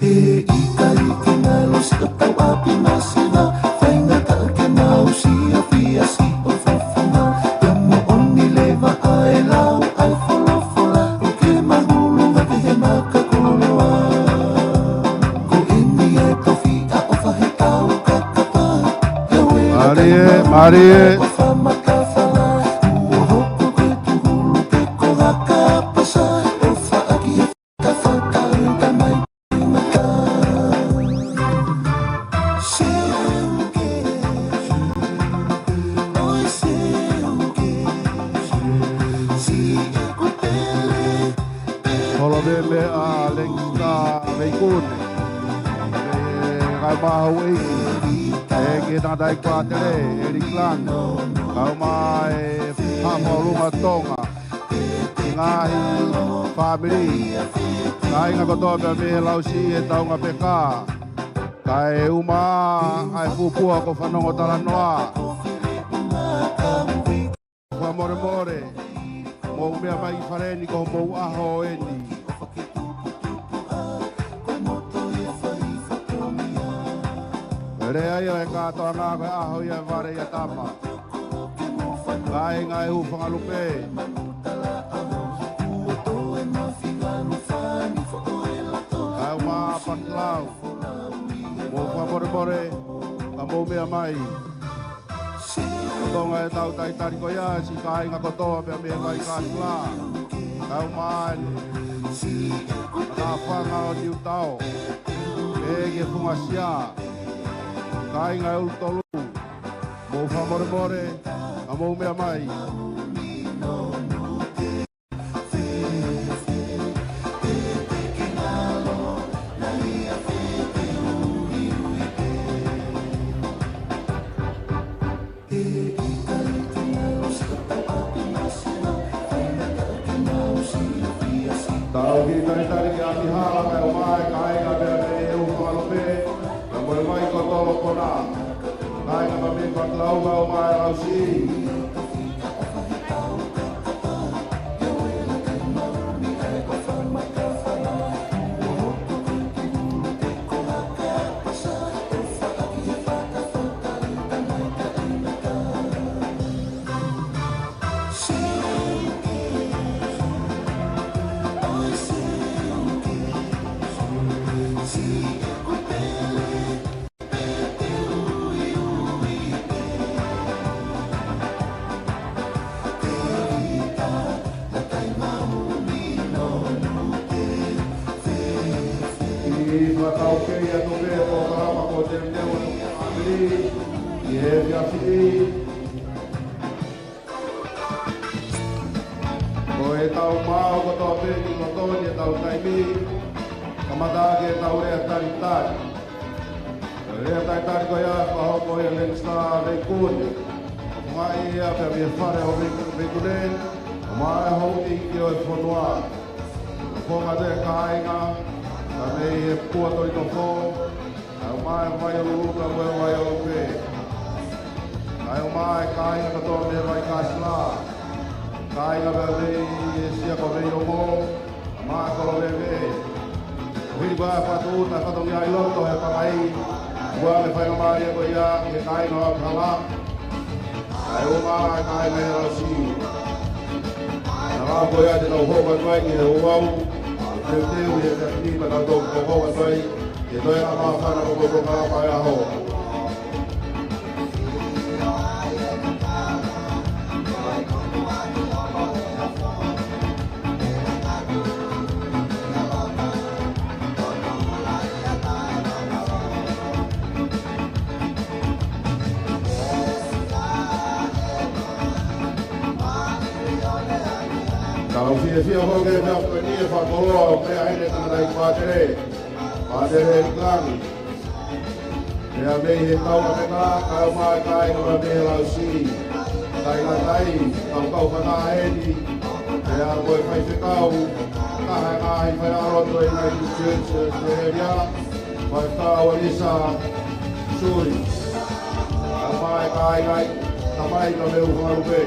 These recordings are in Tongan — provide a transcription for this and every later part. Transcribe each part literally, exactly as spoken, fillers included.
ʻIkai ke ngalo siʻotau ʻapi masiva, faingataʻa ke mau siʻi ʻapi ʻa siʻi ʻo fofonga. Ka moʻoni leva ʻa e lau ʻa e folofola, ʻoku ke mahulu hake he maka koloa. Ko eni e tofiʻa ʻo fahe tau kakapa, ʻa e Mālie, mālie. ʻO famakafala, ʻo hoko ko e tuhulu pe ko ha kapasa, ʻo faʻaki e Holo me me a Lengsta Veikune. E kai maho i. E ke tangata i kuatele, e Liklan. Kau mai Haʻapaulunga Tonga. Ngaahi fāmili. Kāinga kotoa pea mei he lausi e taunga peka. Kae ʻuma ai fupua ko fanongo talanoa. Fakamolemole. Mou meʻa mai ki fale ni ko mou ʻaho eni. Lea ia e kātoanga ko e ʻaho ia e vale ia tama. Kāinga e Hūfangalupe. Kau mā Pakilau. Mou fakamolemole, ka mou meʻa mai. Tonga e tau taitari ko ia, siʻi kāinga kotoa pea mei he vai kātula. Kau mā eni. Ka fanga ʻo Niutao. E ke fungasia. Kāinga e Ulutolu. Mou fakamolemole, ka mou meʻa mai. Tau kiʻi talitali ki ʻapi hala kae ʻuma e kāinga pea mei he Hūfangalupe, ka mou meʻa mai kotoa kona. Kāinga pea mei Pakilau kae ʻuma e lausi. ʻI fakataukei atu pē ko Kalama ko Teuteu atu ki ʻapi, ʻi he efiafi ni. Ko e tau maʻu kotoa pē ki loto ni e tau taimi, kamata ke tau lea talitali. Lea talitali ko ia, fakahoko ia Lengsta Veikune. Fakaʻapaʻapa ia pea mei he fale ʻo Veikune, ʻuma e houʻeiki ʻo e fonua. Fonga te kāinga, ka mei he Puatoli Tofo, kae ʻuma e vai ʻo Lulu pea mo e vai ʻo Lupe. Kae ʻuma e kāinga kotoa mei he vai kātula. Kāinga pea mei he sia ko Veiongo, ʻuma e kolo veve. Hili ko e fatu, ta fatongia ʻi loto he pangai. Ua me fai ngā mālie ko ia, he kāinga ʻo ʻapi hala. Kae ʻuma e kāinga e lausi. Naʻa ko ia te tau hoko atu ai ki he ouau. Teuteu ʻi he efiafi ni pea tau toki hoko atu ai. Ke toe ʻa māfana ko ko ko ka pa e ʻaho. Ka ʻoku fiefia hoʻo ke fia ko eni e fakakoloa ʻo pea hene tangata i pātele. Pātele e Liklan. Pea mei he tau a meka, kae ʻuma e kāinga pea mei he lausi. Kāinga tai, kau kau fana eni. Pea mo e faifekau, kae ʻuma e ngaahi faiʻanga lotu ʻi he United Church of Australia. Faifekau ʻAlisa Suli. Kae ʻuma e kāinga, tamai ka mei Hūfangalupe.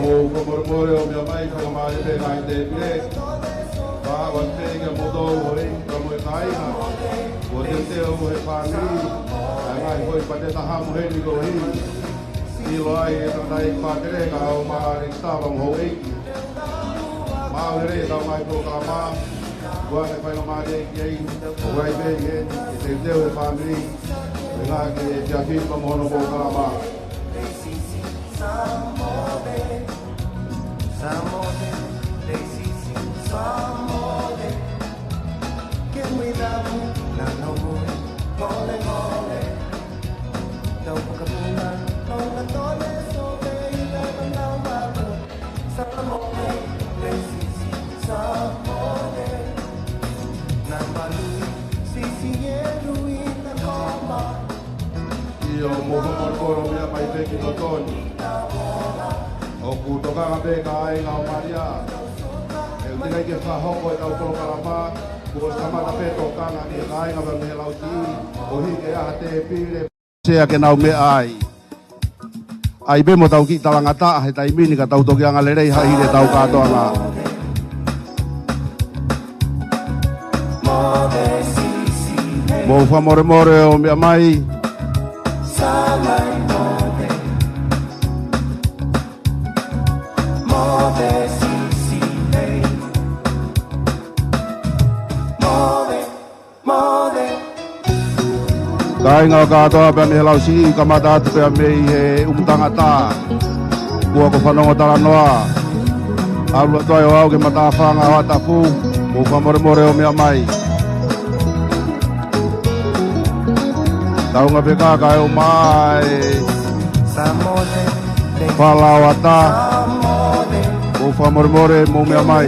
Mou fakamolemole ʻo meʻa mai, faingamālie pē ngaahi tēpile. Fakafetaʻi kia moutolu houʻeiki pea mo e kāinga. Kuo teuteu he fāmili ʻa e ngaahi foʻi pate taha mo heni ko heni. ʻIlo ai e tangataʻeiki pātele kae ʻumaʻā e tama mo houʻeiki. Maʻu lelei ʻetau ngaahi polokalama. Kuo ne faingamālie ki ai. ʻOku ʻi ai pē ʻi heni e teuteu he fāmili. Ko e ngaahi ke fiafia pea mo hono polokalama. ʻIo, mou fakamolemole ʻo meʻa mai pē ki lotoni. ʻOku tokanga pē kāinga ʻo Malia. ʻE ʻikai ke fakahoko ʻetau polokalama, kuo kamata pē tokanga ki he kāinga pea mei he Lausiʻi, ʻo hiki ʻa e tēpile. Sea ke nau meʻa ai. ʻAi pē mo tau kiʻi talangataʻa he taimi ni ka tau toki anga lelei ha hili ʻetau kātoanga. Mou fakamolemole ʻo meʻa mai. Kāinga ʻo kātoa pea mei he Lausiʻi, kamata atu pea mei he ʻUmutangata. Kuo ko fanongo talanoa. ʻAlu atu ai ʻo aʻu ki he matāfanga ʻo Atafu, mou fakamolemole ʻo meʻa mai. Taunga pē ka kae ʻumaʻā e Fala ʻo Ata, mou fakamolemole, mou meʻa mai.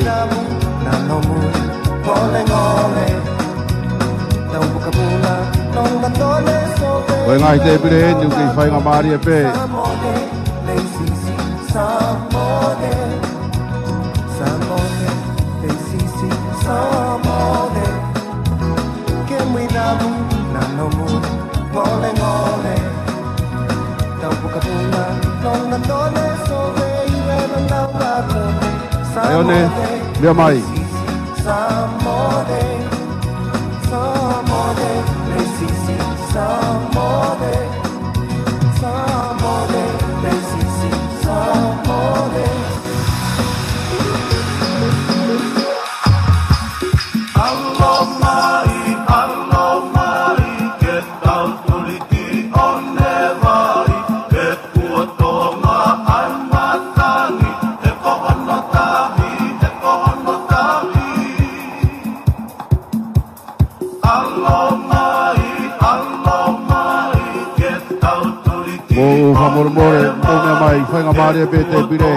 Ko e ngaahi tēpile eni ʻoku kei faingamālie pē. ʻAi ʻo ne, meʻa mai. Mou fakamolemole, mou meʻa mai, faingamālie pē tēpile.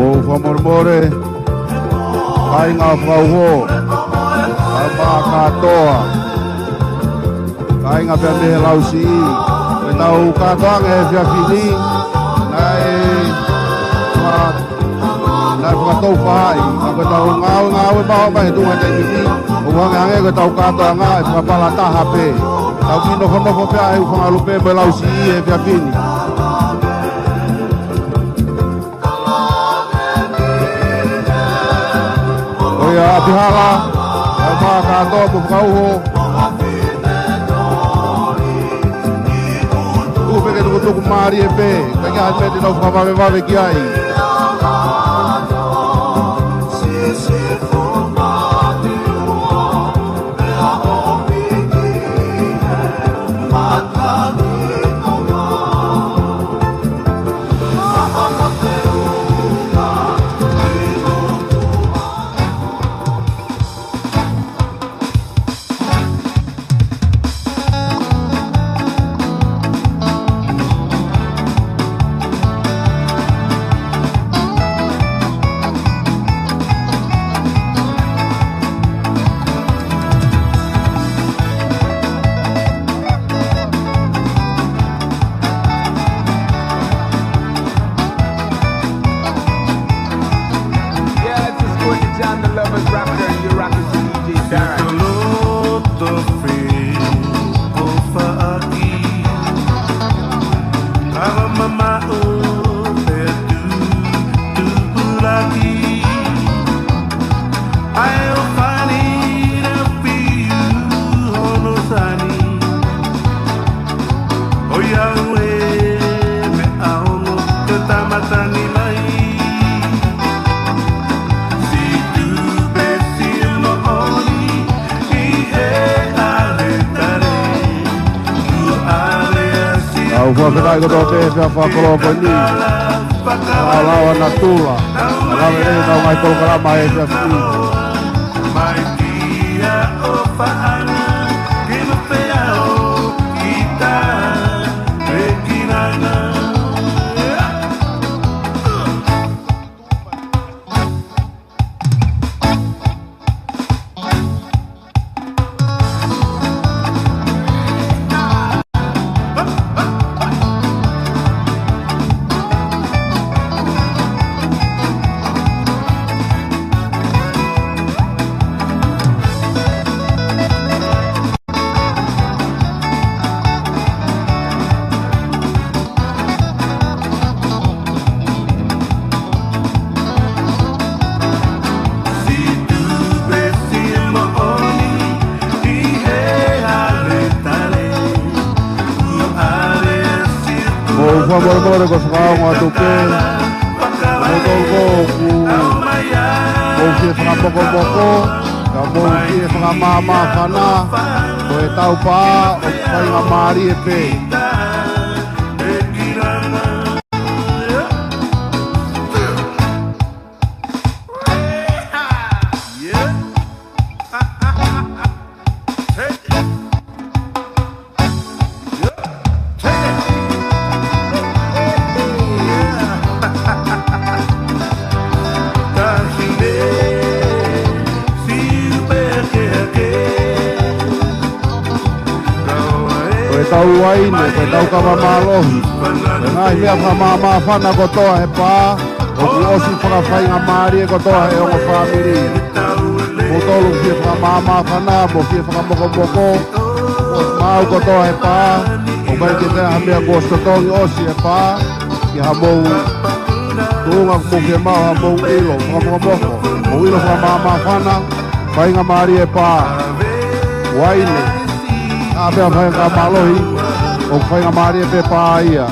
Mou fakamolemole, kāinga fakauho, ʻa e mā kātoa. Kāinga pea mei he Lausiʻi, ko ʻetau kātoanga he efiafi ni, naʻe fa-, naʻe fakatou faʻahi, ka ko ʻetau ngāue, ngāue maʻu mai he tuʻu he taimi ni, ʻoku hangehangē ko ʻetau kātoanga ʻe fakapalataha pē. Tau kiʻi nofonofo pē ʻa e ʻū fanga lupe mo e Lausiʻi he efiafi ni. Ko ia ʻapihala, ʻa e mā ka Katoa mo fakauho. Tuku pē ke tukutuku mālie pē. Ka ʻikai ha meʻa te nau fakavavevave ki ai. Yeah, this is Courtney John, the Lovers Rocker, and you're rocking with D J Darren. Siʻoto loto fē ʻofa ʻaki, ʻa e mamaʻo pea tupulaki. ʻA e ʻofa ni naʻe fiu hono sani. ʻOiauē, meʻa ongo ke tau matangi mai. Siʻi tupe, siʻi moʻoni, ʻi he ʻaletale. Kuo ʻave ʻa siʻi Au fua fenai kotoa pē, pea fakakoloa ko eni. Fakalawa natula. Fakalawa lelei ʻetau ngaahi polokalama he efiafi ni. Mou fakamolemole ko e fakaongo atu pē. Mou tolu ko ʻoku mou fie fakamokomoko, ka mou fie fakamāmāfana, ko e tau pā ʻoku faingamālie pē. Ko e tau uaine, ko e tau kava mālohi, ko e ngaahi meʻa fakamāmāfana kotoa he pā, ʻoku ʻosi fakafaingamālie kotoa he ongo fāmili. Mou tolu fie fakamāmāfana, mou fie fakamokomoko, ʻosi maau kotoa he pā, ʻoku ʻikai ke toe ha meʻa kuo ʻosi totongi ʻosi he pā, ki ha mou tuʻunga kuo mou fie maʻu ha mou ʻilo, fakamokomoko, mou ʻilo fakamāmāfana, faingamālie pā, uaine, ʻa pea faingamālohi, ʻoku faingamālie pē pā ia.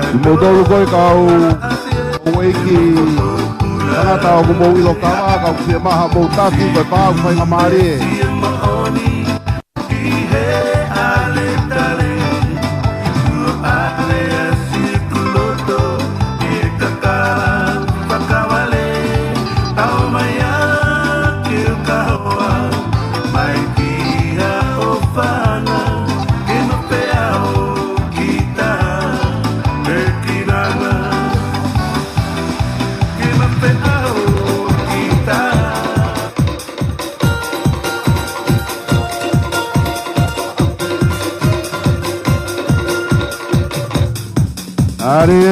ʻI moutolu ko e kau houʻeiki tangata ʻoku mou ʻilo kava, ka ʻoku fiemaʻu ha mou tafi, ko e pā ʻoku faingamālie. ʻAle.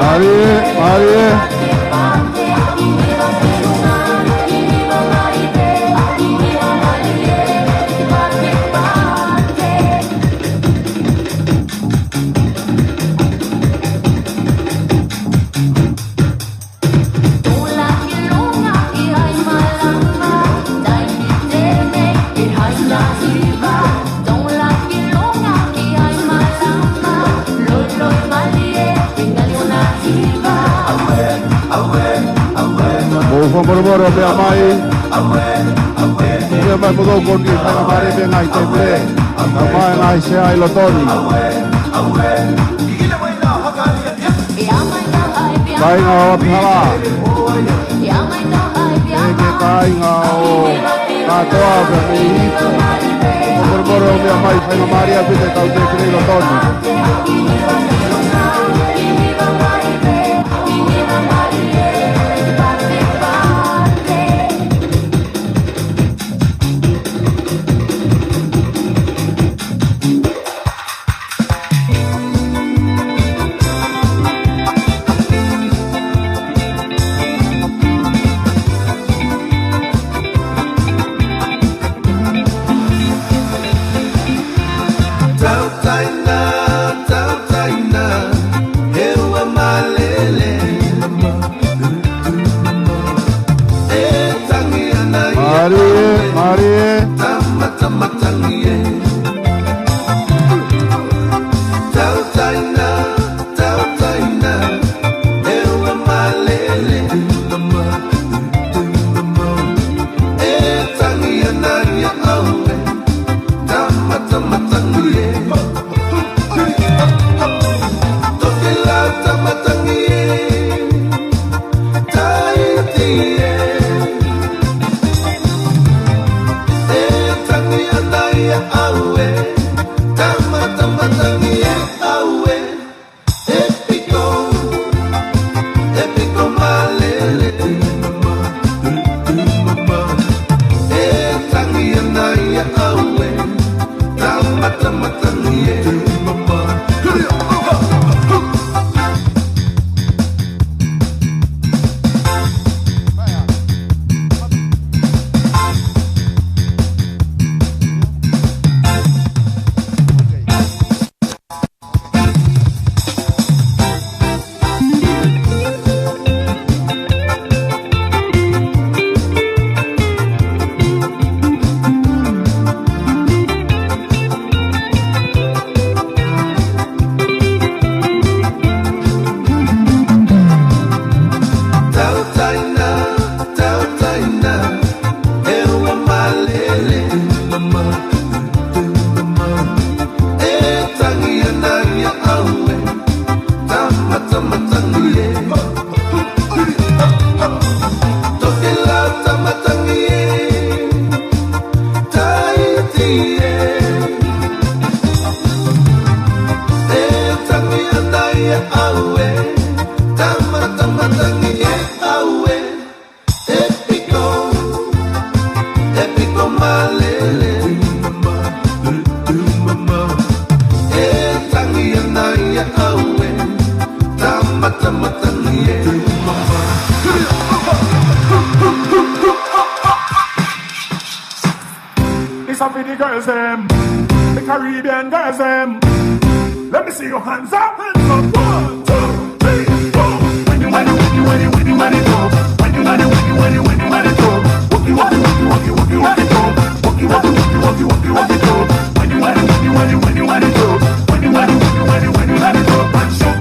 Mālie, mālie. Mou fakamoromoro pea mai. Pea mai mo tau koni, faingamālie pē ngaahi tēpile. Ka mai ngaahi sea ʻi loto ni. Kāinga ʻo Apihala. Pea ki he kāinga ʻo Katoa pea mei Hitu. Fakamoromoro pea mai, faingamālie ʻaupito e kau tēpile ʻi loto ni. Tautaina, tautaina, he ua mālele. E tangi ʻana ia. Mālie, mālie. Tama, tama tangi ē. Tautaina, tautaina, he ua mālele. E tangi ʻana ia ʻaue. Tama, tama tangi ē. Toki lau tama tangi ē. Taiti ē. E tangi ʻana ia ʻaue. Tama, tama tangi ē ʻaue. ʻEpiko, ʻepiko mālele. E tangi ʻana ia ʻaue. Tama, tama tangi ē. Tautaina, tautaina, he ua mālele. E tangi ʻana ia ʻaue. Tama, tama tangi ē. Toki lau tama tangi ē. Taiti ē. E tangi ʻana ia ʻaue. Tama, tama tangi ē ʻaue. ʻEpiko, ʻepiko mālele. E tangi ʻana ia ʻaue. Tama, tama tangi ē. It's a for the girls them, the Caribbean girls them. Let me see your hands up, hands up. One, two, three, four. When you want it, when you want it, when you want it, go. When you want it, when you want it, when you want it, go. Wookie, wookie, wookie, wookie, wookie, wookie, go. Wookie, wookie, wookie, wookie, wookie, wookie, go. When you want it, when you want it, when you want it, go. When you want it, when you want it, when you want it, go. One, two.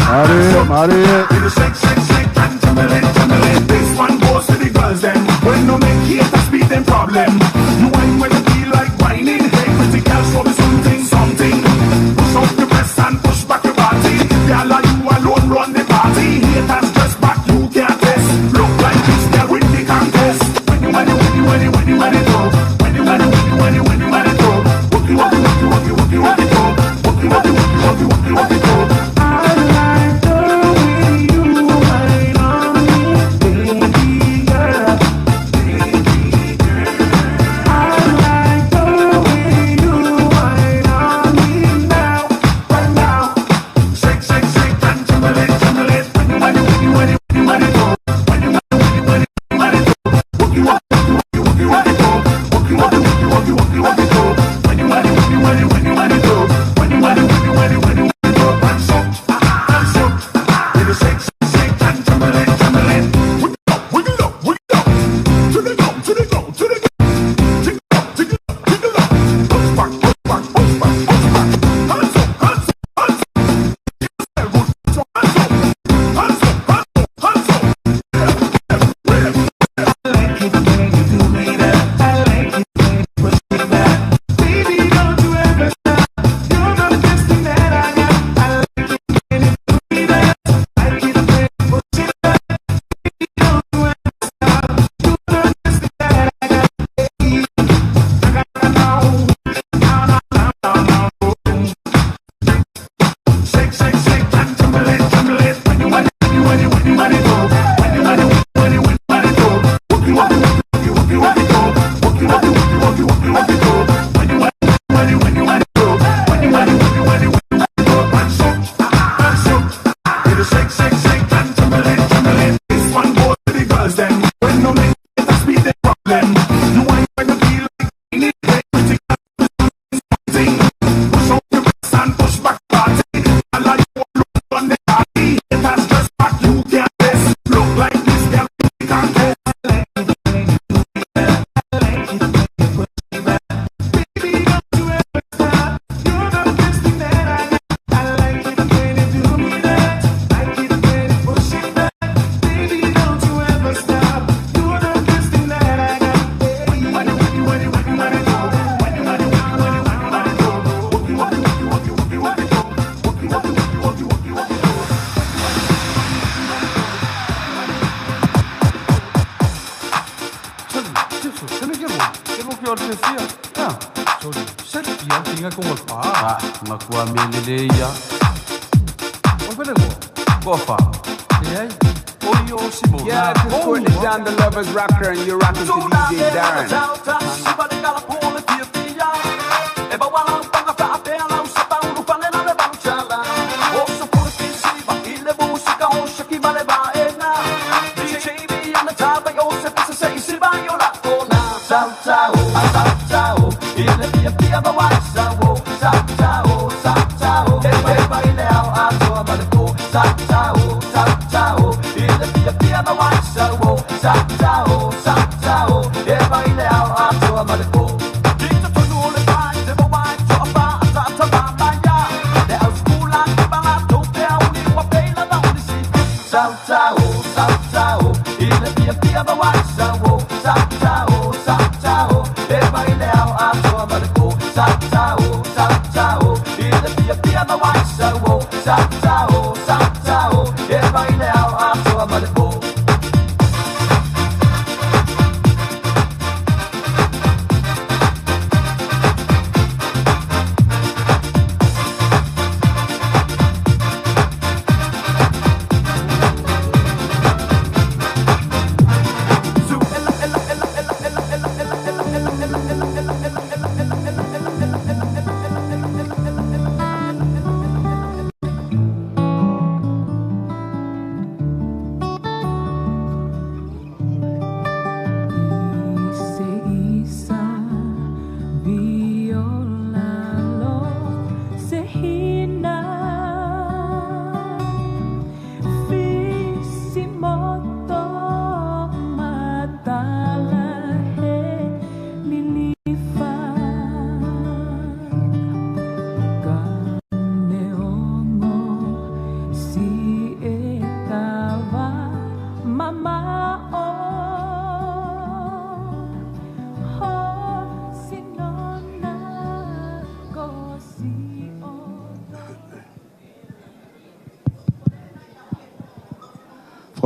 Mālie, mālie. With a shake, shake, shake, and trembling, trembling. This one goes to the girls them. When you make it, that's be them problem. You wine when you feel like whining. Hey, pretty girl, show me something, something. Push up your breast and push back your body. Girl, are you alone run the party? Haters just back, you can't test. Look like this girl win the contest. When you want it, when you want it, when you want it, go. When you want it, when you want it, when you want it, go. Wookie, wookie, wookie, wookie, wookie, wookie, go. Wookie, wookie, wookie, wookie, wookie, wookie, go. I like the way you wine on me, baby girl, baby girl. Yeah, this is Courtney John, the Lovers Rocker, and you're rocking to D J Darren.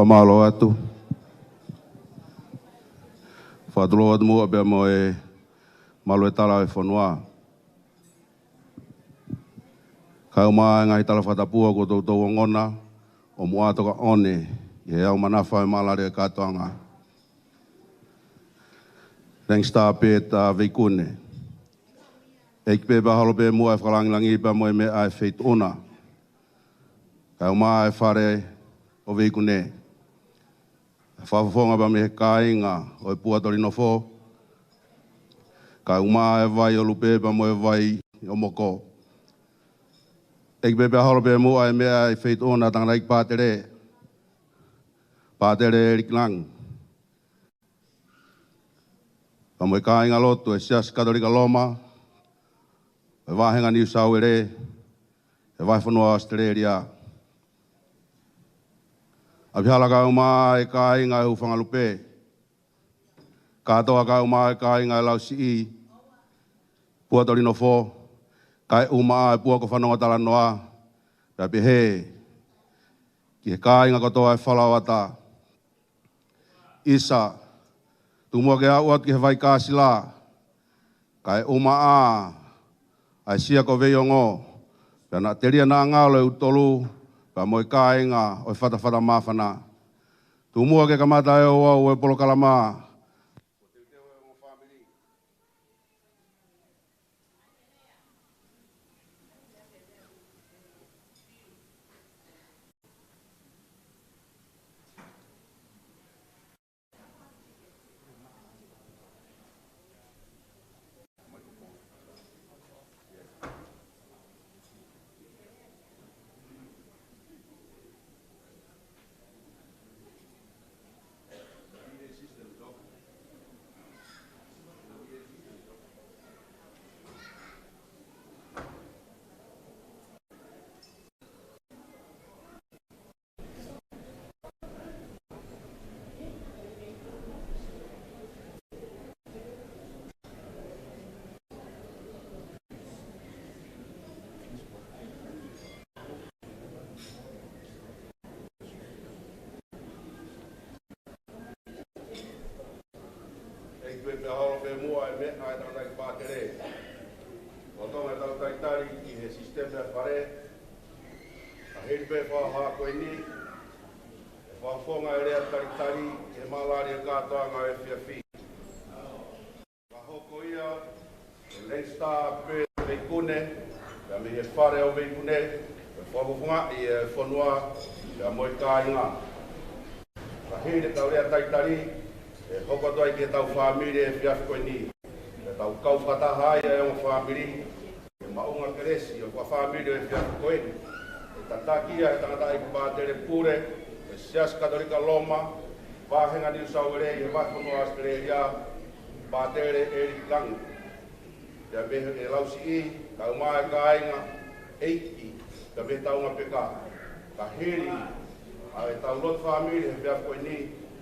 Fakamālō atu. Fakatulou atu muʻa pea mo e maluʻi tala ʻo e fonua. Kae ʻumaʻā e ngaahi tala fakatapu kuo toutou ongona ʻo muʻa toka one ʻi he ʻaho manafa e malale e kātoanga. Langstar Pete ʻa Veikune. ʻEiki pē pea holo pē muʻa e fakalāngilangi pea mo e meʻa ʻa e feituʻu na. Kae ʻumaʻā e fale ʻo Veikune. Fakafofonga pea mei he kāinga ʻo e Pua Tolinofo. Kae ʻumaʻā e vai ʻo Lupe pea mo e vai ʻo moko. ʻEiki pē pea holo pē muʻa e meʻa ʻi he feituʻu ʻo e tangataʻeiki pātele, Pātele ʻEliki Langi, pea mo e kāingalotu ʻo e Siasi Katolika Loma ʻo e Vāhenga Niu Sauele, ʻi he vahefonua ʻAositelēlia. ʻApihala kae ʻumaʻā e kāinga ʻo e Hufangalupe, kātoa kae ʻumaʻā e kāinga ʻo e Lausiʻi, Puatolinofo, kae ʻumaʻā e Puako Fanongo Talanoa, pea pehē ki he kāinga kotoa ʻo e Falaoata. ʻIsa, tuku muʻa ke aʻu atu ki he Vai Kāsila, kae ʻumaʻā ʻa e Sia ko Veiongo, pea naʻa telia naʻa ngalo e ʻUtolu, pea mo e kāinga ʻo e Fatafata Māfana. Tuku muʻa ke kamata e ouau ʻo e polokalama. ʻEiki pē pea holo pē muʻa e meʻa ʻa e tangataʻeiki pātele. ʻO tō mai ʻetau talitali ki he sisitemi ʻa e fale, ka hili pē fakahā ko eni, ʻe fakafofonga e lea talitali ki he mālali ʻo e kātoanga ʻo e efiafi. Ka hoko ia ʻe lēsisita pē ʻe Veikune, pea mei he Fale ʻo Veikune, ʻe fakafofongaʻi ʻe he fonua, pea mo e kāinga. Ka hili ʻetau lea talitali, ʻe hoko atu ai ki heʻetau fāmili he efiafi ko eni. Pea tau kau fakataha ai ʻa e ongo fāmili, ʻi he maʻunga kelesi ʻo e fakafāmili ʻo e efiafi ko eni. ʻE tataki ia ʻe he tangataʻeiki pātele pule ʻo e Siasi Katolika Loma, Vāhenga Niu Sauele ʻi he vahefonua ʻAositelēlia, Pātele ʻEliki Langi. Pea mei he Lausiʻi, kae ʻumaʻā e kāinga, ʻeiki, pea mei he taunga peka. Ka hili ʻa ʻetau lotu fāmili he efiafi ko eni,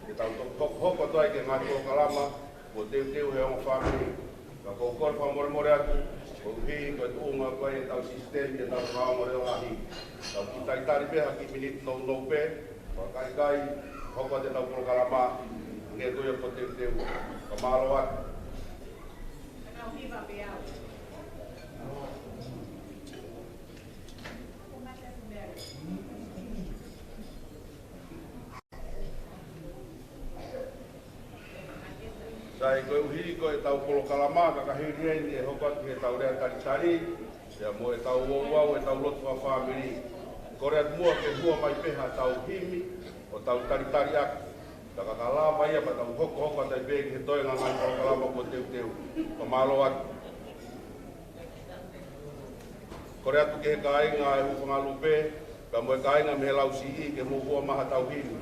ʻe tau toki hokohoko atu ai ki he ngaahi polokalama kuo teuteu ʻe he ongo fāmili. Ka ʻoku ou kole fakamolemole atu, koeʻuhi ko e tuʻunga ko ē ʻetau sisitemi ʻetau fakaongo leʻo lahi. Tau kiʻi talitali pē ha kiʻi miniti nounou pē, pea ka ʻikai, hoko atu ʻetau polokalama, hangē ko ia kuo teuteu. Fakamālō atu. Sai, koeʻuhi ko ʻetau polokalama, ka ka hili eni ʻe hoko atu ki heʻetau lea talitali, pea mo ʻetau ouau, ʻetau lotu fakafāmili. Kole atu muʻa ke hua mai pē haʻatau himi, ʻo tau talitali ʻaki. Ka ka lava ia pea tau hokohoko atu ai pē ki he toenga ngaahi polokalama kuo teuteu. Fakamālō atu. Kole atu ki he kāinga ʻo e Hufangalupe, pea mo e kāinga mei he Lausiʻi ke mou hua mai haʻatau himi.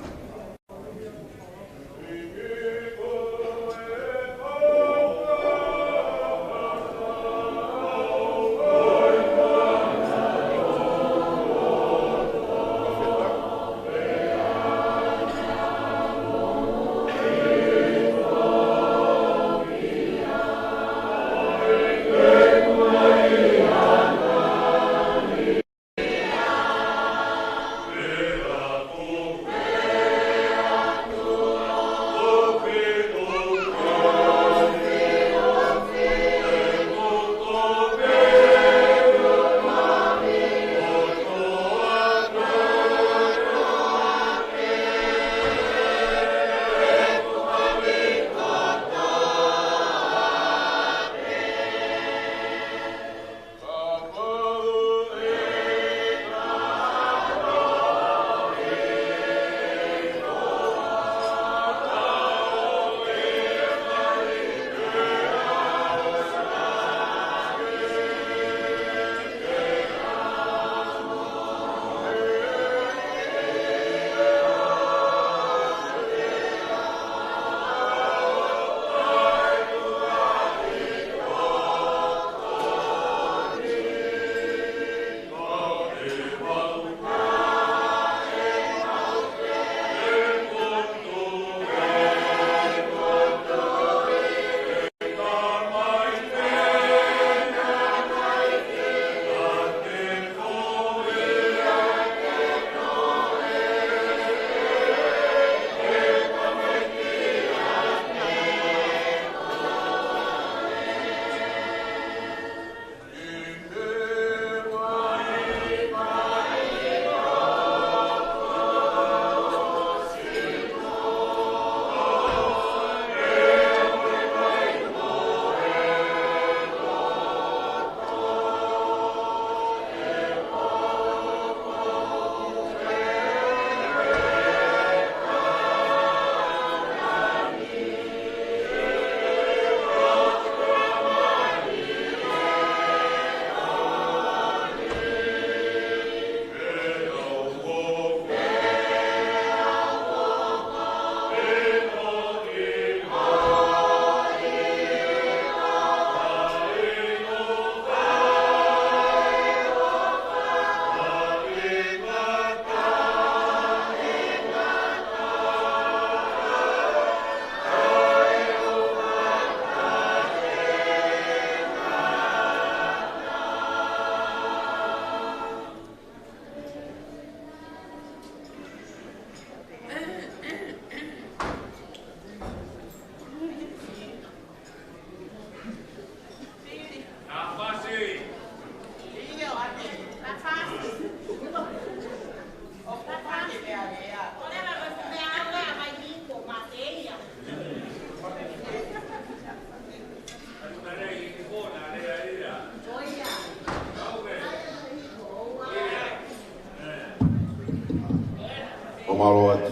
Mālō atu.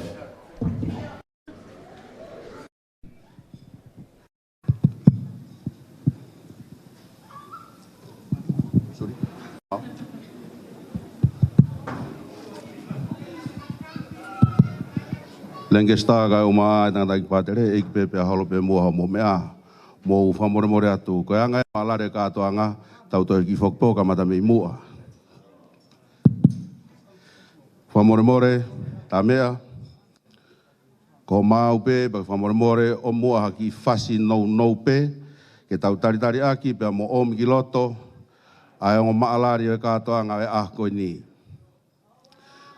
Sorry. Lēngesitā kae ʻumaʻā e tangataʻeiki pātele, ʻEiki pē pea holo pē muʻa hoʻomou meʻa. Mou fakamolemole atu. Ko e anga e maʻalale kātoanga, tau toe kiʻi foki pē ʻo kamata mei muʻa. Fakamolemole, tā meʻa. Ko maau pē, pea fakamolemole, ʻomi muʻa ha kiʻi fasi nounou pē, ke tau talitali ʻaki, pea mo ʻomi ki loto, ʻa e ongo maʻalale ʻo e kātoanga ʻo e ʻaho ko eni.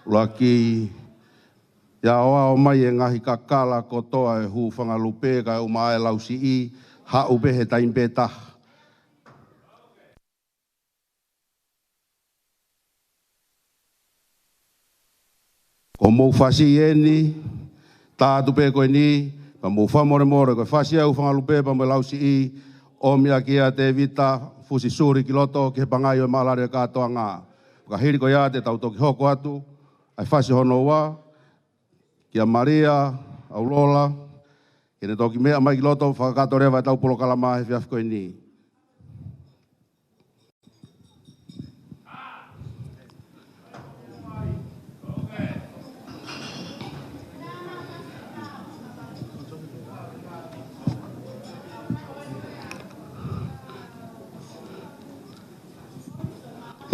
ʻUluaki, ʻia aoao mai e ngaahi kakala kotoa ʻo e hūfanga lupe, kae ʻumaʻā e lausiʻi, haʻu pē he taimi pē taha. Ko hoʻomou fasi eni, tā atu pē ko eni, pea mou fakamolemole, ko e fasi ʻa e hūfanga lupe pea mo e lausiʻi, ʻomi ʻaki ʻa Tēvita Fusi Suli ki loto, ki he pangai ʻo e maʻalale ʻo e kātoanga. Ka hili ko ia te tau toki hoko atu, ʻa e fasi hono ua, kia Malia ʻAulola, ke ne toki meʻa mai ki loto, fakakakato leva ʻetau polokalama he efiafi ko eni.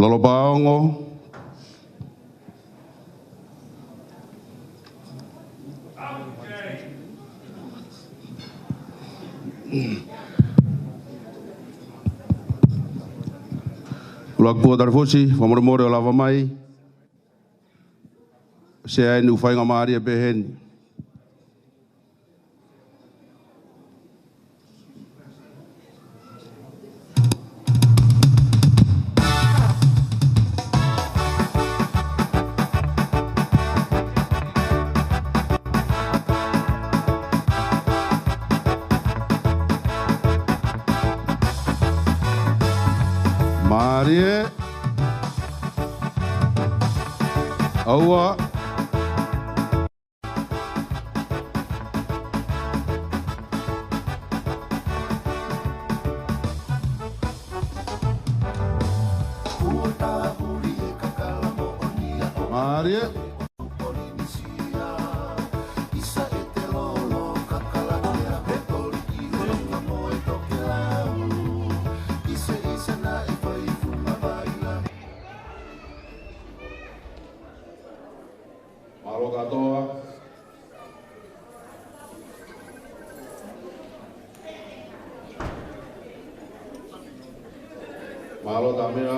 Lolopaongo. ʻUluaki Pua Talifusi, fakamolemole ʻo lava mai. Sea eni ʻoku faingamālie pē heni. Mālie. ʻAua. Mālie. Mālō kātoa. Mālō tā meʻa.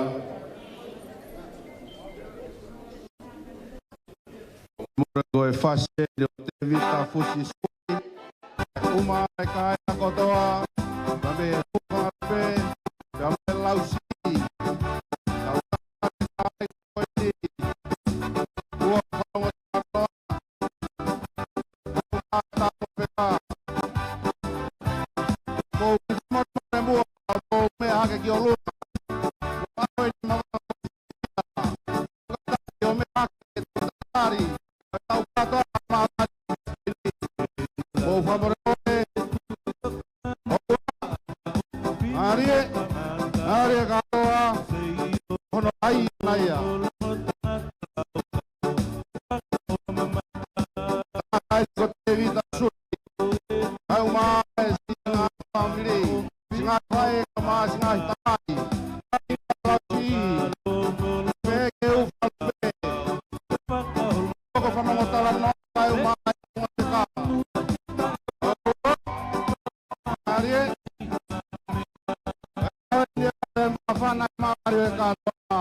Ko e fasi eni ʻo Tēvita Fusi Suli. ʻUmaʻā e kāinga kotoa, pea mo e hūfanga lupe, pea mo e lausiʻi. Tau ʻai ko eni. Ua fanongo tāloa. Ua tāloa pē. Mou kiʻi fakamolemole muʻa, mou meʻa hake ki ʻolunga. Ua ko eni mama. Mou fakamolemole. Mālie, mālie kātoa. Hono ʻai ʻana ia. ʻAi ko Tēvita Suli. ʻAi ʻumaʻā e siʻi ngaahi fāmili. Siʻi ngaahi faʻē, ʻumaʻā siʻi ngaahi tamai. Pea ke u fale. Toko fanongo talanoa, ʻai ʻumaʻā e ngaahi ka. Mālie. Mālie, māfana, mālie kātoa.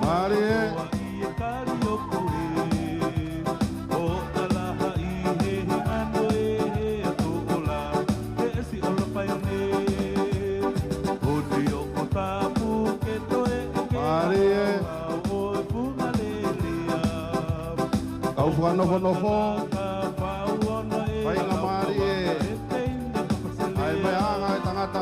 Mālie. Kau fakanofonofo. Faingamālie. ʻAi mai anga e tangata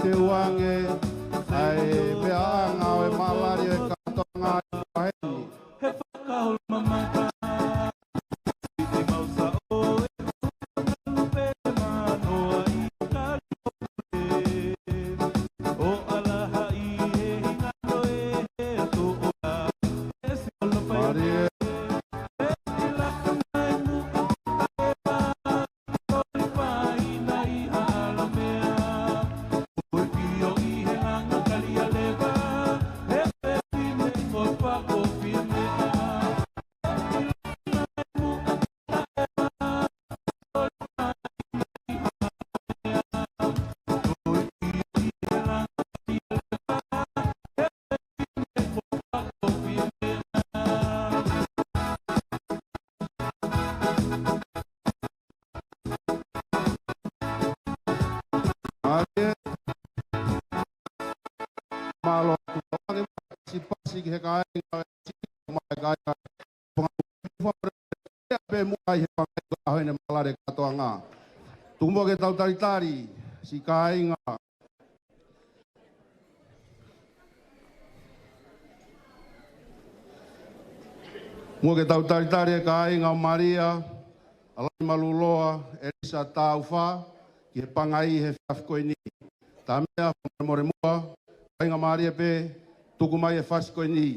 ʻEuange, ʻa e meʻaʻanga ʻo e maʻalali ʻo e kātoanga ʻi he vahe ni. He fakaholo mamata, ʻi te mau saʻo e tupe manoa i kali o e. ʻO ʻalaha i he hingano e he atoʻa. Mālie. Mālie. Mālō atu. Pasi, pasi ki he kāinga, mai kāinga. Pea muʻa ʻi he pangai ko e ʻaho ʻene maʻalali kātoanga. Tuku muʻa ke tau talitali, siʻi kāinga. Muʻa ke tau talitali e kāinga ʻo Malia, ʻAlani Maluloa, ʻElisa Taufa, ki he pangai he efiafi ko eni. Tā meʻa, fakamolemole muʻa, kāinga mālie pē, tuku mai e fasi ko eni.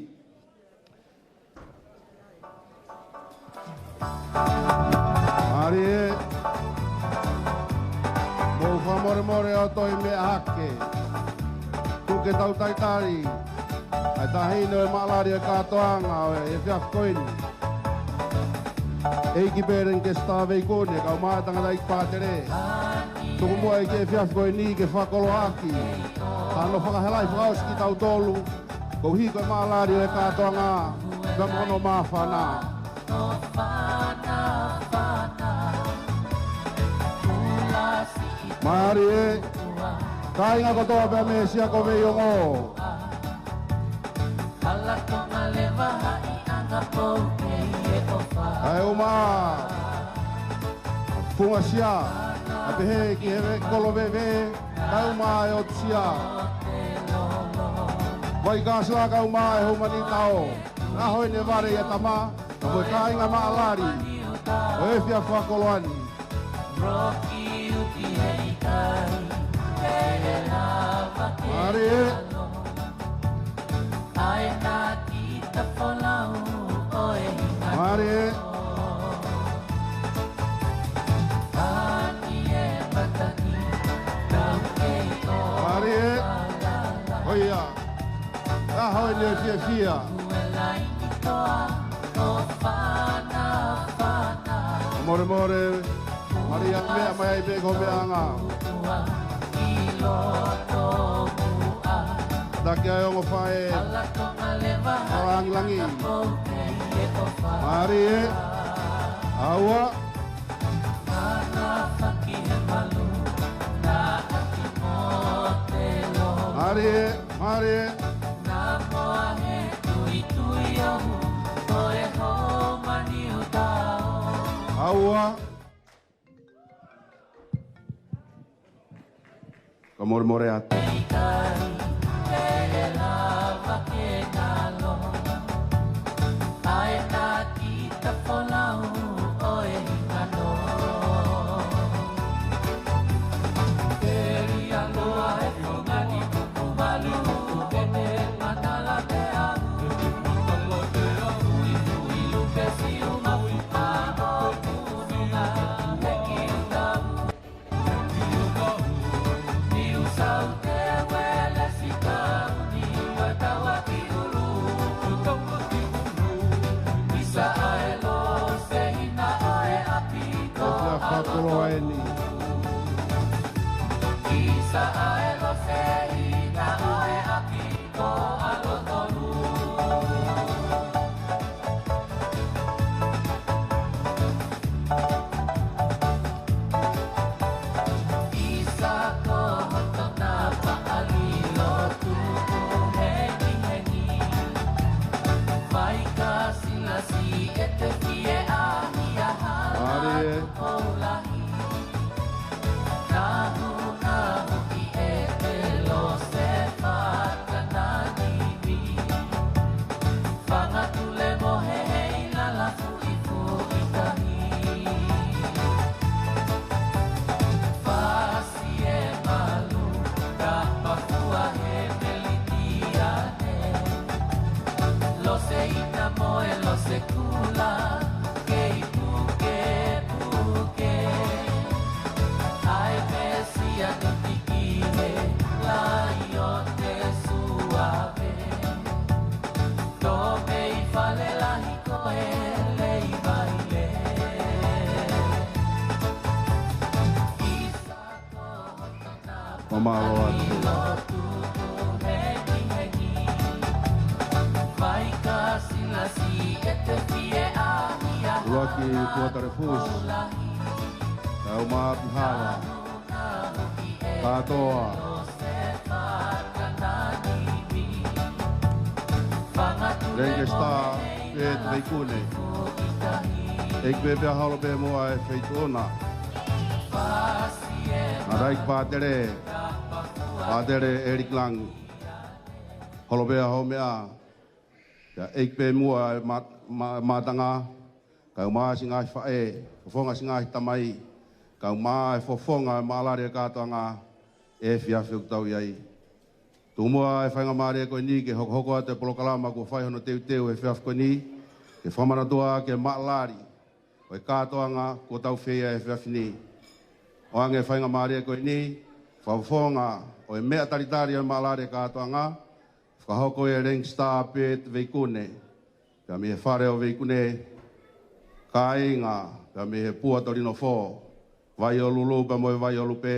Mālie, mou fakamolemole ʻo toe meʻa hake. Tuku ke tau talitali ʻa e taʻahine ʻo e maʻalali ʻo e kātoanga ʻo e efiafi ko eni. ʻEiki Pēleni Keseta Veikune, kae ʻumaʻā e tangataʻeiki pātele. Tuku muʻa ʻEiki e efiafi ko eni ke fakakoloaʻaki hano fakahelaʻi fakaʻosi kitautolu, koeʻuhi ko e maʻalali ʻo e kātoanga, pea mo hono māfana. Mālie, kāinga kotoa pea mei Siakoveiongo. Kae ʻumaʻā Funga Sia, ʻa pehē ki he kolo veve, kae ʻumaʻā e ʻOtu Sia. Vaikāsila, kae ʻumaʻā e Houmanitao. ʻAho ʻene vale ʻia Tama, ka ko e kāinga maʻalali ʻo e efiafi fakakoloa ni. Mālie. Mālie. Mālie. ʻOiā. ʻAho ʻene fiefia. Fakamolemole, Malia, meʻa mai ai pē ko e meʻaʻanga. Taki ai ongo faʻē. Langilangi. Mālie. ʻAua. Mālie, mālie. ʻAua. Fakamolemole atu. Fakakoloa eni. Mālie. Sekula kei pukepuke, ʻa e mesia tutikile, laiote suave. Tō mei fale lahi ko e lei vaile. Isa ko hoto Mālō atu. ʻUluaki Puatalefusi. Kae ʻumaʻā Pihala. Kātoa. Lancaster Pete Veikune. ʻEiki pē pea holo pē muʻa e feituʻu na. Ngaahi pātele, Pātele ʻEliki Langi. Holo pē hoʻo meʻa. Pea ʻeiki pē muʻa e mā-, mā-, mātanga, kae ʻumaʻā siʻi ngaahi faʻē, fofonga siʻi ngaahi tamai, kae ʻumaʻā e fofonga e Maʻalali ʻo e Kātoanga, ʻi he efiafi ʻoku tau ʻi ai. Tuku muʻa e faingamālie ko eni ke hokohoko atu e polokalama kuo fai hono teuteu he efiafi ko eni, ke fakamanatua ki he Maʻalali ʻo e Kātoanga kuo tau feia he efiafi ni. ʻOange e faingamālie ko eni, fakafofonga ʻo e meʻa talitali ʻo e Maʻalali ʻo e Kātoanga, fakahoko ʻe Lancaster Pete Veikune, pea mei he fale ʻo Veikune, kāinga, pea mei he Puatolino Fō, Vaiolulu pea mo e Vaiolupe,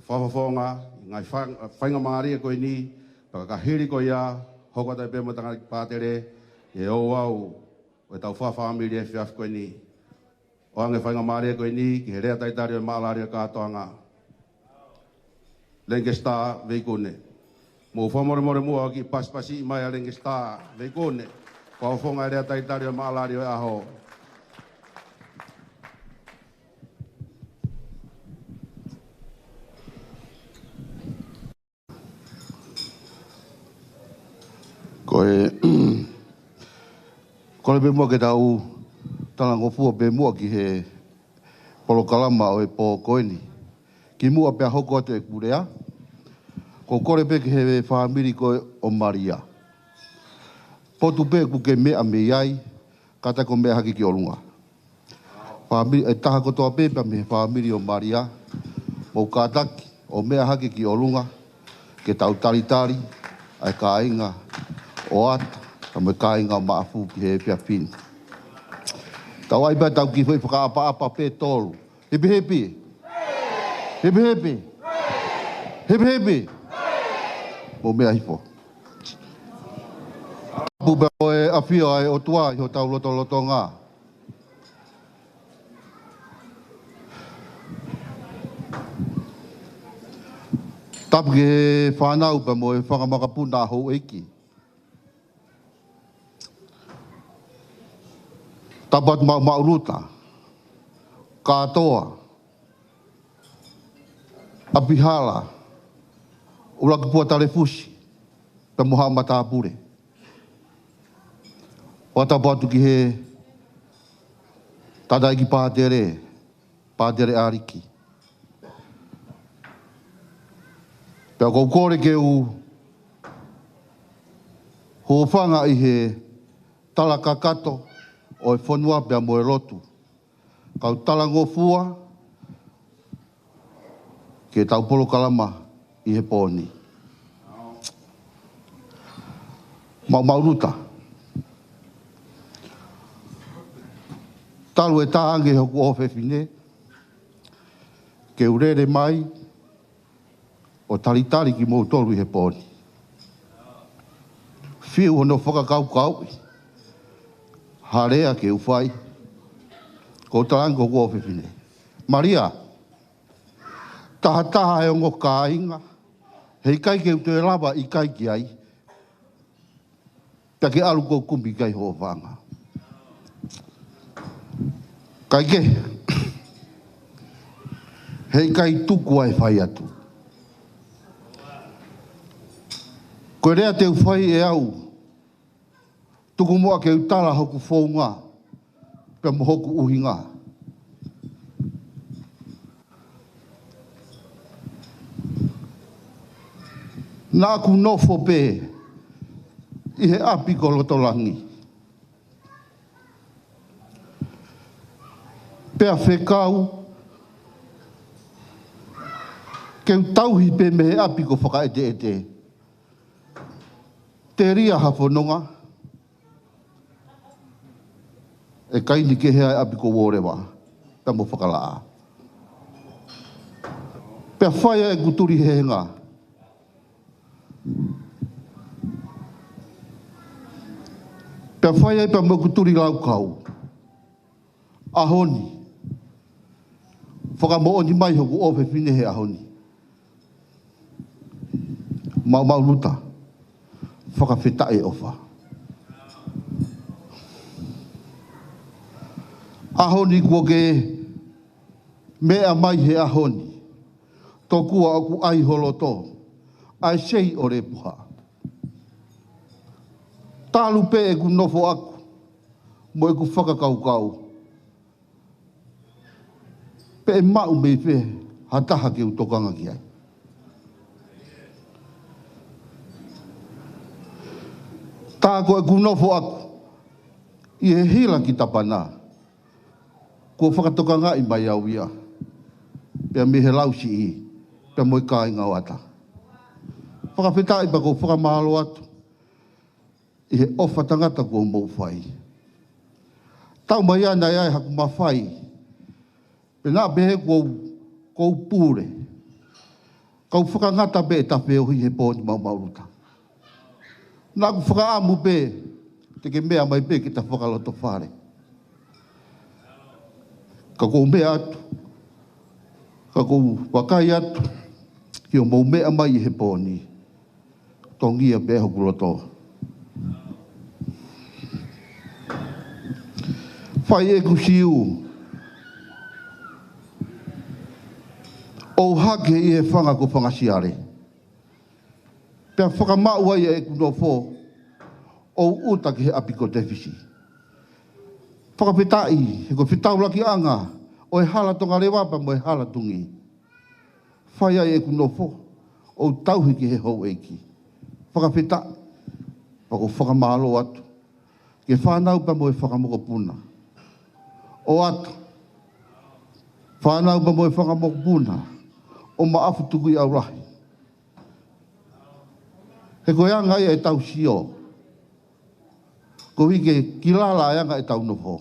fakafofonga ʻi he ngaahi fai-, faingamālie ko eni, pea ka hili ko ia, hoko atu ai pē mo e tangataʻeiki pātele, ʻi he ouau ʻo ʻetau fakafāmili he efiafi ko eni. ʻOange e faingamālie ko eni ki he lea talitali ʻo e Maʻalali ʻo e Kātoanga, Lancaster Veikune. Mou fakamolemole muʻa ke pasipasi mai ʻa Lancaster Veikune, fakafofonga e lea talitali ʻo e Maʻalali ʻo e ʻaho. Ko e, kole pē muʻa ke tau talangofua pē muʻa ki he polokalama ʻo e pō ko eni. Kimuʻa pea hoko atu ʻeku lea, ʻoku ou kole pē ki he fāmili ko ē ʻo Malia. Potu pē ʻoku ke meʻa mei ai, kātaki ʻo meʻa hake ki ʻolunga. Fāmili, e taha kotoa pē pea mei he fāmili ʻo Malia, mou kātaki ʻo meʻa hake ki ʻolunga, ke tau talitali ʻa e kāinga ʻo ʻAta, pea mo e kāinga ʻo Maʻafu ki he efiafi ni. Tau ʻai pē ʻetau kiʻi foʻi fakaʻapaʻapa pē tolu. Hipihipi. Hipihipi. Hipihipi. Mou meʻa hifo. Tapu pē ʻa e ʻafio ʻa e ʻOtua ʻi hotau lotolotonga. Tapu ki he fānau pea mo e fanga makapuna ʻa houʻeiki. Tapu atu Maʻumaʻuluta, Kātoa, ʻApihala, ʻUluaki Puatalefusi, pea mo haʻa matāpule. Fakatapu atu ki he tangataʻeiki pātele, Pātele ʻAliki. Pea ʻoku ou kole ke u hūfanga ʻi he tala kakato ʻo e fonua pea mo e lotu. Kau talangofua ki heʻetau polokalama ʻi he pō ni. Maʻumaʻuluta. Talu e tā ange hoku ʻofefine, ke u lele mai ʻo talitali kimoutolu ʻi he pō ni. Fiu hono fakakaukauʻi ha lea ke u fai, ʻoku ou tala ange ki hoku ʻofefine. Malia, tahataha e ongo kāinga, heʻikai ke u toe lava ʻo ʻikai ki ai, pea ke ʻalu ʻo kumi ki ai hoʻo fanga. Kaikehe, heʻikai tuku ai e fai atu. Ko e lea te u fai ʻe au, tuku muʻa ke u tala hoku founga, pea mo hoku ʻuhinga. Naʻa ku nofo pē ʻi he ʻapi ko Lotolangi. Pea fekau ke u tauhi pē mei he ʻapi ko Fakaʻeteʻete. Telia ha fononga ʻe kaini kehe ʻa e ʻapi ko Uoleva pea mo Fakalaʻā. Pea fai ʻa ʻeku tuli hehenga. Pea fai ai pea mo ʻeku tuli laukau. ʻAho ni, fakamoʻoni mai hoku ʻofefine he ʻaho ni. Maumau Luta, fakafetaʻi ʻofa. ʻAho ni kuo ke meʻa mai he ʻaho ni. Tokua ʻoku ʻai ho loto, ʻa e sei ʻo Lepuha. Talu pē ʻeku nofo ʻaku mo ʻeku fakakaukau, pe ʻe maʻu mei fē ha taha ke u tokanga ki ai. Tā ko ʻeku nofo ʻaku ʻi he hila ki Tapana, kuo fakatokangaʻi mai au ia, pea mei he Lausiʻi, pea mo e kāinga ʻo ʻAta. Fakafetaʻi pea ʻoku ou fakamālō atu ʻi he ʻofa tangata kuo mou fai. Tau mai ana ʻe ʻi ai haku mafai, pe naʻa pehē kuo u, kuo u pule. Kau fakangata pē ʻeta feohi he pō ni Maumau Luta. Naʻa ku fakaʻamu pē te ke meʻa mai pē ke ta fakalotofale. Ka ʻoku ou meʻa atu, ka ʻoku ou vakai atu ki hoʻomou meʻa mai he pō ni. Tongia pē hoku loto. Fai ʻeku siu, ʻo hake ʻi he fanga ko Fangasiale. Pea fakamaʻu ai ʻeku nofo, ʻo ʻuta ki he ʻapi ko Tefisi. Fakafetaʻi, he ko e fetaulakiʻanga ʻo e hala Tongaleva pea mo e hala Tungi. Fai ai ʻeku nofo, ʻo tauhi ki he houʻeiki. Fakafetaʻi, pea ʻoku ou fakamālō atu ki he fānau pea mo e fanga mokopuna ʻo ʻAta. Fānau pea mo e fanga mokopuna ʻo Maʻafu Tukuʻiʻaulahi. He ko e anga ia ʻetau sio. Koeʻuhi ke kilala e anga ʻetau nofo,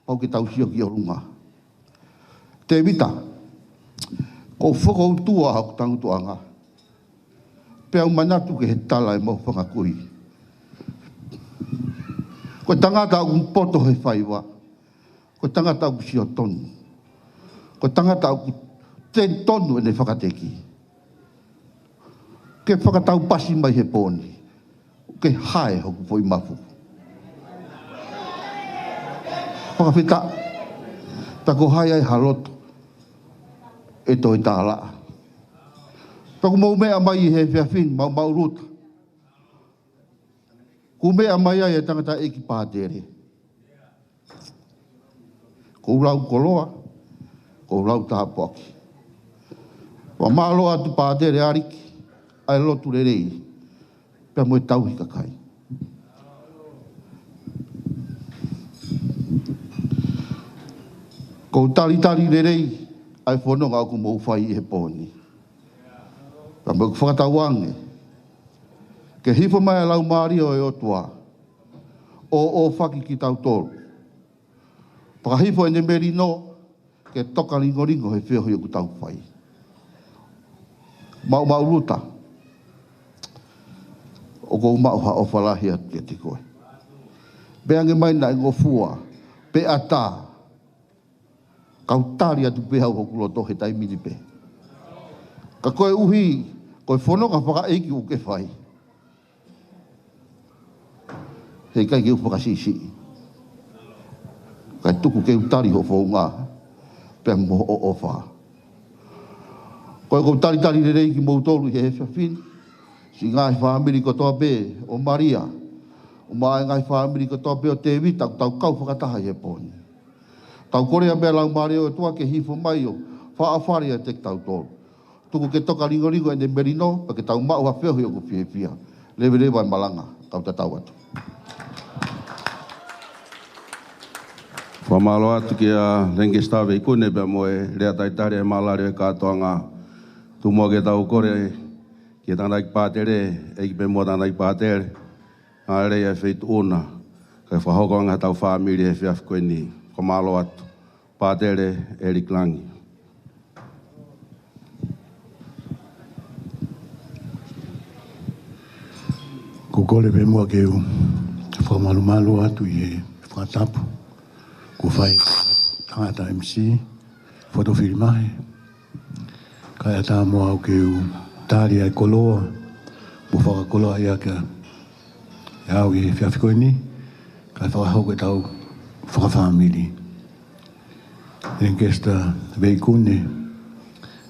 pau ke tau sio ki ʻolunga. Tēvita, ʻoku ou fokoutua hoku tangutuʻanga, pea u manatu ki he tala ʻemau fanga kui. Ko e tangata ʻoku poto he faiva. Ko e tangata ʻoku sio tonu. Ko e tangata ʻoku tētonu ʻene fakateki. Ke fakataupasi mai he pō ni, ke hae hoku foʻi mafu. Fakafetaʻi, pea ko hai ai ha loto ʻe toe tālaʻa. Pea ʻoku mou meʻa mai he efiafi ni Maumau Luta. Kuo meʻa mai ai e tangataʻeiki pātele. Ko u lau koloa, ko u lau tāpuaki. Fakamālō atu pātele ʻaliki, ʻa e lotu lelei, pea mo e tauhi kakai. Ko u talitali lelei, ʻa e fononga ʻoku mou fai he pō ni. Pea mo ʻeku fakatauange, ke hifo mai ʻa e Laumālie ʻo e ʻOtua, ʻo, ʻo faki kitautolu. Fakahifo ʻene melino, ke toka lingolingo he feohi ʻoku tau fai. Maumau Luta, ʻoku ou maʻu ha ʻofa lahi atu kiate koe. Pea ange mai naʻe ngofua, pe ʻatā, kau tali atu pē au hoku loto he taimi ni pē. Ka koeʻuhi, ko e fononga fakaʻeiki ʻoku ke fai. He ʻikai ke u fakasiʻisiʻi. Kae tuku ke u tali hoʻo founga, pea mo hoʻo ʻofa. Ko e ʻoku ou talitali lelei kimoutolu he efiafi ni. Siʻi ngaahi fāmili kotoa pē ʻo Malia. ʻO maʻa e ngaahi fāmili kotoa pē ʻo Tēvita, ʻoku tau kau fakataha he pō ni. Tau kole ʻa e Laumālie ʻo e ʻOtua ke hifo mai ʻo fakaʻofa ʻiate kitautolu. Tuku ke toka lingolingo ʻene melino, pea ke tau maʻu ha feohi ʻoku fiefia. Leveleva e malanga, kau tatau atu. Fakamālō atu kia Langcaster Veikune pea mo e lea talitali ʻa e mālōlō ʻo e kātoanga. Tuku muʻa ke tau kole ki he tangataʻeiki pātele, ʻEiki pea mo e tangataʻeiki pātele, ʻa e lea ʻa e feituʻu na, kae fakahoko ange haʻatau fāmili he efiafi ko eni. Fakamālō atu. Pātele ʻEliki Langi. Ko e kole pē muʻa ke u fakamalumalu atu ʻi he fakatapu kuo fai ʻe he tangata M C, Fotofilimahe. Kae ʻatā muʻa au ke u tali ʻa e koloa kuo fakakoloaʻi ʻaki ʻe au ʻi he efiafi ko eni, kae fakahoko ʻetau fakafāmili. Langcaster Veikune,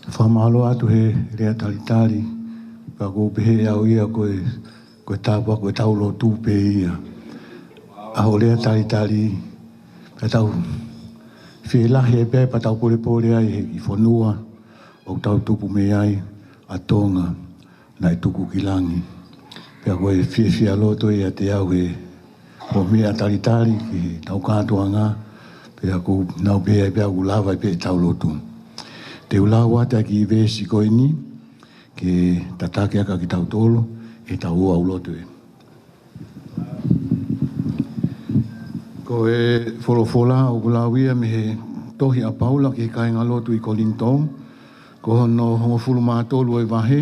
fakamālō atu he lea talitali, pea ʻoku ou pehē ʻe au ia ko e, ko e tāpuaki ʻo ʻetau lotu pē ia. ʻA hoʻo lea talitali, pea tau fie lahi ai pē pea tau polepole ai he kiʻi fonua ʻoku tau tupu mei ai, ʻa Tonga naʻe tuku ki langi. Pea ko e fiefia loto ʻiate au he hoʻo meʻa talitali ki heʻetau kātoanga, pea ʻoku ou pehē ai pē ʻoku lava pē ʻetau lotu. Te u lau atu ʻa e kiʻi veesi ko eni ke tataki ʻaki kitautolu ʻetau ouau lotu ē. Ko e folofola ʻoku lau ia mei he tohi ʻa Paula ki he kāingalotu ʻi Kolinitō, ko hono hongofulu mā tolu ʻo e vahe,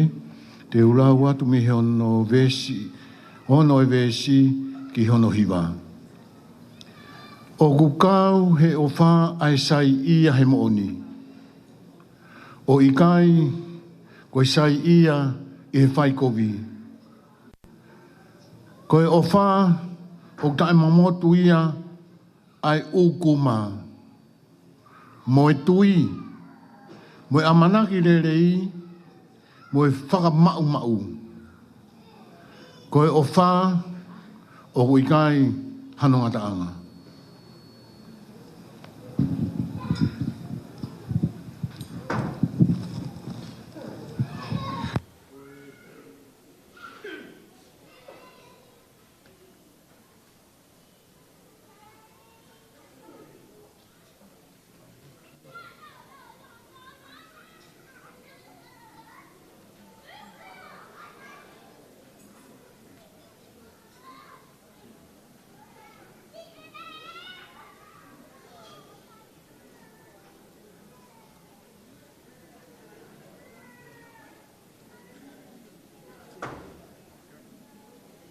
te u lau atu mei he ono veesi, ono ʻo e veesi ki hono hiva. ʻOku kau he ʻofa ʻa e saiʻia he moʻoni, ʻo ʻikai ko e saiʻia ʻi he faikovi. Ko e ʻofa ʻoku taʻemamotu ia ʻa e ʻūkuma, mo e tui, mo e ʻamanaki lelei, mo e fakamaʻumaʻu. Ko e ʻofa ʻoku ʻikai hano ngataʻanga.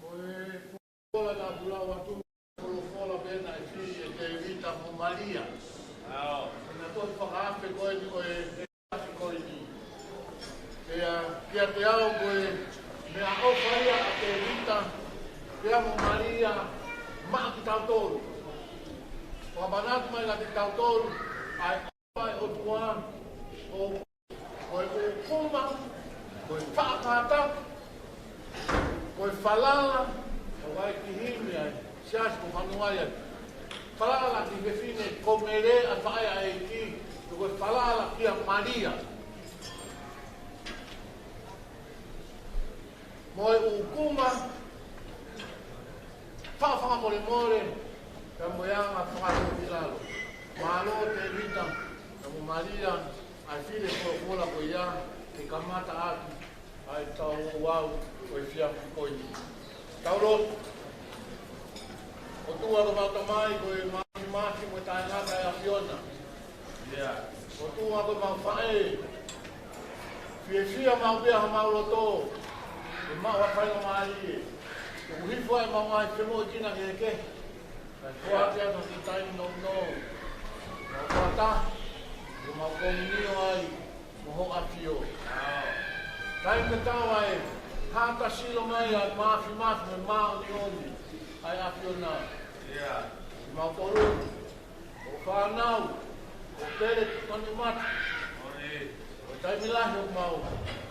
Ko e folofola naʻa ku lau atu, folofola pē naʻe fili ʻe Tēvita mo Malia. Ko e tohi fakaafe ko eni ʻo e efiafi ko eni. Pea kiate au ko e meʻaʻofa ia ʻa Tēvita pea mo Malia maʻa kitautolu. Fakamanatu mai kiate kitautolu ʻa e ʻofa ʻa e ʻOtua, ʻo ko e ʻūkuma, ko e faʻa kātaki, ko e falala, ʻoku ʻi ai e kiʻi himi ʻa e siasi ʻoku fanongo ai. Falala ki he fefine ko Mele ʻa e faʻē ʻa e ʻEiki, ko e falala kia Malia. Mo e ʻūkuma, faʻa fakamolemole, pea mo e anga fakamolemole ki lalo. Mālō Tēvita, pea mo Malia, ʻa e fili e folofola ko ia, ke kamata atu ʻa ʻetau ouau ʻo e efiafi ko eni. Tau lotu. ʻOtua ko homau Tamai, ko e Māfimafi mo e Taʻengata ʻa e ʻAfiona. ʻOtua ko homau faʻē, fiefia maʻu pē ʻa homau loto, ʻi he maʻu ʻa e faingamālie kuo hifo ai ʻemau ngaahi femoʻuekina kehekehe, kae foaki atu ha kiʻi taimi nounou, mau fakataha, ʻo mau komiunio ai mo hoʻo ʻAfio. Taimi tatau ai, hā ta silo mai ʻa e māfimafi mo e māʻoniʻoni ʻa e ʻAfiona. ʻI mautolu, ʻo fānau, ʻo pele tonu mata. ʻO taimi lahi ʻoku mau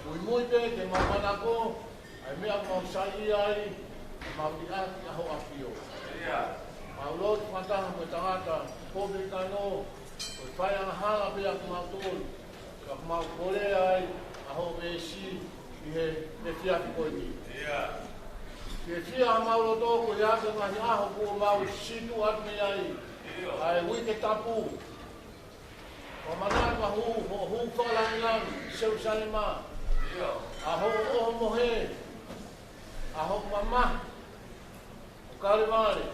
muimui pē ke mau manako ʻa e meʻa ʻoku mau saiʻia ai, ʻo mau liʻaki ʻa hoʻo ʻAfio. Mau lotu fakataha mo e tangata Pope Kano, ʻo fai angahala pē ʻa kimautolu, ka ʻoku mau kolea ai ʻa hoʻo veesi ʻi he efiafi ko eni. Fiefia ʻa mau loto ko ia ke ngaahi ʻaho kuo mau sītuʻa atu mei ai. ʻa e Uike Tapu. ʻO manatu ʻa hoʻo hū, hoʻo hū fakalangilangi ʻi Selusalema. ʻA hoʻo ʻohomohe, ʻa hoʻo mamahi ʻo Kalevale.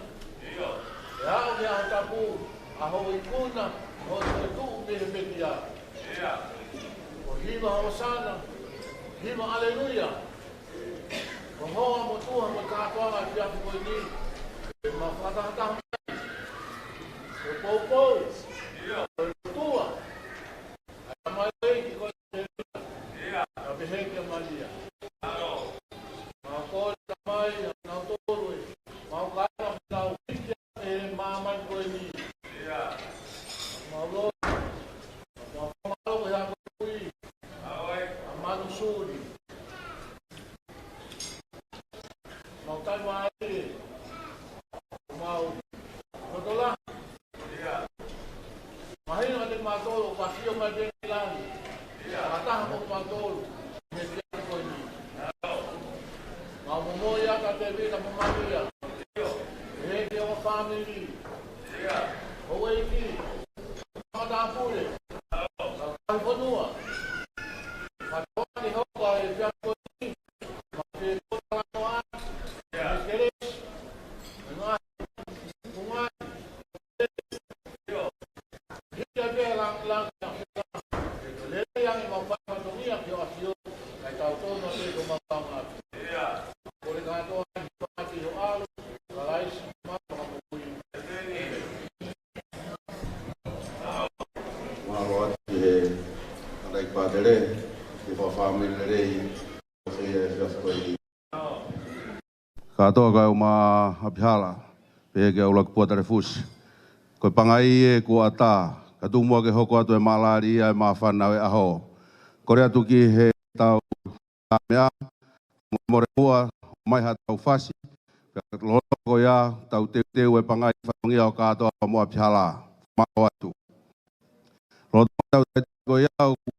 ʻE aʻu ki he ʻaho tapu, ʻa hoʻo ikuna, hoʻo toetuʻu mei he pekia. ʻO hiva ʻOsana, hiva ʻAleluia. Ko e hoa motuʻa mo e kātoanga ʻo e efiafi ko eni. ʻE mau fakatahataha mai ʻo poupou, ʻo e motuʻa. ʻA e tamai ʻeiki ko e, ʻa pehē kia Malia. Mau kole Tamai, ʻa nautolu ē, mau kāinga, mau hiki ʻa e māmani ko eni. Mau lotu, mau fakamālō ki he ako kui, ʻa Manu Suli. Mau tai mai ē, mau loto lahi. Mahino kiate kimautolu ʻoku ʻafio mai pē ʻi langi. Fakataha mo kimautolu ʻi he efiafi ko eni. Mau momoi atu ʻa Tēvita mo Malia. Pehē ki he ongo fāmili. Houʻeiki, matāpule, kau tauhi fonua. Fakataha ki he hoko ʻa e efiafi ko eni. Mau fie talanoa atu, ʻa e kelesi, ʻa e ngaahi, ʻa e ngaahi, hiki ʻa e langilangi ʻa e fekau. Lelei ange mau fai fatongia ki hoʻo ʻafio, kae tau tonu ʻa e tō mau anga atu. Kole kātoa ʻi he huafa ʻo ho ʻAlo, Kalaisi, mau fakamoʻui. Mālō atu ki he kau pātele, ki he kau fāmili lelei, ʻo e efiafi ko eni. Kātoa kae ʻumaʻā ʻa Pihala, pehē kia ʻUluaki Pua Talefusi. Ko e pangai ē kuo ʻatā, ka tuku muʻa ke hoko atu e mālali ʻa e māfana ʻo e ʻaho. Kole atu ki he tau tā meʻa, mo e mole muʻa, mai ha tau fasi, pea loloto ko ia, tau teuteu e pangai fatongia ʻo kātoa mo ʻa Pihala. Mālō atu. Loloto tau tai ko ia, ʻoku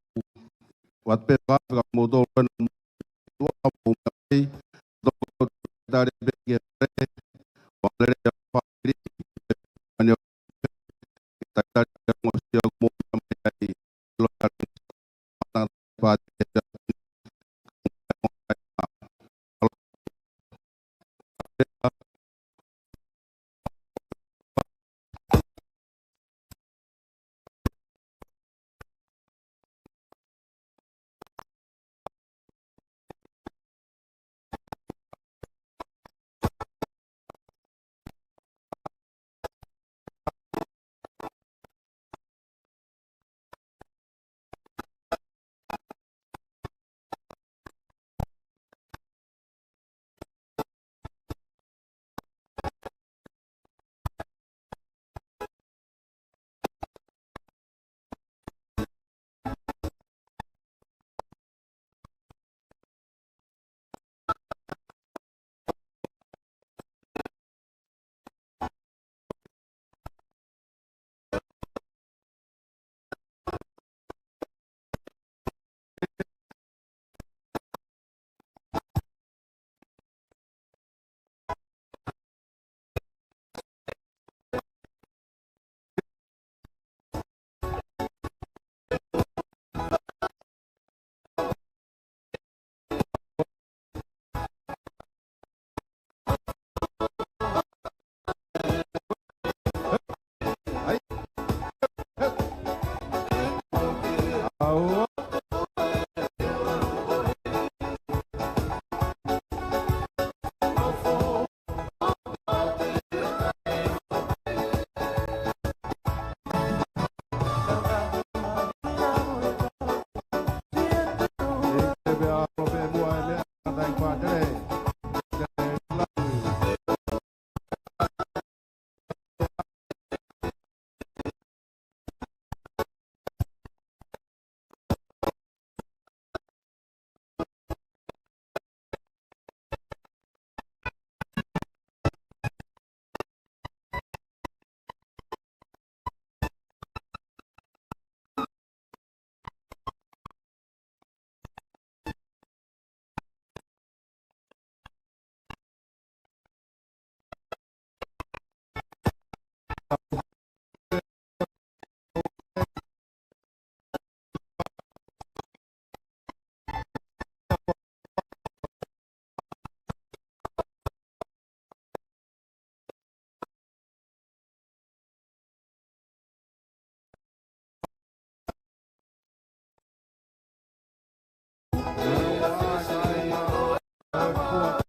ʻoatu pē fakafika mo tolu ena mo tua mo mai, toko tau tali pē ki he pale, ʻo lele ia fāmili, mani ʻo tai tali pē mo sio mo mai ai, lo tali pē. ʻOku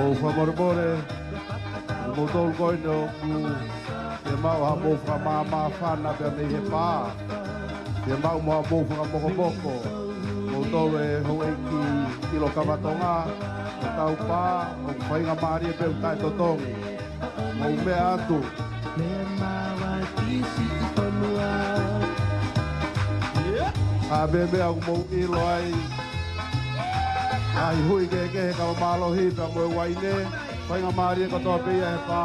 ou fakamolemole, ʻoku mou tolu ko eni ʻoku ke maʻu haʻamou fakamāmāfana pea mei he pā. Ke maʻu mo haʻamou fakamokomoko. Mou tolu e houʻeiki ʻilo kavatonga, ʻo tau pā, ʻoku faingamālie pē ʻoku taʻetotongi. Mou meʻa atu. ʻA e meʻa ʻoku mou ʻilo ai. ʻA e hui kehekehe kava mālohi pea mo e uaine. Faingamālie kotoa pē ia he pā.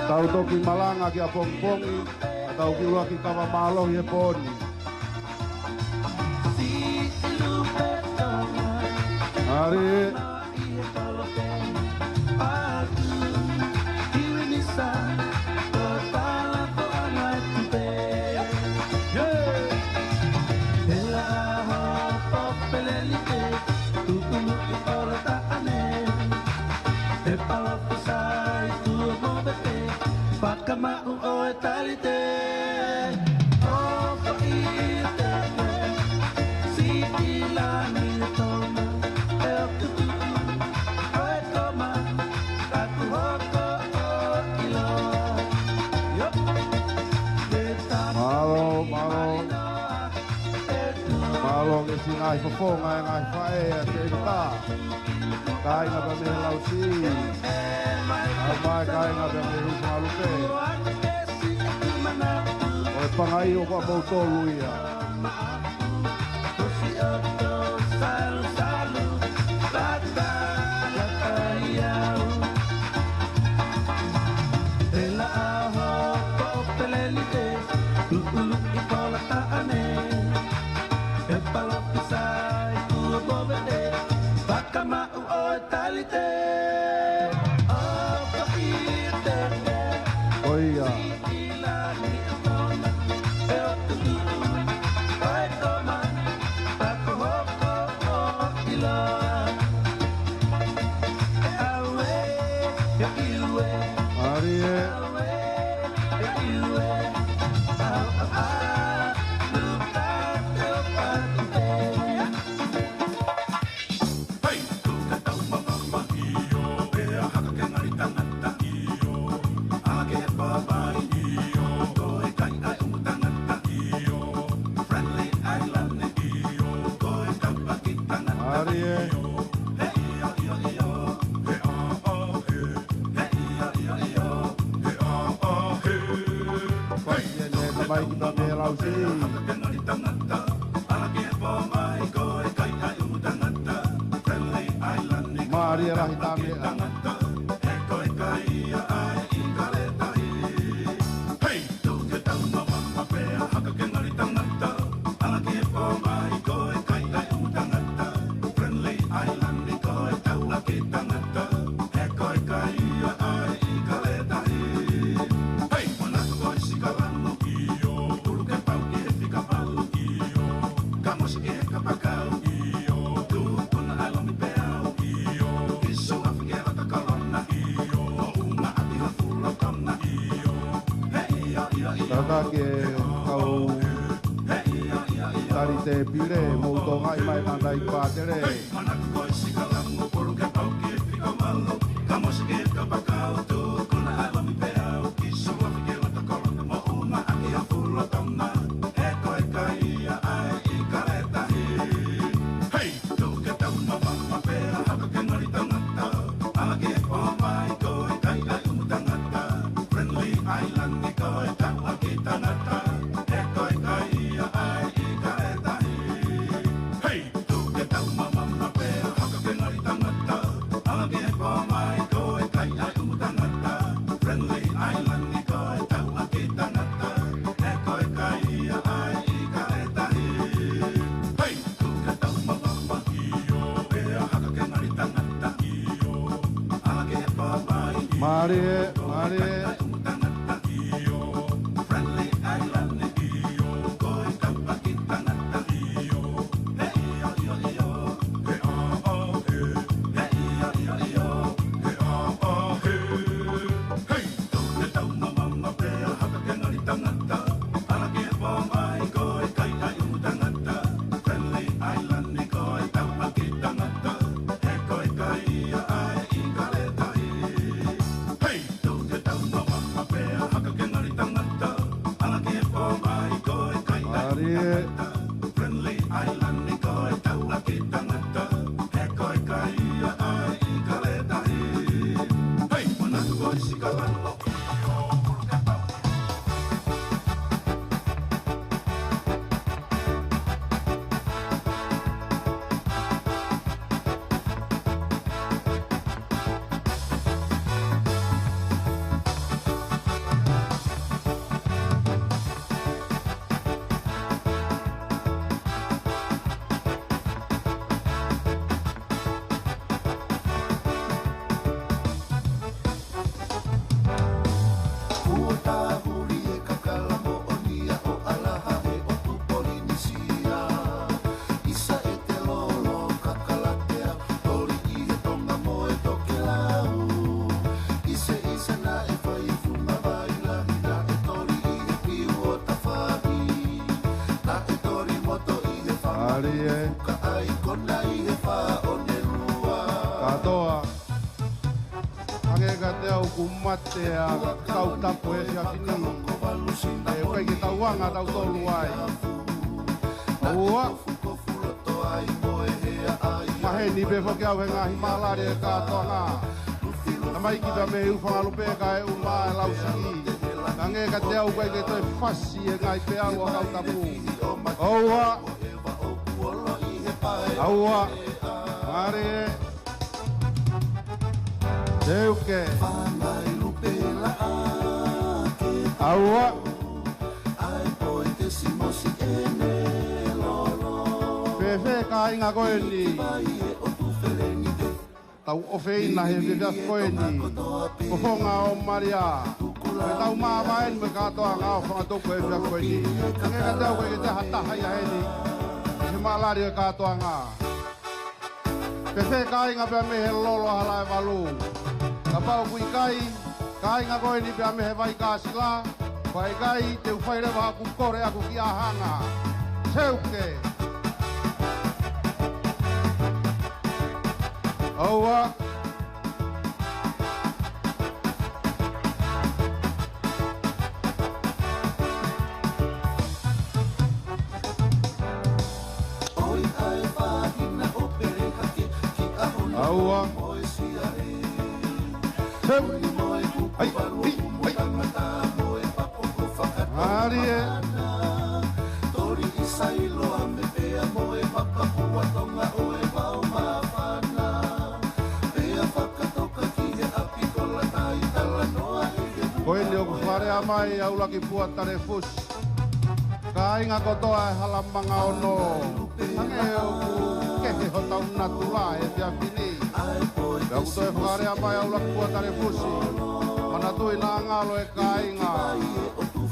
Tau toki malanga ki ʻapongipongi, ka tau kiʻi ʻuluaki kava mālohi he pō ni. ʻAlē. Fakamau o e talite, o ko i te me, si i la ni toma, e o tutu, o e toma, taku hoko o ilo. Mālō, mālō. Mālō ke si ngaahi fofonga e ngaahi faʻē ʻa e tēvita. Kāinga pea mei he Lauti. ʻA mai kāinga pea mei he Hufalupe. ʻO e pangai ʻoku ʻamoutolu ia. ʻO ia. Te lahi tā meʻa. Tangata, he ko e kai ia ʻa e ʻIkale Tahi. Hei! Tuku ke tau mamafa pea haka ke ngali tangata. ʻAla ke pō mai ko e kai ʻa e ʻumu tangata. Friendly Island ko e tauʻaki tangata. He ko e kai ia ʻa e ʻIkale Tahi. Hei! Manatu ko e sikalango. ʻIo. Pulu ke pau ki he fika valu. ʻIo. Kamosi ki he kapakau. ʻIo. Tukuna ʻa e lomi peau. ʻIo. Kisu afi ke lata kolona. ʻIo. Moʻunga ʻapi ha fulo kona. ʻIo. He ʻio, ʻio, ʻio. Tata ke kau tali te pile, mou tōngaʻi mai tangata i pātele. Hei, manatu ko e sikalango pulu ke pau ki he fika valu. Kamosi ki he kapakau tukuna ʻa e lomi peau. Kisu afi ke lata kolona moʻunga ʻapi ha fulo kona. He ko e kai ia ʻa e ʻIkale Tahi. Hei! Tuku ke tau mamafa pea haka ke ngali tangata. ʻAla ke pō mai ko e kai ʻa e ʻumu tangata. Friendly Island ko e tauʻaki tangata. He ko e kai ia ʻa e ʻIkale Tahi. Hei! Tuku ke tau mamafa pea haka ke ngali tangata. ʻAla ke pō mai ko e kai ʻa e ʻumu tangata. Friendly Island ko e tauʻaki tangata. He ko e kai ia ʻa e ʻIkale Tahi. Hei! Tuku ke tau mamafa. ʻIo. Pea haka ke ngali tangata. ʻIo. ʻAla ke pō mai. Mālie, mālie. Friendly Island, ʻio, ko e tauʻaki tangata, ʻio, he ʻio, ʻio, ʻio, he ʻā, ʻā, he, he ʻio, ʻio, ʻio, he ʻā, ʻā, he. Hei! Tuku ke tau mamafa pea haka ke ngali tangata, ʻala ke pō mai ko e kai ʻa e ʻumu tangata, Friendly Island ko e tauʻaki tangata, he ko e kai ia ʻa e ʻIkale Tahi. Hei! Tuku ke tau mamafa pea haka ke ngali tangata, ʻala ke pō mai ko e kai ʻa e ʻumu tangata, Friendly Island ko e tauʻaki tangata, he ko e kai ia ʻa e ʻIkale Tahi. Hei! Manatu ko e sikalango. Kuo tāhuli e kakala moʻoni ʻa ʻAlaha he ʻotu Polinisia. ʻIsa e te lolo kakalatea, toli ʻi he tonga mo e tokelau. ʻIsa, ʻisa naʻe fai e funga vai lahi, naʻe toli ʻi he piu ʻo tafahi. Naʻe toli moto ʻi he fanga, ʻalu e fuka ʻaikona ʻi he fā ʻo ne lua. Kātoa. Hangē kiate au kuo mate ʻa Kautapu he efiafi ni. ʻE ʻikai ke tau anga tautolu ai. ʻOua. Maheni pē foki au he ngaahi mālali e kātoanga. Tamaiki pea mei he ʻū fanga lupe kae ʻuma e lau siki. Hangē kiate au ʻikai ke toe fasi e ngaahi peau ʻa Kautapu. ʻOua. ʻOua. Mālie. Teuke. ʻOua. Fēfē kāinga ko eni? Tau ʻofeina he efiafi ko eni. Fofonga ʻo Malia. Ko e tau māvae eni mo e kātoanga ʻo fanga tuku he efiafi ko eni. Hangē kiate au ʻikai ke toe ha taha ia heni. He mālali e kātoanga. Fēfē kāinga pea mei he Lolo ʻa Halaevalu? Kapau ʻoku ʻikai, kāinga ko eni pea mei he Vaikāsila, ko e ʻikai te u fai leva haʻaku kole ʻaʻaku ki ʻAhanga. Teuke. ʻOua. ʻOi ʻa e fāhina ʻo Pelehake ki ʻAhona. ʻOua. Mo e siale. Heu. Ai, ai, ai. Mālie. Toli ʻi Sailoame pea mo e papakua Tonga ʻo e vao māfana. Pea Fakalea mai ʻa ʻUluaki Pua Talefusi. Kāinga kotoa ʻa e Hala Manga Ono. Hangē ʻoku kehe hotau natula he efiafi ni. Pea ʻoku toe fakalea mai ʻa ʻUluaki Pua Talefusi. Manatuʻi naʻa ngalo e kāinga.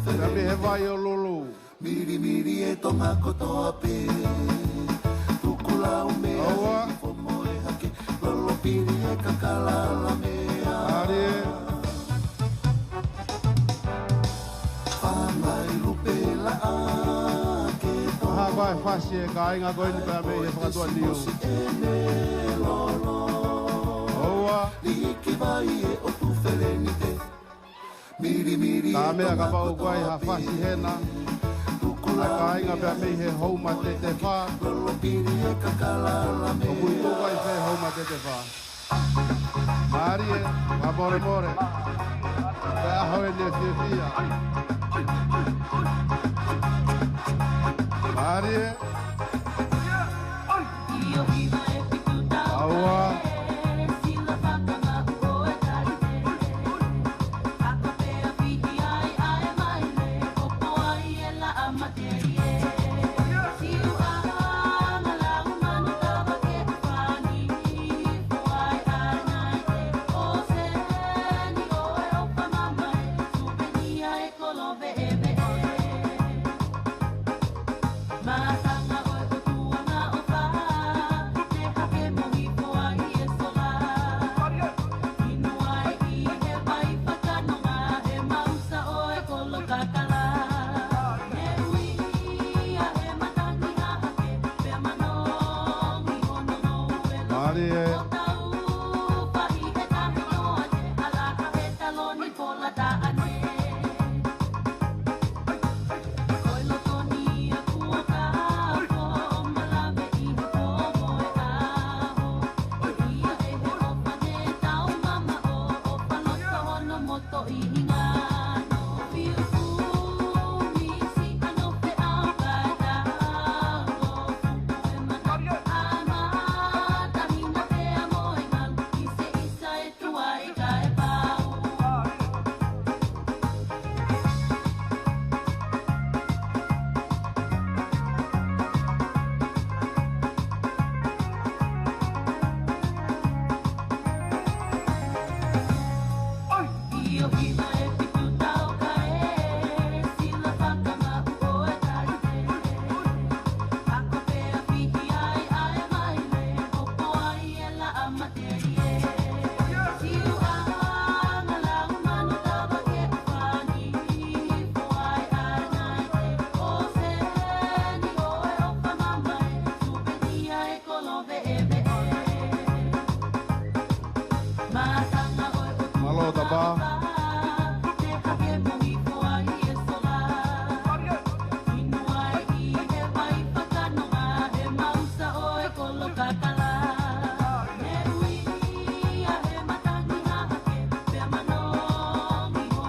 Pea mei he Vai ʻo Lulu. Milimili e Tonga kotoa pē. Tukulau mea ʻAua. Hifo mo e hake. Lolopili e kakala la mea. Mālie. Fāngai lupe laʻa ke tō. Hā ko e fasi e kāinga ko eni pea mei he fakatuʻa niu. Mosi e melolo. ʻAua. Liki vai e ʻotu felenite. Milimili e Tonga kotoa pē. Tā meʻa kapau ʻoku ʻi ai ha fasi hena. Tukulau mea. Kāinga pea mei he Houma Tetefā. Lolopili e kakala la mea. ʻOku ʻi ai fē Houma Tetefā? Mālie, fakamolemole. Pea ʻaho eni ʻe fiefia. Mālie. ʻAua. Mālie. Mālō Tapa.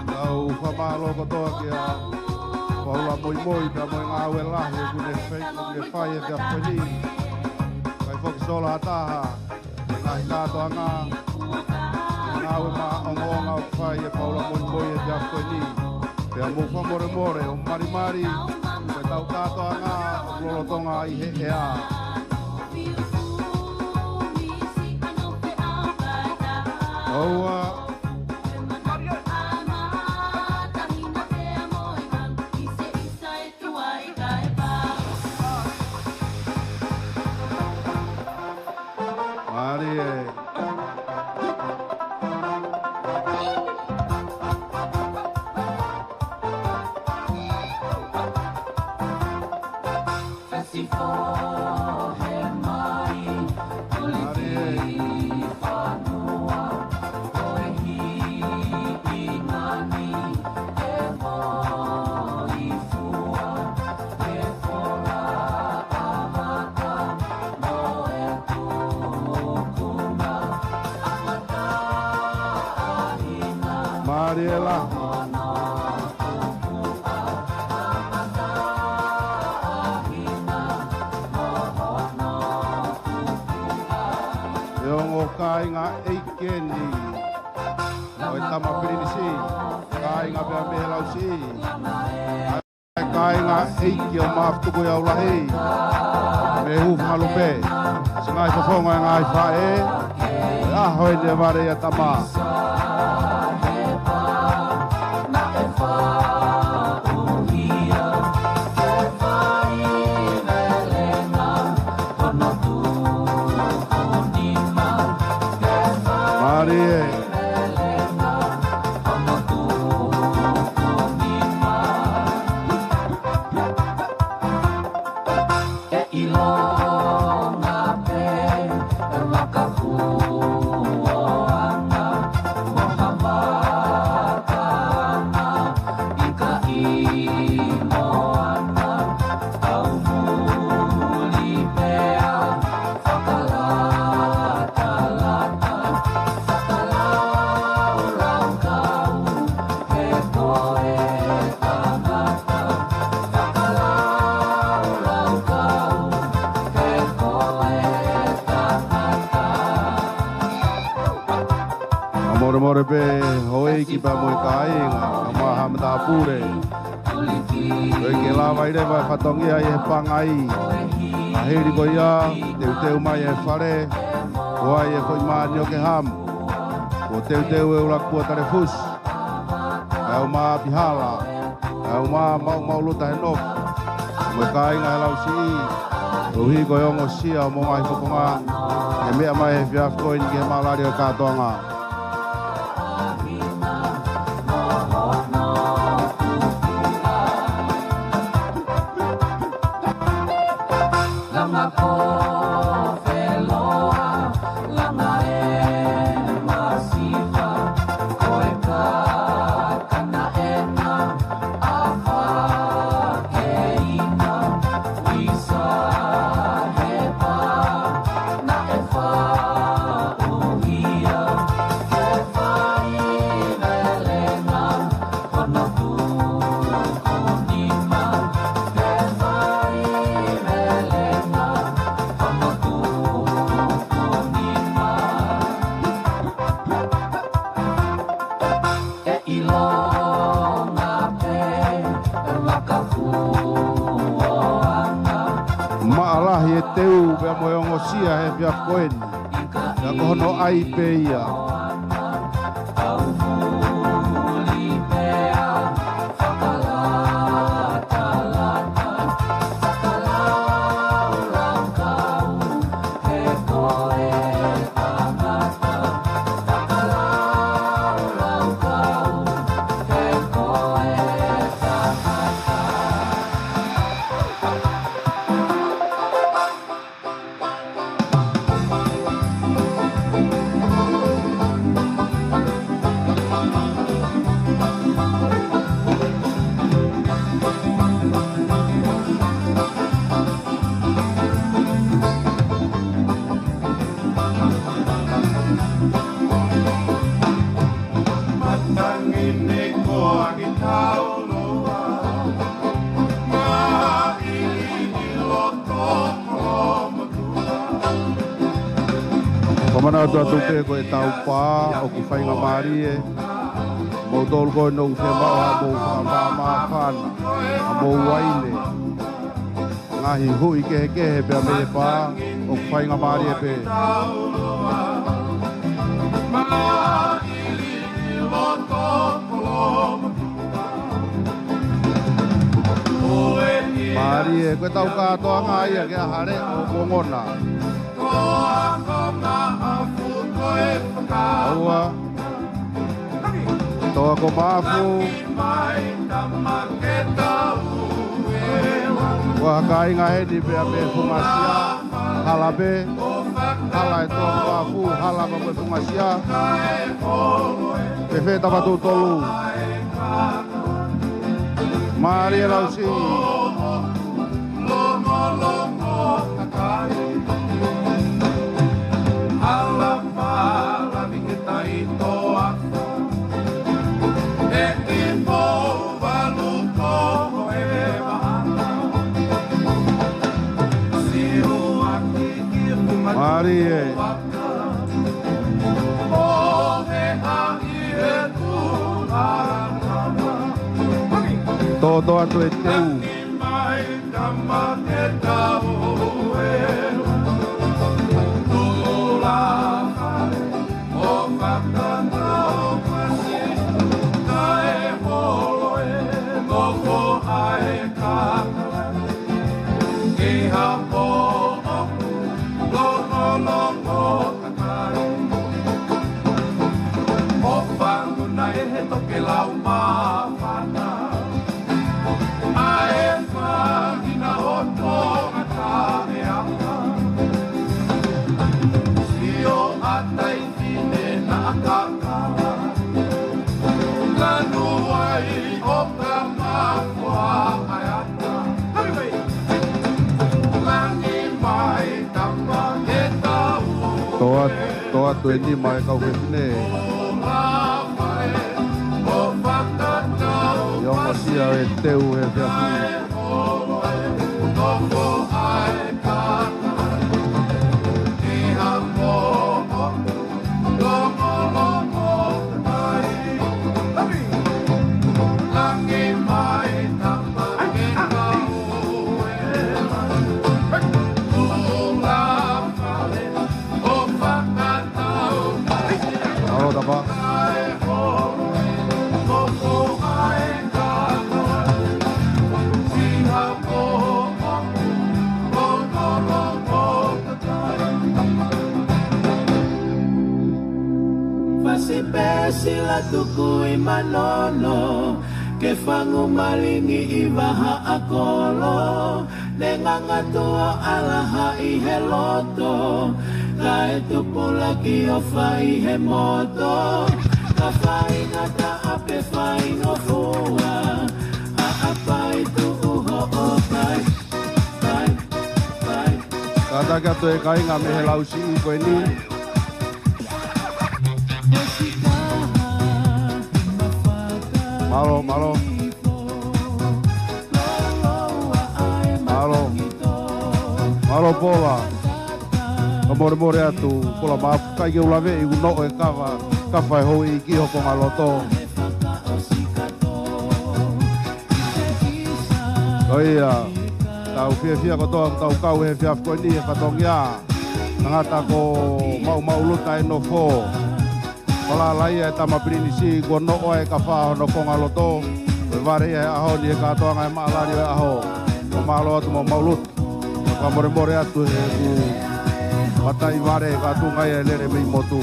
Tau fakamālō kotoa kia Paula Moimoi pea mo e ngāue lahi ʻoku ne fai, ʻoku ne fai he efiafi ni. Kae foki sola ʻa taha. Ngaahi kātoanga, ngāue maʻongoʻonga ʻoku fai ʻe Paula Moimoi he efiafi ni. Pea mou fakamolemole ʻo malimali, ko ʻetau kātoanga ʻoku lolotonga ʻi he ʻea. ʻAua. Mālie. Mālie. Mālie lā. ʻE ongo kāinga ʻeiki ni. Nau Tama Pilinisi, kāinga pea mei he Lausiʻi. Kāinga ʻeiki ʻo Maʻafutukuʻiaulahi, mei Hufangalupe. Siʻi ngaahi fofonga e ngaahi faʻē, ʻa hono vale ia tama. Mālie. ʻA molemole pē houʻeiki pea mo e kāinga, ʻa Maha Matāpule. ʻOku ʻikai ke lava ʻi leva e fatongia ʻi he pangai. ʻA hili ko ia, teuteu mai e fale, ʻo ʻai e foʻi māni ʻo ke hamu. ʻO teuteu e ʻuluaki pua talefusi. ʻA e ʻuma ʻapi hala, ʻa e ʻuma maumau luta he nofo. Mo e kāinga he Lausiʻi, ʻo hiko e ongosia mo e ngaahi fofonga, ʻe meʻa mai he efiafi ko eni ki he malali ʻo e kātoanga. Maʻalahi e teu pea mo e ongosia he efiafi ko eni. Pea ko hono ʻai pē ia. Ko e manatu atu pē ko e taupā ʻoku faingamālie. Mou tolu ko eni ʻoku fiemaʻu haʻamou fakamāfana, haʻamou uaine. Ngaahi hui kehekehe pea mei he pā, ʻoku faingamālie pē. Mālie, ko e tau kātoanga ia ke ʻalu hale ʻo kongona. Aua. Toa ko Maʻafu. Ko e kāinga heni pea mei Fungasia. Hala pē. Hala e Toa ko Maʻafu. Hala pea mo e Fungasia. Fēfē Tavatuʻutolu? Mālie Lausiʻi. Mālie. Toʻo atu e teu. Mo fangu na e he tokelau māfana. ʻA e fāngina ʻo Tonga taʻeʻaonga. Sio ʻa Taifine na akaka. Lanu ai ʻo ka mafua ʻa e ata. Langi mai tama e tau. Toʻo atu, toʻo atu e nima e kau fefine. ʻI ongosia e teu he efiafi ni. Mālō Tapa. Fasi pē Sila Tukuimanono, ke fangu malingi ʻi Vahaʻakolo, ne ngangatu ʻo ʻalaha ʻi he loto, kae tupulaki ʻo fai he moto, ka faingataʻa pe faingofua, ʻaʻapai tuʻu hoʻo kai, kai, kai. Kātaki atu e kāinga mei he lausiʻi ko eni. Mālō, mālō. Mālō. Mālō Pola. Ka molemole atu, Pola Mapu, ʻikai ke u laveʻi ʻeku noʻo e kafa, kafa e houʻeiki ho konga loto. Ko ia, tau fiefia kotoa, tau kau he efiafi ko eni he fatongia. Tangata ko Maumau Luta e nofo. Falala ia e tama pilinisi kuo noʻo ai e kafa hono konga loto. Ko e vale ia he ʻaho ni he kātoanga e maʻalali ʻo e ʻaho. Ko mālō atu Maumau Luta. Ka molemole atu he ʻeku matai vale ka tuʻunga ia e lele mei motu.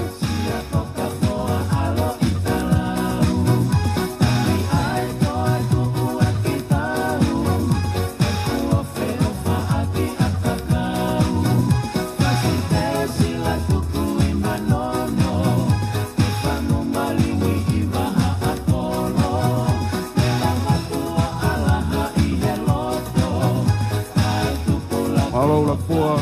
Mālō Lakua.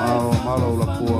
Mālō, mālō Lakua.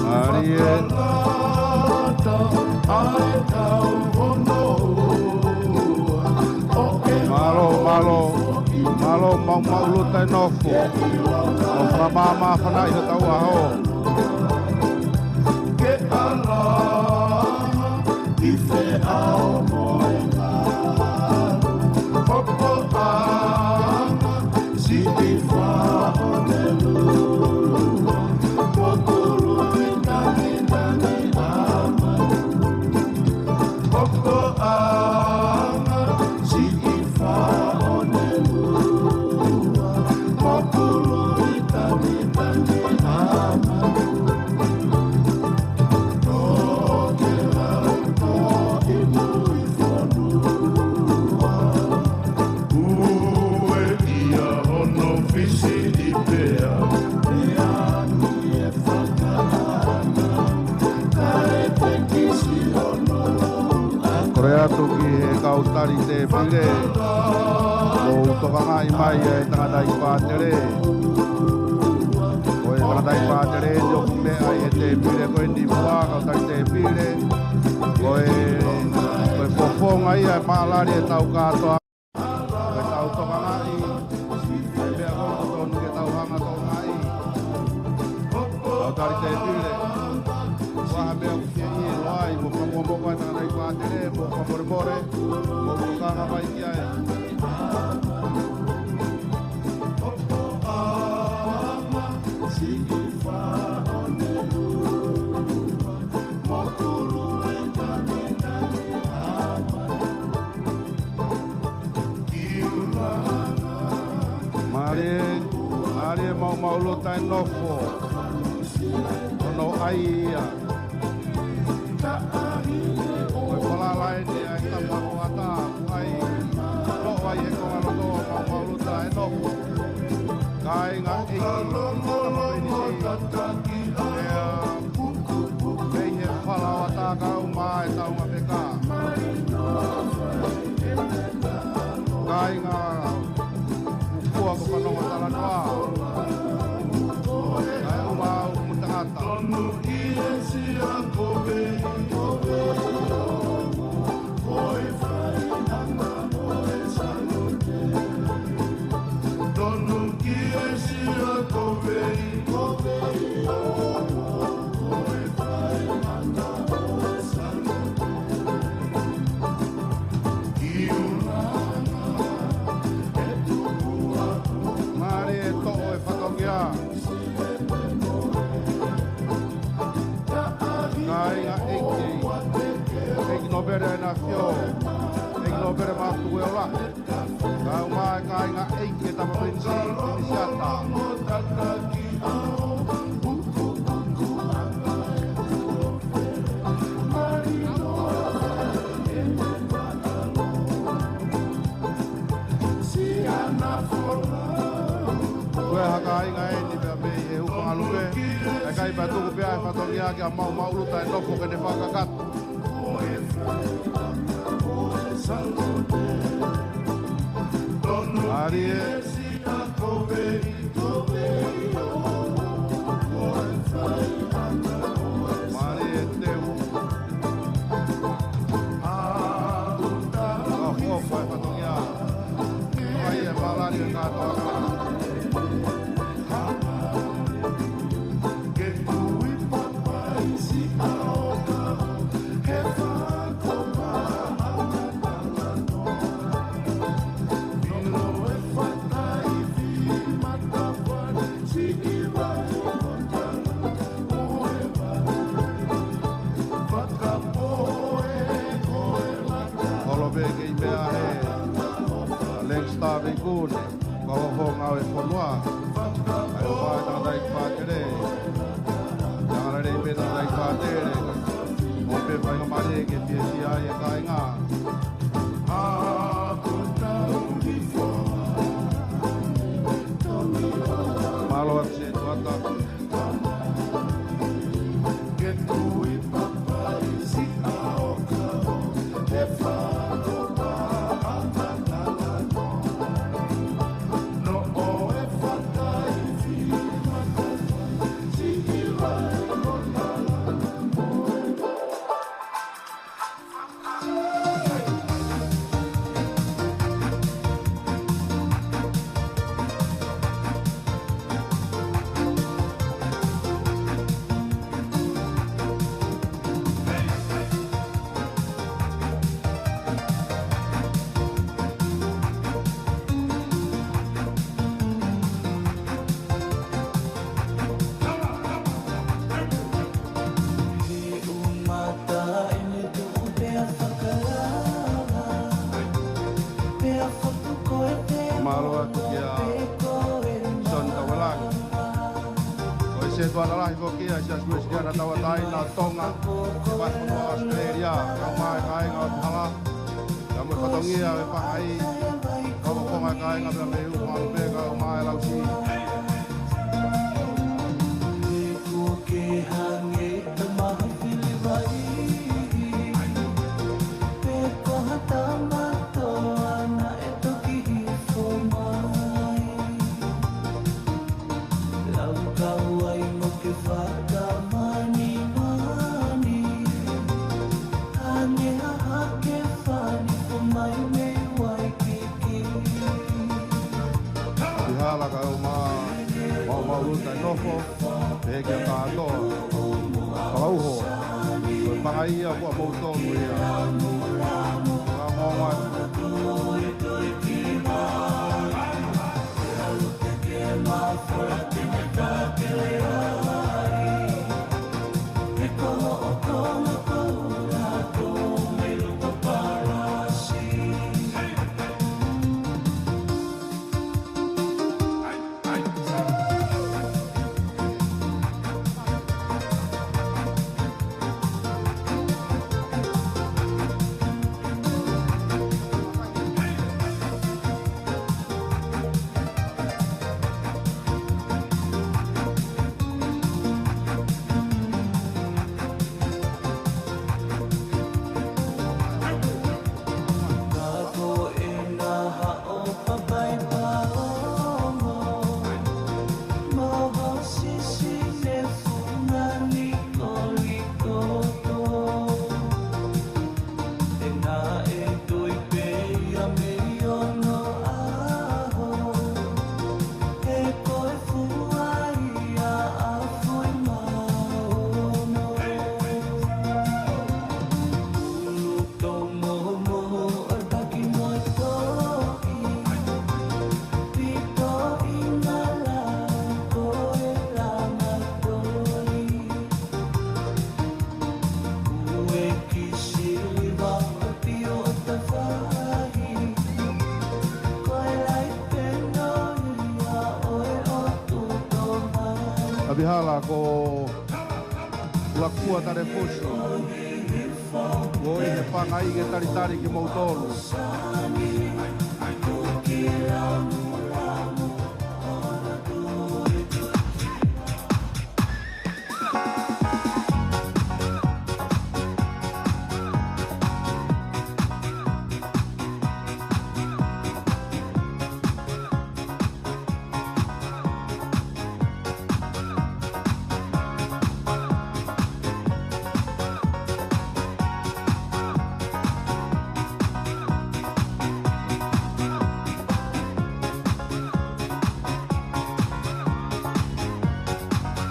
Mālie. Mālō, mālō, mālō, Maumau Luta e nofo. ʻO fakamāmāfanaʻi hotau ʻaho. Kole atu ki he kau tali tēpile, mou tokangaʻi mai ʻa e tangataʻi pātele. Ko e tangataʻi pātele ni ʻoku meʻa ʻi he tēpile ko eni muʻa, kau tali tēpile. Ko e, ko e fofonga ia e mālali ʻetau kātoa. Ko ʻetau tokangaʻi, ʻa e meʻa ko ē ʻoku totonu ke tau hanga tokangaʻi. Kau tali tēpile. Ko e hā e meʻa ʻoku ke ʻiloa ai, mou fakamolemole, ko e tangataʻi pātele, mou fakamolemole, mou tokanga mai ki ai. Mālie, mālie Maumau Luta e nofo. Hono ʻai ia. Ko e falala eni ʻa e tapa hoʻatā, ʻoku ʻai, noʻo ai he konga loto ʻo Maumau Luta e nofo. Kāinga ʻeiki, tama penisi. ʻEa, mei he fala hoʻatā kau mai e taunga feka. Kāinga, ukua ko fanongo talanoa. Kae ʻuma au mo tangata. Mālie e toʻo e fatongia. Kāinga ʻeiki, ʻEiki Nōpele ʻAinafio, ʻEiki Nōpele Matukueola. Kau mai kāinga ʻeiki e tama penisi, penisi ata. Ko e hā kāinga eni pea mei he Hupangalupe, ʻikai pea tuku pea e fatongia kia Maumau Luta e nofo ke ne fakakakato. Mālie. Mālie e teu. Ka hoko e fatongia. Ai e mālali e kātoa. Holo pē kei meʻa he Lone Star Veikune, ko hoʻo ngāue fonua. ʻAi ʻo fai tangataʻi pātele. Tangataʻi pē tangataʻi pātele. ʻO pē fai ngā mare ke fiefia ai e kāinga. Mālō ʻEfiseti Tuʻata. Setuata lahi foki ia ʻa e Siasi Uēsiliana Tauʻatāina ʻo Tonga, ʻi he vahefonua ʻAositelēlia, kae ʻumaʻā e kāinga ʻo Hala, kae ʻumaʻā e fatongia ʻo e pangai, kae ʻumaʻā e kāinga pea mei he ʻū fanga lupe, kae ʻumaʻā e Lausiʻi. ʻI Hala kae ʻumaʻā e maumau ʻulu taʻenofo, pehē kia Katoa Falauho, ko e pangai ia ʻoku ʻa moutolu ia. Ka moʻunga. ʻApihala ko Lakua Talefusi. Ko e pangai ke talitali kimoutolu.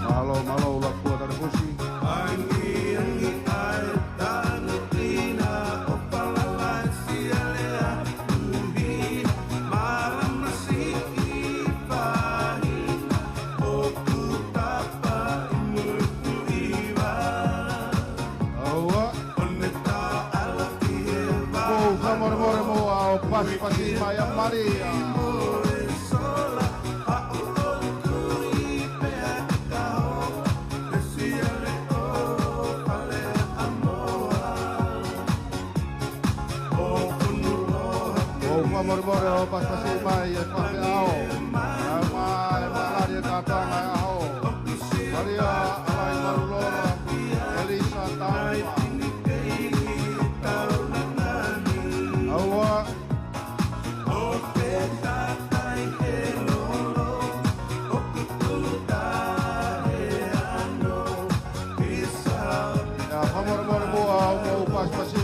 Mālō, mālō, Lakua Talefusi. ʻOua. Ko e fakamolemole muʻa ʻo pasipasi mai ʻa Malia. ʻOku fakamolemole ʻo pasipasi mai e faifekau. Kae ʻumaʻā e Mālali e Kātoanga ʻo e ʻaho. Malia Alai Marulola, ʻElisa Taufa. ʻOua. ʻIo, fakamolemole muʻa ʻo mou pasipasi.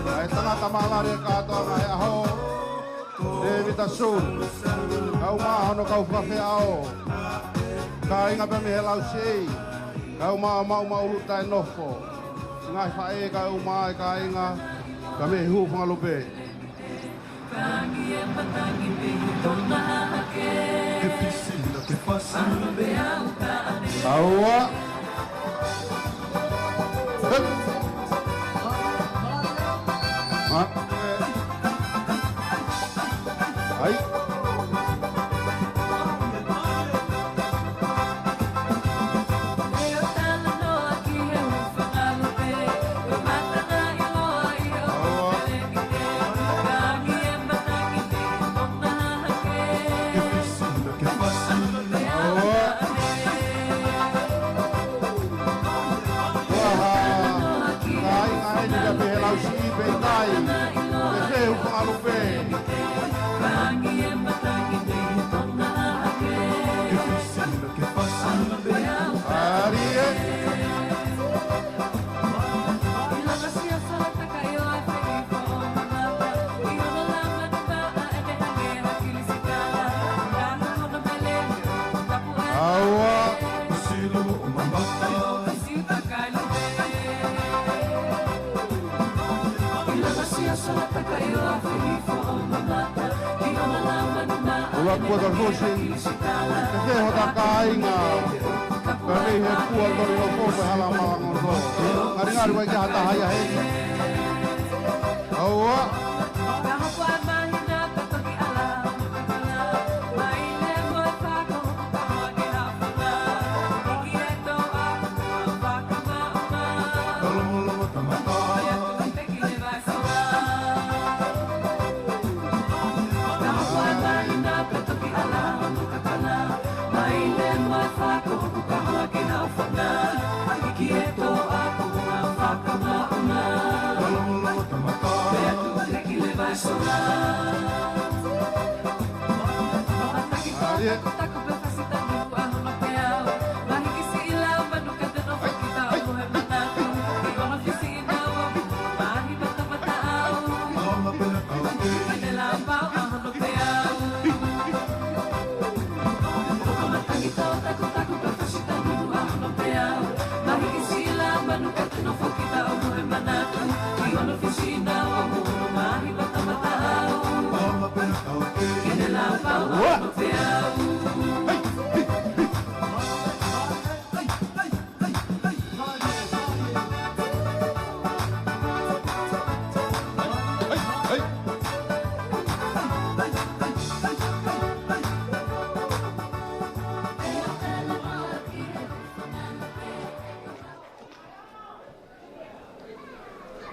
ʻA e tangata Mālali e Kātoanga ʻo e ʻaho, Tēvita Sulu. Kae ʻumaʻā hono kau faifekau. Kāinga pea mei he Lausiʻi. Kae ʻumaʻā e maumau ʻulu taʻenofo. Siʻi ngaahi faʻē kae ʻumaʻā e kāinga. Pea mei he ʻū fanga lupe. ʻAua. Hei. ʻAi. Pua Talifusi, ʻeke hota kāinga, ka mei he Pua Talifusi mo e Hala Malangoto. Ngalingali ʻoku ʻikai ha taha ia heni. ʻAua.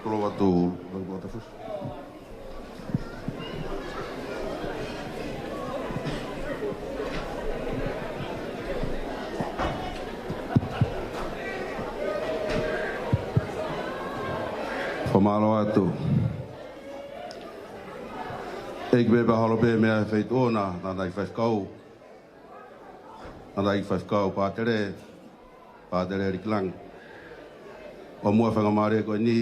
Koloa tu, koloa tu. Fakamālō atu. ʻEiki Pepa Holope mei he feituʻu ʻoʻona, tangataʻeiki faifekau. Tangataʻeiki faifekau, pātele, pātele ʻa Likilangi. ʻOmai e faingamālie ko eni,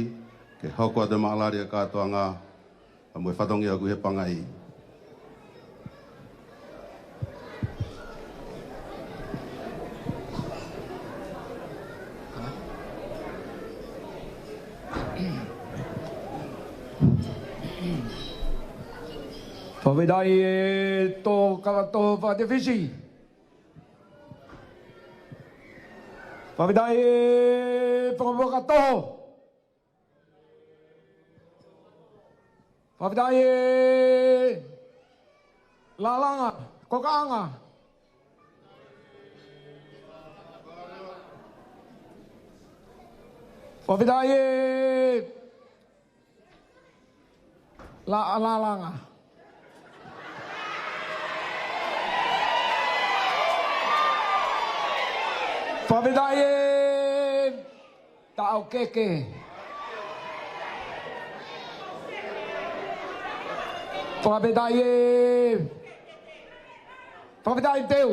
ke hoko atu e maʻalali ʻa e kātoanga, ʻa mo e fatongia ʻoku ʻi he pangai. Fakafetaʻi e tō kava tō fakatefisi. Fakafetaʻi e fakamuʻa katoho. Fakafetaʻi e lālanga, kokaʻanga. Fakafetaʻi e la-, lālanga. Fakafetaʻi e taʻokeke. Fakafetaʻi e, fakafetaʻi teu.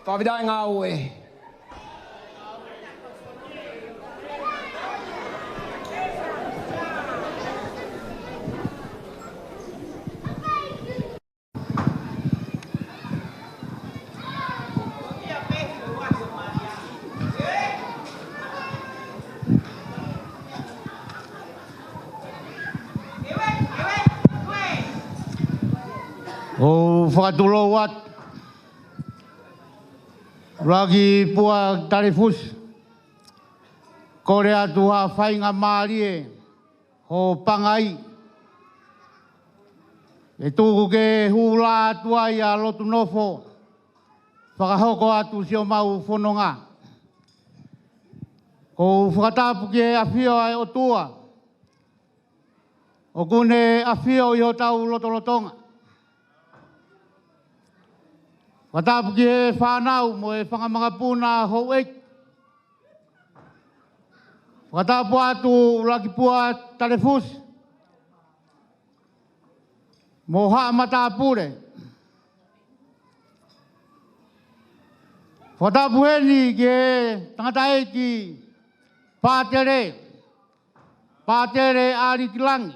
Fakafetaʻi ngāue. ʻOku fakatulou atu, ʻUluaki Pua Talifusi, kole atu ha faingamālie ho pangai, ʻe tuku ke hū lā atu ai ʻa lotu nofo, fakahoko atu siʻomau fononga. ʻOku ou fakatapu ki he ʻafio ʻa e ʻOtua, ʻoku ne ʻafio ʻi hotau lotolotonga. Fakatapu ki he fānau mo e fanga makapuna houʻeiki. Fakatapu atu ʻUluaki Pua Talifusi mo haʻa matāpule. Fakatapu heni ki he tangataʻeiki pātele, pātele ʻa Likilangi.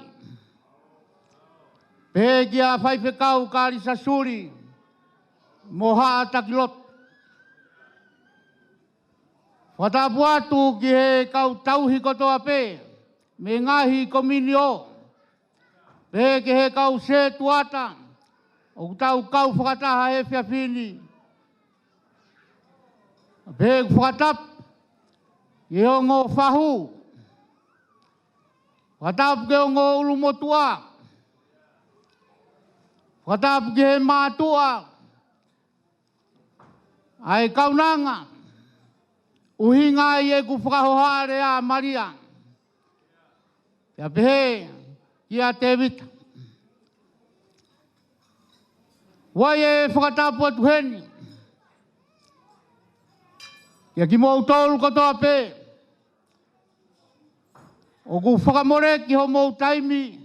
Pehē kia Faifekau Kalisa Suli mo haʻa takilotu. Fakatapu atu ki he kau tauhi kotoa pē mei he ngaahi komiunitī. Pehē ki he kau sētuata ʻoku tau kau fakataha he efiafi ni. Pehē ʻeku fakatapu ki he ongo fahu. Fakatapu ki he ongo ʻulumotuʻa. Fakatapu ki he mātuʻa. ʻA e kaunanga, ʻuhinga ʻi heʻeku fakahohaʻa lea ʻa Malia. Pea pehē kia Tēvita. ʻOku ou fakatapu atu heni kia kimoutolu kotoa pē ʻoku fakamoleki homou taimi,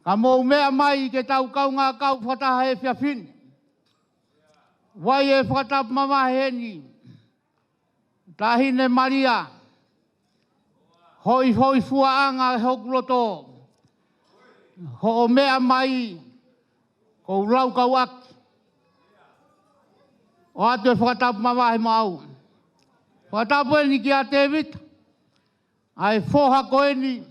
ka mou meʻa mai ke tau kaungā kau fakataha he efiafi ni. ʻOku ou fakatapu mamahi heni, Taʻahine Malia, hoʻi, hoʻi fuaʻanga hoku loto, hoʻo meʻa mai, kou laukau ʻaki. ʻOatu e fakatapu mamahi maʻau. Fakatapu eni kia Tēvita, ʻa e foha ko eni,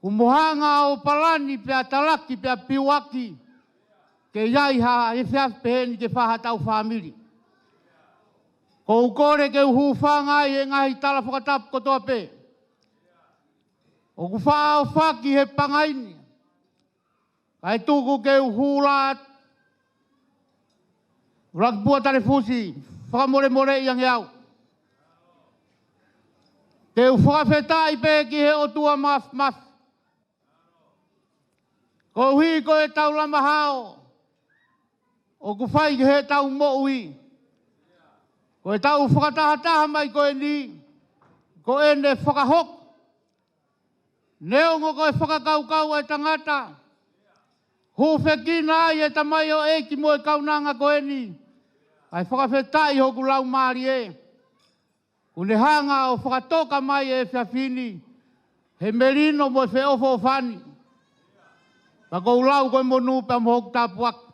kuo mo hanga ʻo palani pea talaki pea piuaki ke ʻi ai ha efiafi pehē ni ke fai haʻatau fāmili. ʻOku ou kole ke u hūfanga ʻi he ngaahi tala fakatapu kotoa pē ʻoku faʻa ʻohofaki he pangai ni. Kae tuku ke u hū atu. ʻUluaki Pua Talefusi, fakamolemoleʻi ange au. Te u fakafetaʻi pē ki he ʻOtua Māfimafi. Koeʻuhi ko e tau lama hao ʻoku fai ki he tau moʻui. Ko e tau fakatahataha mai ko eni, ko ʻene fakahoko. Neongo ko e fakakaukau ʻa e tangata, hūfekina ai e tamaioʻeiki mo e kaunanga ko eni, ʻa e fakafetaʻi hoku laumālie. Kuo ne hanga ʻo fakatoka mai e efiafi ni he melino mo e feʻofoʻofani. Pea kou lau ko e monū pea mo hoku tāpuaki.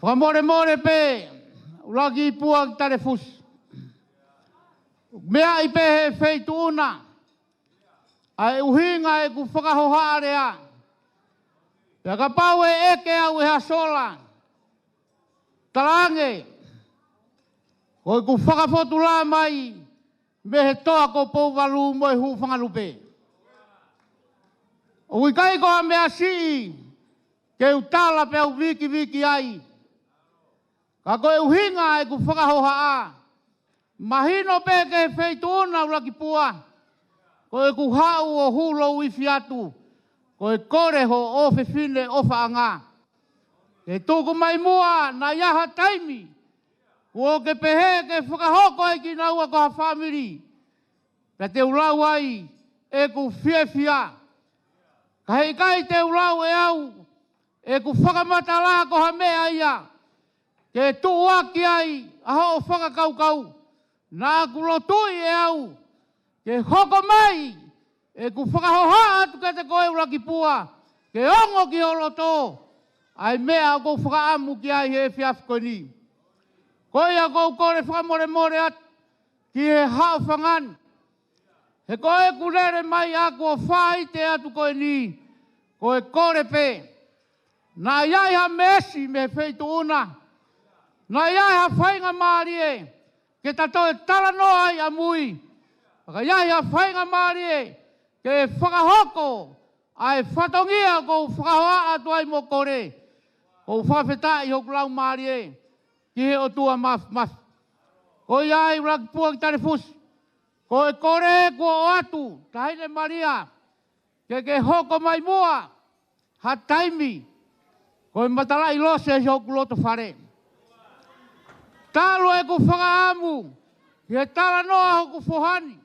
Fakamolemole pē, ʻUluaki Pua Talefusi. Meaʻi pē he feituʻu na ʻa e ʻuhinga ʻeku fakahohaʻa lea. Pea kapau ʻe ʻeke au ʻe ha sola, talaange, ko ʻeku fakafotulā mai mei he toa ko Pouvalu mo e Hūfangalupe. ʻOku ʻikai ko ha meʻa siʻi ke u tala pea u vikiviki ai. Ka ko e ʻuhinga ʻeku fakahohaʻa, mahino pē ki he feituʻu na, ʻUluaki Pua, ko ʻeku haʻu ʻo hūlou ifi atu, ko e kole hoʻo ʻofefine ʻofaʻanga ke tuku mai muʻa, naʻa ʻi ai ha taimi kuo ke pehē ke fakahoko ai kinaua ko ha fāmili. Pea te u lau ai ʻeku fiefia. Ka heʻikai te u lau ʻe au ʻeku fakamatala ko ha meʻa ia ke tuʻuaki ai ʻa hoʻo fakakaukau. Naʻa ku lotuʻi ʻe au ke hoko mai ʻeku fakahohaʻa atu kiate koe, ʻUluaki Pua, ke ongo ki ho loto ʻa e meʻa ʻoku ou fakaʻamu ki ai he efiafi ko eni. Ko ia ʻoku ou kole fakamolemole atu ki he haʻofanga ni. He ko ʻeku lele mai ʻaku ʻo faite atu ko eni, ko e kole pē. Naʻa ʻi ai ha meesi mei he feituʻu na. Naʻa ʻi ai ha faingamālie ke ta toe talanoa ai ʻamui. Ka ʻi ai ha faingamālie ke fakahoko ʻa e fatongia ʻoku ou fakahohaʻa atu ai mo kole. ʻOku ou fakafetaʻi hoku laumālie ki he ʻOtua Māfimafi. Ko ia ai, ʻUluaki Pua Talefusi, ko e kole kuo ʻoatu, Taʻahine Malia, ke ke hoko mai muʻa ha taimi, ko e matalaʻi lose ʻi hoku loto fale. Talu ʻeku fakaʻamu ki he talanoa hoku foha ni,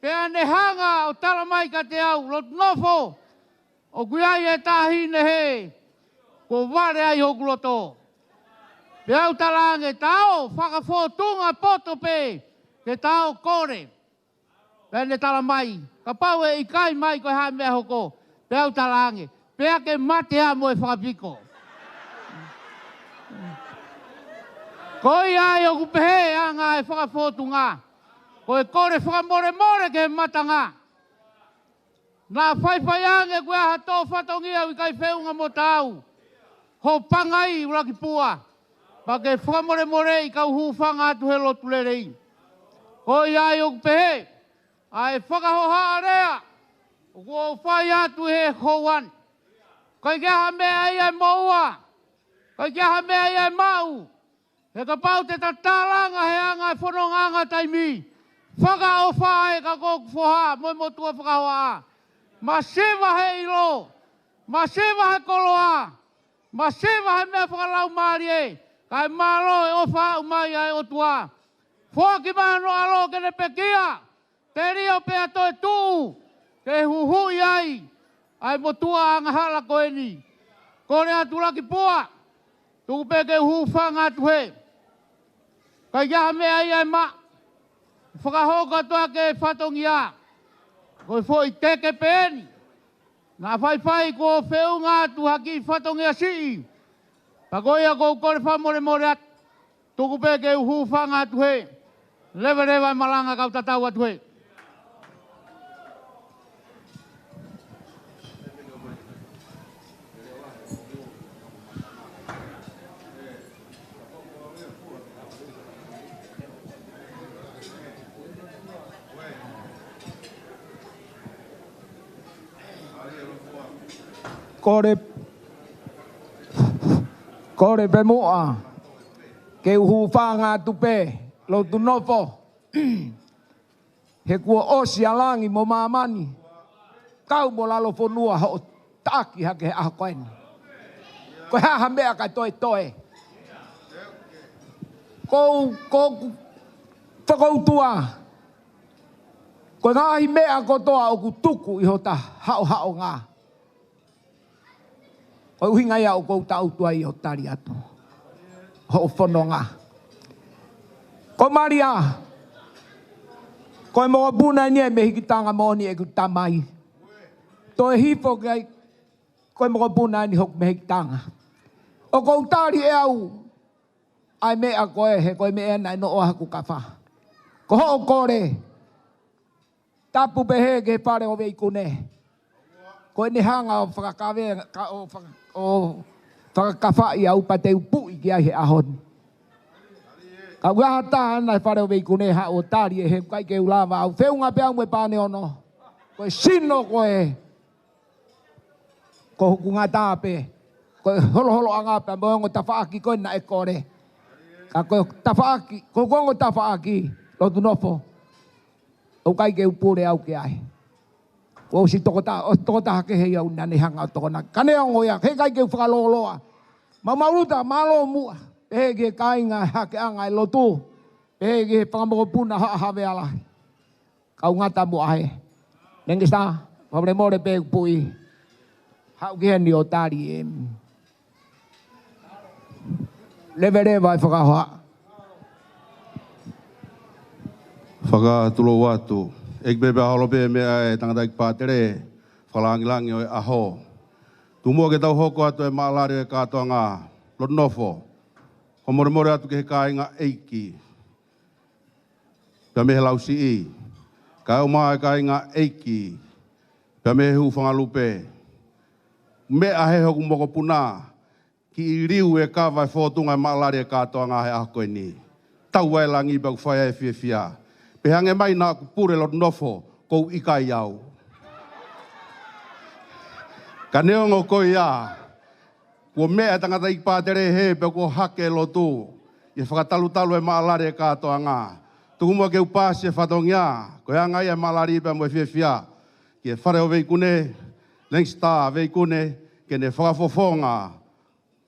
pea ne hanga ʻo tala mai kiate au, Lotunofo, ʻoku ʻi ai e taʻahine hē kuo vale ai hoku loto. Pea u talaange, ta ō, fakafōtunga poto pē ke ta ō kole. Pea ne tala mai, kapau ʻe ʻikai mai ko e hā e meʻa hoko, pea u talaange, pea ke mate ā mo e fakapiko. Ko ia ai ʻoku pehē ʻa e ngaahi fakafōtunga. Ko e kole fakamolemole ki he matanga. Naʻa faifai ange kuo ʻi ai ha tō fatongia ʻoku ʻikai feʻunga mo taau. Hoʻo pangai ʻUluakipua. Pea ke fakamolemoleʻi kau hūfanga atu he lotu lelei. Ko ia ai ʻoku pehē, ʻa e fakahohaʻa lea ʻoku ou fai atu he houa ni. ʻIkai ke ʻi ai ha meʻa ia ʻe moʻua. ʻIkai ke ʻi ai ha meʻa ia ʻe maʻu. He kapau te ta tālanga he anga e fonongaʻanga taimi, fakaʻofa ē ka ko hoku foha mo e motuʻa fakahohaʻa. Masiva he ʻilo, masiva he koloa, masiva he meʻa fakalaumālie, kae mālō e ʻofa aʻu mai ʻa e ʻOtua. Foaki mai hono ʻAlo ke ne pekia, telio pea toe tuʻu, ke huhuʻi ai ʻa e motuʻa angahala ko eni. Kole atu ʻUluakipua, tuku pē ke u hūfanga atu hē. ʻIkai ke ʻi ai ha meʻa ia ʻe maʻu. Fakahoko atu ʻa e fatongia. Ko e foʻi teke pē eni. Naʻa faifai kuo feʻunga atu ha kiʻi fatongia siʻi. Pea ko ia ʻoku ou kole fakamolemole atu. Tuku pē ke u hūfanga atu hē. Leveleva e malanga kau tatau atu hē. Kole, kole pē muʻa ke u hūfanga atu pē, lotu nofo. He kuo ʻosi ʻa langi mo māmani, kau mo lalo fonua hoʻo taʻaki hake he ʻaho ko eni. Ko e hā ha meʻa kae toetoe? Ko u, ko u, fakautua. Ko e ngaahi meʻa kotoa ʻoku tuku ʻi hota haʻohaʻonga. Ko e ʻuhinga ia ʻoku ou tautua ʻi hoʻo tali atu hoʻo fononga. Ko Malia, ko e mokopuna eni ʻa e mehikitanga moʻoni ʻeku tamai. Toe hifo ki ai, ko e mokopuna eni hoku mehikitanga. ʻOku ou tali ʻe au ʻa e meʻa ko ē, he ko e meʻa naʻe noʻo ʻa hoku kafa. Ko hoʻo kole, tapu pehē ki he Fale ʻo Veikune. Ko ʻene hanga ʻo fakakave, ka, ʻo faka-, ʻo fakakafaʻi au pea te u puʻi ki ai he ʻaho ni. Ka ʻoku ʻi ai ha taha ʻi he Fale ʻo Veikune haʻu ʻo tali ē, he ʻoku ʻikai ke u lava au. Feʻunga pē au mo e pane ono. Ko e sino ko ē, ko hoku ngata pē. Ko e holoholoʻanga pē mo e ongo tafaʻaki ko ē naʻe kole. Ka ko e tafaʻaki, ko hoku ongo tafaʻaki, lotu nofo. ʻOku ʻikai ke u pule au ki ai. Kuo ʻosi tokotaha, ʻosi tokotaha kehe ia ʻoku ne hanga ʻo tokonaki. Ka neongo ia, he ʻikai ke u fakalōloa. Maumau Luta, mālō muʻa. Pehē ki he kāinga ʻi he hakeʻanga ʻo e lotu. Pehē ki he fanga mokopuna ʻa Havea Lahi. Kau ngata muʻa hē. Lengisa, fakamolemole pē ʻeku puʻi. Haʻu ki heni ʻo tali ē. Leveleva e fakahohaʻa. Fakatulou atu. ʻEiki pē pea holo pē meʻa ʻa e tangataʻeiki pātele, fakalāngilangi ʻo e ʻaho. Tuku muʻa ke tau hoko atu e maʻalali ʻo e kātoanga, lotu nofo. Fakamolemole atu ki he kāinga ʻeiki. Pea mei he lausiʻi, kae ʻumaʻā e kāinga ʻeiki, pea mei he hūfanga lupe. Meʻa he hoku mokopuna, kiʻi liu e kava e fōtunga e maʻalali e kātoanga he ʻaho ko eni. Tau ai e langi pea ʻoku fai ai e fiefia. Pea hangē mai naʻa ku pule lotu nofo, ʻoku ou ʻikai au. Ka neongo ko ia, kuo meʻa e tangataʻeiki pātele hē pea kuo hake e lotu ʻi he fakatalutalu e maʻalali e kātoanga. Tuku muʻa ke u paasi e fatongia, ko e anga ia e maʻalali pea mo e fiefia, ki he Fale ʻo Veikune, Langstar Veikune, ke ne fakafofonga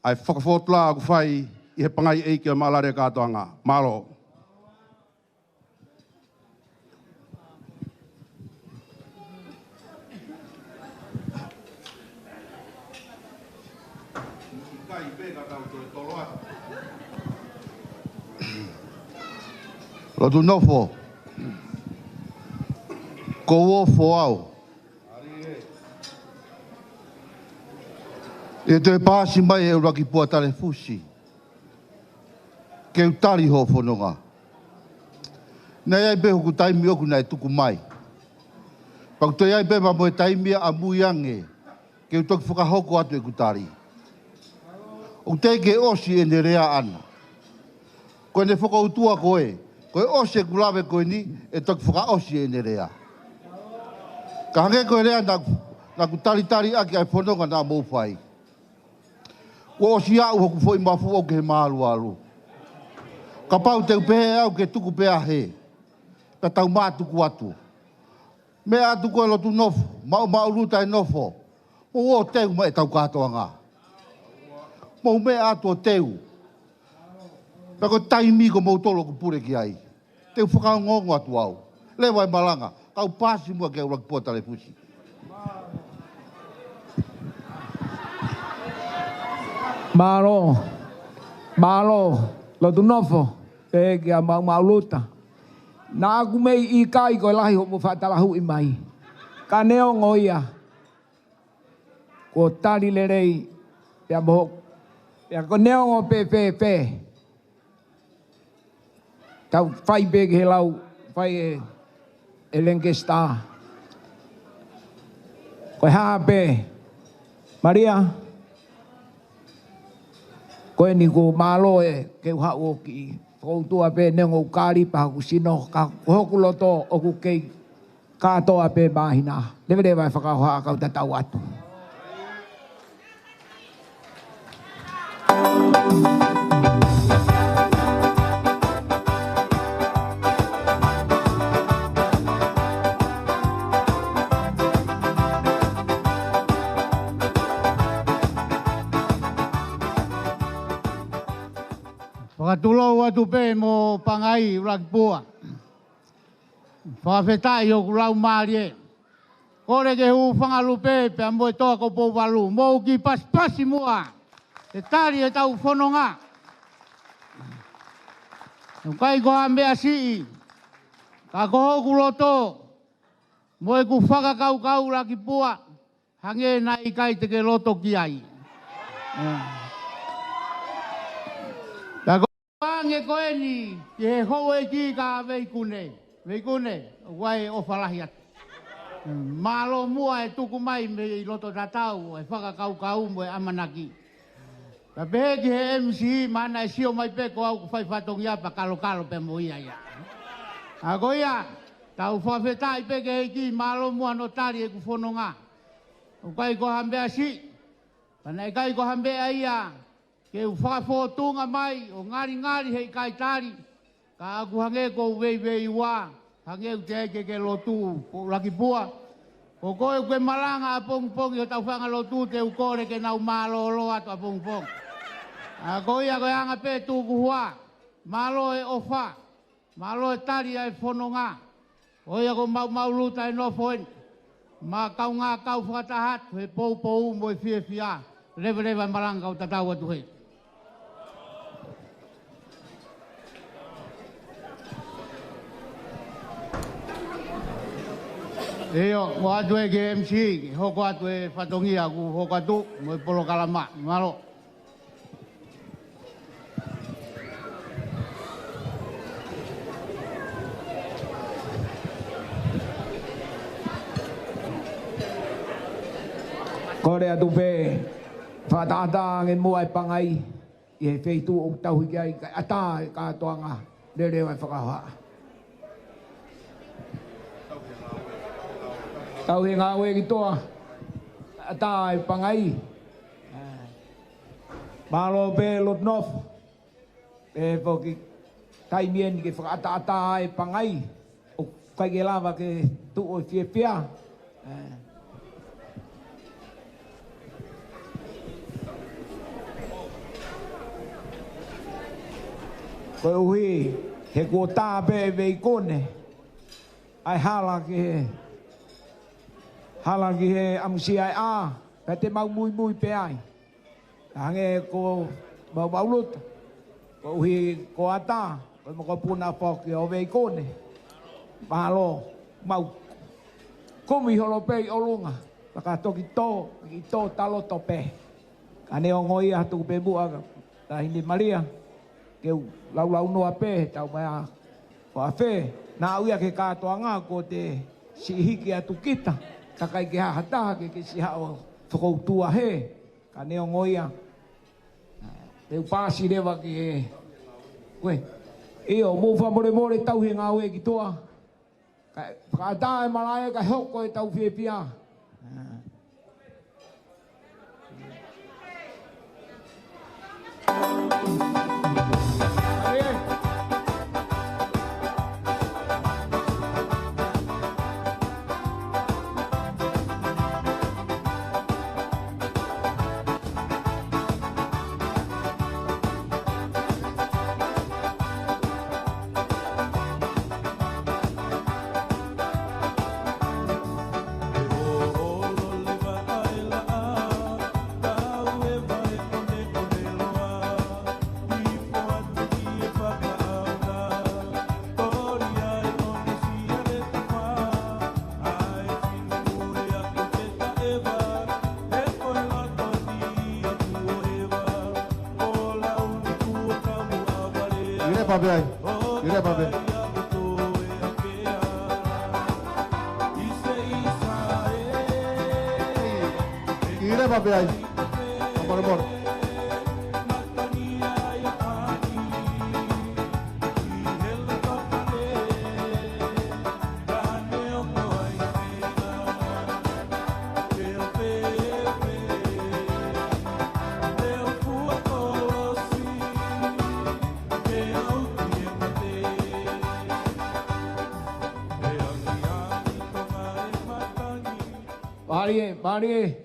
ʻa e fakafōtunga ʻoku fai ʻi he pangai ʻeiki ʻo e maʻalali e kātoanga. Mālō. Lotu nofo. Ko u ofo au. ʻE toe paasi mai e ʻUluakipua Talefusi ke u tali hoʻo fononga. Naʻe ʻi ai pē hoku taimi ʻoku naʻe tuku mai. Pea ʻoku toe ʻi ai pē mo e taimi ʻamui ange ke u toki fakahoko atu ʻeku tali. ʻOku teʻeki ke ʻosi ʻene lea ʻana. Ko ʻene fokoutua ko ē, ko e ʻosi ʻeku lave ko eni, ʻe toki fakaʻosi ʻene lea. Ka hangē ko e lea naʻa ku, naʻa ku talitali ʻaki ʻa e fononga naʻa mou fai. Kuo ʻosi aʻu hoku foʻi mafu ʻoku ke mālualu. Kapau te u pehē au ke tuku pē ʻa hē, ka tau mātuku atu. Meʻa atu ko e lotu nofo, maʻu maʻuluta e nofo. Mou ō teu mai ʻetau kātoanga. Mou meʻa atu ʻo teu. Pea ko e taimi ko moutolu ʻoku pule ki ai. Te u fakaongoongo atu au. Leva e malanga, kau pasi muʻa kia ʻUluaki Pua Talefusi. Mālō, mālō, lotu nofo, pehē kia maʻu maʻuluta. Naʻa ku mei ʻikai ko e lahi hoʻomo faʻa talahuʻi mai. Ka neongo ia, kuo tali lelei, pea mo, pea ko e neongo pē, pē, pē. Tau fai pē ki he lau, fai ʻe, ʻe Lancaster. Ko e hā pē, Malia, ko eni kuo mālō ē ke u haʻu ʻo kiʻi fokoutua pē neongo ʻoku kali pē hoku sino, ka ko hoku loto ʻoku kei kātoa pē māhina. Leveleva e fakahoha kau tatau atu. Fakatulou atu pē mo Pangai ʻUluaki Pua. Fakafetaʻi hoku laumālie. Kole ke hūfanga lupe pea mo e toa ko Pouvalu. Mou kiʻi pasipasi muʻa. He tali ʻetau fononga. ʻOku ʻikai ko ha meʻa siʻi. Ka ko hoku loto. Mo ʻeku fakakaukau ʻUluaki Pua. Hangē naʻe ʻikai te ke loto ki ai. Pea ko ange ko eni, ki he houʻeiki ka Veikune. Veikune, ʻoku ʻi ai e ʻofa lahi atu. Mālō muʻa e tuku mai mei loto tatau, e fakakaukau mo e ʻamanaki. Pea pehē ki he M C, mana e sio mai pē ko au ʻoku fai fatongia pea kalokalo pē mo ia ia. ʻA ko ia, tau fakafetaʻi pē ki he ʻEiki, mālō muʻa hono tali ʻeku fononga. ʻOku ʻikai ko ha meʻa siʻi, pea naʻe ʻikai ko ha meʻa ia, ke u fakafōtunga mai, ʻo ngalingali heʻikai tali, ka ʻoku hangē ʻoku ou veiveiua, hangē ʻoku teʻeki ke ke lotu, ko ʻUluaki Pua. Ko koe ʻoku ke malanga ʻapongipongi hotau fanga lotu te u kole ke nau mālōlō atu ʻapongipongi. ʻA ko ia ko e anga pē tukuhua, mālō e ʻofa, mālō e tali ʻa e fononga. ʻOku ʻi ai ko maʻu maʻuluta e nofo eni. Mo e kaungā kau fakataha atu he poupou mo e fiefia. Leveleva e malanga kau tatau atu hē. ʻIo, mo atu ē ki he M C, ke hoko atu e fatongia ʻoku hoko atu, mo e polokalama. Mālō. Kole atu pē, fakaʻataʻatā ange muʻa e Pangai, ʻi he feituʻu ʻoku tauhi ki ai, kae ʻatā e kātoanga, leʻoleʻo e fakahoha. Tauhi ngāue ki tuʻa, ʻatā e Pangai. Mālō pē lotu nofo. Pea foki taimi eni ke fakaʻataʻatā e Pangai. ʻOku ʻikai ke lava ke tuʻu ʻo fiefia. Koeʻuhi, he kuo tā pē ʻe Veikone ʻa e hala ki he, hala ki he ʻamusia ʻa e ʻā, pea te mau muimui pē ai. Hangē ko maʻu maʻuluta, koeʻuhi ko ʻatā, ko e mokopuna foki ʻo Veikone. Mālō, mau kumi holo pē ʻi ʻolunga, pea ka toki tō, kiʻi tō taloto pē. Ka neongo ia tuku pē muʻa, Taʻahine Malia, ke u laulaunoa pē, tau mai ʻa Ko ʻAfe, naʻa ʻoku ʻi ai ke kātoanga ko te siʻi hiki atu kita, ka ʻikai ke ʻi ai ha taha ke ke siʻi haʻu ʻo fakautua hē, ka neongo ia. Te u paasi leva ki he, ko e, ʻio, mou fakamolemole tauhi e ngāue ki tuʻa. Kae fakaʻatā e malaʻe kae hoko ʻetau fiefia. ʻIo, leva pē ai. ʻIo, leva pē ai. ʻIo, leva pē ai. Fakamolemole. Mālie, mālie.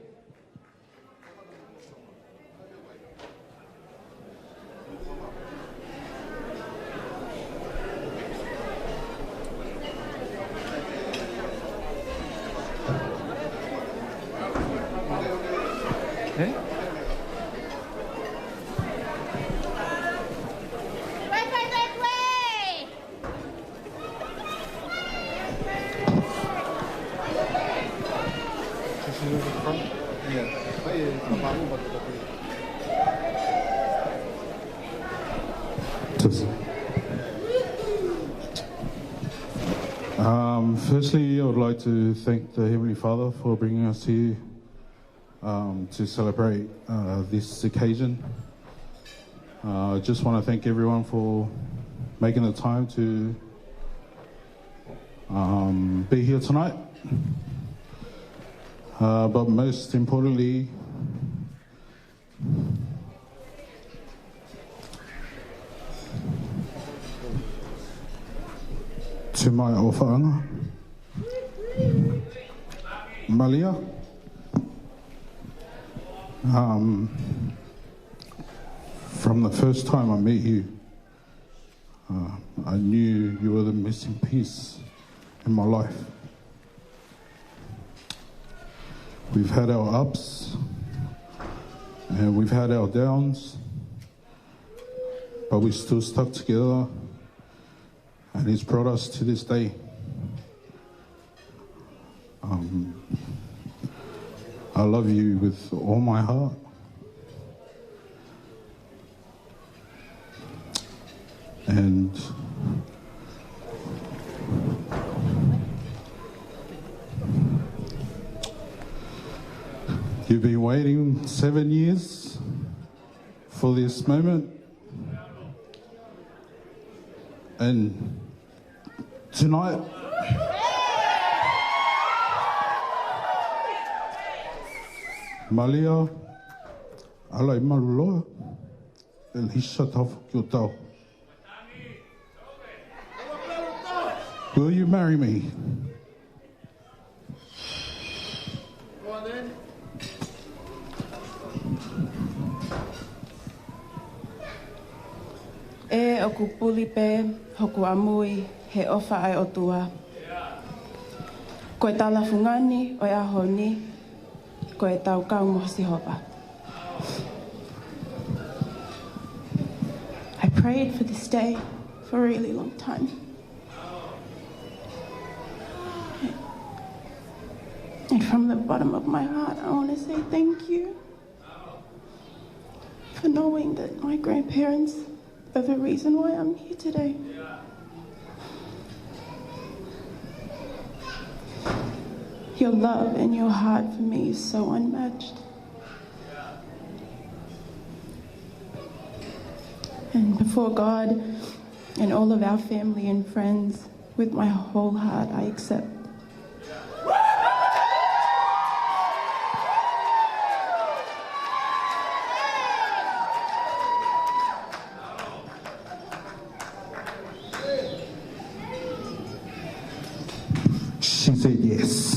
Um, firstly, I would like to thank the Heavenly Father for bringing us here, um, to celebrate, uh, this occasion. Uh, I just wanna thank everyone for making the time to, um, be here tonight. Uh, but most importantly, to my ʻofaʻanga, Malia. Um, from the first time I met you, uh, I knew you were the missing piece in my life. We've had our ups and we've had our downs, but we still stuck together, and it's brought us to this day. Um, I love you with all my heart. And you've been waiting seven years for this moment. And tonight, Malia, ʻAlai Malu Loa, ʻElisa Tafoki ʻOtau. Will you marry me? ʻE ʻoku puli pē hoku ʻamui he ʻofa ʻa e ʻOtua. Ko e tala fungani ʻo e ʻaho ni, ko ʻetau kau mo Sihova. I prayed for this day for a really long time. And from the bottom of my heart, I want to say thank you for knowing that my grandparents are the reason why I'm here today. Your love and your heart for me is so unmatched. And before God and all of our family and friends, with my whole heart, I accept. She said yes.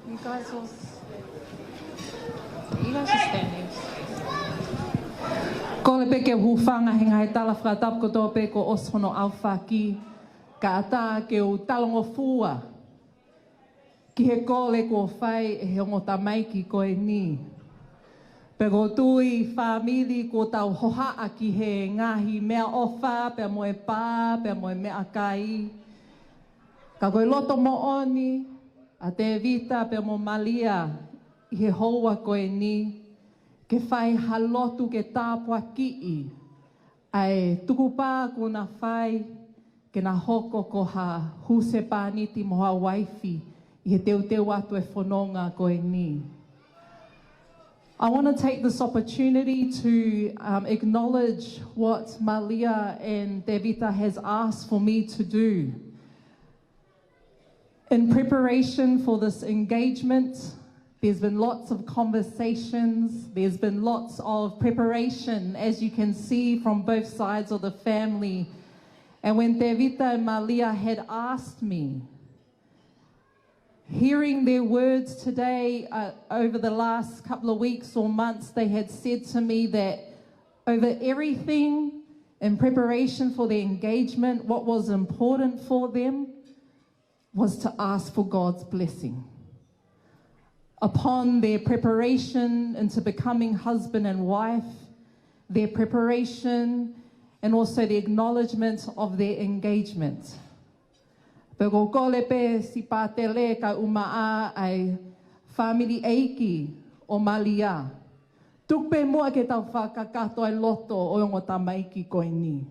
You guys will s-, you guys are standing. Kole pē ke u hūfanga he ngaahi tala fakatapu kotoa pē kuo ʻosi hono ʻaofaki, kae ʻatā ke u talangofua ki he kole kuo fai ʻe he ongo tamaiki ko eni. Pea ʻoku ou tui fāmili kuo tau hohaʻa ki he ngaahi meʻaʻofa, pea mo e pā, pea mo e meʻakai. Ka ko e loto moʻoni ʻa Tevita pea mo Malia ʻi he houa ko eni, ke fai ha lotu ke tāpuakiʻi ʻa e tukupā kuo na fai, ke na hoko ko ha husepāniti mo ha uaifi ʻi he teuteu atu e fononga ko eni. I want to take this opportunity to, um, acknowledge what Malia and Tevita has asked for me to do. In preparation for this engagement, there's been lots of conversations, there's been lots of preparation, as you can see, from both sides of the family. And when Tevita and Malia had asked me, hearing their words today, uh, over the last couple of weeks or months, they had said to me that over everything, in preparation for the engagement, what was important for them was to ask for God's blessing upon their preparation into becoming husband and wife, their preparation, and also the acknowledgement of their engagement. Pea ʻoku ou kole pē siʻi pātele kae ʻumaʻā ʻa e fāmili ʻeiki ʻo Malia, tuku pē muʻa ke tau fakakakato ʻa e loto ʻo e ongo tamaiki ko eni.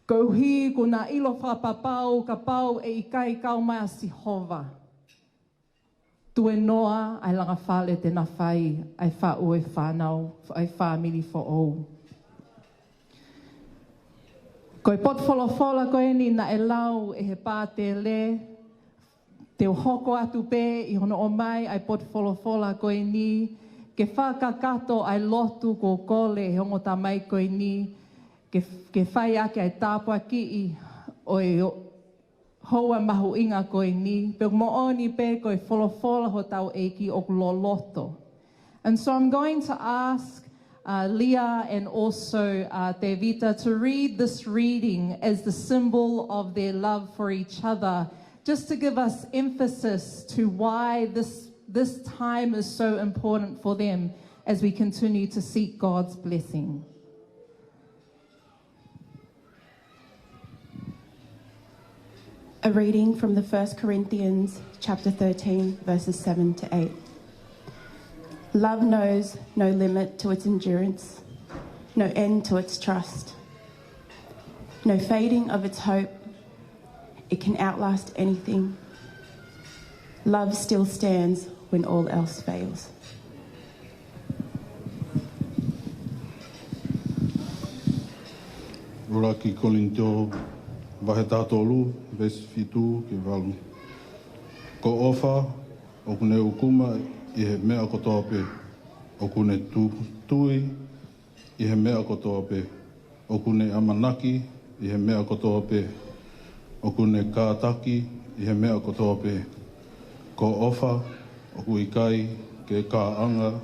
Koeʻuhi kuo na ʻilo fakapapau kapau ʻe ʻikai kau mai ʻa Sihova, tuēnoa ʻa e langa fale te na fai ʻa e faʻu e fānau, ʻa e fāmili foʻou. Ko e potu folofola ko eni naʻe lau ʻe he pātele, te u hoko atu pē ʻi hono ʻomai ʻa e potu folofola ko eni, ke fakakakato ʻa e lotu kuo kole ʻe he ongo tamaiki ko eni, ke, ke fai ʻaki ʻa e tāpuakiʻi ʻo e houa mahuʻinga ko eni, pea ʻoku moʻoni pē ko e folofola hotau ʻEiki ʻoku loloto. And so I'm going to ask, uh, Leah and also, uh, Tevita to read this reading as the symbol of their love for each other, just to give us emphasis to why this, this time is so important for them as we continue to seek God's blessing. A reading from the First Corinthians chapter thirteen, verses seven to eight. Love knows no limit to its endurance, no end to its trust, no fading of its hope. It can outlast anything. Love still stands when all else fails. ʻUluaki Kolinitō, vahe taha tolu, veesi fitu ki he valu. Ko e ʻofa ʻoku ne ʻukuma ʻi he meʻa kotoa pē. ʻOku ne tu-, tui ʻi he meʻa kotoa pē. ʻOku ne ʻamanaki ʻi he meʻa kotoa pē. ʻOku ne kātaki ʻi he meʻa kotoa pē. Ko e ʻofa ʻoku ʻikai ke kāʻanga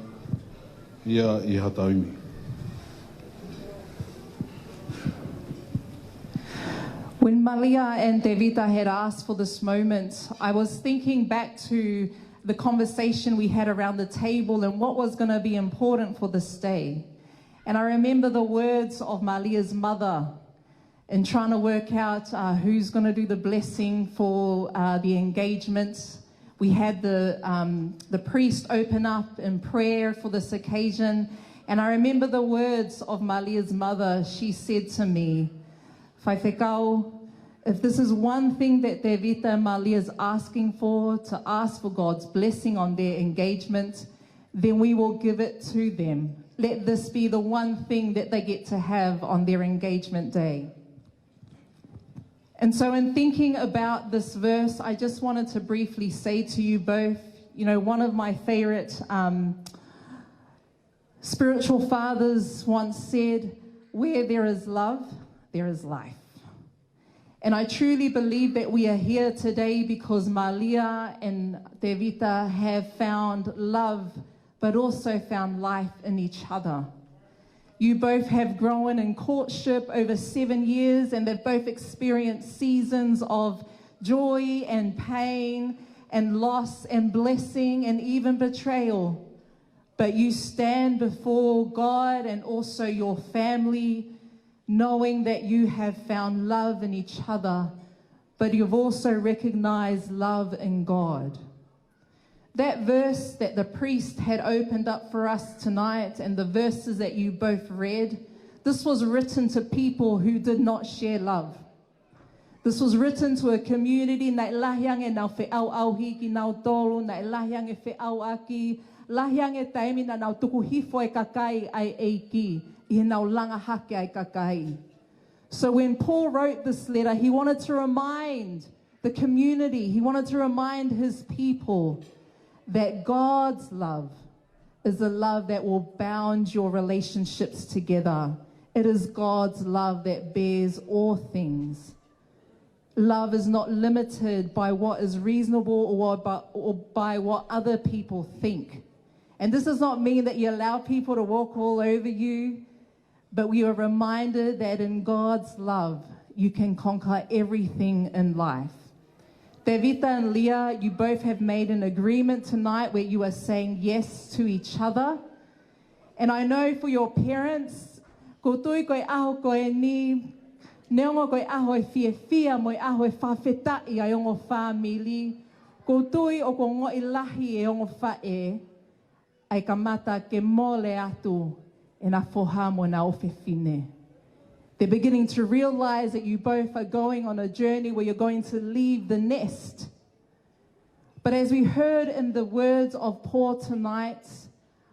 ia ʻi ha taimi. When Malia and Tevita had asked for this moment, I was thinking back to the conversation we had around the table and what was gonna be important for this day. And I remember the words of Malia's mother in trying to work out, uh, who's gonna do the blessing for, uh, the engagement. We had the, um, the priest open up in prayer for this occasion. And I remember the words of Malia's mother. She said to me, Faifekau, if this is one thing that Tevita and Malia is asking for, to ask for God's blessing on their engagement, then we will give it to them. Let this be the one thing that they get to have on their engagement day. And so in thinking about this verse, I just wanted to briefly say to you both, you know, one of my favorite, um, spiritual fathers once said, "Where there is love, there is life." And I truly believe that we are here today because Malia and Tevita have found love, but also found life in each other. You both have grown in courtship over seven years, and they've both experienced seasons of joy and pain and loss and blessing and even betrayal. But you stand before God and also your family, knowing that you have found love in each other, but you've also recognized love in God. That verse that the priest had opened up for us tonight and the verses that you both read, this was written to people who did not share love. This was written to a community naʻe lahi ange ʻenau feʻauʻauhi kinautolu, naʻe lahi ange feʻauʻaki, lahi ange taimi naʻa nau tuku hifo e kakai ʻa e ʻEiki ʻi heʻenau langa hake ʻa e kakai. So when Paul wrote this letter, he wanted to remind the community, he wanted to remind his people that God's love is a love that will bound your relationships together. It is God's love that bears all things. Love is not limited by what is reasonable or by, or by what other people think. And this does not mean that you allow people to walk all over you, but we are reminded that in God's love, you can conquer everything in life. Tevita and Lia, you both have made an agreement tonight where you are saying yes to each other. And I know for your parents, ʻoku ou tui ko e ʻaho ko eni, neongo ko e ʻaho e fiefia mo e ʻaho e fakafetaʻi ʻa e ongo fāmili, ʻoku ou tui ʻoku ongoʻi lahi e ongo faʻē ʻa e kamata ke mole atu ʻena foha mo ʻena ʻofefine. They're beginning to realize that you both are going on a journey where you're going to leave the nest. But as we heard in the words of Paul tonight,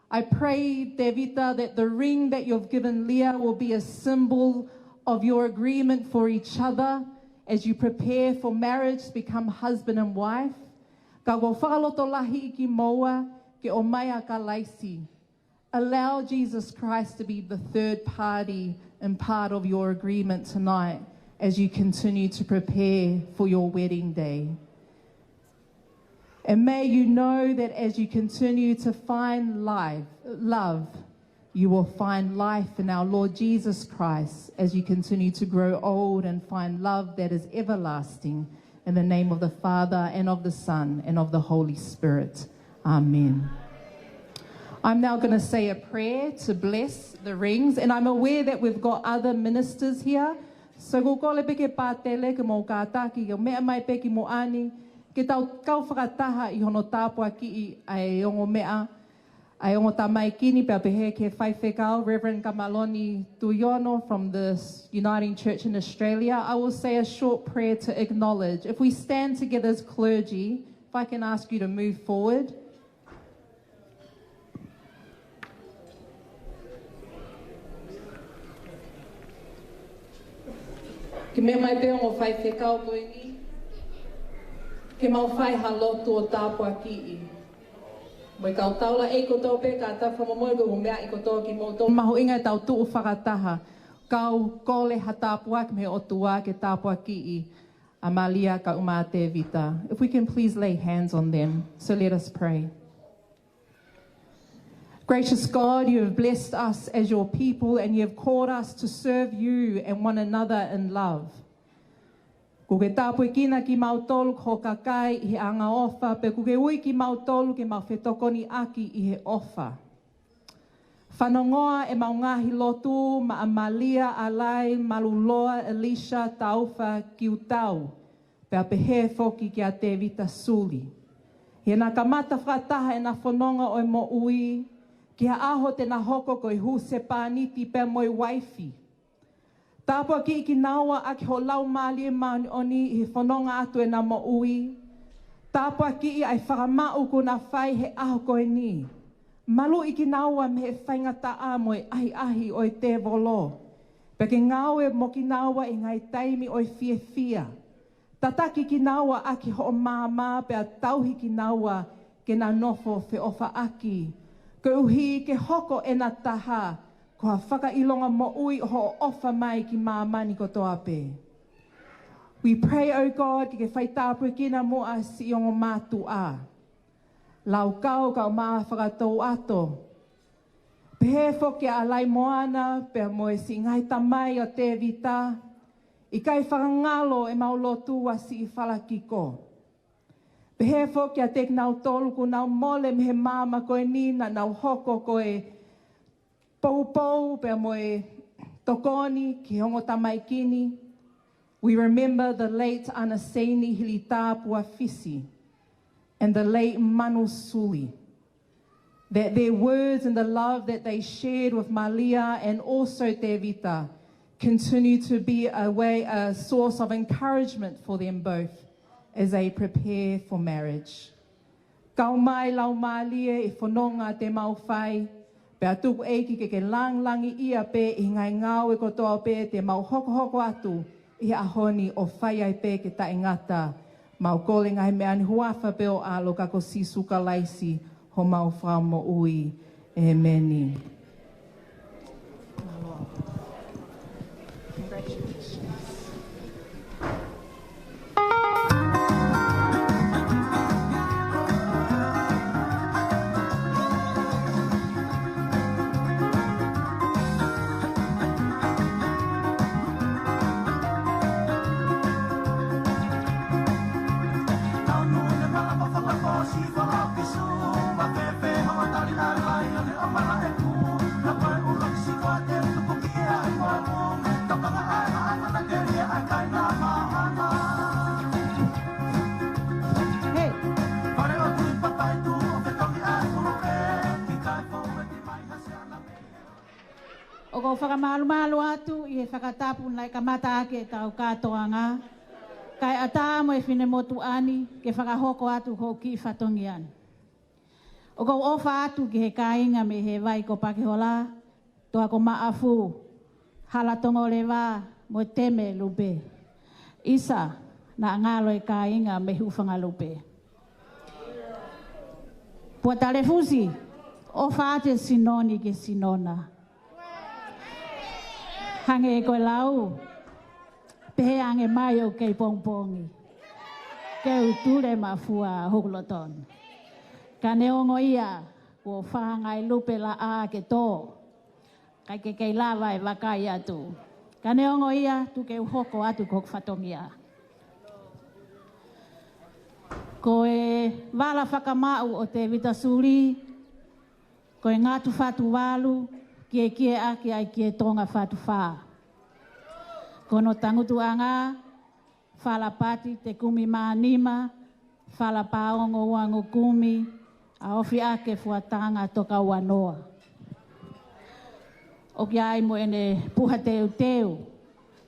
I pray, Tevita, that the ring that you've given Lia will be a symbol of your agreement for each other as you prepare for marriage to become husband and wife. Ka ʻoku ou fakalotolahiʻi kimoua ke ʻomai ʻa Kalaisi. Allow Jesus Christ to be the third party and part of your agreement tonight as you continue to prepare for your wedding day. And may you know that as you continue to find life, love, you will find life in our Lord Jesus Christ as you continue to grow old and find love that is everlasting. In the name of the Father, and of the Son, and of the Holy Spirit. Amen. I'm now gonna say a prayer to bless the rings, and I'm aware that we've got other ministers here. So ʻoku ou kole pē ki he pātele ke mou kātaki, ke meʻa mai pē ki muʻa ni, ke tau kau fakataha ʻi hono tāpuakiʻi ʻa e ongo meʻa, ʻa e ongo tamaiki ni, pea pehē ki he faifekau, Reverend Kamaloni Tuiono from the Uniting Church in Australia. I will say a short prayer to acknowledge. If we stand together as clergy, if I can ask you to move forward. Ke meʻa mai pē ongo faifekau ko eni, ke mau fai ha lotu ʻo tāpuakiʻi. Mo e kau taulaʻeiki kotoa pē, kātaki fakamolemole ko e meʻa ʻi kotoa kimoutolu. Mahuʻinga ʻetau tuʻu fakataha. Kau kole ha tāpuaki mei he ʻOtua ke tāpuakiʻi ʻa Malia kae ʻumaʻā Tevita. If we can please lay hands on them. So let us pray. Gracious God, you have blessed us as your people and you have called us to serve you and one another in love. Kuo ke tāpuekina kimautolu ko ho kakai ʻi he angaʻofa, pea kuo ke ui kimautolu ke mau fetokoniʻaki ʻi he ʻofa. Fanongoa ʻemau ngaahi lotu maʻa Malia, Alai, Maluloa, Elisha, Taufa, Kiutau, pea pehē foki kia Tevita Suli. ʻI heʻena kamata fakataha ʻena fononga ʻo e moʻui, ki ha ʻaho te na hoko ko e husepāniti pea mo e uaifi. Tāpuakiʻi kinaua ʻaki ho Laumālie Māʻoniʻoni ʻi he fononga atu ʻena moʻui. Tāpuakiʻi ʻa e fakamaʻu kuo na fai he ʻaho ko eni. Maluʻi kinaua mei he faingataʻa mo e ʻahiʻahi ʻo e tēvolo. Pea ke ngāue mo kinaua ʻi he ngaahi taimi ʻo e fiefia. Tataki kinaua ʻaki hoʻo maama pea tauhi kinaua ke na nofo feʻofaʻaki. Koeʻuhi ke hoko ʻena taha ko ha fakaʻilonga moʻui ʻo hoʻo ʻofa mai ki māmani kotoa pē. We pray, O God, ke ke fai tāpuekina muʻa siʻi ongo mātuʻa. Laukau kae ʻumaʻā Fakatouʻato. Pehē foki ʻa Laimoana pea mo e siʻi ngaahi tamai ʻo Tevita. ʻIkai fakangalo ʻemau lotu ʻa siʻi Falakiko. Pehē foki kiate kinautolu kuo nau mole mei he maama ko eni naʻa nau hoko ko e poupou pea mo e tokoni ki he ongo tamaiki ni. We remember the late Anasini Hilitā Puafisi and the late Manu Suli. That their words and the love that they shared with Malia and also Tevita continue to be a way, a source of encouragement for them both as they prepare for marriage. Kau mai Laumālie ʻi he fononga te mau fai, pea tuku ʻEiki ke ke lāngilangiʻia pē ʻi he ngaahi ngāue kotoa pē te mau hokohoko atu ʻi he ʻaho ni ʻo fai ai pē ke taʻengata. Mau kole ngaahi meʻa ni huafa pē ʻo e ʻAlo ka ko Sīsū Kalaisi homau Fakamoʻui. ʻĒmeni. ʻOku ou fakamālō atu ʻi he fakatapu naʻe kamata ʻaki ʻetau kātoanga, kae ʻatā mo e finemotuʻa ni ke fakahoko atu hoʻo kiʻi fatongia ni. ʻOku ou ʻofa atu ki he kāinga mei he vai ko Pakehola, Toa ko Maʻafu, Hala Tongoleva, mo Teme Lupe. ʻIsa, naʻa ngalo e kāinga mei Hūfangalupe. Pua Talefusi, ʻofa atu e sino ni ki he sino na. Hangē ko e lau, pehē ange mai ʻoku kei pongipongi. Ke u tule mafua hoku loto ni. Ka neongo ia, kuo fāngai lupe laʻā ke tō. ʻIkai ke kei lava e vakai atu. Ka neongo ia, tuku ke u hoko atu ko hoku fatongia. Ko e vala fakamaʻu ʻo Tevita Suli, ko e ngatu fatu valu, kiekie ʻaki ai kie Tonga fatu fā. Ko hono tangutuʻanga, Fala Pati Te Kumi Mānima, Fala Paongo Uangokumi, ʻa Ofiake Fuatanga Toka Uanoa. ʻOku ʻi ai mo ʻene puha teuteu,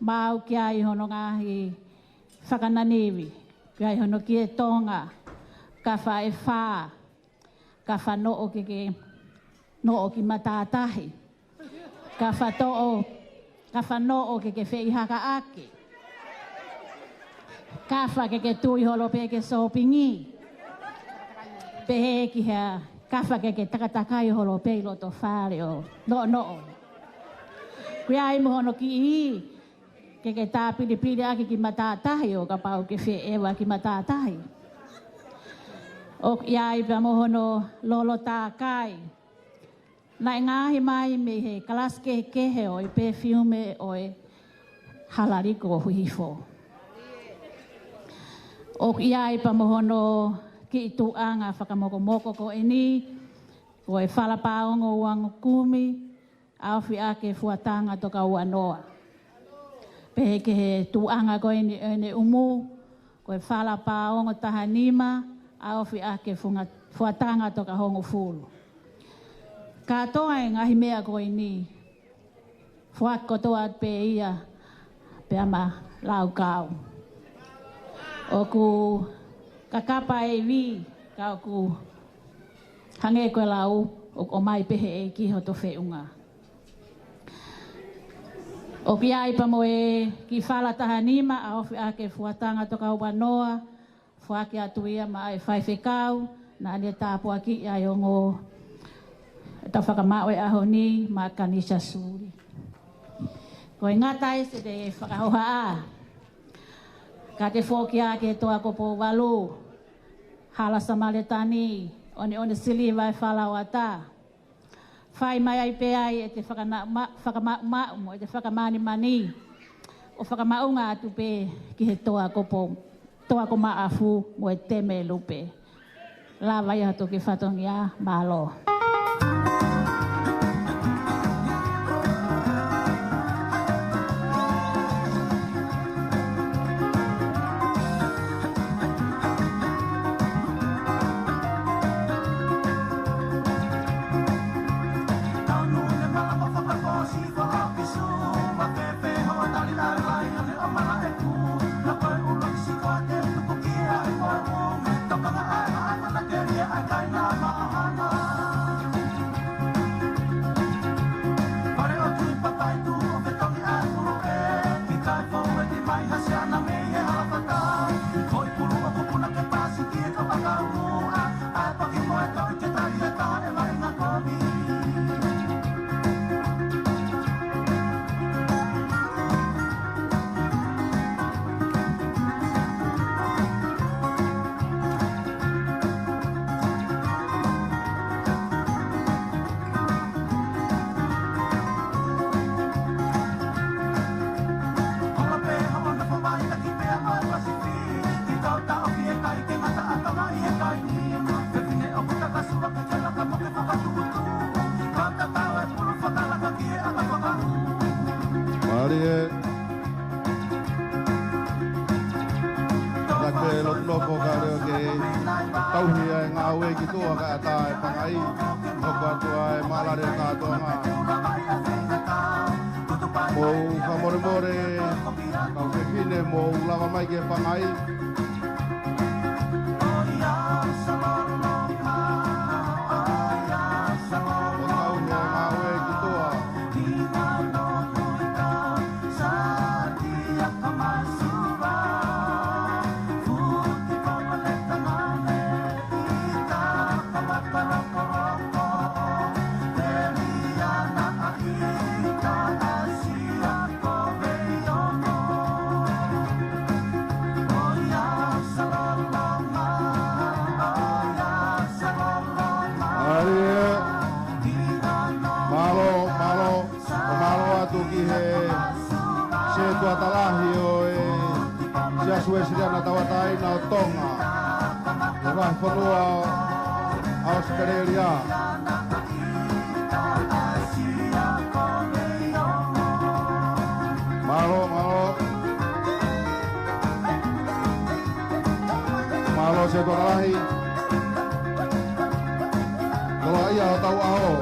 maʻu ki ai hono ngaahi fakananivi, ki ai hono kie Tonga, kafa ʻe fā, kafa noʻo ke ke noʻo ki matātahi. Kafa toʻo, kafa noʻo ke ke feihakaʻaki. Kafa ke ke tui holo pē ke sōpingi. Pehē ki ha Kafa ke ke takatakai holo pē ʻi loto fale ʻo noʻonoʻo. Ko ia ai mo hono kiʻi ke ke tāpilipili ʻaki ki matātahi ʻo kapau ke feʻeva ki matātahi. ʻOku ʻi ai pea mo hono lolo tākai. Naʻe ngaohi mai mei he kalasi kehekehe ʻo e pefiume ʻo e Halaliko ʻo Hihifo. ʻOku ʻi ai pea mo hono kiʻi tuʻunga fakamokomoko ko eni, ko e Fala Paongo Uangokumi, ʻaofi ʻaki e Fuatanga Tokaua Noa. Pehē ki he tuʻunga ko eni ʻo ʻene ʻumu, ko e Fala Paongo Taha Nima, ʻaofi ʻaki e funga-, Fuatanga Tokahongofulu. Kātoa e ngaahi meʻa ko eni, foaki kotoa pē ia pea ma laukau. ʻOku kakapa e ivi, ka ʻoku hangē ko e lau, ʻoku ʻomai pē he ʻEiki hoto feʻunga. ʻOku ʻi ai pea mo e kiʻi Fala Taha Nima, ʻaofi ʻaki e Fuatanga Tokaua Noa, foaki atu ia maʻa e faifekau naʻa ne tāpuakiʻi ʻa e ongo ʻetau fakamaʻu ʻo e ʻaho ni, Makanisa Suli. Ko e ngata ese te fakahohaʻa, ka te foki ā ki he Toa ko Pouvalu, Hala Samaletani, ʻoneʻone siliva e fala ʻo ata. Fai mai ai pē ai ʻete fakana-, ma-, fakamaʻumaʻu mo ʻete fakamanimani, ʻo fakamaʻunga atu pē ki he Toa ko Pou-, Toa ko Maʻafu mo e Teme Lupe. Lava ia hoto kiʻi fatongia, mālō. Mālie. Naʻa ke loto nofo ka leo ke tauhi ʻa e ngāue ki tuʻa kae ʻatā e pangai. Hoko atu ʻa e mālale kātoanga. Mou fakamolemole, kau fefine, mou lava mai ki he pangai. ʻO tauhi ʻa e ngāue ki tuʻa. Mālō, mālō. ʻO mālō atu ki he Setuata Lahi ʻo e Siasi Uēsiliana Tauʻatāina ʻo Tonga, ʻi he vahefonua ʻAositelēlia. Mālō, mālō. Mālō Setuata Lahi. Toloaʻia hotau ʻaho.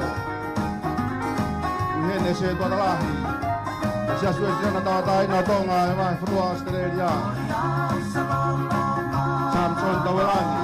ʻI heʻene Setuata Lahi ʻo e Siasi Uēsiliana Tauʻatāina ʻo Tonga, ʻi he vahefonua ʻAositelēlia, Samson Tauelangi.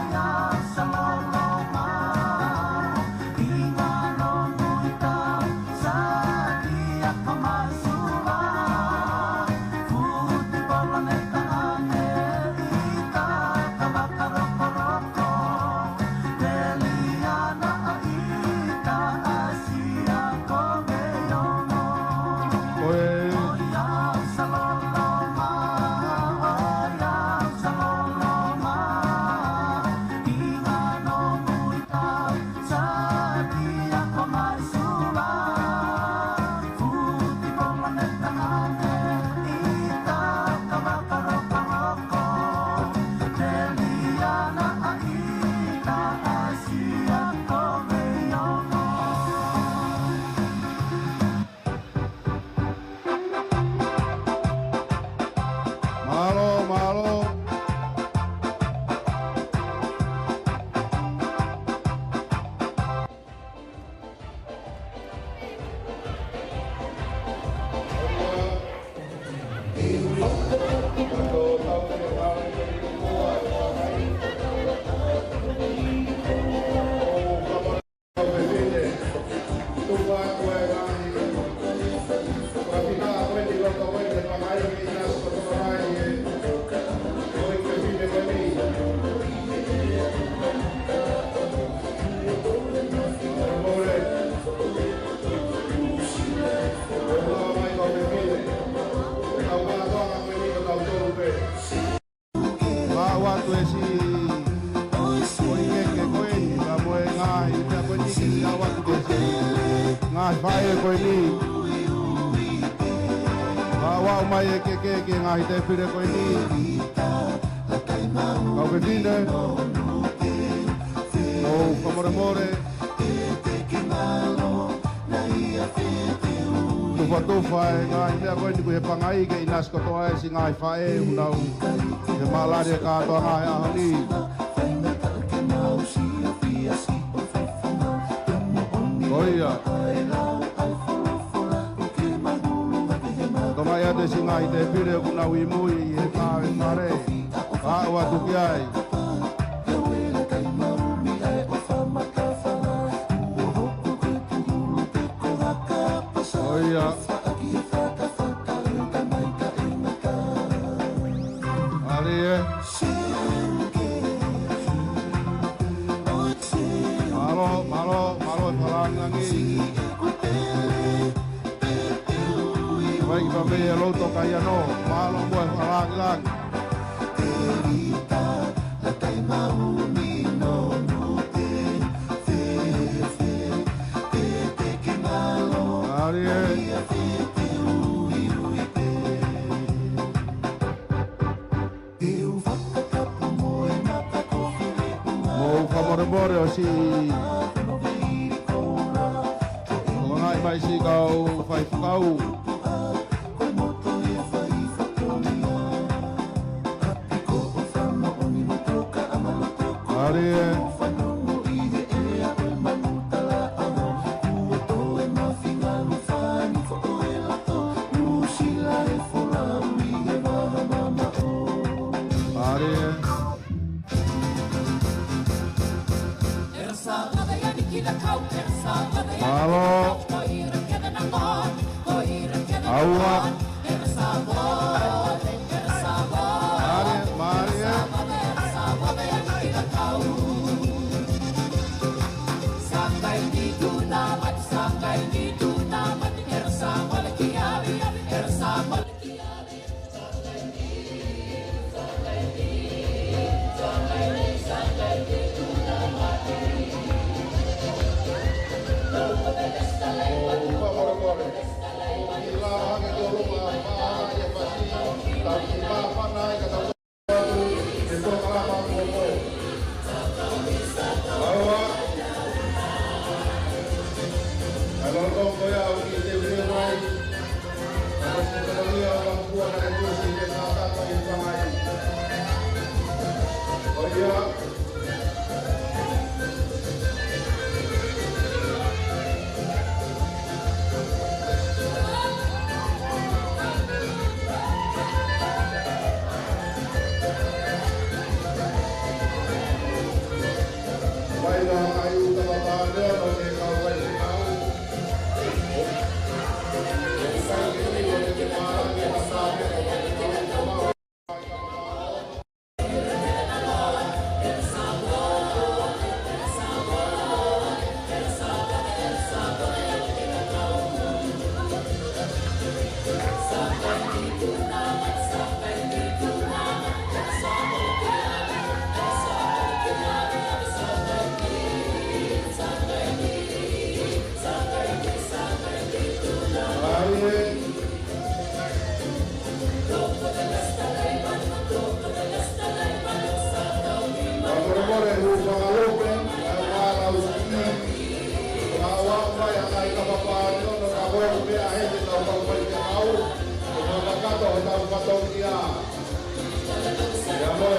ko eni. Ka ʻoku aʻu mai e keke ki he ngaahi tēpile ko eni. Kau fefine, ʻoku fakamolemole. Tufatufa e ngaahi meʻa ko eni, ko e pangai ke ʻinasi kotoa e siʻi ngaahi faʻē ʻoku nau ʻi he mālani e kātoanga he ʻaho ni. Ko ia. Tō mai atu e siʻi ngaahi tēpile ʻoku nau ʻi mui ʻi he pā ʻo e fale. Ka ʻoku ʻatu ki ai. Ko ia. ʻAli ē. Mālō, mālō, mālō e fakalāngilangi. Vai ki pa me e loto kai ano, mālō mo e fakalāngilangi. ʻAli ē. Mou fakamolemole ʻo siʻi ʻomai mai siʻi kau faifekau. ʻAli ē. ʻAli ē. Mālō. ʻAua. ʻAli ē,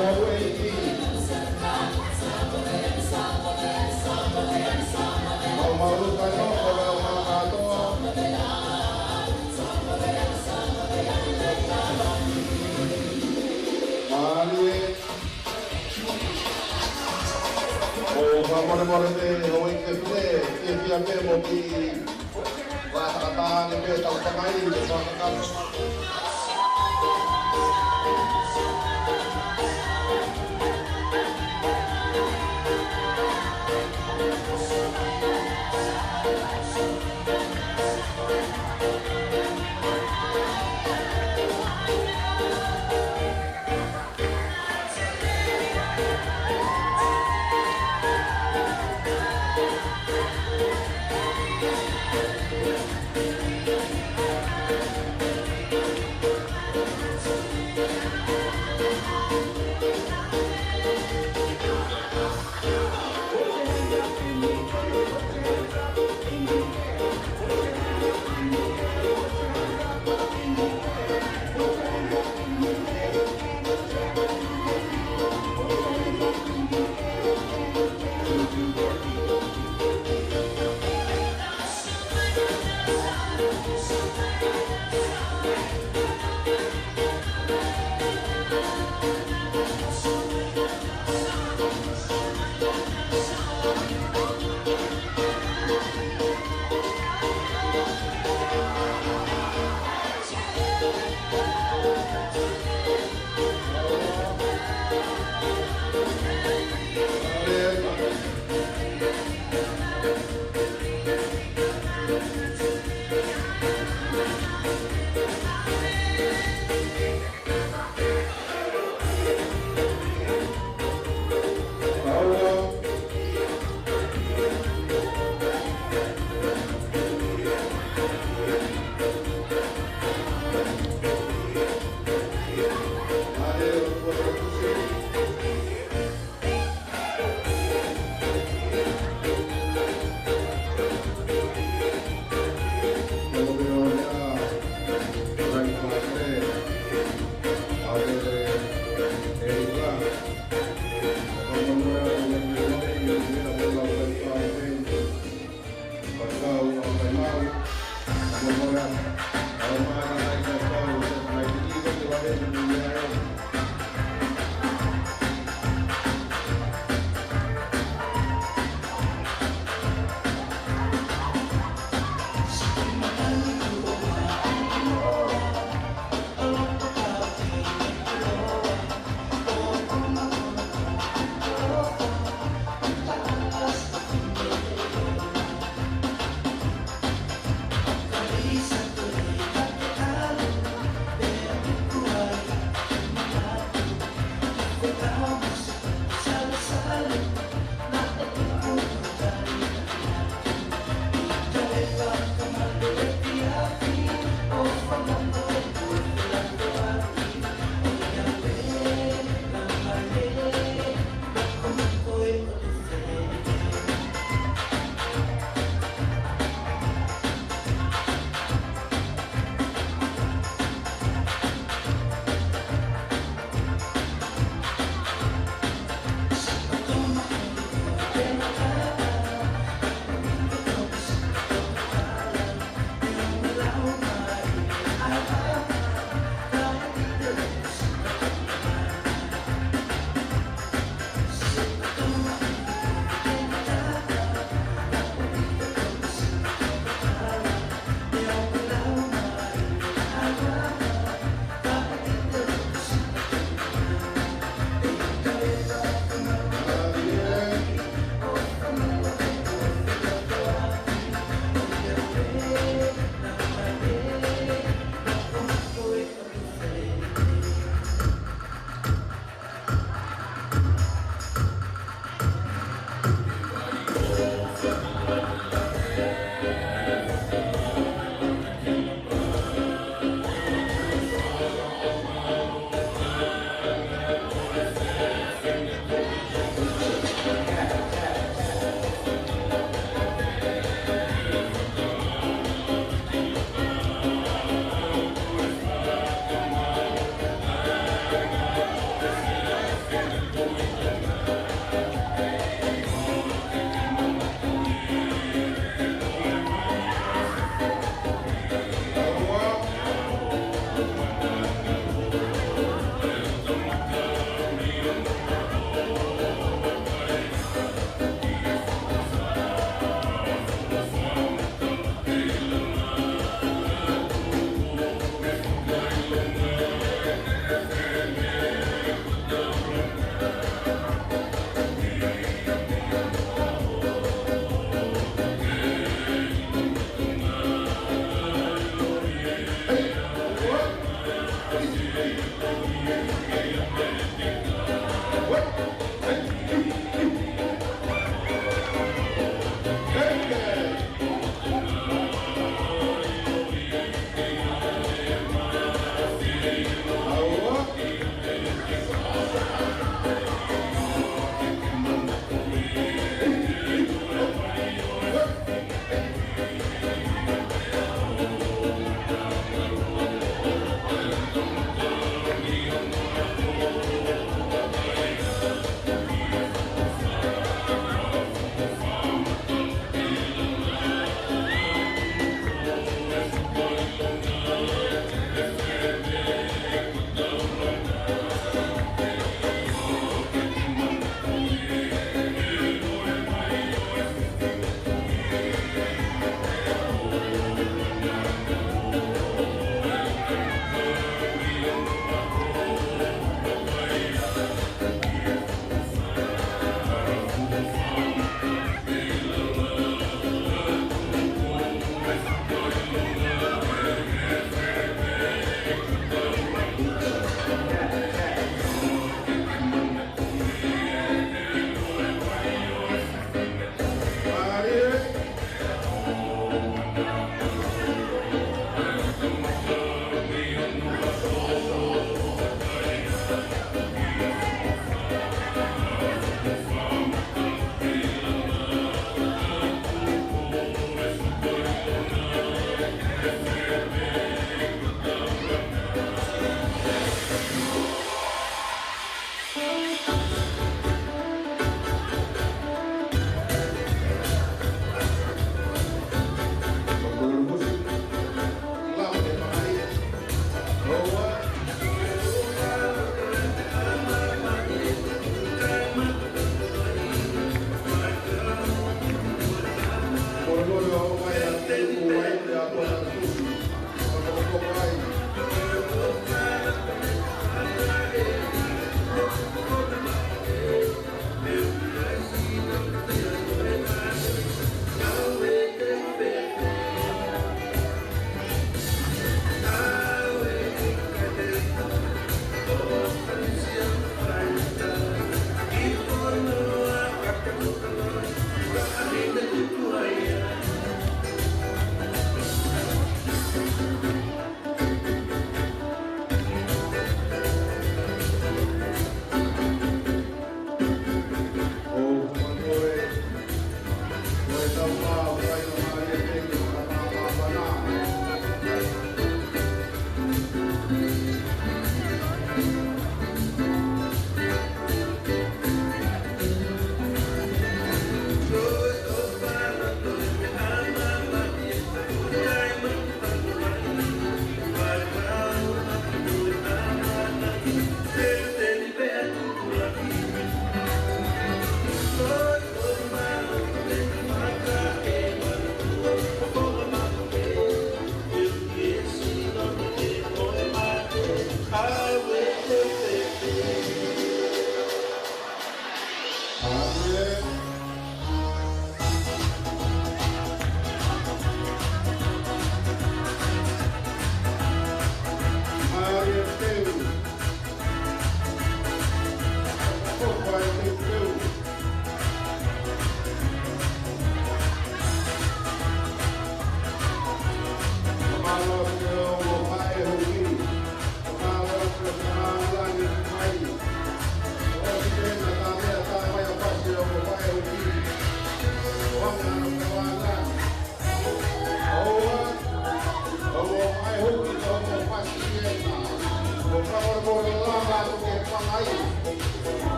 mālō ē. ʻAli ē. ʻOku fakamolemole pē, ʻo ʻikai ke pule, fiefia pē mo ki Vātakatane pē tau tamai, ʻo fakakakato.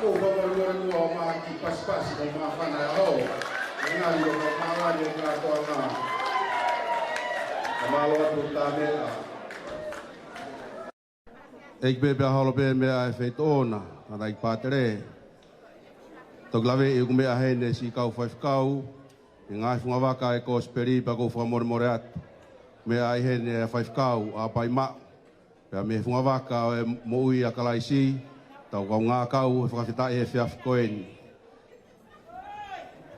Ko e fakamolemole muʻa ʻo e kiʻi pasipasi mo e māfana ʻo e ʻaho. Ngaahi ʻo e mālani ʻo e kātoanga. Mālō atu Tāmela. ʻEiki pē pea holo pē meʻa ʻa e feituʻu na, tangataʻeiki pātele. Toki laveʻi ʻeku meʻa heni siʻi kau faifekau, ʻi he ngaahi fungavaka ʻo e kosipeli pea ʻoku ou fakamolemole atu. Meʻa ʻi heni ʻa e faifekau ʻa Paimaʻu. Pea mei he fungavaka ʻo e moʻui ʻa Kalaisi, tau kaungā kau he fakafetaʻi he efiafi ko eni.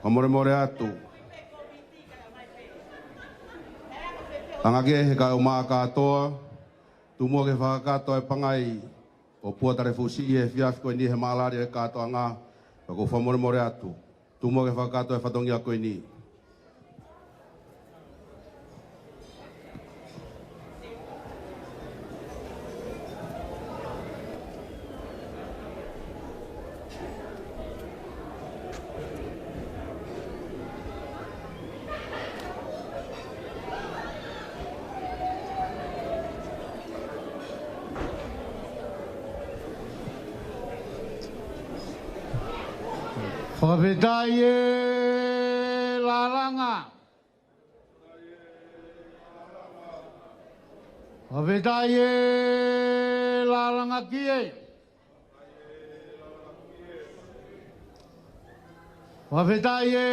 Fakamolemole atu. Anga kehe kae ʻumaʻā kātoa, tuku muʻa ke fakakakato e pangai ʻo Pua Talefusiʻi he efiafi ko eni he mālani ʻo e kātoanga, pea ʻoku ou fakamolemole atu. Tuku muʻa ke fakakakato e fatongia ko eni. Fakafetaʻi e Lalanga. Fakafetaʻi e Lalanga kie. Fakafetaʻi e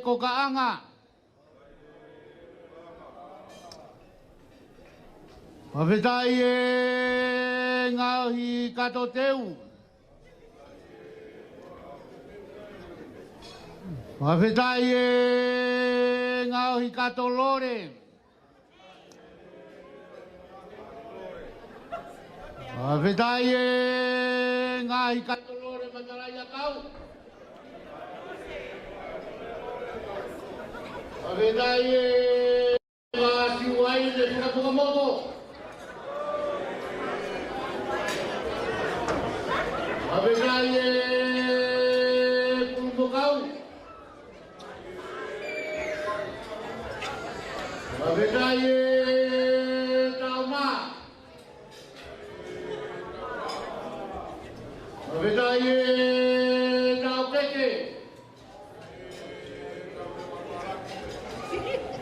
Kokaʻanga. Fakafetaʻi e Ngaohikatoteu. Fakafetaʻi e Ngaohikatolole. Fakafetaʻi e Ngaohikatolole Matalaʻiʻakau. Fakafetaʻi e Vasiuaine Fakamokomoko. Fakafetaʻi e Pulumokau. Fakafetaʻi e Tauma. Fakafetaʻi e Taukeke.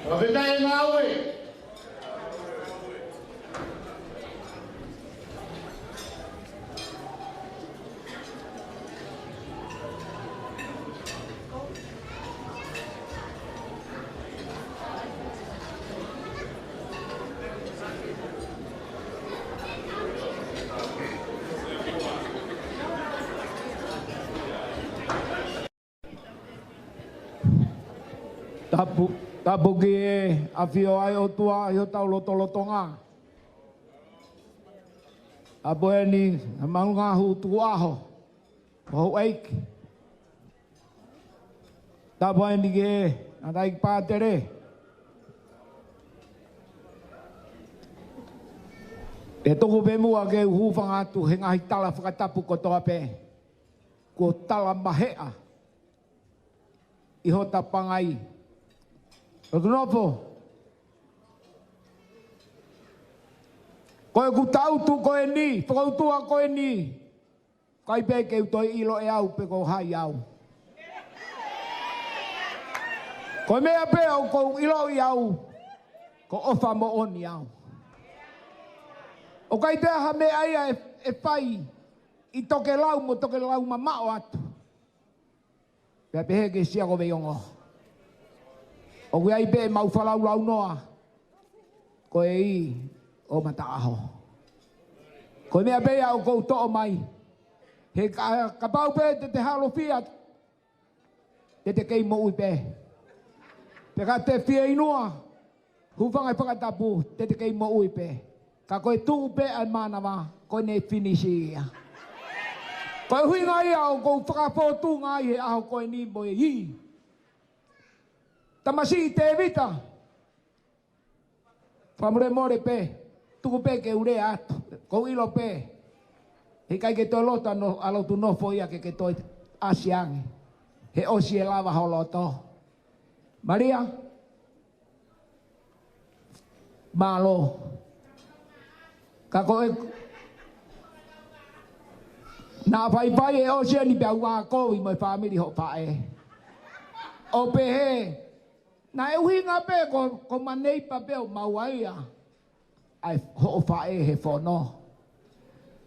Fakafetaʻi e Ngāue. Tapu, tapu ki he ʻafio ʻa e ʻOtua ʻi hotau lotolotonga. Tapu eni, ʻa e maʻunga hū tuʻu ʻaho, houʻeiki. Tapu eni ki he ʻEiki Pātele. Te u tuku pē muʻa ke u hūfanga atu he ngaahi tala fakatapu kotoa pē kuo tala maheʻa ʻi hota pangai. Lotu nofo. Ko ʻeku tangutu ko eni, fakautua ko eni, ʻikai pē ke u toe ʻilo ʻe au pe ko hai au. Ko e meʻa pē ʻoku ou ʻiloʻi au, ko e ʻofa moʻoni au. ʻOku ʻikai toe ha meʻa ia ʻe, ʻe fai ʻi tokelau mo tokelau mamaʻo atu. Pea pehē ki he Sia ko Veiongo. ʻOku ʻi ai pē ʻemau falaulaunoa ko e ʻi ʻo mataʻaho. Ko e meʻa pē ia ʻoku ou toʻo mai. He ka, kapau pē te te halofia, te te kei moʻui pē. Pea ka te fieinua, hūfanga he fakatapu, te te kei moʻui pē. Ka ko e tuʻu pē ʻa e mānava, ko ʻene finisi ia. Ko e ʻuhinga ia ʻoku ou fakafotunga ai he ʻaho ko eni mo e ʻi. Tamasiʻi Tēvita, fakamolemole pē, tuku pē ke u lea atu, ʻoku ou ʻilo pē. He ʻikai ke toe loto ʻa no, ʻa lotu nofo ia ke ke toe ʻasi ange. He ʻosi e lava ho loto. Malia, mālō. Ka ko e, naʻa faifai e ʻosi eni pea u ʻā kovi mo e fāmili hoʻo faʻē. ʻO pehē, naʻe ʻuhinga pē ko, ko ma neipa pē ʻo maua ia ʻa e hoʻo faʻē he fono.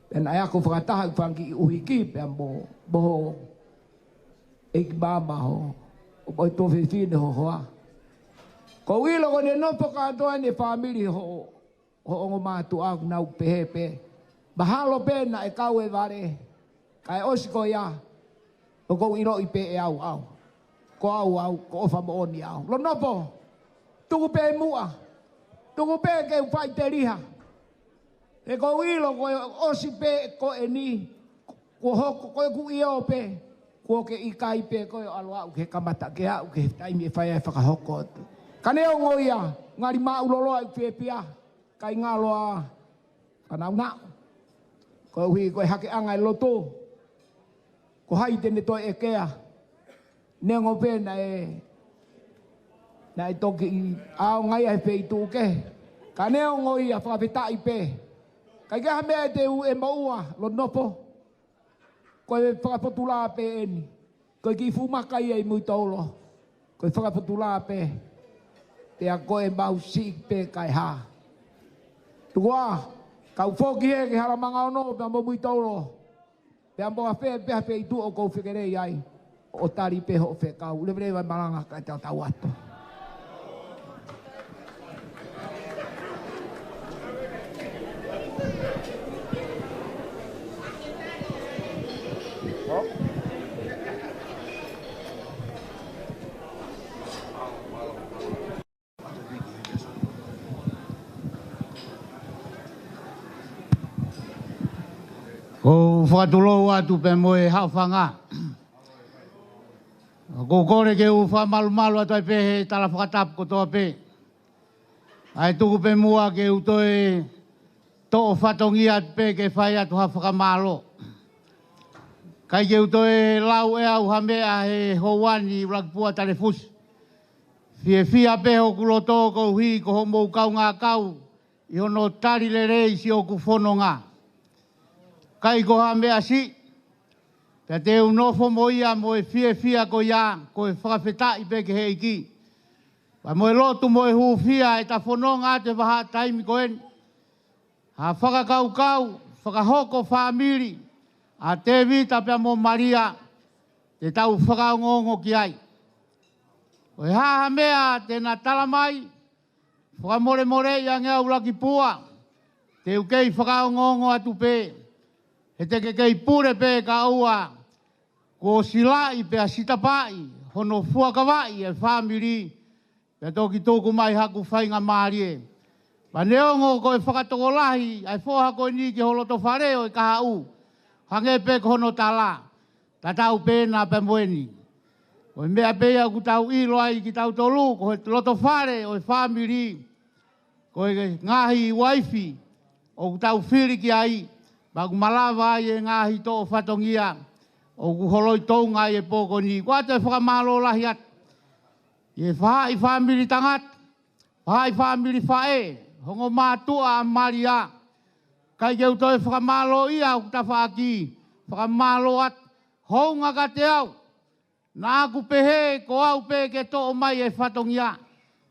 Pea naʻe ako fakataha ʻi fanga kiʻi ʻuhiki pea mo, mo hoʻo ʻeiki māmā ho, ʻo mo e tuofefine ho hoa. ʻOku ou ʻilo ko ʻene nofo kātoa ʻene fāmili ho, ho ongo mātuʻa ʻoku nau pehē pē. Mahalo pē naʻe kau e vale. Kae ʻosi ko ia, ʻoku ou ʻiloʻi pē ʻe au au. Ko au au, ko e ʻofa moʻoni au. Lotu nofo, tuku pē muʻa. Tuku pē ke u faʻiteliha. He ʻoku ou ʻilo ko e ʻosi pē ko eni, kuo hoko ko ʻeku ʻio pē, kuo ke ʻikai pē ko e ʻalu aʻu ke kamata ke aʻu ke taimi ʻe fai ai e fakahoko atu. Ka neongo ia, ngali māʻuloloa ʻeku fiefia, ʻikai ngalo ʻa fānau naʻu. Koeʻuhi ko e hakeʻanga e lotu. Ko hai te ne toe ʻekea. Neongo pē naʻe, naʻe toki ʻaonga ia he feituʻu kehe. Ka neongo ia fakafetaʻi pē. ʻIkai ke ʻi ai ha meʻa te u ʻe moʻua, lotu nofo. Ko e fakapotula pē eni. Ko e kiʻi fuʻu maka ia ʻi Muitolo, ko e fakapotula pē, pea ko e mau siʻi pē kae hā. Tuku ā, kau foki hē ki Halamanga Ono pea mo Muitolo, pea mo ha fē pē ha feituʻu ʻoku ou fekelei ai, ʻo tali pē hoʻo fekau. Leveleva e malanga kae tau tau atu. ʻOku ou fakatulou atu pē mo e haʻofanga. ʻOku ou kole ke u fakamalumalu atu ai pē he tala fakatapu kotoa pē. ʻA e tuku pē muʻa ke u toe toʻo fatongia atu pē ke fai atu ha fakamālō. ʻIkai ke u toe lau ʻe au ha meʻa he houa ni, ʻUluakipua Talefusi. Fiefia pē hoku loto koeʻuhi ko hoʻomou kaungā kau ʻi hono tali lelei siʻoku fononga. ʻIkai ko ha meʻa siʻi, pea te u nofo mo ia mo e fiefia ko ia, ko e fakafetaʻi pē ki he ʻEiki. Pea mo e lotu mo e hūfia ʻeta fononga atu he vahaʻa taimi ko eni. Ha fakakaukau, fakahoko fāmili ʻa Tēvita pea mo Malia, te tau fakaongoongo ki ai. Ko e hā ha meʻa te na tala mai, fakamolemoleʻi ange au ʻUluakipua, te u kei fakaongoongo atu pē, he te ke kei pule pē kae ʻoua kuo silaʻi pea sitapaʻi hono fuakavaʻi e fāmili, pea toki tuku mai haku faingamālie. Pea neongo ko e fakatokolahi ʻa e foha ko eni ki ho loto fale ʻo e kahaʻu, hangē pē ko hono tala, tatau pē ena pea mo eni. Ko e meʻa pē ia ʻoku tau ʻilo ai kitautolu, ko e loto fale ʻo e fāmili, ko e ngaahi uaifi ʻoku tau fili ki ai, pea ʻoku malava ai e ngaahi toʻo fatongia ʻoku holoi tounga ai e pō ko eni. ʻOku ʻoatu e fakamālō lahi atu ʻi he faʻahi fāmili tangata, faʻahi fāmili faʻē, ongo mātuʻa ʻa Malia. ʻIkai ke u toe fakamālōʻia hoku tafaʻaki, fakamālō atu, hounga kiate au. Naʻa ku pehē ko au pē ke toʻo mai e fatongia,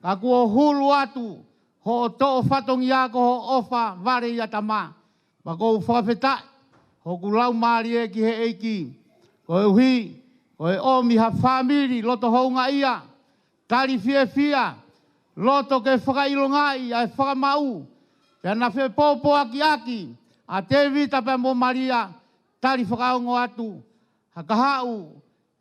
ka kuo hulu atu hoʻo toʻo fatongia ko hoʻo ʻofa vale ʻia Tama. Pea ʻoku ou fakafetaʻi hoku laumālie ki he ʻEiki, koeʻuhi ko e ʻomi ha fāmili loto houngaʻia, tali fiefia, loto ke fakaʻilongaʻi ʻa e fakamaʻu, pea na fepōpoakiʻaki ʻa Tēvita pea mo Malia, tali fakaongo atu ha kahaʻu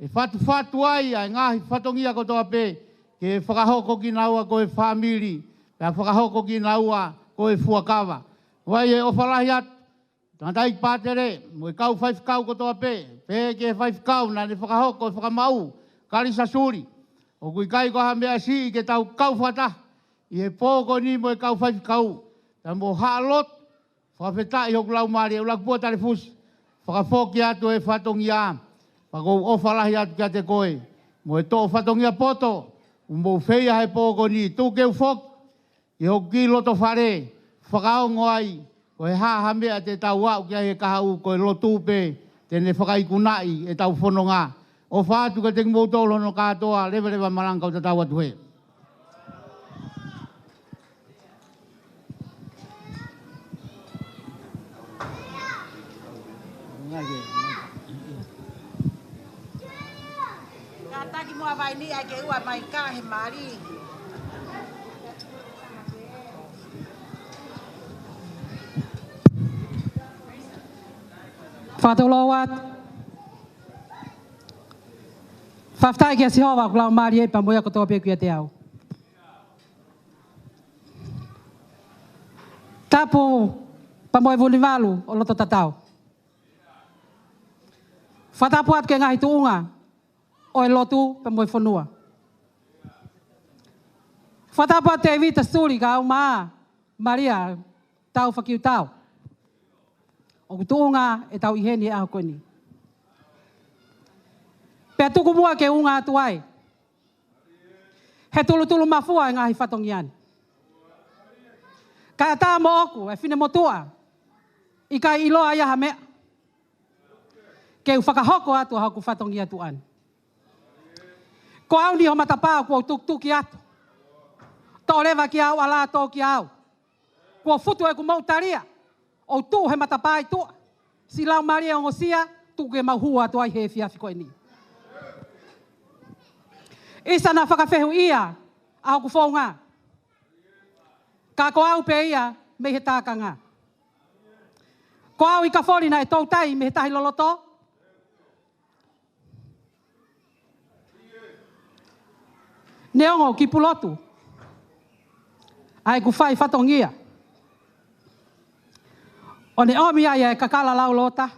ʻe fatufatu ai ʻa e ngaahi fatongia kotoa pē, ke fakahoko kinaua ko e fāmili, pea fakahoko kinaua ko e fuakava. Vakai e ʻofa lahi atu Tangataʻeiki Pātele, mo e kau faifekau kotoa pē, pehē ki he faifekau naʻa ne fakahoko e fakamaʻu, Kalisa Suli. ʻOku ʻikai ko ha meʻa siʻi ke tau kau fakataha ʻi he pō ko eni mo e kau faifekau, pea mo Haʻa Lotu, fakafetaʻi hoku laumālie, ʻUluakipua Talefusi, fakafoki atu e fatongia, pea ʻoku ou ʻofa lahi atu kiate koe, mo e toʻo fatongia poto ʻoku mou feia he pō ko eni, tuku ke u foki ki hoku kiʻi loto fale, fakaongo ai, ko e hā ha meʻa te tau aʻu ki ai he kahaʻu, ko e lotu pē te ne fakaikunaʻi ʻetau fononga. ʻOfa atu kiate kimoutolu hono kātoa, leveleva malanga kau tatau atu hē. Kātaki muʻa vaini ʻa e ke ua mai ka he mali. Fakatulou atu. Fakafetaʻi kia Sihova ʻoku laumālie pea mo ia kotoa pē ʻoku ʻiate au. Tapu pea mo e Vunivalu ʻo loto tatau. Fakatapu atu ki he ngaahi tuʻunga ʻo e lotu pea mo e fonua. Fakatapu atu Tēvita Suli kae ʻumaʻā Malia Taufakiutau. ʻOku tuʻunga ʻetau ʻi heni he ʻaho ko eni. Pea tuku muʻa ke u ʻunga atu ai he tulutulu mafua e ngaahi fatongia ni. Kae ʻatā moʻoku e finemotuʻa ʻikai ʻiloa ia ha meʻa, ke u fakahoko atu ʻa hoku fatongia tuʻa ni. Ko au ni ho matapā kuo u tukituki atu. Toʻo leva kiate au, ʻalā tō kiate au. Kuo futu ʻeku moʻutalia. ʻOku ou tuʻu he matapā ʻi tuʻa. Siʻi laumālie ongosia, tuku ke mau hū atu ai he efiafi ko eni. ʻIsa, naʻa fakafehuʻia ʻa hoku founga. Ka ko au pē ia mei he tākanga. Ko au ʻi Kafoli naʻe toutai mei he tahi loloto. Neongo ʻoku pulotu ʻa ʻeku fai fatongia, ʻo ne ʻomi ai ʻa e kakala laulōta.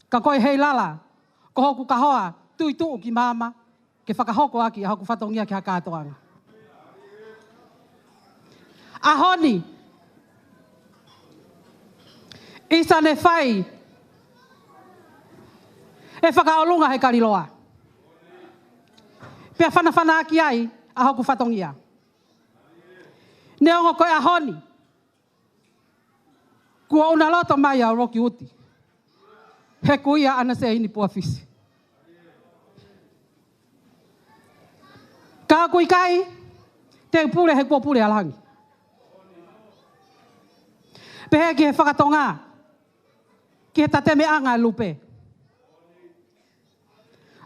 Ka ko e heilala, ko hoku kahoa tui tuʻu ki māmani ke fakahoko ʻaki ʻa hoku fatongia ki ha kātoanga. ʻAho ni, ʻisa, ne fai e fakaʻolunga he kaliloa, pea fanafana ʻaki ai ʻa hoku fatongia. Neongo ko e ʻaho ni, kuo ʻuna loto mai ʻa Loki Uti, he kuia ʻana Seini Puafisi. Ka ʻoku ʻikai te u pule he kuo pule ʻa langi. Pehē ki he fakatonga, ki he tatemeʻanga ʻa e lupe.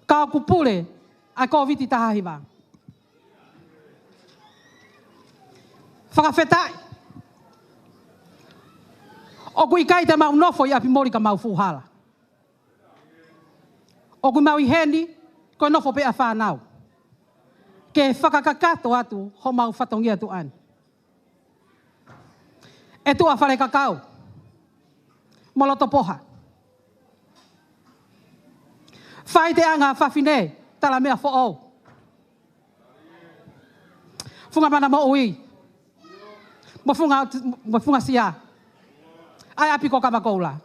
Ka ʻoku pule ʻa e Kōviti taha hiva. Fakafetaʻi. ʻOku ʻikai te mau nofo ʻi ʻapi moli ka mau fuhala. ʻOku mau ʻi heni, ko e nofo pē ʻa fānau. Ke fakakakato atu homau fatongia tuʻa ni. ʻE Tuʻa Falekakau mo Lotopoha. Faiteʻanga fafine, tala meʻa foʻou. Funga Mana Moʻui. Mo Funga, mo Funga Sia. ʻA e ʻapi ko Kavakoula.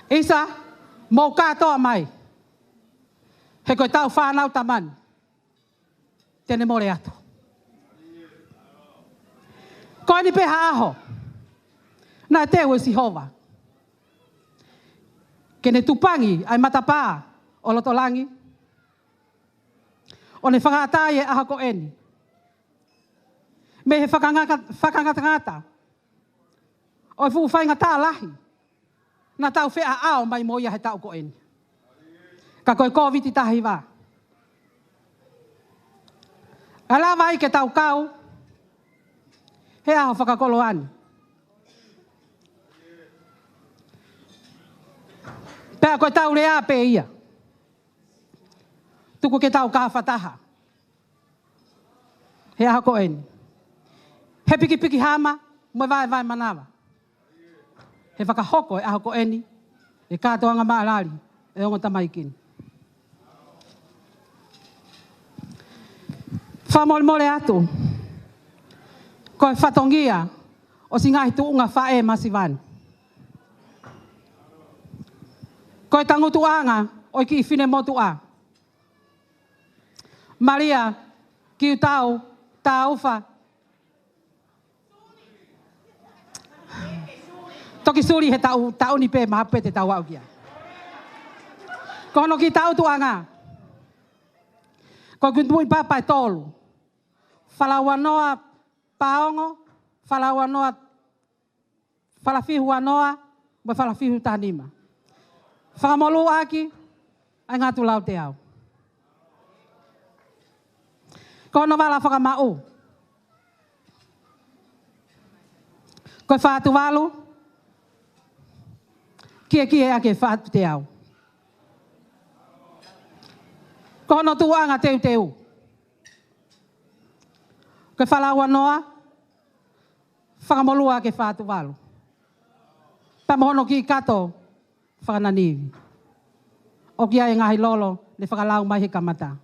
ʻIsa, mou kātoa mai. He ko e tau fānau tamani te ne mole atu. Ko eni pē ha ʻaho naʻe teu ʻe Sihova ke ne tupangi ʻa e matapā ʻo loto langi, ʻo ne fakaʻatā ʻa e ʻaho ko eni mei he fakangata-, fakangatangata ʻo e fuʻu faingataʻa lahi naʻa tau feʻaʻao mai mo ia he taʻu ko eni. Ka ko e Kōviti taha hiva. ʻE lava ai ke tau kau he ʻaho fakakoloa ni. Pea ko e tau lea pē ia. Tuku ke tau kau fakataha he ʻaho ko eni. He pikipiki hama, mo e vaevae manava. He fakahoko e ʻaho ko eni ʻe he kātoanga māʻalali ʻo e ongo tamaiki ni. Fakamolemole atu, ko e fatongia ʻo siʻi ngaahi tuʻunga faʻē masiva ni. Ko e tangutuʻanga ʻo e kiʻi fine motuʻa. Malia Kiutau Taufa. Toki suli he taʻu, taʻu ni pē maha pē te tau aʻu ki ai. Ko hono kiʻi tangutuʻanga, ko e kiʻi tuʻi papa ʻe tolu. Fala ua noa paongo, fala ua noa, fala fihu ua noa, mo e fala fihu taha nima. Fakamolū ʻaki ʻa e ngatu lau teau. Ko hono vala fakamaʻu, ko e fā atu valu, kiekie ʻaki e fā atu teau. Ko hono tuʻunga teuteu, ko e fala ua noa, fakamolū ʻaki e fā atu valu. Pea mo hono kiʻi kato fakananivi. ʻOku ʻi ai e ngaahi lolo ne fakalau mai he kamata.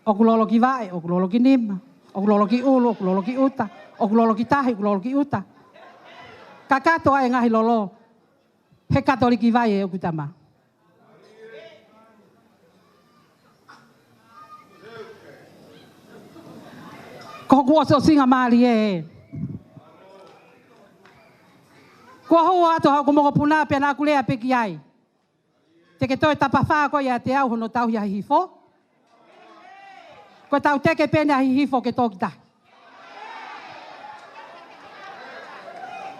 ʻOku lolo ki vaʻe, ʻoku lolo ki nima, ʻoku lolo ki ʻulu, ʻoku lolo ki ʻuta, ʻoku lolo ki tahi, ʻoku lolo ki ʻuta. Kakato ai e ngaahi lolo he Katoliki vai ʻe ʻoku tama. Ko hoku ʻosiʻosinga mālie ē. Kuo hū atu haʻaku mokopuna pea naʻa ku lea pē ki ai. Te ke toe tapafā koe ʻiate au hono tauhi ʻa Hihifo. Ko e tauteke pē eni ʻa Hihifo ke toki tahi.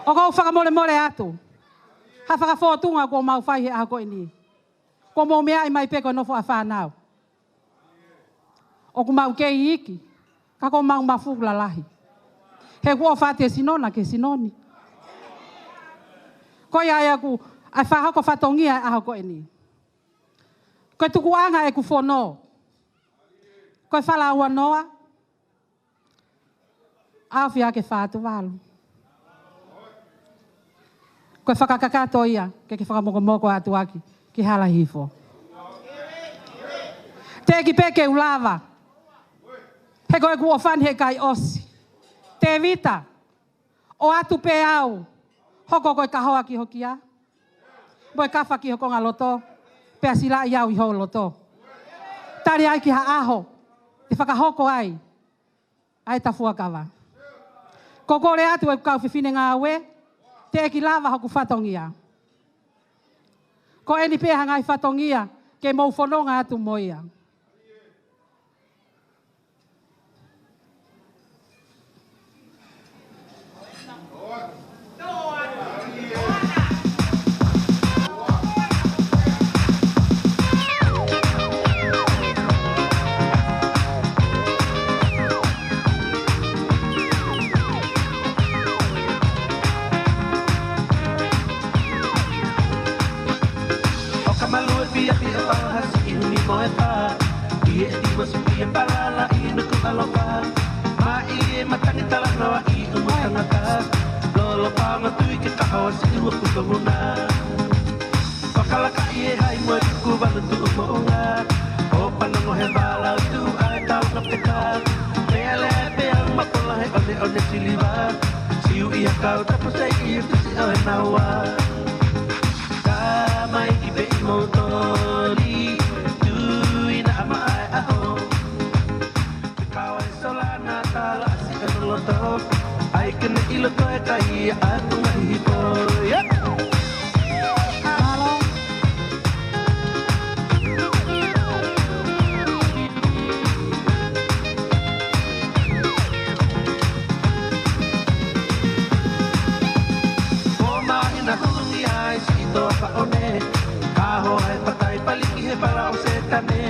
ʻOku ou fakamolemole atu ha fakafōtunga kuo mau fai he ʻaho ko eni. Kuo mau meaʻi mai pē ko e nofo ʻa fānau. ʻOku mau kei iiki, ka kuo mau mafu lalahi. He kuo ʻofa atu e sino na ki he sino ni. Ko ia ia ʻoku ʻai fakahoko fatongia ʻa e ʻaho ko eni. Ko e tukuʻanga ʻeku fono. Ko e fala ua noa. ʻAofi ʻa e fā atu valu. Ko e fakakakato ia ke ke fakamokomoko atu ʻaki ki Hala Hihifo. Teʻeki pē ke u lava. He ko ʻeku ʻofa ni he ʻikai ʻosi. Tēvita, ʻoatu pē au, hoko ko e kahoa ki ho kia, mo e kafa ki ho konga loto, pea silaʻi au ʻi ho loto. Tali ai ki ha ʻaho te fakahoko ai ʻa e tafuakava. Ko e kole atu ʻeku kau fefine ngāue, teʻeki lava hoku fatongia. Ko eni pē ha ngaahi fatongia ke mou fononga atu mo ia. ʻO ka malu e piapi ʻo ʻalu ha siʻi huni mo e pā. ʻI he ʻeti mo sipi e palala ʻi nuku ʻalopa. Maʻi e matangi talanoa ʻi ʻumu tangata. Lolo pā matui ke kaho a siʻi ua puto muna. Fakalaka ʻi he hai mo e kuku vanu tuʻu moʻunga. ʻO panongo he vala tuʻu ʻa e tau no peka. Pele ai pea uma pola he ʻoneʻone siliva. Siu ʻi ha kau tapu sei ʻi he pisi ʻo e naua. Tamaiki pē ʻi Moutoli, tuina ʻa maʻa e ʻaho. Te kau ai sola na tala asi e loto. ʻAi ke ne ʻilo ko e kai ʻa Tunga Hihifo. Yeah. Mālō. Ko māhina hulungi ai siʻi toa paʻone. Kaho ai patai pali ki he pala ʻo Setane.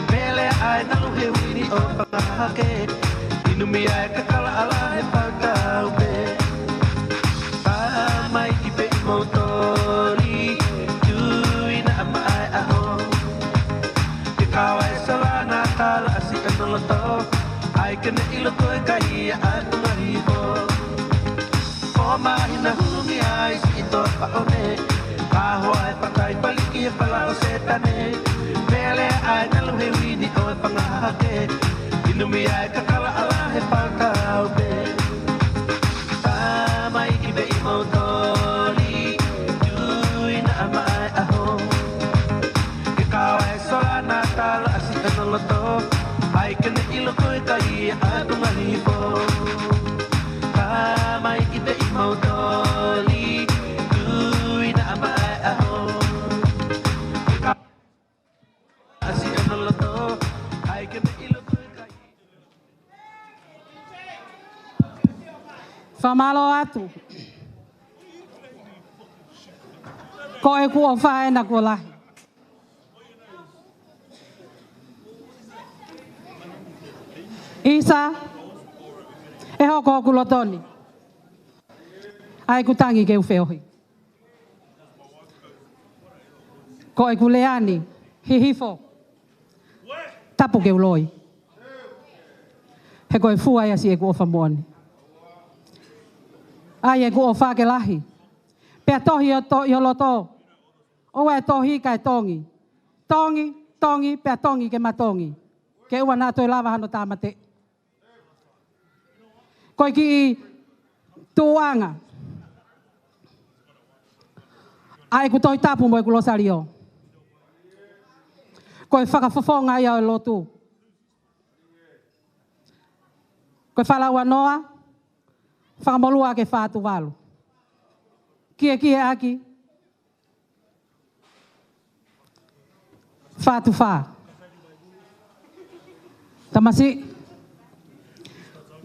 Pele ai nalu he uini ʻo Pangahake. Inumi ai kakala ʻala he pau tau pē. Tamaiki pē ʻi Moutoli, tuina ʻa maʻa e ʻaho. Te kau ai sola na tala asi e loto. ʻAi ke ne ʻilo ko e kai ʻa Tunga Hihifo. Ko māhina hulungi ai siʻi toa paʻone. Kaho ai patai pali ki he pala ʻo Setane. Pele ai nalu he uini ʻo e Pangahake. Inumi ai kakala ʻala he pau tau pē. Tamaiki pē ʻi Moutoli, tuina ʻa maʻa e ʻaho. Ke kau ai sola na tala asi e loto. ʻAi ke ne ʻilo ko e kai ʻa Tunga Hihifo. Tamaiki pē ʻi Moutoli, tuina ʻa maʻa e ʻaho. Ke kau asi e loto, ʻai ke ne ʻilo ko e kai. Fakamālō atu. Ko ʻeku ʻofa ena kuo lahi. ʻIsa, ʻe hoko hoku loto ni ʻa ʻeku tangi ke u feohi. Ko ʻeku lea ni, Hihifo, tapu ke u loi. He ko e fua ia siʻeku ʻofa moʻoni. ʻAi ʻeku ʻofa ke lahi. Pea tohi ʻi ho to-, ʻi ho loto. ʻOua ʻe tohi kae tongi. Tongi, tongi, pea tongi ke matongi. Ke ʻoua naʻa toe lava hano tāmateʻi. Ko e kiʻi tuʻuʻanga ʻa ʻeku Tohi Tapu mo ʻeku Losalio. Ko e fakafofonga ia ʻo e lotu. Ko e fala ua noa, fakamolū ʻaki e fā atu valu. Kiekieʻaki, Fā tufa. Tamasiʻi,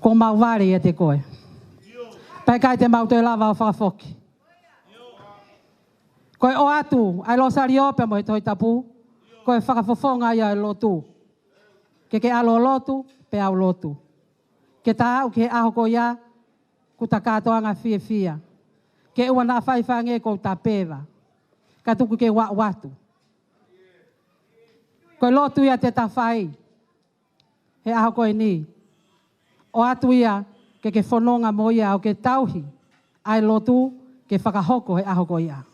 kuo mau vale ʻiate koe. Pea ʻikai te mau toe lava ʻo fakafoki. Ko e ʻoatu ʻa e Losaliō pea mo e Tohi Tapu, ko e fakafofonga ia ʻo e lotu. Ke ke ʻalu ʻo lotu, pea u lotu. Ke ta aʻu ki he ʻaho ko ia, kuo ta kātoanga fiefia. Ke ʻoua naʻa faifai ange kuo ta peva. Ka tuku ke u aʻu atu. Ko e lotu ia te ta fai he ʻaho ko eni. ʻOatu ia ke ke fononga mo ia ʻo ke tauhi ʻa e lotu ke fakahoko he ʻaho ko ia.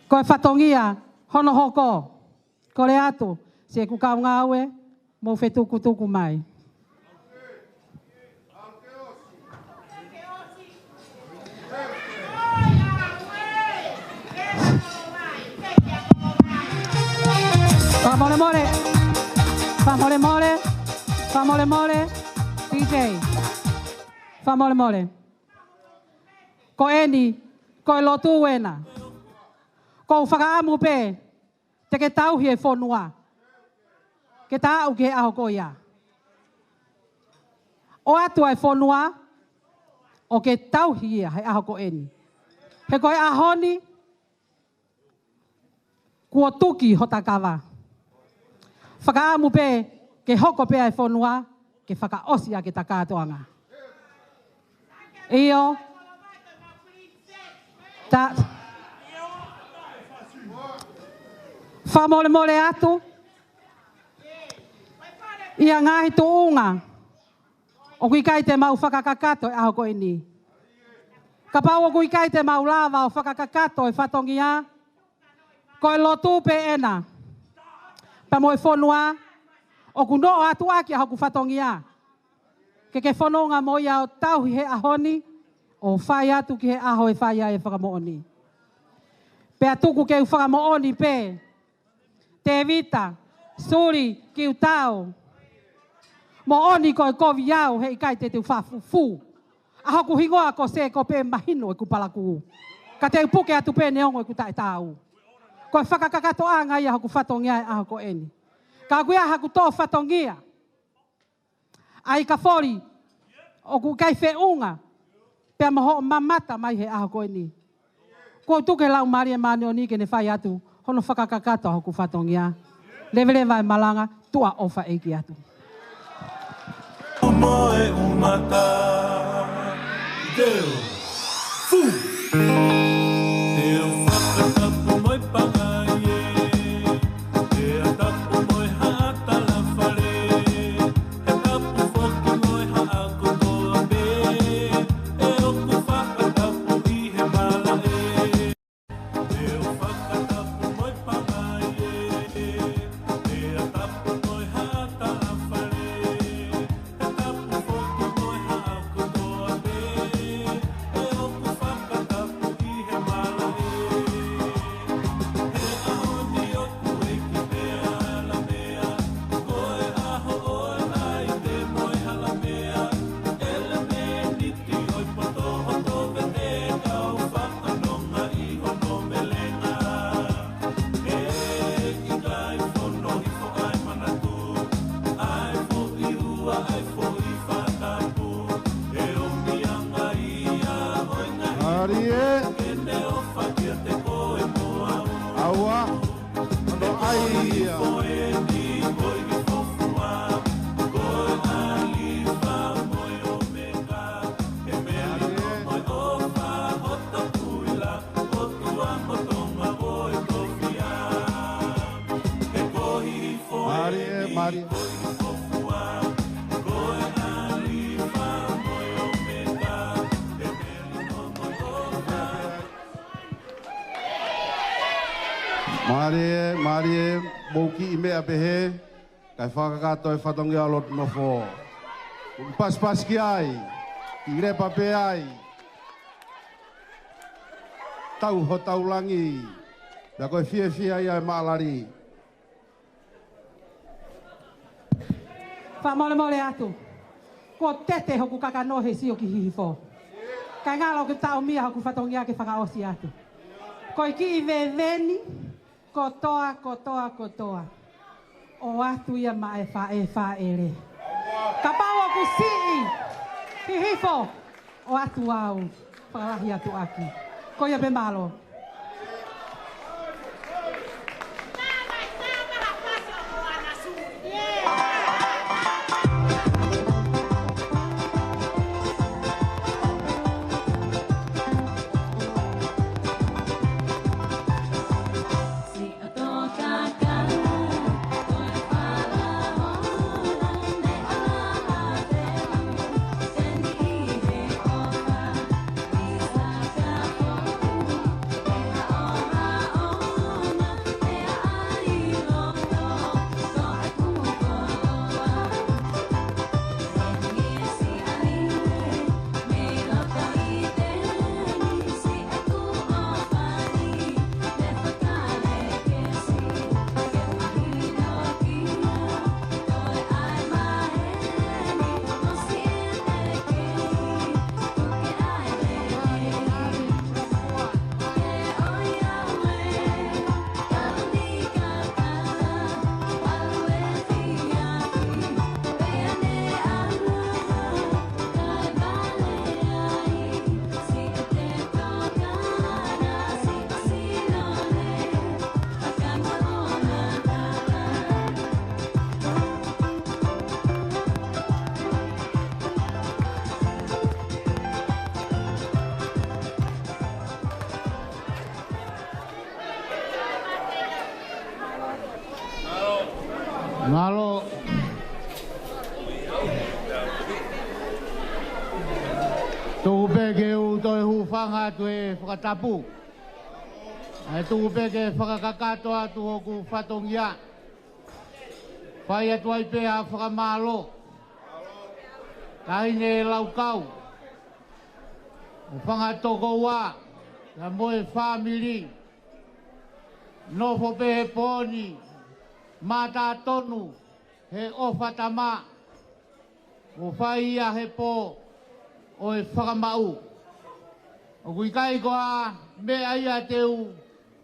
Ko e fatongia hono hoko. Kole atu, siʻeku kau ngāue, mou fetukutuku mai. Fakamolemole. Fakamolemole. Fakamolemole. D J. Fakamolemole. Ko eni, ko e lotu ena. Ko u fakaʻamu pē, te ke tauhi e fonua. Ke ta aʻu ki he ʻaho ko ia. ʻOatu ʻa e fonua, ʻo ke tauhi ia he ʻaho ko eni. He ko e ʻaho ni, kuo tuki hota kava. Fakaʻamu pē, ke hoko pē ʻa e fonua, ke fakaʻosi ʻaki ʻeta kātoanga. ʻIo. Ta, fakamolemole atu. ʻI he ngaahi tuʻunga ʻoku ʻikai te mau fakakakato he ʻaho ko eni. Kapau ʻoku ʻikai te mau lava ʻo fakakakato e fatongia, ko e lotu pē ena. Pea mo e fonua, ʻoku noʻo atu ʻaki ʻa hoku fatongia. Ke ke fononga mo ia ʻo tauhi he ʻaho ni, ʻo fai atu ki he ʻaho ʻe fai ai e fakamoʻoni. Pea tuku ke u fakamoʻoni pē, Tēvita, Suli, Kiutao. Moʻoni ko e kovi au he ʻikai te te u fafufū. ʻA hoku hingoa ko Sē ko pē mahino ʻeku palakū. Ka te u puke atu pē neongo ʻeku taʻetaau. Ko e fakakakatoʻanga ia hoku fatongia he ʻaho ko eni. Ka ʻoku ʻi ai haku tō fatongia. ʻAi ka foli, ʻoku ʻikai feʻunga, pea mo hoʻo mamata mai he ʻaho ko eni. Kuo u tuku he Laumālie Māʻoniʻoni ke ne fai atu hono fakakakato ʻa hoku fatongia. Leveleva e malanga, tuʻa ʻofa ʻeiki atu. Mo e umata. Teu. Fu. Teu fakatapu mo e pangai ē. Teu tapu mo e haʻa talafale. He tapu foki mo e haʻa kotoa pē. ʻE ʻoku fakatapu ʻi he malaʻe. Teu fakatapu mo e pangai ē. Teu tapu mo e haʻa talafale. He tapu foki mo e haʻa kotoa pē. ʻE ʻoku fakatapu ʻi he malaʻe. He ʻaho ni ʻoku ʻeiki pea hala mea. Ko e ʻaho ʻo e ʻai te mo e hala mea. ʻElemēniti ʻo e poto hoto vete kau fakanonga ʻi hono melenga. He ʻikai fono hifo ʻa e manatu. ʻA e foʻi ua, ʻa e foʻi fakatapu. ʻE ʻomi anga ia ʻo e ngaahi. Mālie. Ke ne ʻofa kiate koe mo au. Aua. Hono ʻai ia. Ko e ʻOtua mo e ʻOmeka. He meʻa mo e ʻofa, ʻOtua Tuʻila, ʻOtua mo Tonga mo e tofiʻa. He ko e Mālie, mālie. Mālie, mālie, mou kiʻi meʻa pehē, kae fakakakato e fatongia ʻo lotu nofo. Mou pasipasi ki ai, kiʻi lepa pē ai. Tau hotau langi, pea ko e fiefia ia e maʻalali. Fakamolemole atu. Kuo tete hoku kakano he sio ki Hihifo. Kae ngalo ke taʻomia hoku fatongia ke fakaʻosi atu. Ko e kiʻi veveni, Kotoa, kotoa, kotoa. ʻOatu ia maʻa e faʻē fāʻele. Kapau ʻoku siʻi, hihifo, ʻoatu au, fakalahi atu ʻaki. Ko ia pē, mālō. Mālō. Tuku pē ke u toe hūfanga atu he fakatapu. ʻE tuku pē ke fakakakato atu hoku fatongia. Fai atu ai pē ha fakamālō. Taʻahine Laukau, ʻo Fanga Tokoua, pea mo e fāmili. Nofo pē he pō ni, mātā tonu he ʻofa tama, ʻo fai ia he pō ʻo e fakamaʻu. ʻOku ʻikai ko ha meʻa ia te u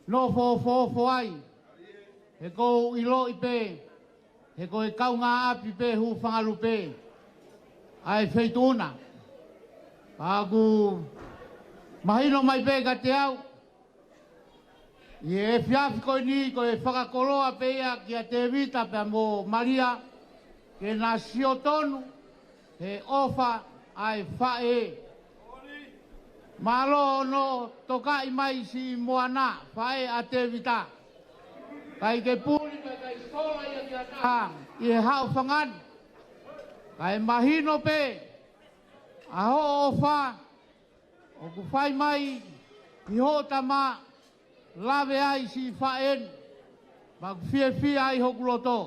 nofo ofoofo ai, he ʻoku ou ʻiloʻi pē, he ko e kaungāʻapi pē hūfangalu pē ʻa e feituʻu na. Pea ʻoku mahino mai pē kiate au, ʻi he efiafi ko eni ko e fakakoloa pē ia kia Tēvita pea mo Malia, ke na sio tonu he ʻofa ʻa e faʻē. Mālō hono tokaʻi mai siʻi Moana, faʻē ʻa Tēvita. ʻIkai ke puli, ʻikai ke sola ia ki ha taha ʻi he haʻofanga ni. Kae mahino pē ʻa hoʻo ʻofa ʻoku fai mai ki hoʻo tama, lave ai siʻi faʻē ni, pea ʻoku fiefia ai hoku loto.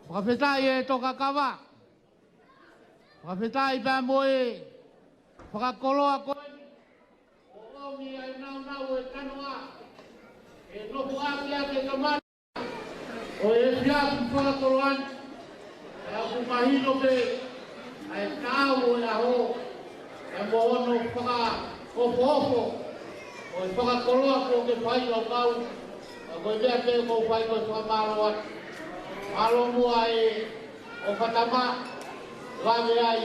Fakafetaʻi e tokakava. Fakafetaʻi pea mo e fakakoloa ko eni, ʻo ʻomi ʻa e nāunau ʻo e tanoa, ʻe nofo ʻaki ʻa e tama ʻo e efiafi fakakoloa ni. Pea ʻoku mahino pē ʻa e taau ʻo e ʻaho, pea mo hono fakaofoofo ʻo e fakakoloa kuo ke fai, Laukau. Pea ko e meʻa pē ʻoku ou fai ko e fakamālō atu. Mālō muʻa e ʻofa tama, lave ai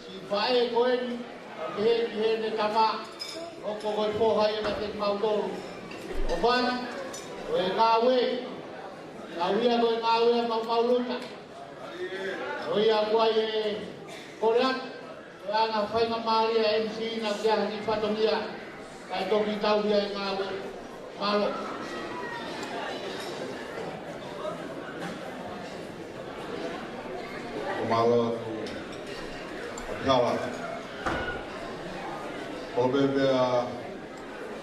siʻi faʻē ko eni, ʻo pehē ki heʻene tama, ʻoku ko e foha ia kiate kimautolu. ʻOfa atu, ko e ngāue, ngāue ia ko e ngāue ʻa e maumau luta. Ko ia ʻoku ʻi ai e kole atu, ko e anga faingamālie ʻa e M C na kia ni fatongia, kae toki tauhi ʻa e ngāue. Mālō. Ko mālō atu ʻa Pihala. Ko pepea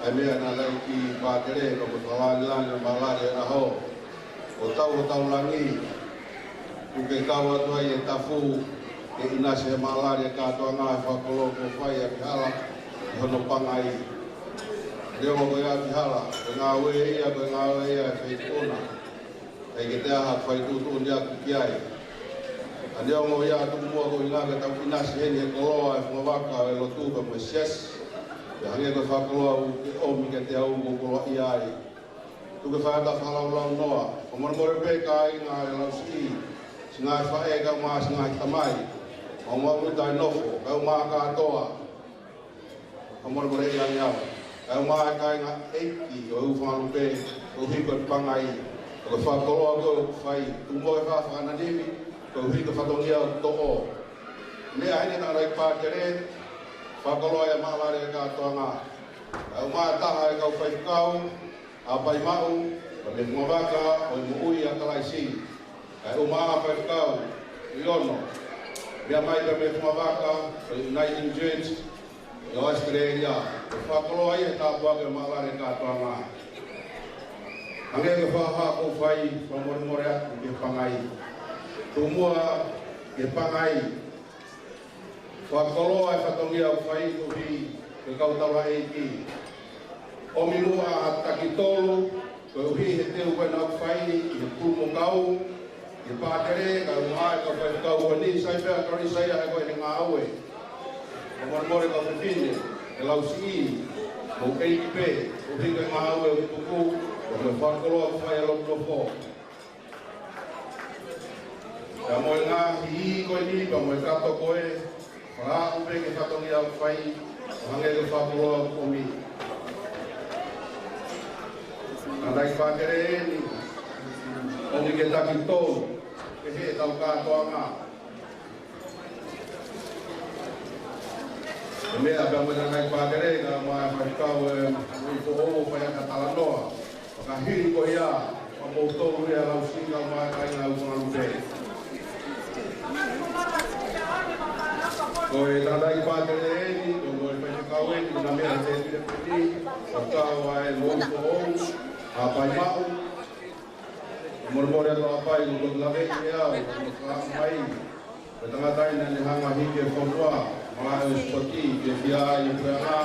ʻa e meʻa naʻe lau ki Pātele, ko e fakalāngilangi ʻo e mālali ʻo e ʻaho. ʻO tau, ʻo tau langi, ʻoku ke kau atu ai e tafu, ke ʻinasi he mālali e kātoanga e fakakoloa kuo fai ʻa Pihala ʻi hono pangai. Neongo ko ia ʻa Pihala, ko e ngāue ia, ko e ngāue ia ʻa e feituʻu na. ʻIkai ke toe ʻi ai ha fai tuʻutuʻuni atu ki ai. Ka neongo ia, tuku muʻa ko e ʻuhinga ke tau ʻinasi heni he koloa e fungavaka ʻo e lotu pea mo e siasi. Pea hangē ko e fakakoloa ʻoku ke ʻomi kiate au, ʻoku ou koloaʻia ai. Tuku ke fai ha fakalaulaunoa. Fakamolemole pē kāinga ʻa e Lausiʻi, siʻi ngaahi faʻē kae ʻumaʻā siʻi ngaahi tamai, ʻo maʻu ʻi taʻenofo, kae ʻumaʻā kātoa. Fakamolemole ʻi ange au. Kae ʻumaʻā e kāinga ʻeiki ʻo e ʻū fanga lupe, koeʻuhi ko e pangai, ko e fakakoloa ko ē ʻoku fai. Tuku muʻa ke fai ha fakananimi, koeʻuhi ko e fatongia ʻoku toʻo. Meʻa heni e tangataʻeiki pātele, fakakoloa e maʻalale ʻo e kātoanga. Kae ʻumaʻā e taha e kau faifekau, ʻApaimaʻu, pea mo e fungavaka ʻo e Moʻui ʻa Kalaisi. Kae ʻumaʻā e faifekau ʻe ono, meʻa mai pea mo e fungavaka ʻo e Uniting Church ʻo ʻAositelēlia. Ke fakakoloa ia he tāpuaki ʻo e maʻalale ʻo e kātoanga. Hangē ko e fakahā kuo fai, fakamolemole atu ki he pangai. Tuku muʻa ki he pangai. Fakakoloa e fatongia ʻoku fai koeʻuhi ko e kau taulaʻeiki. ʻOmi muʻa ha taki tolu, koeʻuhi he teu ko ena ʻoku fai ʻi he pulumokau, ʻi he pātele, kae ʻumaʻā e kau faifekau ko eni, sai pē ʻa Kalaisi ia he ko ʻene ngāue. Fakamolemole kau fefine, ʻe Lausiʻi, mou ʻeiki pē, koeʻuhi ko e ngāue ʻoku tuku, ko e fakakoloa ʻoku fai ʻa e lotu nofo. Pea mo e ngaahi hia ko eni, pea mo e kato ko ē, fakaaʻu pē ki he fatongia ʻoku fai, ʻo hangē ko e fakakoloa ʻoku ʻomi. Tangataʻeiki pātele eni, ʻomi ki he taki tolu, ki heʻetau kātoanga. Ko e meʻa pea mo e tangataʻeiki pātele, kae ʻumaʻā e faifekau ʻe ui foʻou, fai ʻaki ha talanoa. Fakahili ko ia, ʻa moutolu ia Lausiʻi kae ʻumaʻā e kāinga ʻū fanga lupe. Ko e tangataʻeiki pātele eni, ko e faifekau eni, ko e meʻa te pile pili, faifekau ʻa e ui foʻou, ʻApaimaʻu. Molemole atu ʻApai, ko e lave ʻe au, ko e ka mai. Ko e tangata ia naʻa ne hanga hiki e fonua, malaʻe ʻo e sipoti, ke fia ai e puleʻanga,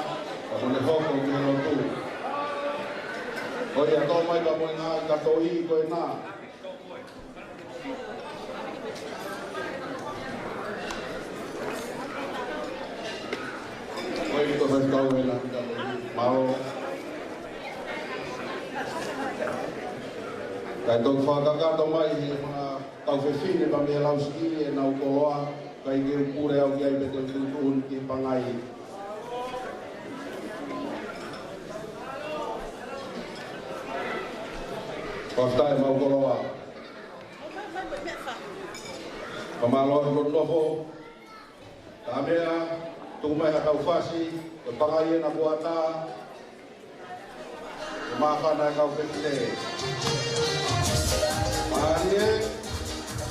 ka mo ne hoko ki he lotu. Ko ia tō mai ka mo e ngaahi katoʻi ko ena. Ko e ko e kau ena, mālō. Kae toki fakakakato mai he fanga kau fefine pea mei Lausiʻi ʻenau koloa, kae ke u pule au ki ai pea te u tuʻutuʻuni ki he pangai. Fakafetaʻi mau koloa. Fakamālō atu lotu nofo. Ka meʻa, tuku mai ha kau fasi, ko e pangai ena kuo ʻatā, ke māfana e kau fefine. Mālie,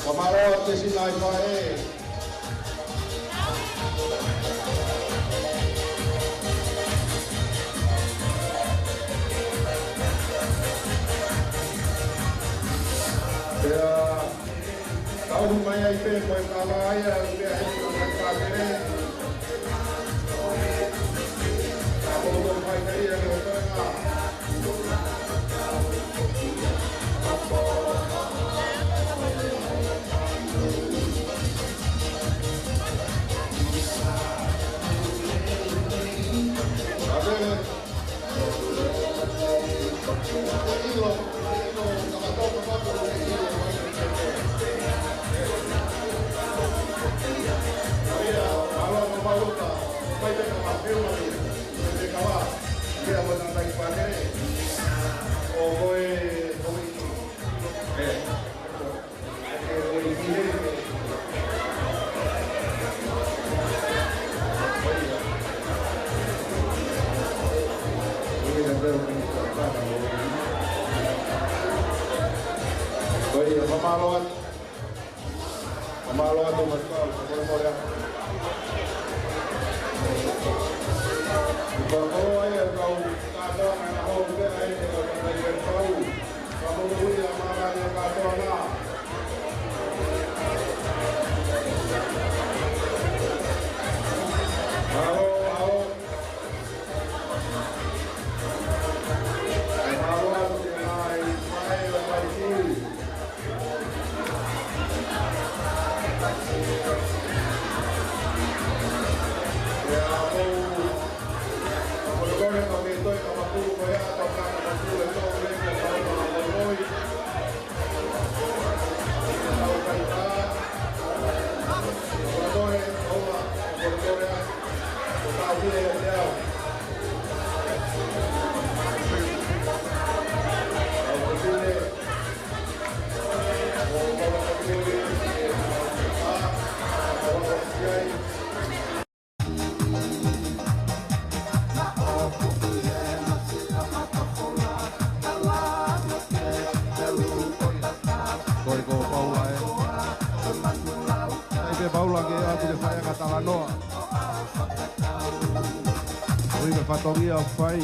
fakamālō atu ki he siʻi ngaahi faʻē. Pea, tau mai ai pē ko e kava ia, pea he ko e kava pē. Ka ko e kava ia, ko e kava. Amen. Ko ia, fakamālō atu. Fakamālō atu, Maikau, fakamālō atu. Fakamālō ai, kau kātoa, ʻa e hou pē, ʻa e, ʻa e, ʻa e, kau. Fakamālō atu, ʻa e, ʻa e, kātoa, nā. Halo, halo. noa. ʻOi, ko e fatongia ʻoku fai.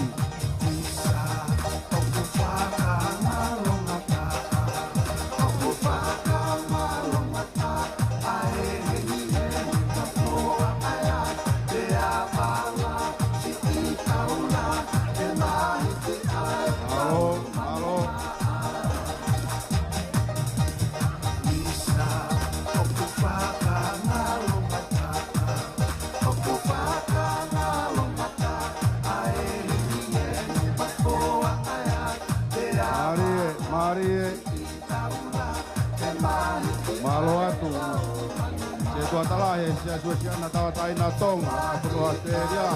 Mālō, mālō. Mālie, mālie. Mālō atu. Setuata Lahi, Siasi ʻo e Siana Tauʻatāina ʻo Tonga, ʻa Fonua ʻAositelēlia.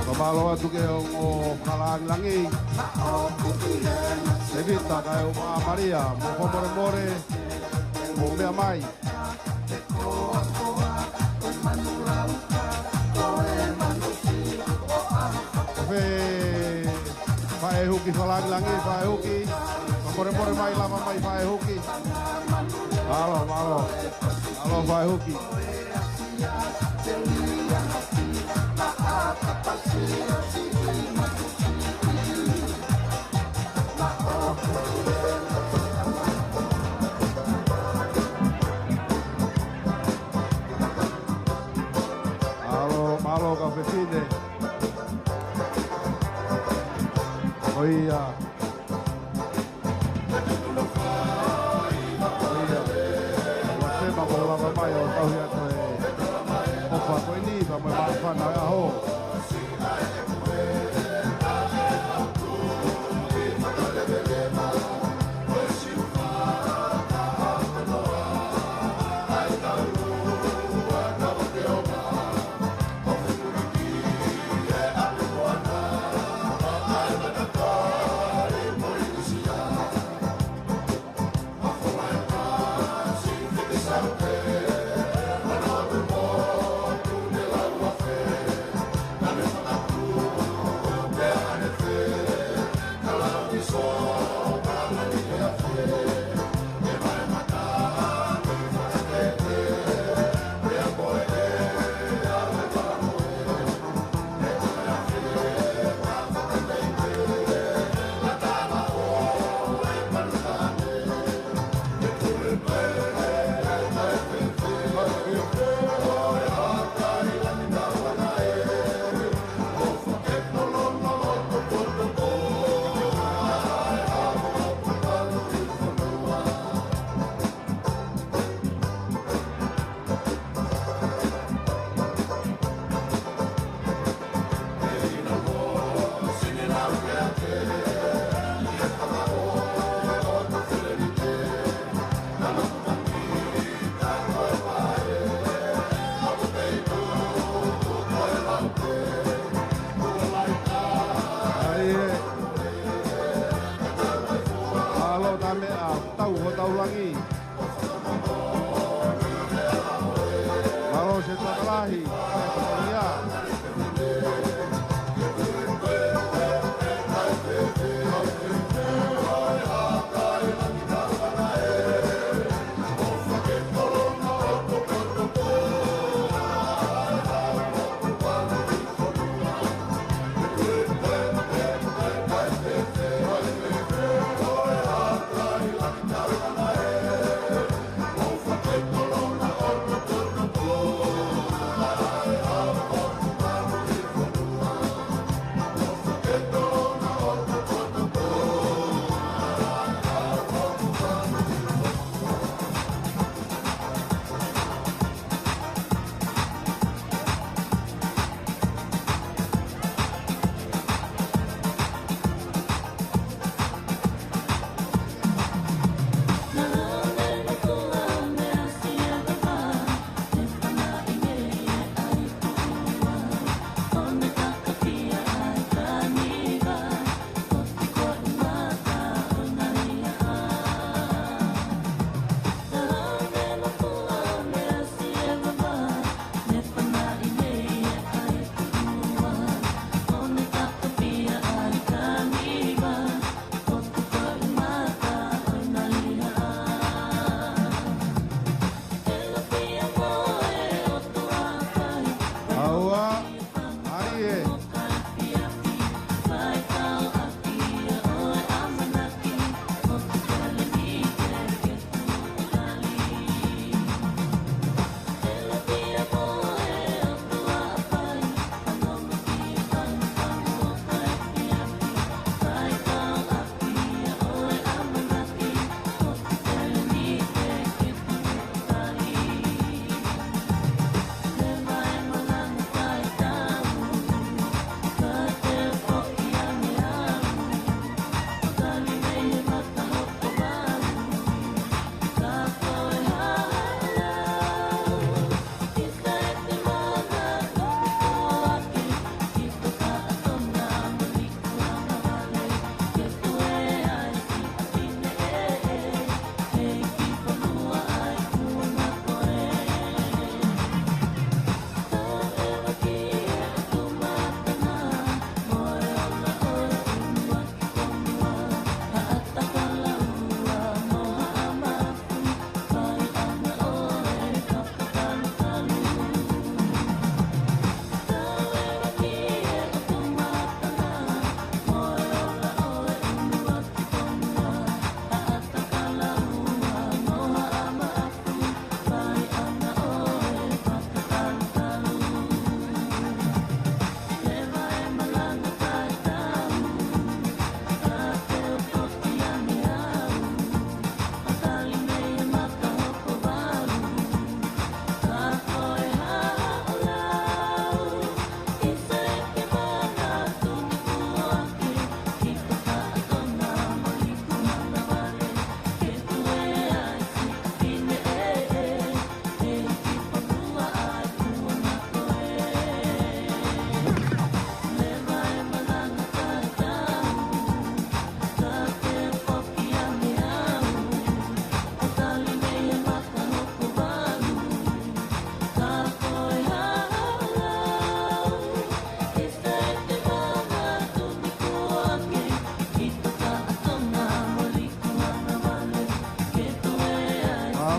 Ka mālō atu ki he ongo fakalāngilangi. Tēvita kae ʻumaʻā Malia, mo fakamolemole, mo meʻa mai. Ko fē Faʻē Huki, fakalāngilangi Faʻē Huki. Fakamolemole mai, lava mai Faʻē Huki. Mālō, mālō. Mālō Faʻē Huki. Mālō, mālō kau fefine. Ko ia. Ko ia. Ua tema ko lava mai ʻo tauhi atu e ʻofa ko eni, pea mo e māfana ʻo e ʻaho. Ai, ē. Mālō tā meʻa, tau, hotau langi. Mālō Setuata Lahi, ia.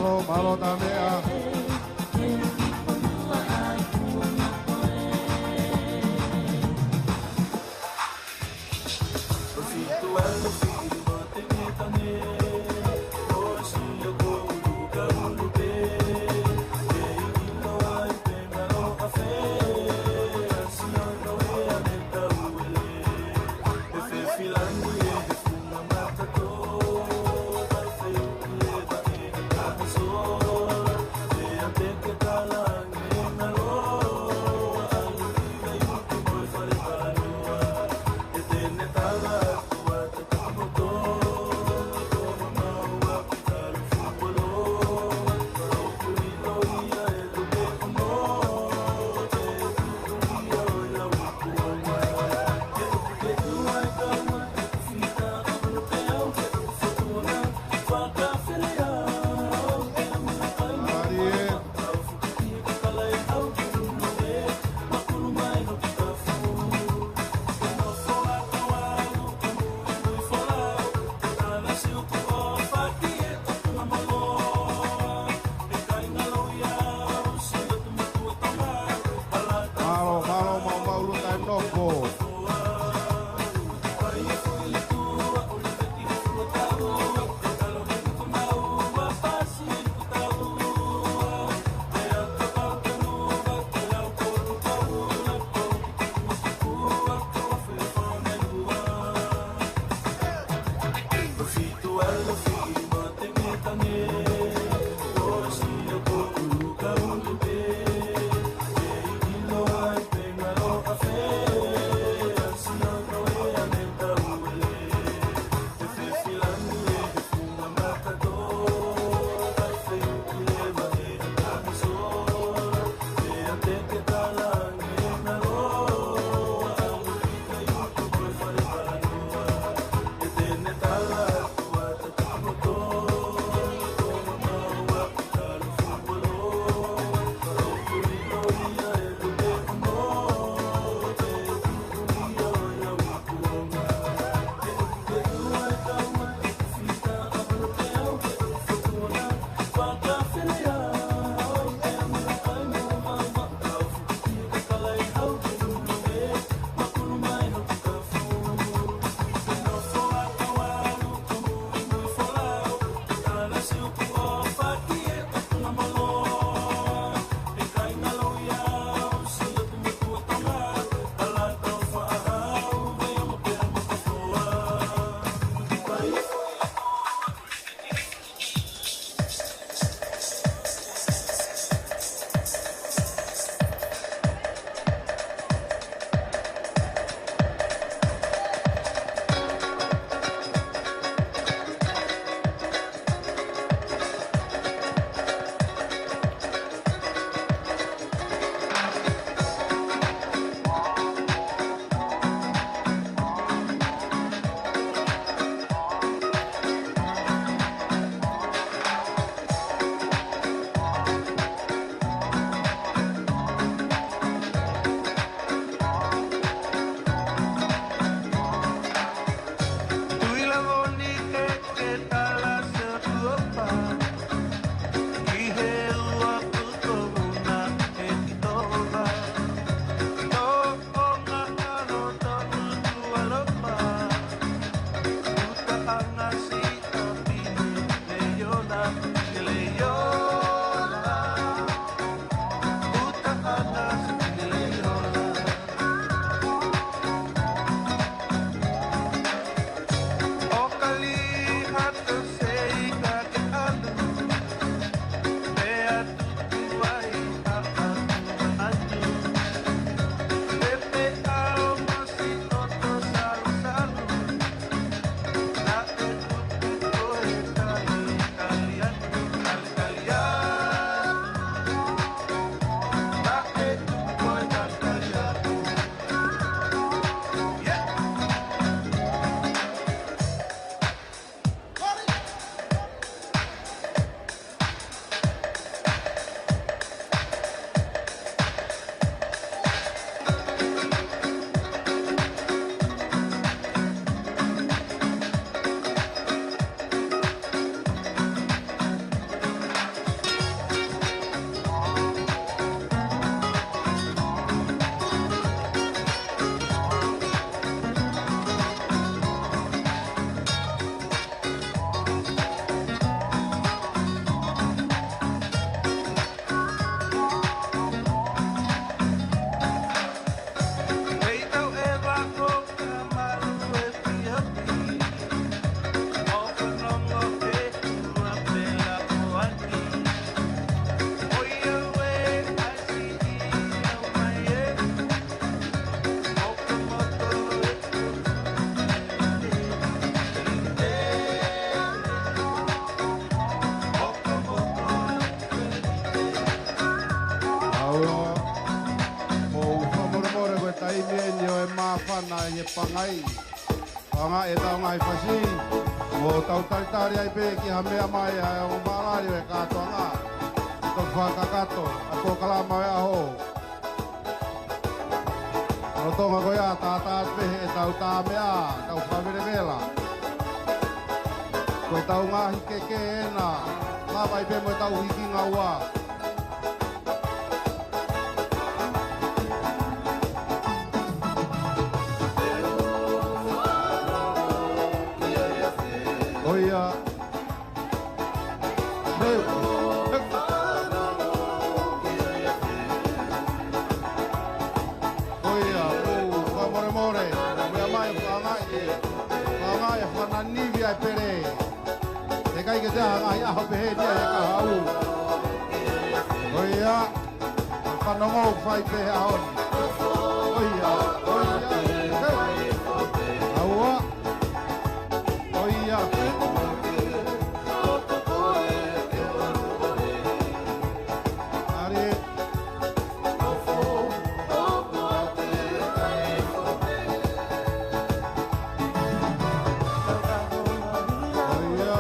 Mālō, mālō tā meʻa. Pangai, Pangai ʻetau ngaahi fasi, mo tau talitali ai pē ki ha meʻa mai ʻa e ongo mālali ʻo e kātoanga. Tau fakakakato ʻa e polokalama ʻo e ʻaho. Lolotonga ko ia tātā pē ʻetau tā meʻa, tau fakavelevela. Ko ʻetau ngaahi keke ena, lava ai pē mo ʻetau hiki ngaua. ʻOia. Heu. ʻOia, ʻo, fakamolemole. Meʻa mai, fakaangaʻi. Fakaangaʻi, fakananivi ai pele. He ʻikai ke te ʻi ai ha ngaahi ʻaho pehē ni ʻi he kahaʻu. ʻOia. Fanongo fai pē he ʻaho ni. ʻOia, ʻoia. Heu. ʻAua. ʻOia. ʻAle. ʻOia.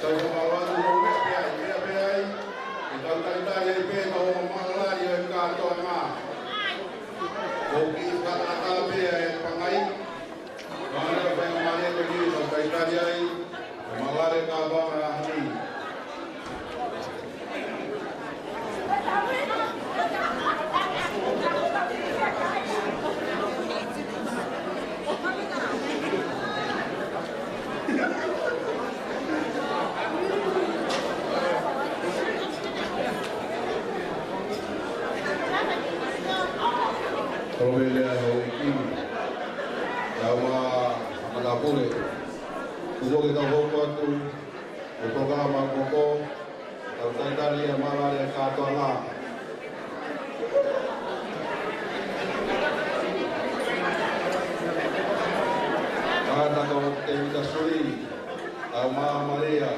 Sai, ko e mālō atu, ko e meʻa pē ai, meʻa pē ai. ʻE tau talitali ai pē ʻetau ongo maʻalali ʻo e kātoanga. ʻOku kiʻi fakanatā pē ʻa e pangai. Ka ʻoku ʻikai fai ha mālie ko eni, tau talitali ai. Maʻalali kātoanga ʻa Hani. ʻEiki, ʻa e ʻOtua Maʻa Pule. Kuo ke tau hoko atu, ʻo toka ma koko, tau talitali ʻa e mālō ʻa e kātoanga. ʻA e Toketā Tēvita Suli, ʻa e Maʻa Malia.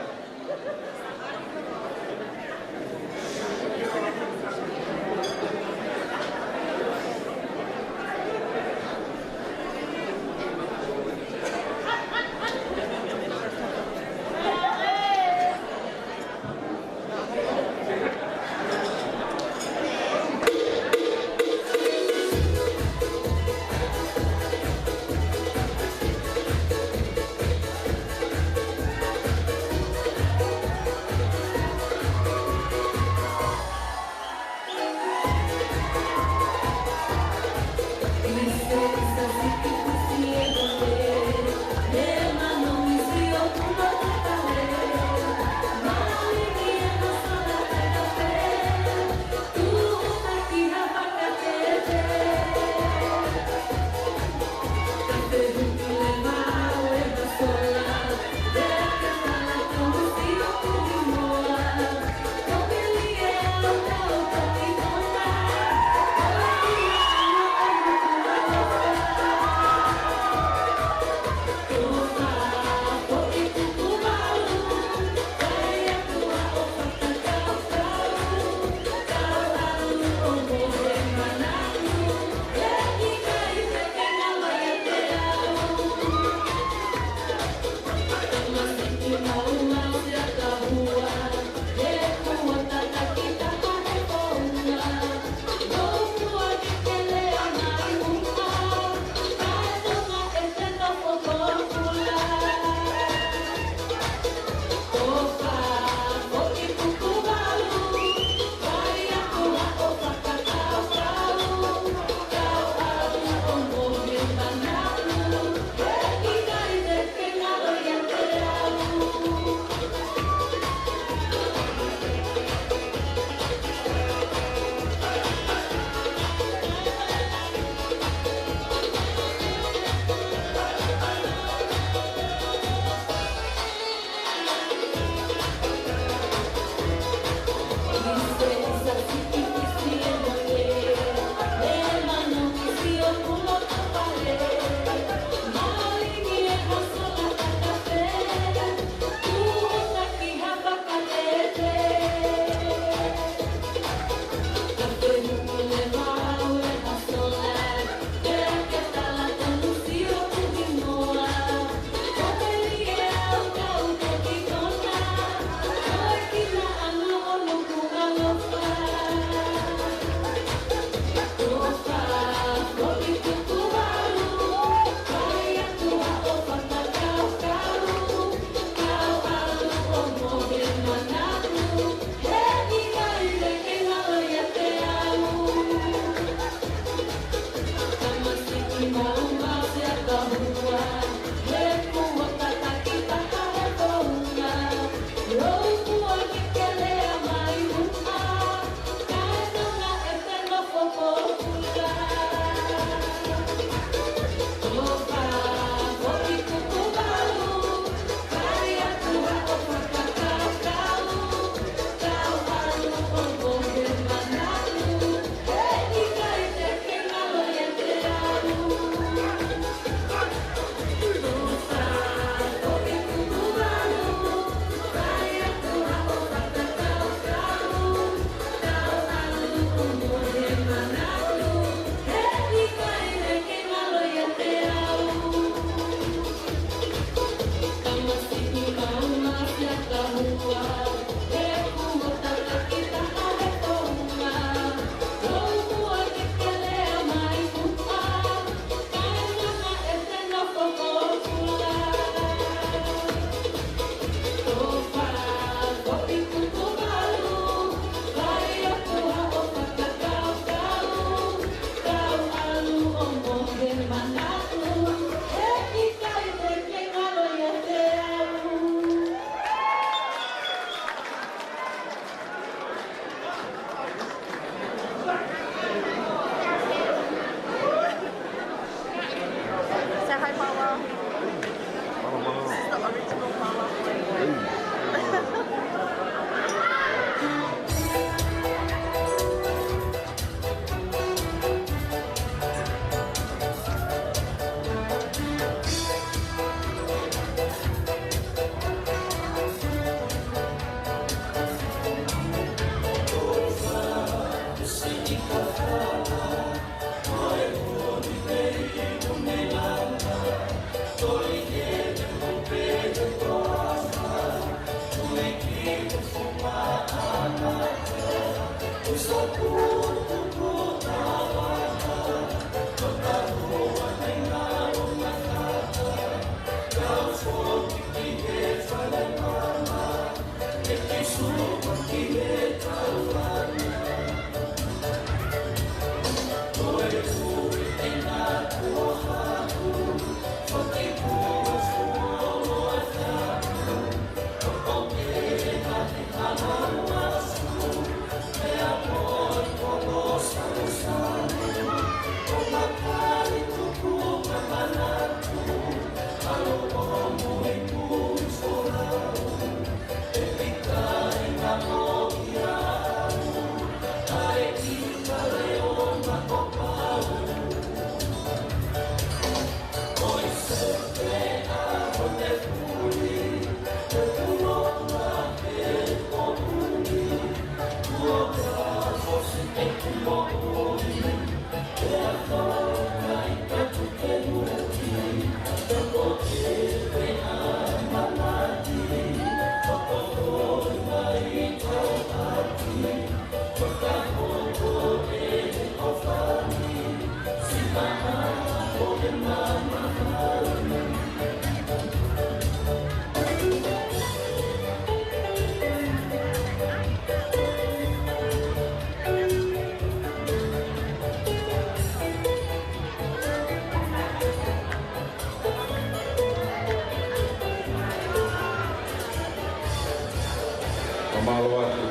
Mālō atu.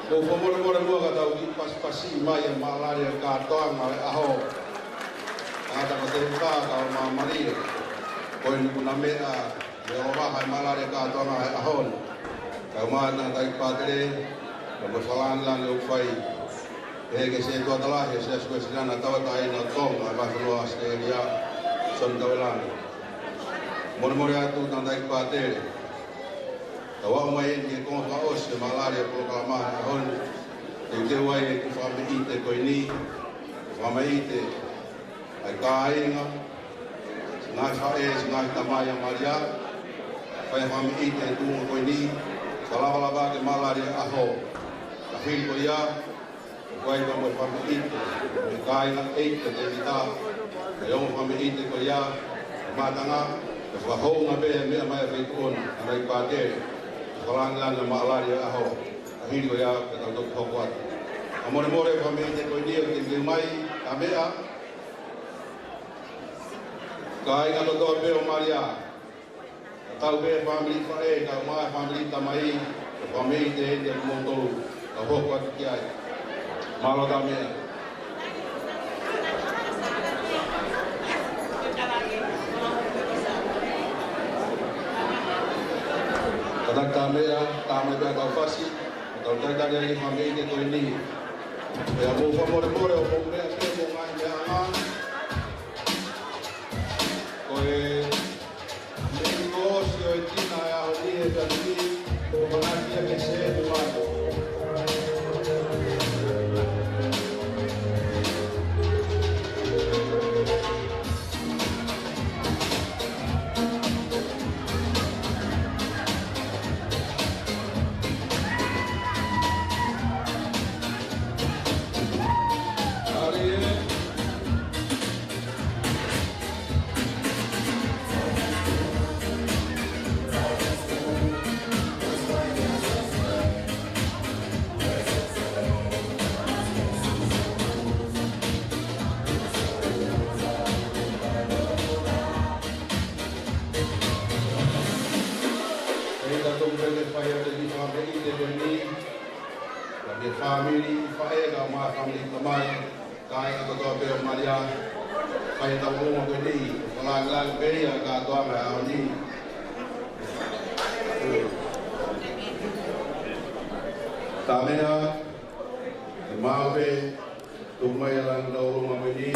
Ko e fakamolemole muʻa ka tau kiʻi pasipasi mai e maʻalali ʻo e kātoanga ʻo e ʻaho. Tangata ko Tēvita Kaumāmālie, ko e nuku na meʻa, meʻa ʻo vaha e maʻalali ʻo e kātoanga ʻo e ʻaho ni. Kae ʻumaʻā e tangataʻeiki pātele, kae ʻumaʻā e fakalāngilangi ʻoku fai ʻe he Setuata Lahi ʻo e Siasi Uēsiliana Tauʻatāina ʻo Tonga, ʻa e Vahefonua ʻAositelēlia, Sione Tauelangi. Molemole atu tangataʻeiki pātele. Tau aʻu mai eni ki he konga fakaʻosi e maʻalali ʻo e polokalama he ʻaho ni. Teuteu ai ʻeku fakameʻite ko eni, fakameʻite ʻa e kāinga, siʻi ngaahi faʻē, siʻi ngaahi tamai ʻa Malia, fai e fakameʻite he tuʻunga ko eni, fakalavalava ki he maʻalali ʻo e ʻaho. Ka hili ko ia, ʻoku ʻi ai pē mo e fakameʻite, mo e kāinga ʻeiki ʻo Tēvita, ʻa e ongo fakameʻite ko ia, ʻa e mātanga, ʻe fakahounga pē meʻa mai ʻa e feituʻu ni, tangataʻeiki pātele, fakalāngilangi e maʻalali ʻo e ʻaho, ka hili ko ia, pea tau toki hoko atu. Ka molemole fakameʻite ko eni ʻoku teuteu mai, ka meʻa, kāinga kotoa pē ʻo Malia, ka tau pē fāmili faʻē, kae ʻumaʻā e fāmili tamai, ʻo fakameʻite eni ʻa kimoutolu, ka hoko atu ki ai. Mālō tā meʻa. Kātaki tā meʻa, tā mai pē ʻa e kau fasi, tau talitali ai e fakameʻite ko eni. Pea mou fakamolemole ʻo mou meʻa pē mo e ngaahi meʻa ʻanga. Ko e meʻi ʻosi ʻo e tina ʻo e ʻaho ni he taimi ni, ko e manaki ia ke sētuata. ʻE ʻi ai tautolu pē ke fai atu e kiʻi fakameʻite ko eni, ʻa e fāmili faʻē kae ʻumaʻā e fāmili tamai, kāinga kotoa pē ʻo Malia, fai ʻetau ongo ko eni, fakalāngilangi pē ia e kātoanga ʻo e ʻaho ni. Tā meʻa, ʻe maʻu pē, tuku mai ʻa e langi tauʻolunga ko eni.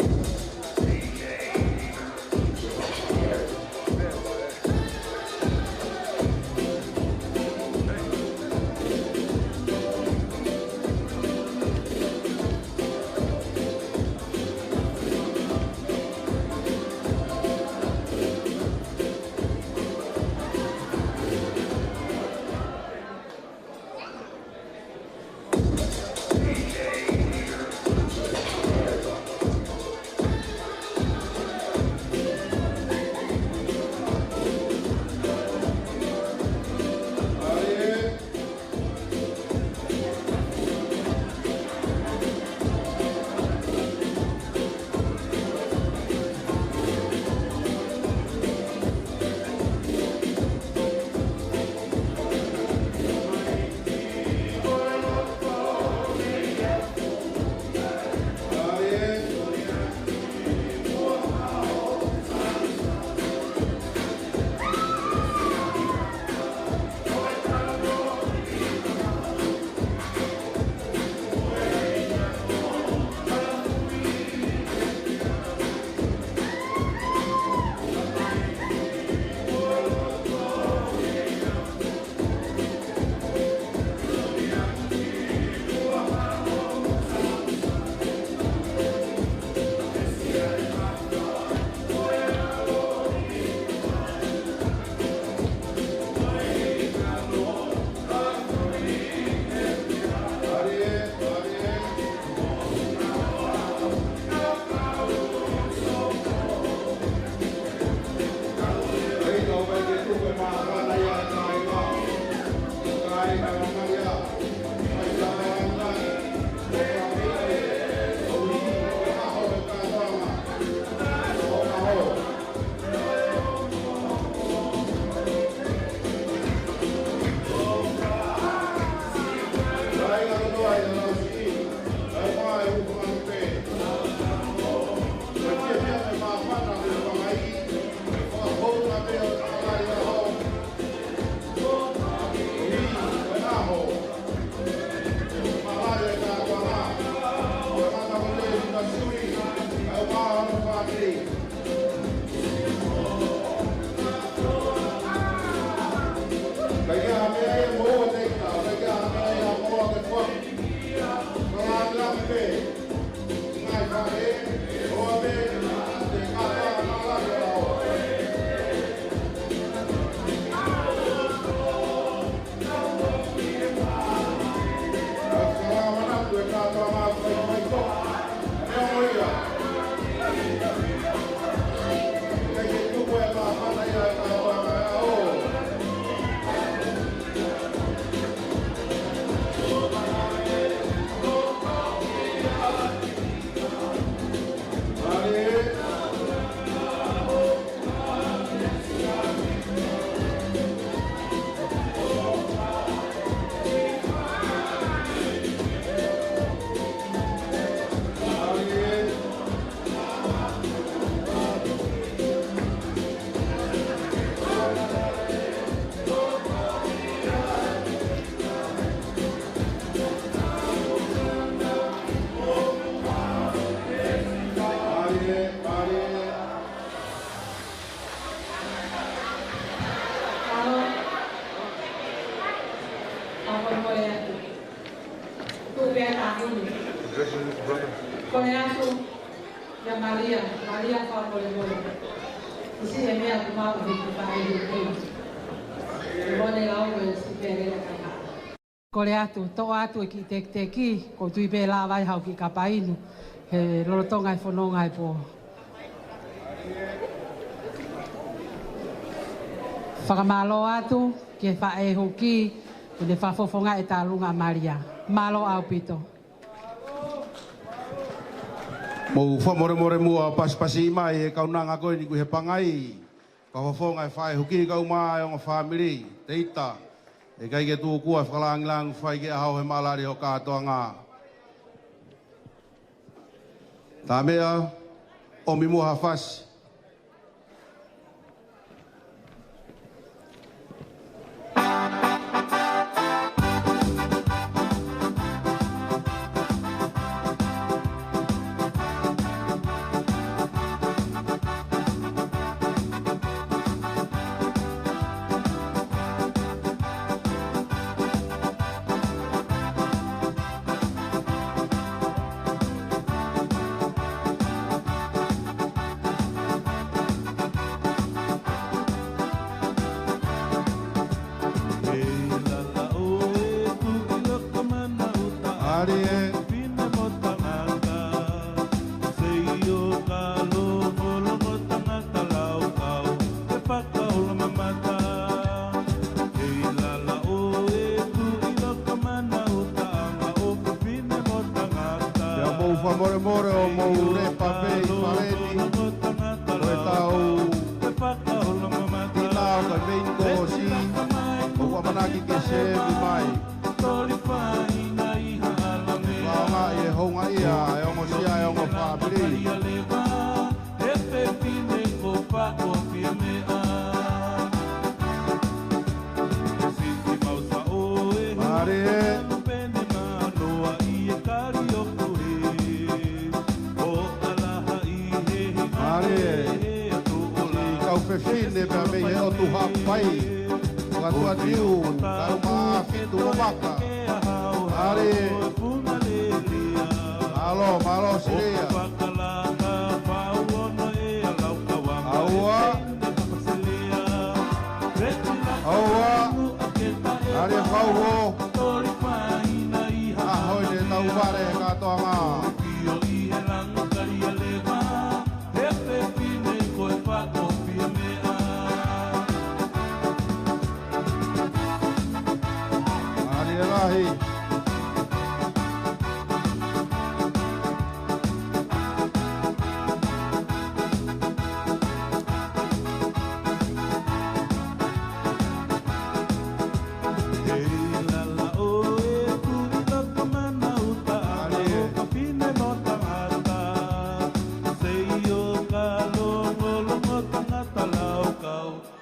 Malia, Malia fakamolemole. Ko e siʻi meʻa ʻoku mau ʻi he faʻē hiki. Ko e mole lau e siʻi pele ka ha. Kole atu, toʻo atu e kiʻi tekiteki, ʻoku ou tui pē lava ai haʻo kiʻi kapa inu, he lolotonga e fononga e pō. Fakamālō atu ki he faʻē huki, ʻi heʻene fakafofongaʻi e tālunga ʻa Malia. Mālō ʻaupito. Mou fakamolemole muʻa ʻo pasipasi mai e kaunanga ko eni ʻoku ʻi he pangai. Fakafofonga e faʻē huki kae ʻumaʻā e ongo fāmili, Teita. ʻE ʻikai ke tuku ʻa e fakalāngilangi fai ke ʻaho he malali ho kātoanga. Tā meʻa, ʻomi muʻa ha fasi. Mālie. Pea mou fakamolemole ʻo mou lepa pē ʻi paleni. Ko e tau tina ʻo ka mei kosi. ʻOku ʻamanaki ke sevi mai. Faʻonga ʻi he houngaʻia e ongosia e ongo fāmili. Mālie. Mālie. Siʻi kau fefine pea mei he ʻotu Haʻapai. Ua tua tiu, kau mā fitu o maka. Mālie. Mālō, mālō Silia. ʻAua. ʻAua. Mālie fau o. ʻAho ni tau vale kātoanga. Mālie lahi.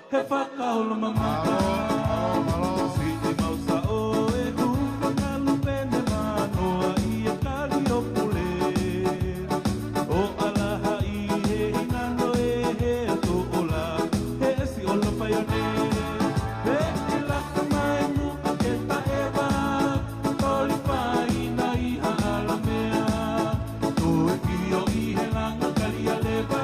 He fakaolo mamata. Mālō, mālō, mālō. Siʻi mau saʻo e kupa ngalu pene manoa ʻi he kali ʻo pule. ʻO ʻalaha ʻi he hinano e he atu ola. He esi ola paione. He ʻi laka mai muʻa ke taʻeva. Toli faina ʻi ha ala mea. Toe kio ʻi he langa kali a leva.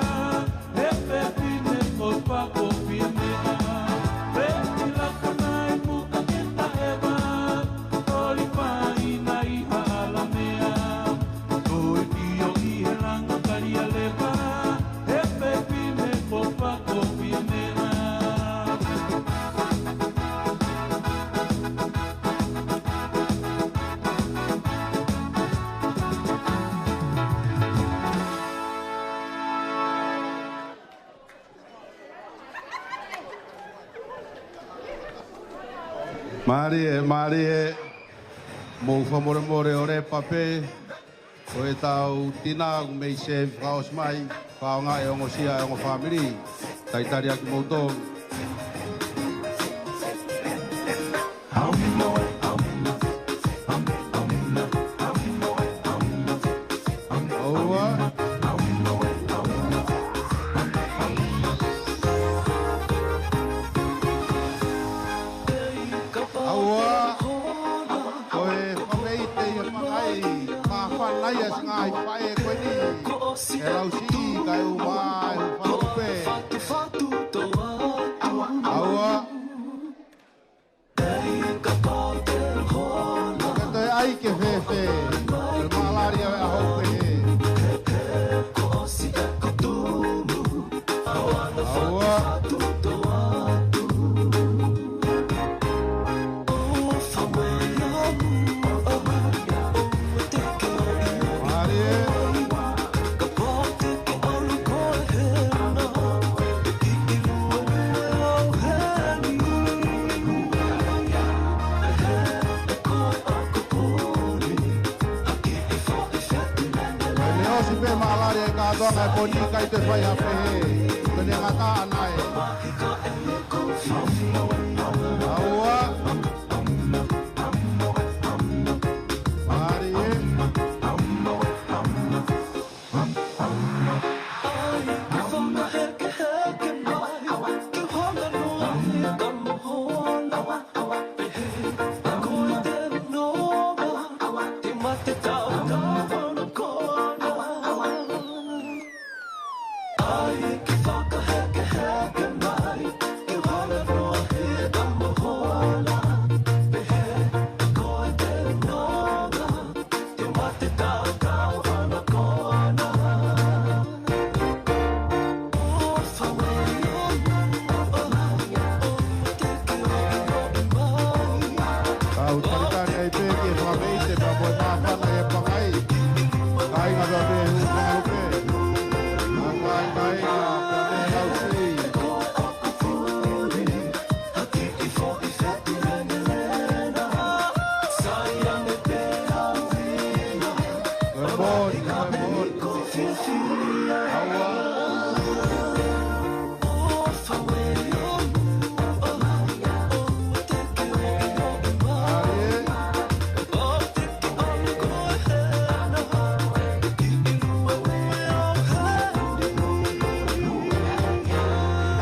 Mālie, mālie, mou fakamolemole ʻo lepa pē, ko e tau tina ʻoku mei sevi fakaʻosi mai, faʻonga e ongosia e ongo fāmili, talitali ʻaki moutolu. ʻAua. ʻAua. Ko e fakaʻite ia pangai. Māfana ia siʻi ngaahi faʻē ko eni. ʻE lau siʻi Ai, ʻū mā, ʻū fatu pē. ʻAua. Ka toe ʻai ke fēfē, ʻe mālali ʻa e ʻaho pē. ʻAua. Mālie. Kae ʻosi pē mālali e kātoanga e poni, ʻikai toe fai ha pehē. Pene ngata ʻana ē. ʻAua. Mālie. Kau talitali ai pē ki he fakameʻite pea ko e māfana ʻi he pangai. Kāinga pea pē hu fakalupe. Kāinga, kāinga, pea pē hausi. Good morning, good morning.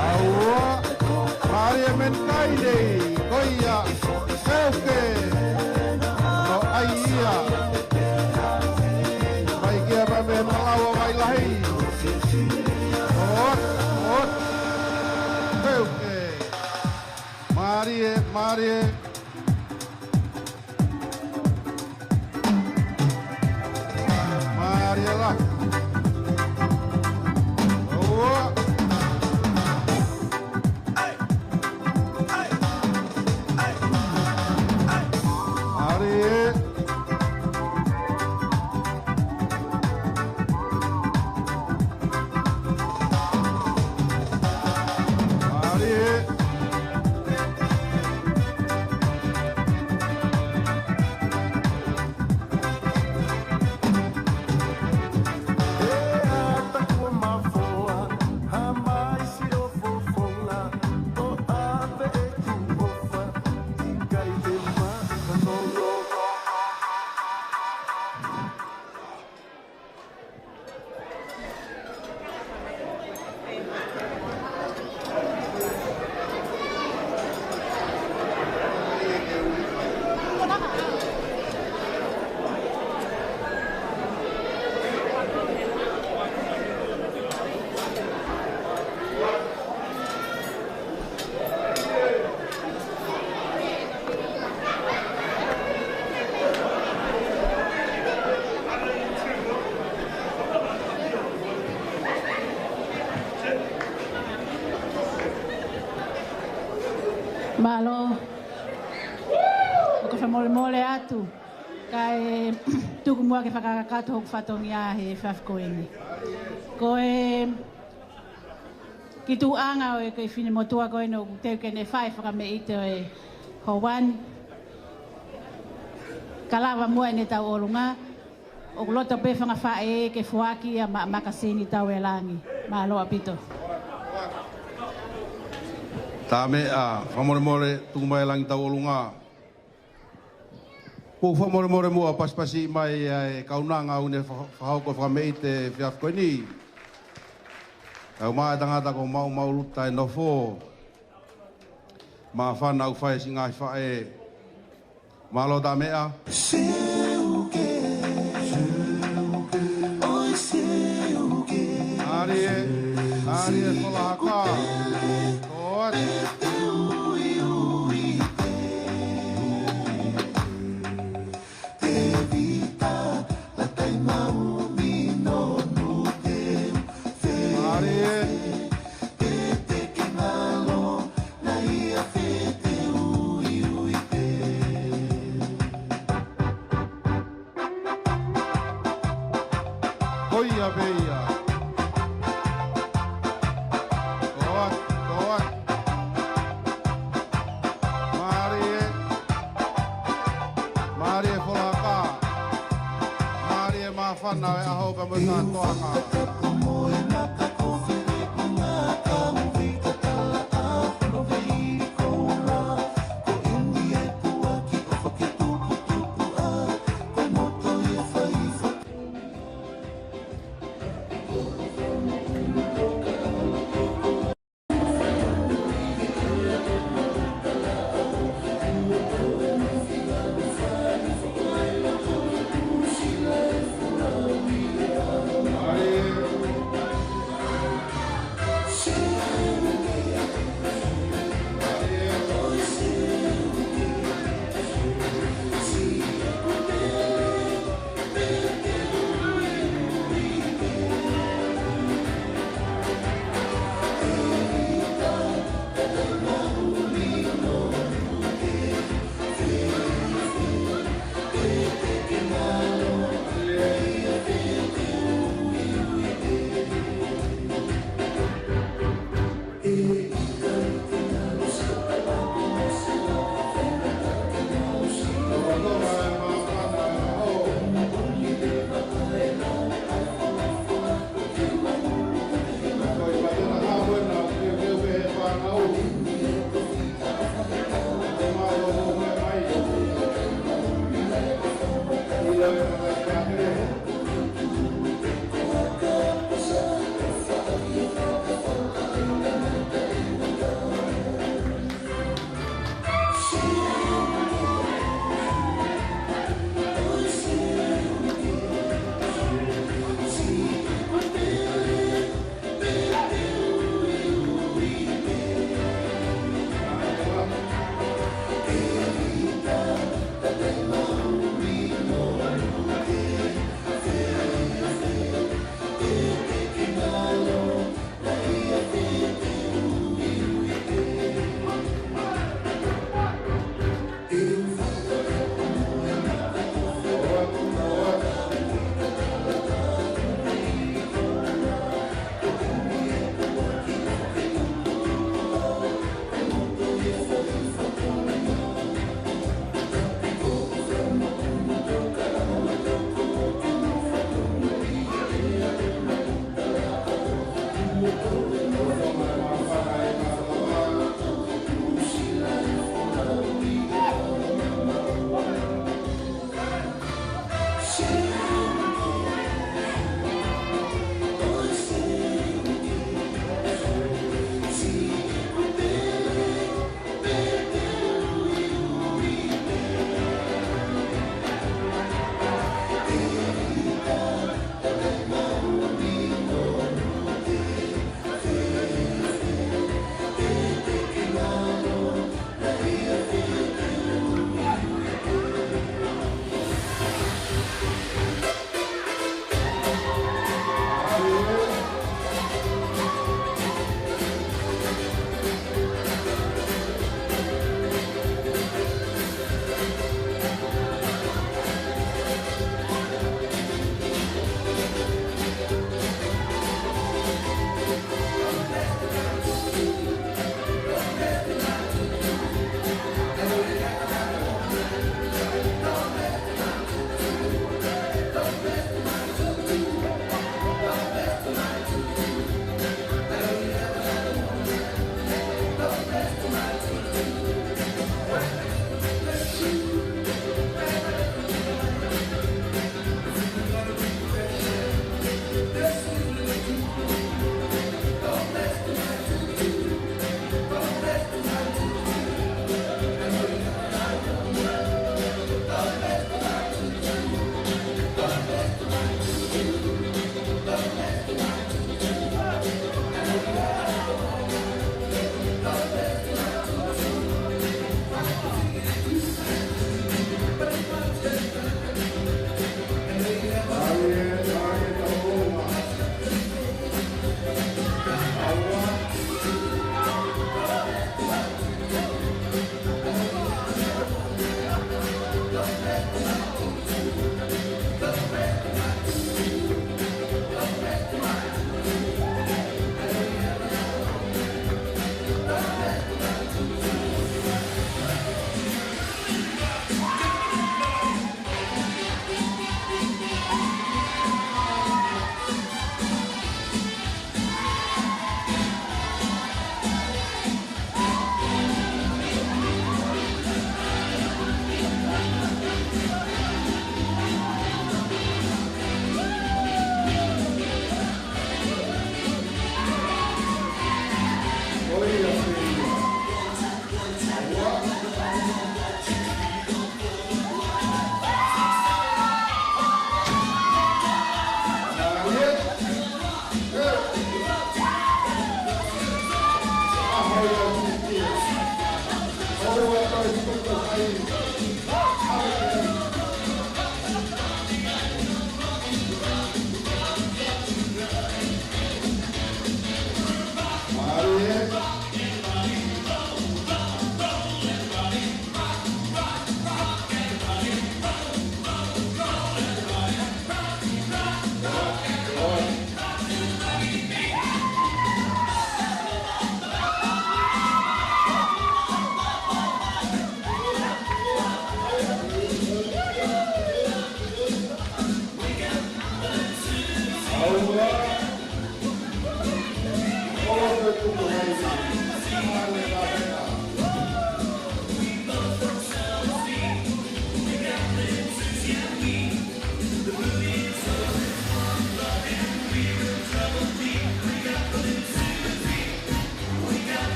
ʻAua, mālie men kai nei, ko ia, ʻEuke, ʻo ʻai ia. Mai kia pea mei Malaʻau ʻo Vailahi. ʻOt, ʻot, ʻEuke. Mālie, mālie. Mālie lahi. ʻAua. Mālie. Mālie. Mālō. ʻOku ou fakamolemole atu. Kae tuku muʻa ke fakakakato hoku fatongia he efiafi ko eni. Ko e ki tuʻunga ʻo e kiʻi finemotuʻa ko eni ʻoku teu ke ne fai e fakameʻite ʻo e houa ni. Ka lava muʻa ʻene tauʻolunga, ʻoku loto pē fanga faʻē ke foaki ia maʻa makasini Tau ʻe Langi. Mālō ʻaupito. Tā meʻa, fakamolemole, tuku mai ʻe Langi Tauʻolunga. ʻOku ou fakamolemole muʻa pasipasi mai ʻa e kaunanga ʻoku ne fa-, fakahoko e fakameʻite he efiafi ko eni. Kau mai e tangata ko Maumau Luta e nofo. Māfana ʻoku fai siʻi ngaahi faʻē. Mālō tā meʻa. Mālie, Mālie Folahaka. Toat. Mālie. Ko ia pē ia. Toat, toat. Mālie. Mālie Folahaka. Mālie māfana ʻo e ʻaho pea mo e kātoanga.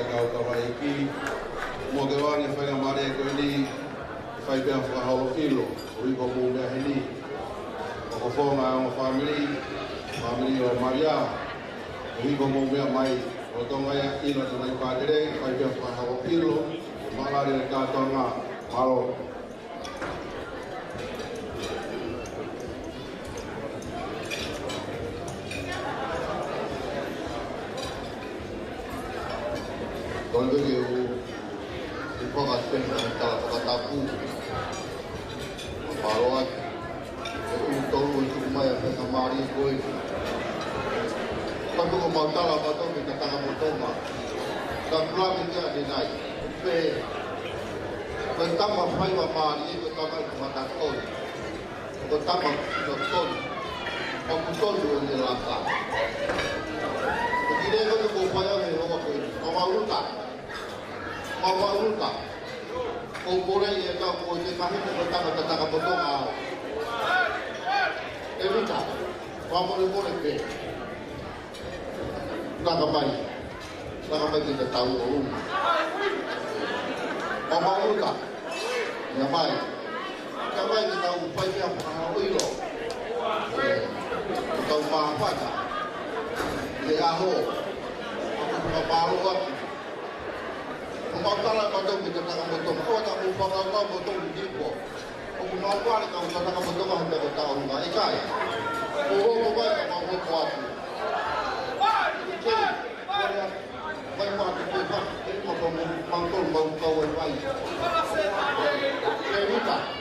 e kau tamaiki. Mo ke wani faingamālie ko eni, fai pē ha fakaholo ʻilo, ʻo ʻikai ko mou meʻa heni. ʻOku fofonga ʻo e ongo fāmili, fāmili ʻo Malia, ʻo ʻikai ko mou meʻa mai, ʻo Tonga ia ʻilo ʻa e pātele, fai pē ha fakaholo ʻilo, mālō e kātoanga, mālō. Tolu ke u, u fakatau fakatapu. Mālō atu. ʻE u tolu e tuku mai ʻa e faingamālie ko ē. Patu ko mau tala mātou ki he tangata mo Tonga. Ka kula ki te ane nai. Pē. Ko e tama faingamālie, ko e tama ʻi he mata tolu. Ko e tama ʻi he tolu. Ko e tolu ʻo e laka. Ko e kile ko e ko fai ʻa e hoa ko ē. Ko mau uta. Mau uta. Ko e kole ia ka ko e mahino ko e tangata tangata mo Tonga. ʻE uta. Mau mole mole pē. Naka mai. Naka mai ki he tau ʻo uma. Mau uta. Ia mai. Ka mai ki he tau fai pē ha fakaholo ʻilo. ʻE, tau māfana. ʻI he ʻaho. Ka mālō atu. ʻO mau tala mātou ki he tangata mo Tonga, ʻo tau mau fakaholo mo Tonga ni po. ʻOku mau kua le kau tangata mo Tonga he tau tau ngai kai. ʻO hoko mai ka mau hoko atu. Ke, mai mātou ke pa, e mau kau mau kau ai mai. Ke uta.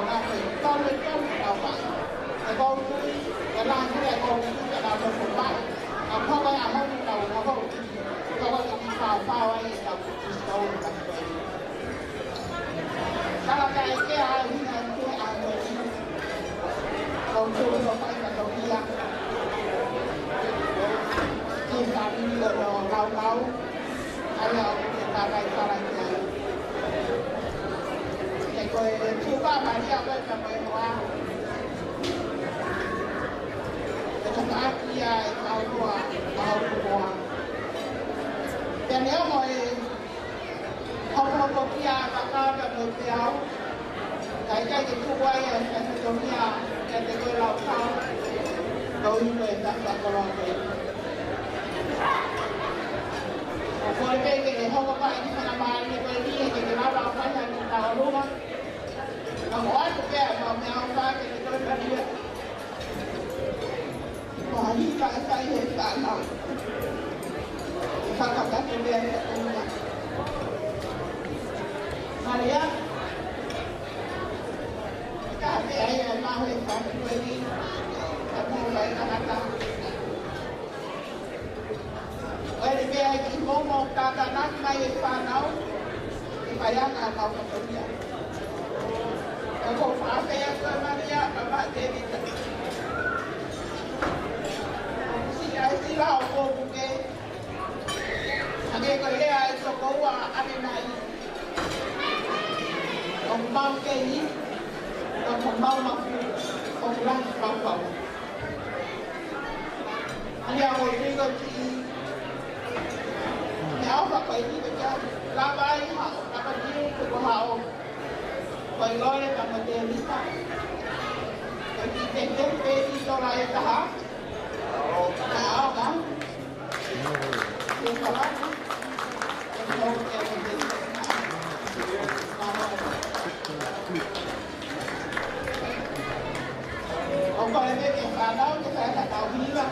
Ka ko e tonu, tonu kau mai. E kau kui, e lahi e kau kui, e kau kui mai. Ka ko e ʻaho ni kau, kau kui. Kau kui ki fafao ai e kau kui, kau kui. Kala ka e ke a hina e kue a kue. Kau kui, kau kai ka tau kia. Ki fāmili ʻo Laukau. ʻAia ʻoku ke tākai fala ki ai. He ko e tuʻupa Malia ko e ka ko e hoa. Ke tokaʻaki ia e kau hoa, kau hoa. Pea neongo e hokohoko kia a kakata mo e peau. Ka ʻikai ke tuku ai ʻa e faitotongia kiate koe Laukau. Tau ʻilo e tafa koloa ko ē. ʻOku ou kole pē ke ke hoko mai ki he fakamālō ko eni, ke ke lava ʻo fai ha kiʻi tauʻolunga. Ka ko atu pē ʻa e meʻaʻofa ke ke toe Malia. Mo ha hika e fai he fānau. Fakatapu pē ʻa e tauʻolunga. Malia. Ka pē ai e mahu e fānau ko eni. Ka mou fai tangata. ʻOku ʻi ai pē ʻa e kiʻi momo tātānaki mai e fānau, ʻe fai ʻa e kau fatongia. ʻOku ou fakafeʻao atu ʻa Malia, ka ma Tēvita. ʻOku siʻi ai sila ʻo kō puke. Hangē ko e lea ʻa e tokoua ʻanenai. ʻOku mau kei, ʻoku mau mafu, ʻoku lahi fafau. ʻAli a ʻo tiko ki. Meʻaʻofa ko e tiko kia. Lava ai ha, lava ki, ko ha o. Ko e lole ka mo Tēvita. Ko e ki te te pe i tola e taha. Ka ao ka. Ke kalaka. Ke kau ke mo Tēvita. ʻOku ou kole pē ke fānau, ke fai ha tau hiva.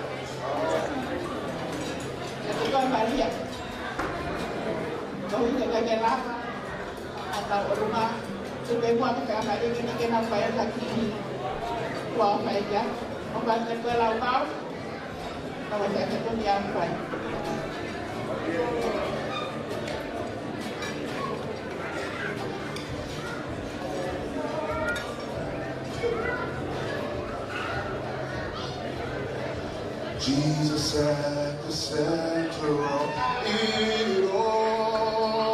Ke te kau Malia. Kau hiva ke ke lava. ʻA tau ʻolunga. Tuku pē muʻa ke fai ha Malia ke ni ke nau fai ha kiʻi. Kua fai kia. ʻOku ou kole pē Laukau. Jesus at the center of it all.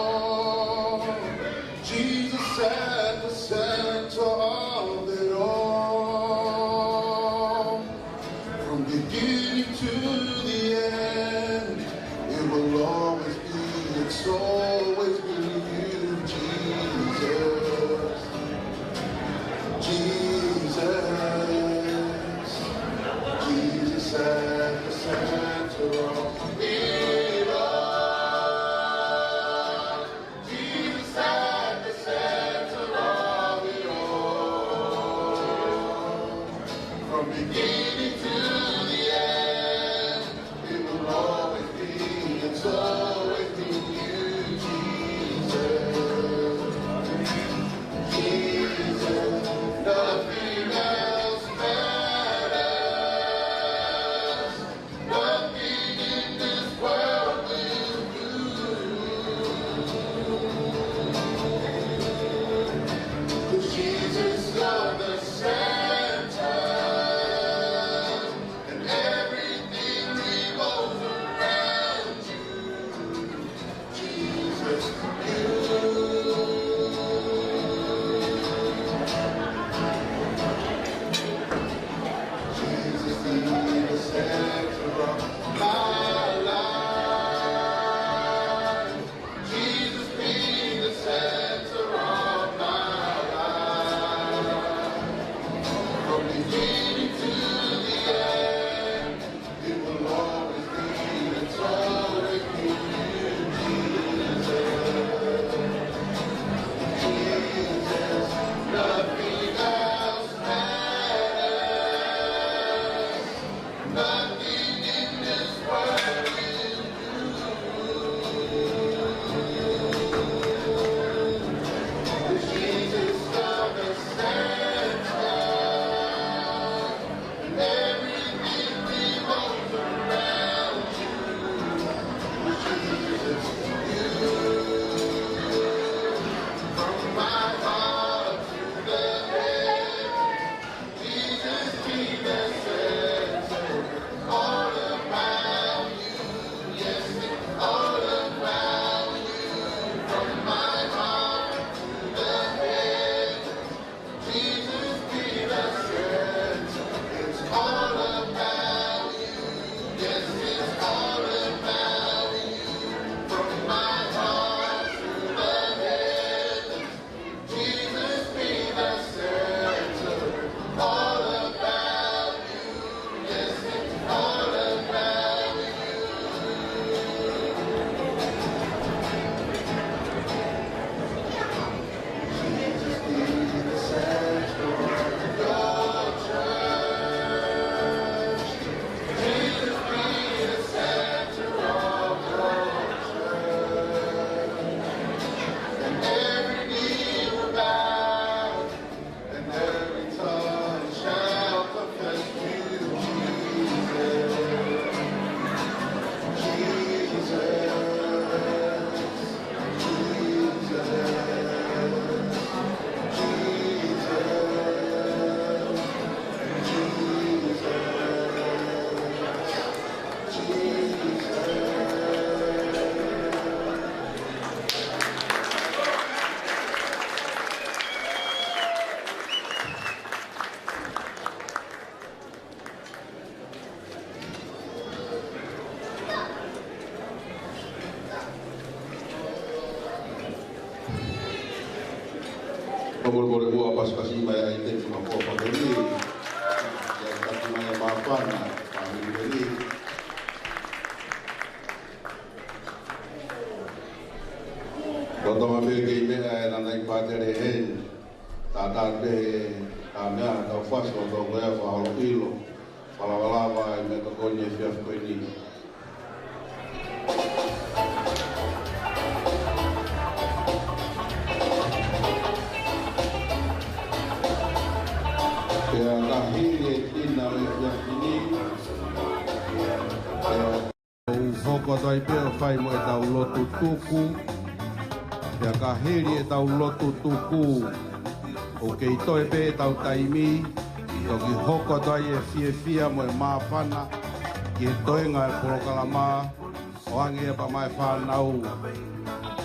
Jesus at the center of it all. From beginning to the end, it will always be, it's always been you, Jesus. Jesus, Jesus at the center of it all. Jesus at the center of it all. From beginning to the end, it will always be, it's always been you, Jesus. Molemole muʻa pasipasi mai ʻa e ʻaiteni fakafofonga ko eni. Ke taki mai e māfana, fāmili ko eni. Lolotonga pē kei meʻa e nana i pātele heni. Tātā pē, tā meʻa, tau fasi, lolotonga e fakaholo ʻilo. Fakalavalava e meʻatokoni e efiafi ko eni. Pea ka hili e tina ʻo e efiafi ni, pea ʻoku hoko atu ai pē ʻo fai mo ʻetau lotu tuku. Pea ka hili ʻetau lotu tuku, ʻoku kei toe pē ʻetau taimi, toki hoko atu ai e fiefia mo e māfana ki he toenga e polokalama, ʻo hangē pē mo e fānau.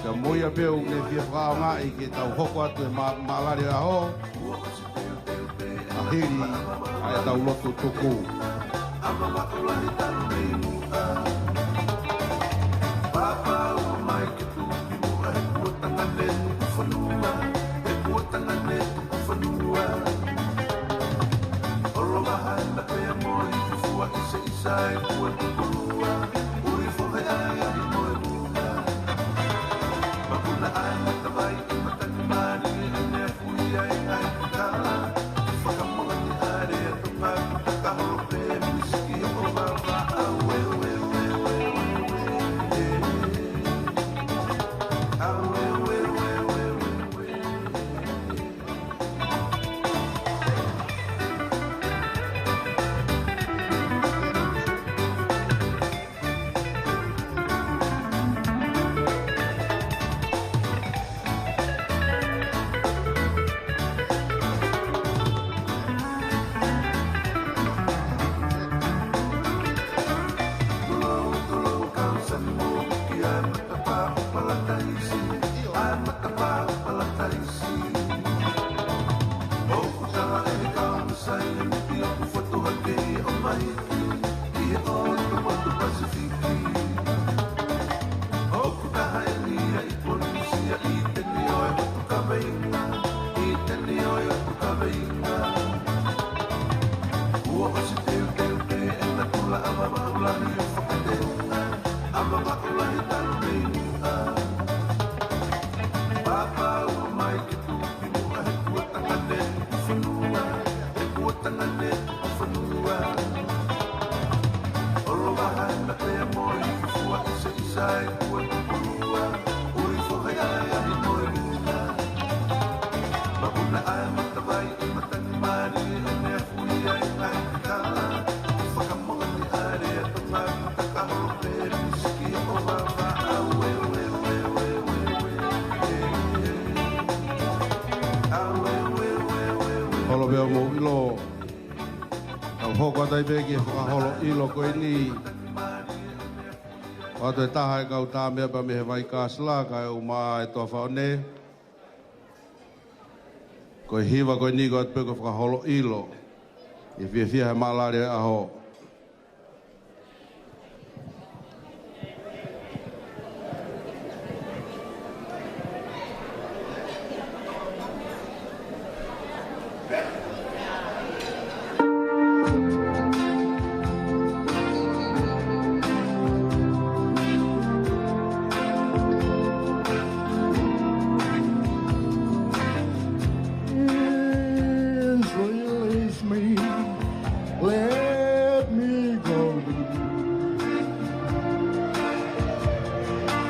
Pea mo ia pē ʻoku ne fie fakaʻaongaʻi ke tau hoko atu e mā-, mālali ʻo e ʻaho, ka hili ʻa ʻetau lotu tuku. Holo pē ʻo mou ʻilo. Tau hoko atu ai pē ki he fakaholo ʻilo ko eni. ʻOatu e taha e kau tā meʻa pea mei he vai kasla, kae ʻumaʻā e toa faone. Ko e hiva ko eni ko atu pē ko e fakaholo ʻilo. ʻI he fiefia he mālali ʻo e ʻaho. Please release me. Let me go.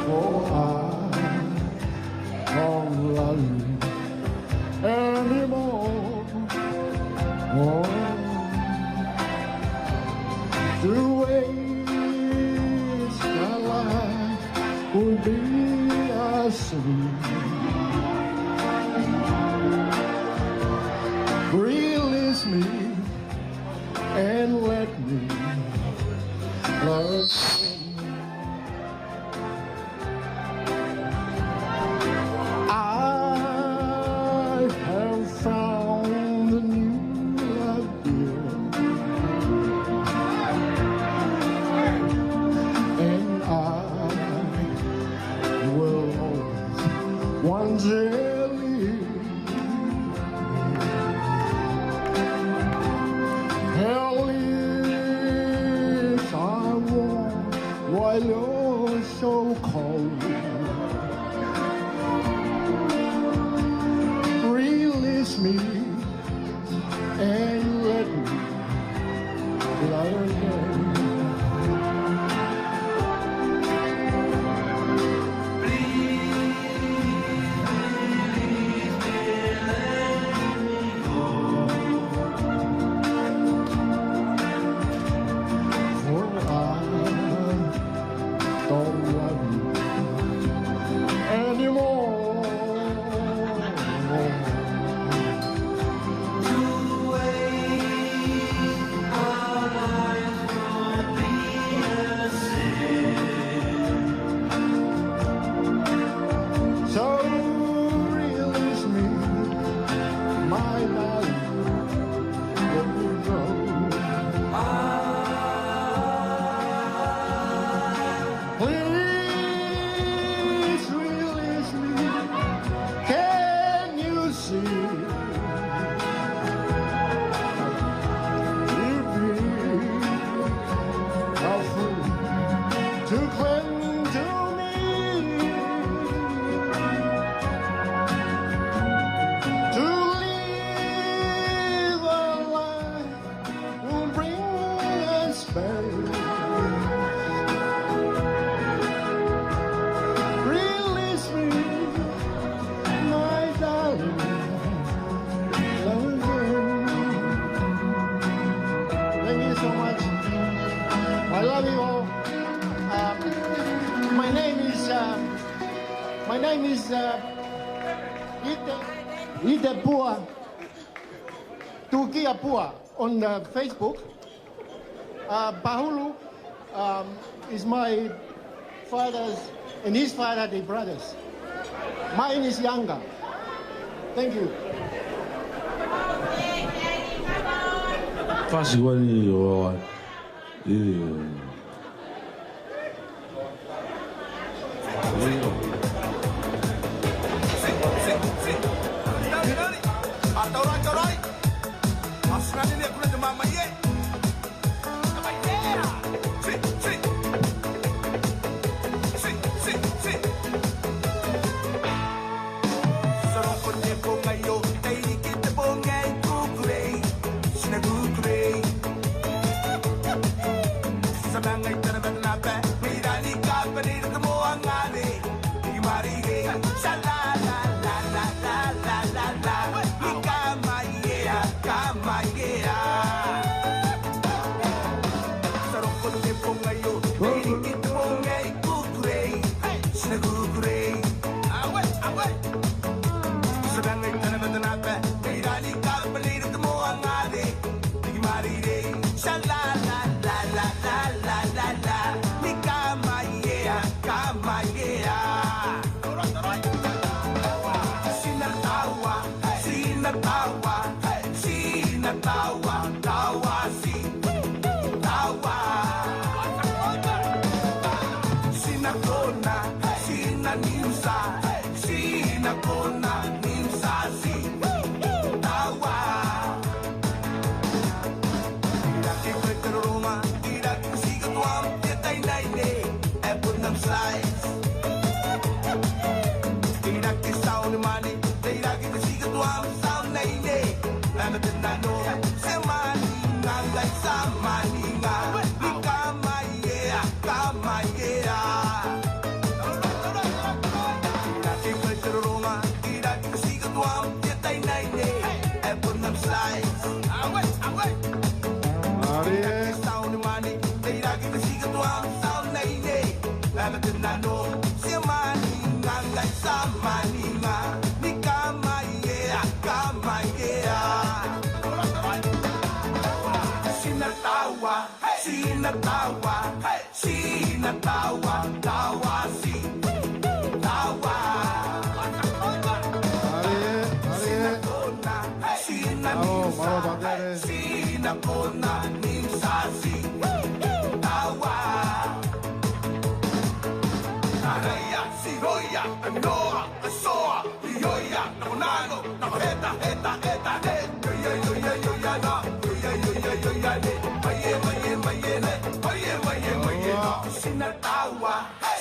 For I can't love you anymore. Oh, to waste my life would be a sin. Release me and let me love. I have found a new love, dear, and I will always want you. Hello, so cold. Release me and let me fly again. For I don't love you anymore. To wait our lives would be a sin. So release me, my darling. Let me go. Ah, please release me. Can you see? You'd be a fool to cling to me. To live a life won't bring us back. Release me, my darling, love again. Thank you so much. I love you all. Uh, my name is, uh, my name is, uh, Ite, Ite Pua, Tukia Pua on, uh, Facebook. Uh, Pahulu, um, is my father's, and his father, they brothers. Mine is younger. Thank you. Fasi wani o, i.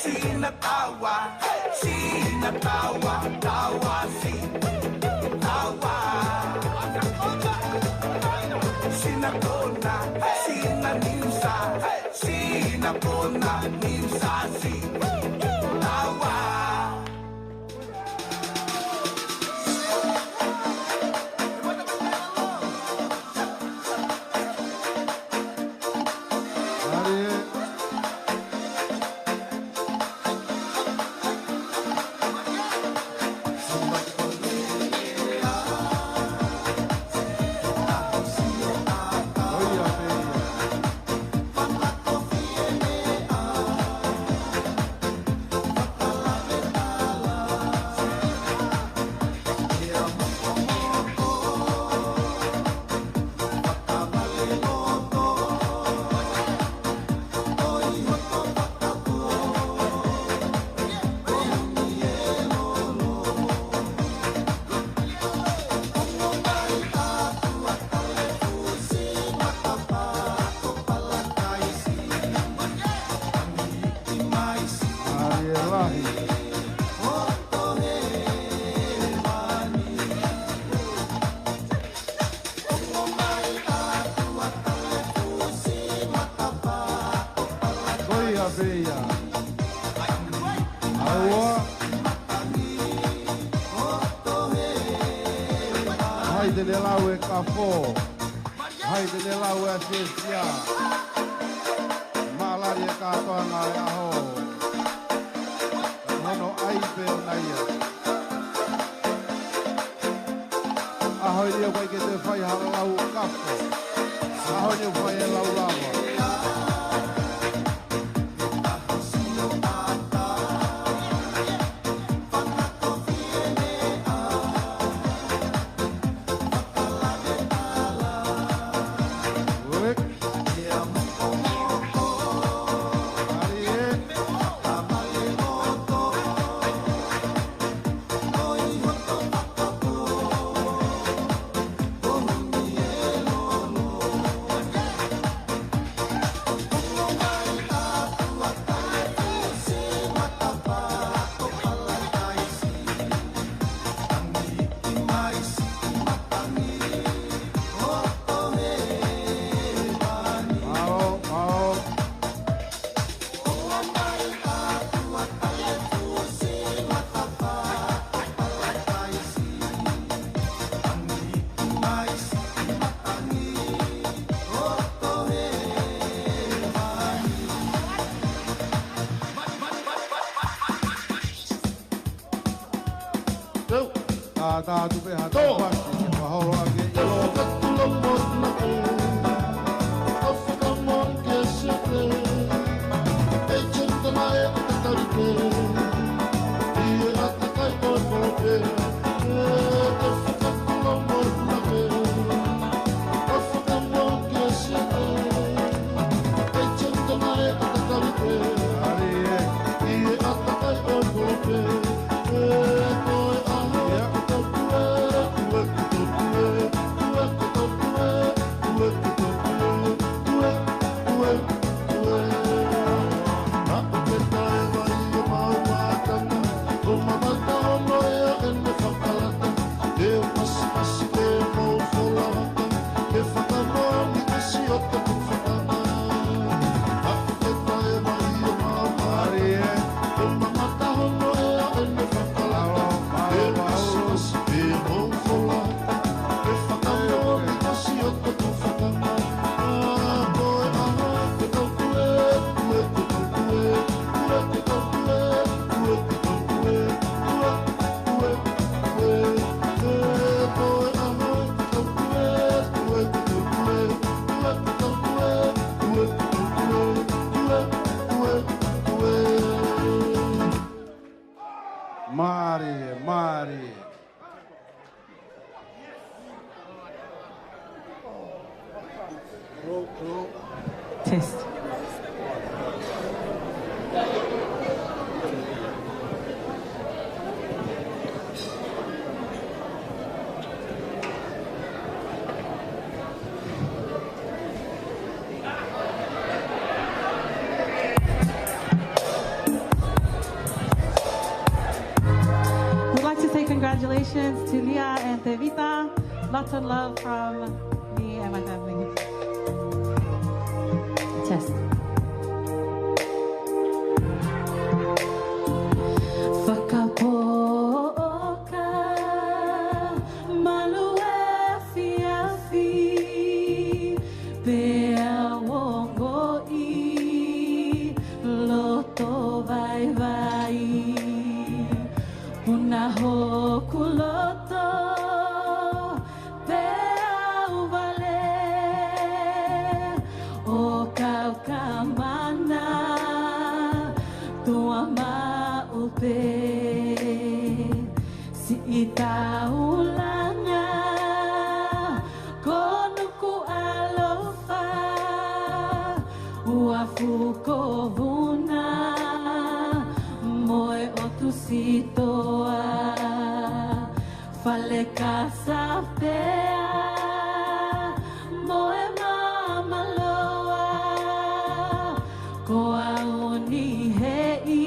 Sina taua, sina taua, taua si, taua. Sina kona, sina nimsa, sina kona, nimsa si, taua. Ko ia pē ia. ʻAua. Hai te ne lau e kafo. Hai te ne lau e asiasia. Mālali e kātoanga e ʻaho. Hono ʻai pē ʻona ia. ʻAho ni ʻoku ʻikai ke toe fai ha lau kafo. ʻAho ni ʻoku fai e lau lava. Teu. Tā, tā, tupe ha tō. Pasi, mahalo ake. Teu, ka tula mo na ke. Ka faka mo ke se te. E chenta na e ka tari ke. I e ata kai ko ko pe. Teu, ka tula mo na ke. Ka faka mo ke se te. Mālie, mālie. Test. Congratulations to Lia and Tevita. Lots of love from me and my family. Test. Fakapoʻoka malu efiafi, pea ongoʻi loto vaivai. Puna hoku loto, pea u vale ʻo kaukamana, tuʻa maʻu pē siʻi taulanga ko Nukuʻalofa, ua fuko vuna mo e ʻotu sitoa, fale kasa pea mo e mamaloa. Ko au ni heʻi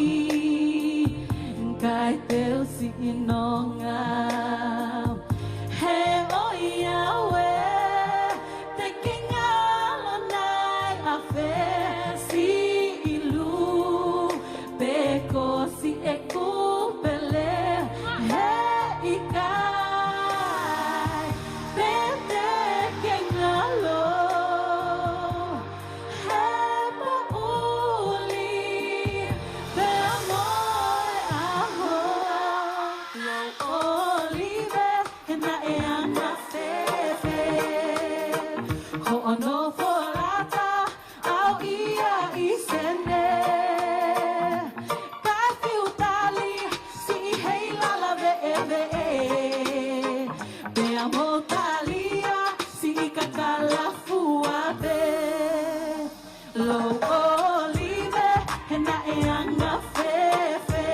kai teu siʻi nonga, he ʻoiauē te ke ngalo nai a fesi ilu, pe ko siʻeku pele he ʻikai, pe te ke ngalo he poʻuli, pea mo e ʻaho. Lau ʻOlive, he naʻe anga fēfē hoʻo nofo lata ʻau ia ʻi Sene? Kae fiu tali siʻi heilala veʻeveʻe, pea mo talia siʻi kakala fua pē. Lau ʻOlive, he naʻe anga fēfē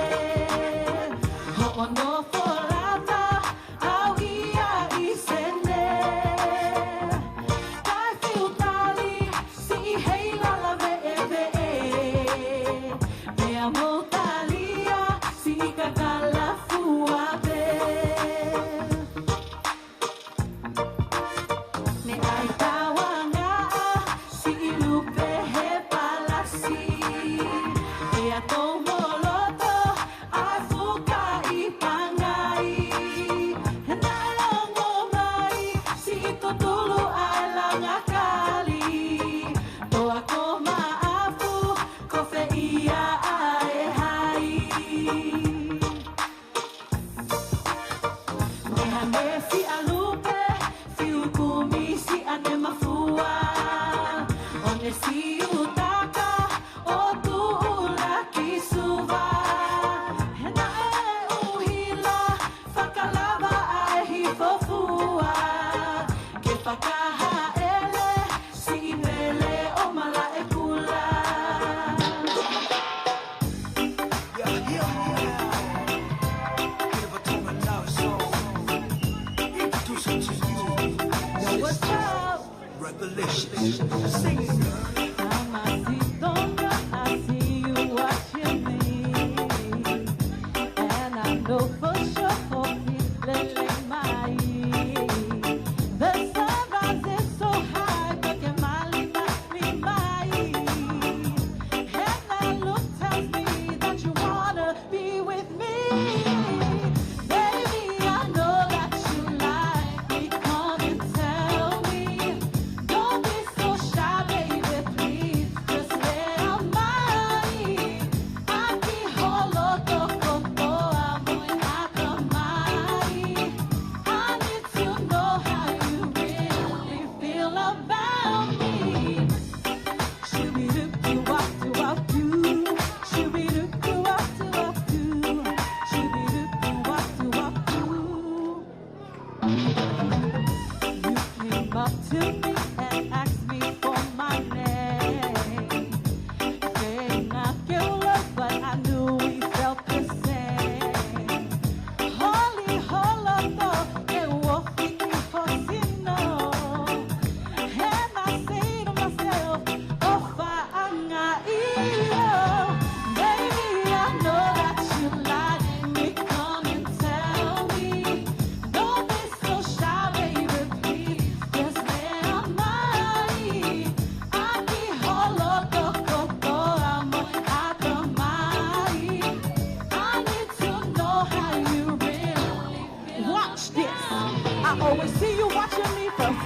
hoʻo nofo lata ʻau ia ʻi Sene? Kae fiu tali siʻi heilala veʻeveʻe, pea mo talia siʻi kakala fua pē. Naʻe ʻai tauangaʻa siʻi lupe he palasi, ʻe ʻa tou mo loto ʻa e fuka ʻi Pangai. He naʻe longo mai siʻi tutulu ʻa e langa kali, toa ko Maʻafu, ko fē ia ʻa e hai.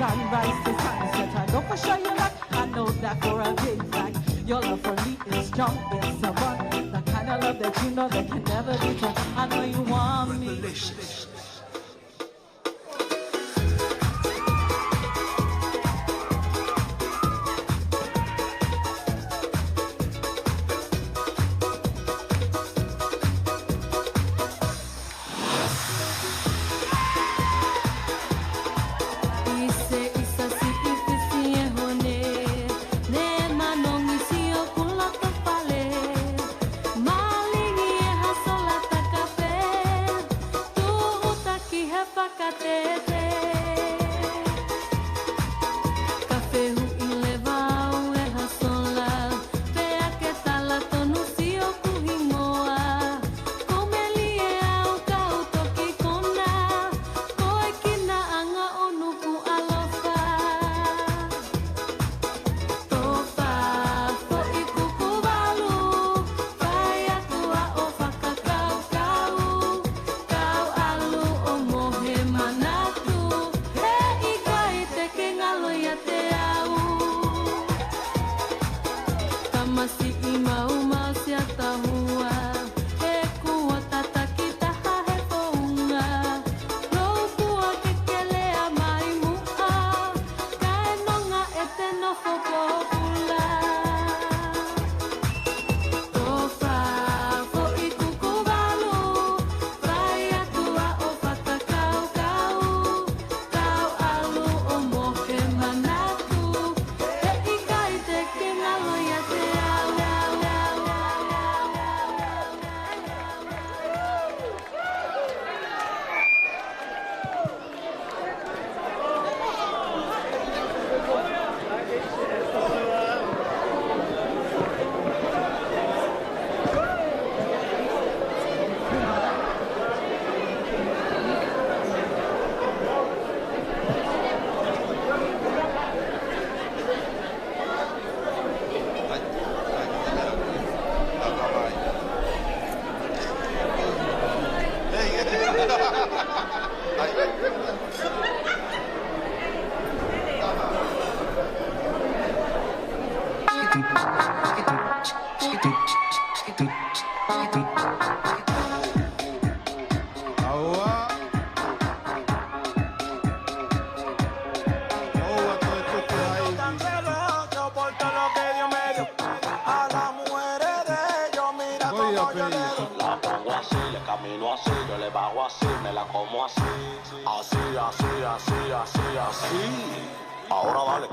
Sunrise to sunset, I know for sure you like. I know that for a big fact. Your love for me is strong, it's a bond. The kind of love that you know that can never be torn. I know you want me. Ki he fakatete. Ka fehuʻi leva au ʻe ha sola, pea ke tala tonu siʻoku hingoa. Ko Melie au kau toki kona, ko e kinaʻanga ʻo Nuku ʻAlofa. Tō fā foʻi kuku valu, fai atu ʻa ʻo fakakaukau. Kau ʻalu ʻo mohe manatu, he ʻikai te ke ngalo ʻiate au. Tamasiʻi maumau, siʻa tahua, he kuo tataki taha he founga. Lou kua ke ke lea mai muʻa, kae nonga ʻete nofo pōpula. Tō fā foʻi kuku valu, fai atu ʻa ʻo fakakaukau. Kau ʻalu ʻo mohe manatu, he ʻikai te ke ngalo ʻiate au. ʻAua. ʻOua toe tuku ai. Ko ia pē ia. La pongo así, le camino así, yo le bajo así, me la como así. Así, así, así, así, así. Ahora dale.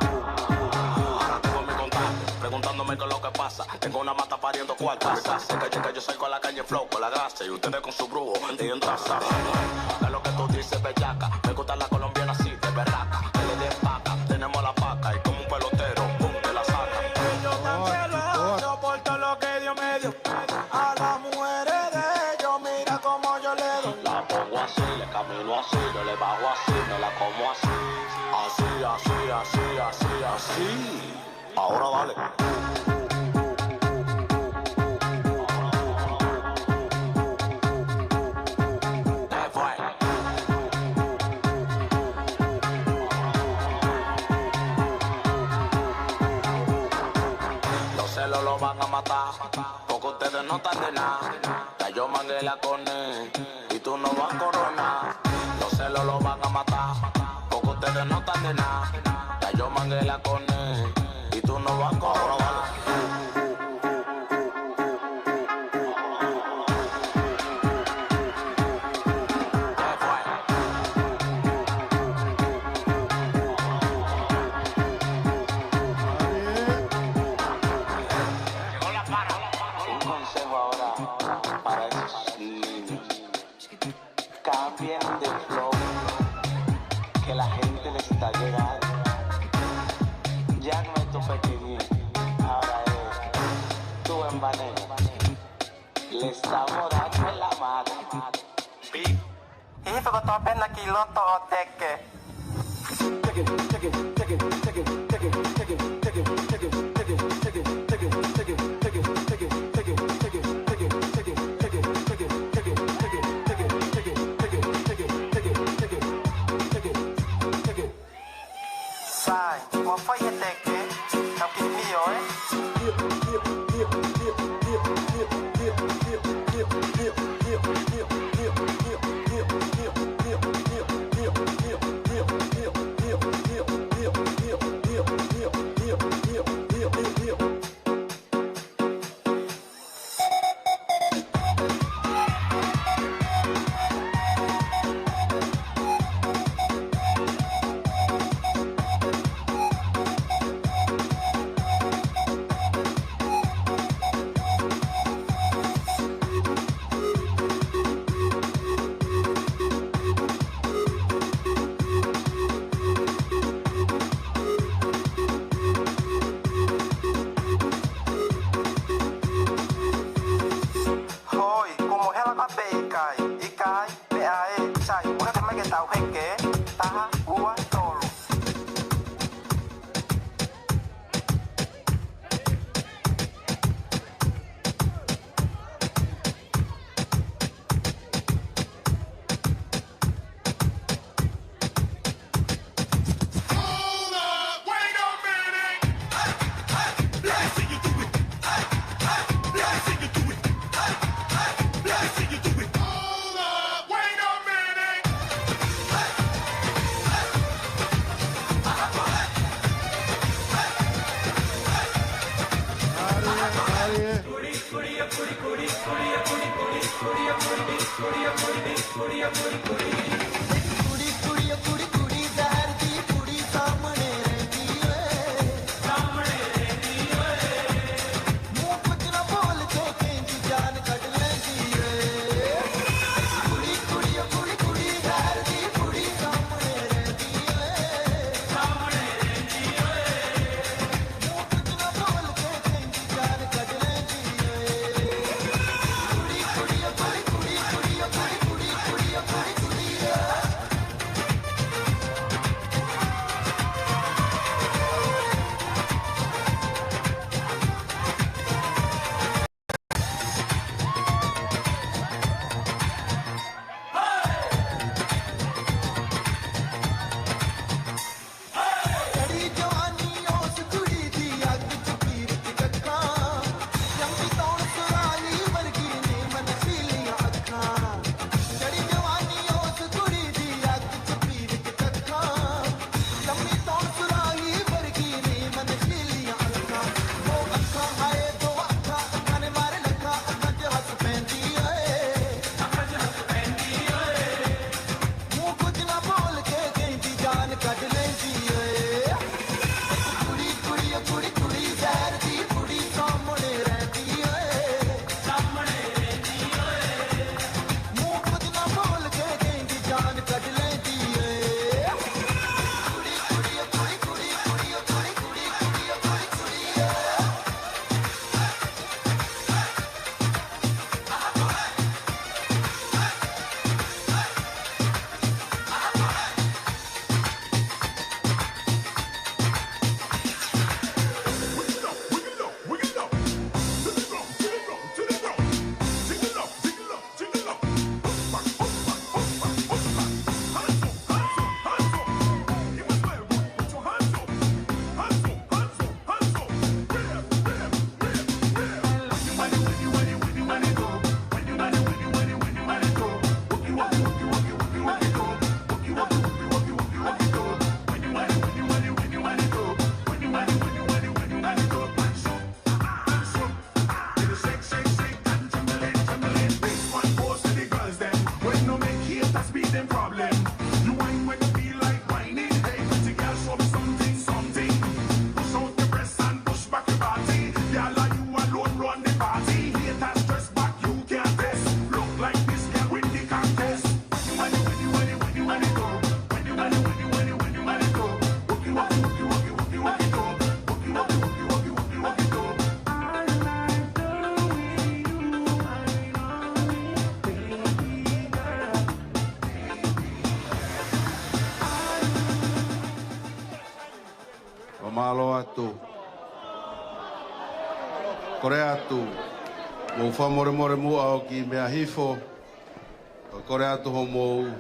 Ahora tengo mi contante preguntándome qué es lo que pasa. Tengo una mata pariendo cual casa. Sé que, que yo salgo a la calle flow con la grasa y ustedes con su brujo en taza. ¿Qué es lo que tú dices, bellaca? Me gusta la colombiana así, de berraca. Que le den paca, tenemos la paca y como un pelotero, pum, te la saca. Yo cancelo eso por todo lo que Dios me dio. A las mujeres de ellos, mira cómo yo le doy. La pongo así, le camino así, yo le bajo así, me la como así. Así, así, así, así, así. Ahora dale. Los celos lo van a matar, porque ustedes no están de nada. Ya yo mangué la cone y tú no vas a coronar. Los celos lo van a matar, porque ustedes no están de nada. Ya yo mangué la cone y tú no vas a coronar. Un consejo ahora para esos niños. Cambien de flow, que la gente les está llegando. Ya no es tu pequeñín, ahora es tu embaneo. Le estamos dando en la madre. Pi. Hifo kotoa pē na ki loto ʻo teke. Pe ʻikai, ʻikai, meʻa ē, sai, ʻoua te meke tau heke, taha, ua, tolu. Hold up, wait a minute. Hey, hey, let me see you do it. Hey, hey, let me see you do it. Hey, hey, let me see you do it. Hold up, wait a minute. Hey, hey, hey, hey, hey, hey, hey. Fakamālō atu. Kole atu, mou fakamolemole muʻa ʻo kiʻi meʻa hifo. Kole atu hoʻomou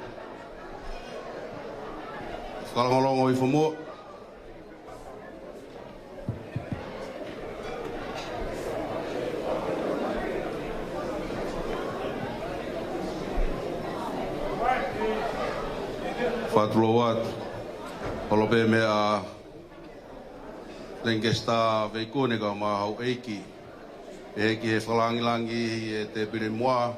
fakalongolongo hifo muʻa. Fakatulou atu. Holo pē meʻa Lankesita Veikune kae ʻumaʻā houʻeiki. ʻEiki, he fakalāngilangi ʻi he tēpile muʻa.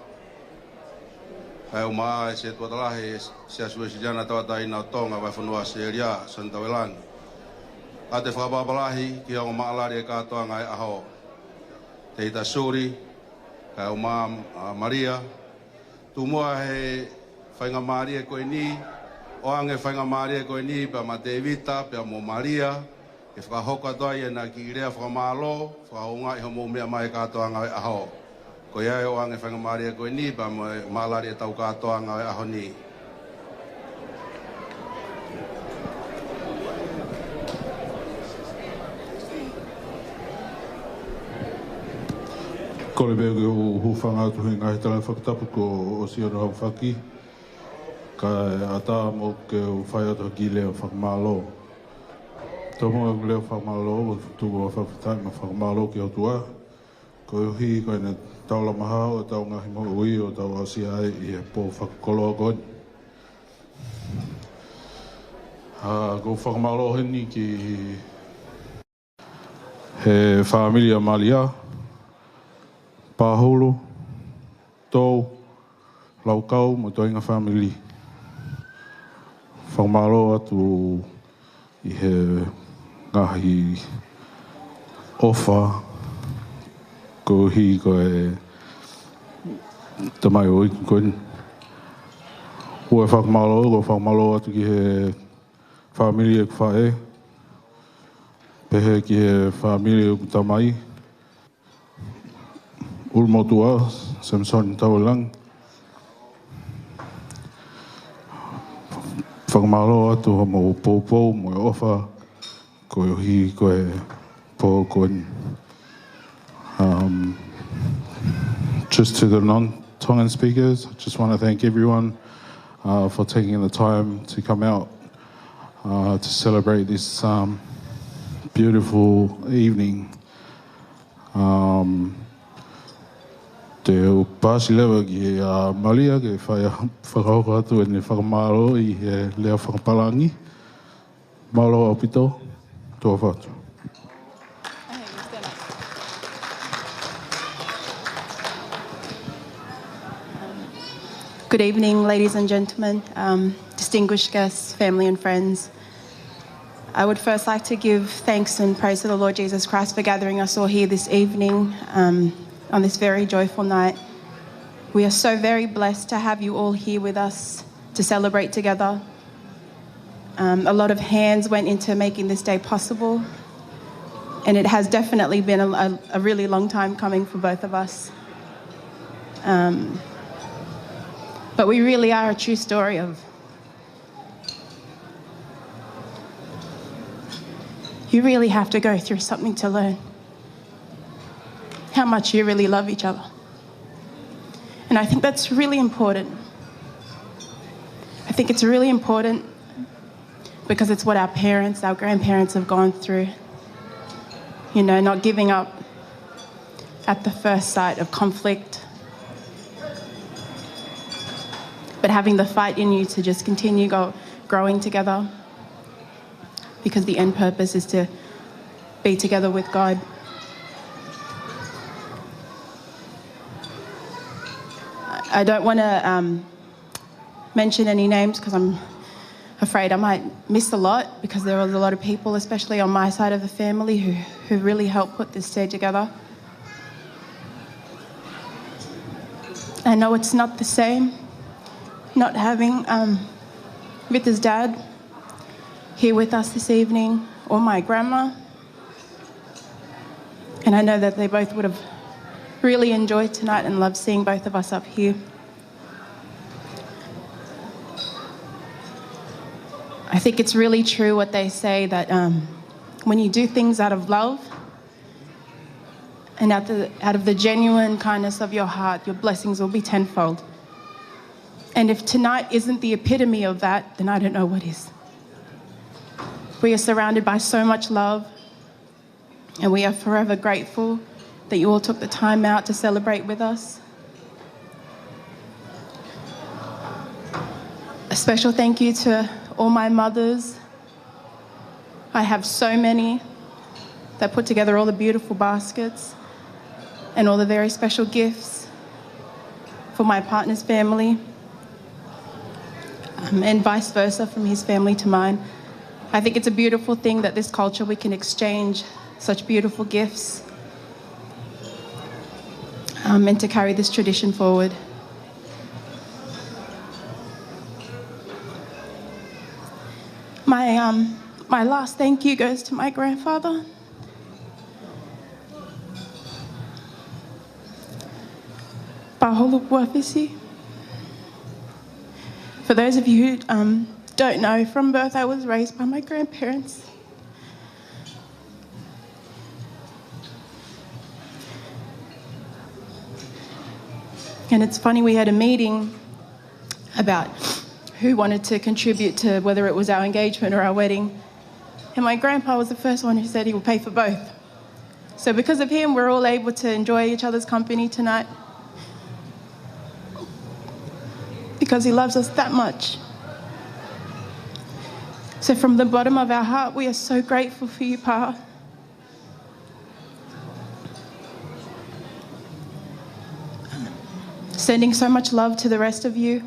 Kae ʻumaʻā e setuata lahi ʻo e Siasi Uēsiliana Tauʻatāina ʻo Tonga, Vahefonua ʻAositelēlia, Soni Tauelangi. ʻOatu e fakatapu lahi ki he ongo maʻalali ʻo e kātoanga ʻo e ʻaho, Tēvita Suli, kae ʻumaʻā ʻa Malia. Tuku muʻa he faingamālie ko eni, ʻoange faingamālie ko eni pea mo Tēvita, pea mo Malia, ke fakahoko atu ai ʻena kiʻi lea fakamālō, fakahoungaʻi hoʻomou meʻa mai he kātoanga ʻo e ʻaho. Ko ia ʻe ʻoange faingamālie ko eni pea mo e mālali ʻetau kātoanga ʻo e ʻaho ni. Kole pē ke u hūfanga atu he ngaahi tala fakatapu kuo ʻosi hono aofaki. Kae ʻatā mo ke u fai atu ha kiʻi lea fakamālō. Tomuʻa ʻeku lea fakamālō, ʻoku ou fakafetaʻi mo fakamālō ki he ʻOtua koeʻuhi ko ʻene taulama hao ʻetau ngaahi moʻui ʻo tau aʻusia ai ʻi he pō fakakoloa ko eni. ʻA, ʻoku ou fakamālō heni ki he fāmili ʻa Malia, Pahulu, Tou, Laukau, mo e toenga fāmili. Fakamālō atu ʻi he ngaahi ʻofa koeʻuhi ko e tamaioʻeiki ko eni. ʻOku ou fakamālō, ʻoku ou fakamālō atu ki he fāmili ʻeku faʻē, pehē ki he fāmili ʻeku tamai, ʻulumotuʻa, Samson Tauelang. Fakamālō atu hoʻomou poupou mo e ʻofa koeʻuhi ko e pō ko eni. Um, just to the non-Tongan speakers, I just want to thank everyone, uh, for taking the time to come out, uh, to celebrate this, um, beautiful evening. Um, te u paasi leva kia Malia ke fai ʻa e fakahoko atu ʻene fakamālō ʻi he lea fakapālangi. Mālō ʻaupito, tuʻa ʻofa atu. Good evening, ladies and gentlemen, um, distinguished guests, family and friends. I would first like to give thanks and praise to the Lord Jesus Christ for gathering us all here this evening, um, on this very joyful night. We are so very blessed to have you all here with us to celebrate together. Um, a lot of hands went into making this day possible, and it has definitely been a, a, a really long time coming for both of us. Um, but we really are a true story of, you really have to go through something to learn how much you really love each other. And I think that's really important. I think it's really important because it's what our parents, our grandparents have gone through. You know, not giving up at the first sight of conflict, but having the fight in you to just continue go, growing together, because the end purpose is to be together with God. I don't wanna, um, mention any names 'cause I'm afraid I might miss a lot, because there was a lot of people, especially on my side of the family, who, who really helped put this day together. I know it's not the same not having, um, Vita's dad here with us this evening, or my grandma. And I know that they both would have really enjoyed tonight and loved seeing both of us up here. I think it's really true what they say that, um, when you do things out of love and out the, out of the genuine kindness of your heart, your blessings will be tenfold. And if tonight isn't the epitome of that, then I don't know what is. We are surrounded by so much love, and we are forever grateful that you all took the time out to celebrate with us. A special thank you to all my mothers. I have so many that put together all the beautiful baskets and all the very special gifts for my partner's family, um, and vice versa from his family to mine. I think it's a beautiful thing that this culture, we can exchange such beautiful gifts, um, and to carry this tradition forward. My, um, my last thank you goes to my grandfather. Holopuafisi. For those of you who um, don't know, from birth I was raised by my grandparents. And it's funny, we had a meeting about who wanted to contribute to whether it was our engagement or our wedding. And my grandpa was the first one who said he will pay for both. So because of him, we're all able to enjoy each other's company tonight. Because he loves us that much. So from the bottom of our heart, we are so grateful for you, Pa. Sending so much love to the rest of you.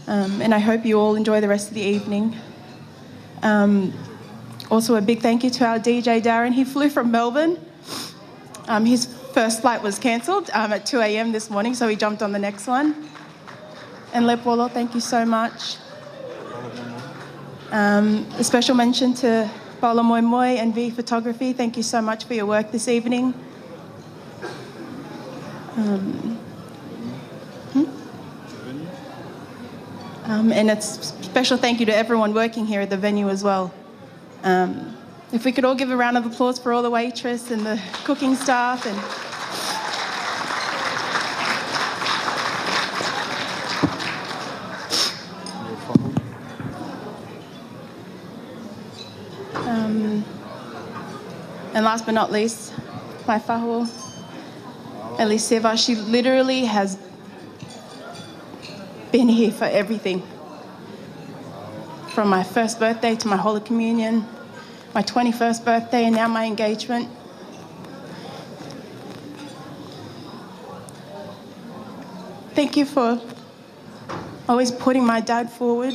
Um, and I hope you all enjoy the rest of the evening. Um, also, a big thank you to our D J Darren. He flew from Melbourne. Um, his first flight was cancelled um, at two a.m. this morning, so he jumped on the next one. And Lepolo, thank you so much. Um, a special mention to Paula Moimoi and V Photography. Thank you so much for your work this evening. Um, hmm? Um, and a special thank you to everyone working here at the venue as well. Um, if we could all give a round of applause for all the waitress and the cooking staff and Um, and last but not least, my fahu, Eliseva, she literally has been here for everything. From my first birthday to my Holy Communion, my twenty-first birthday, and now my engagement. Thank you for always putting my dad forward.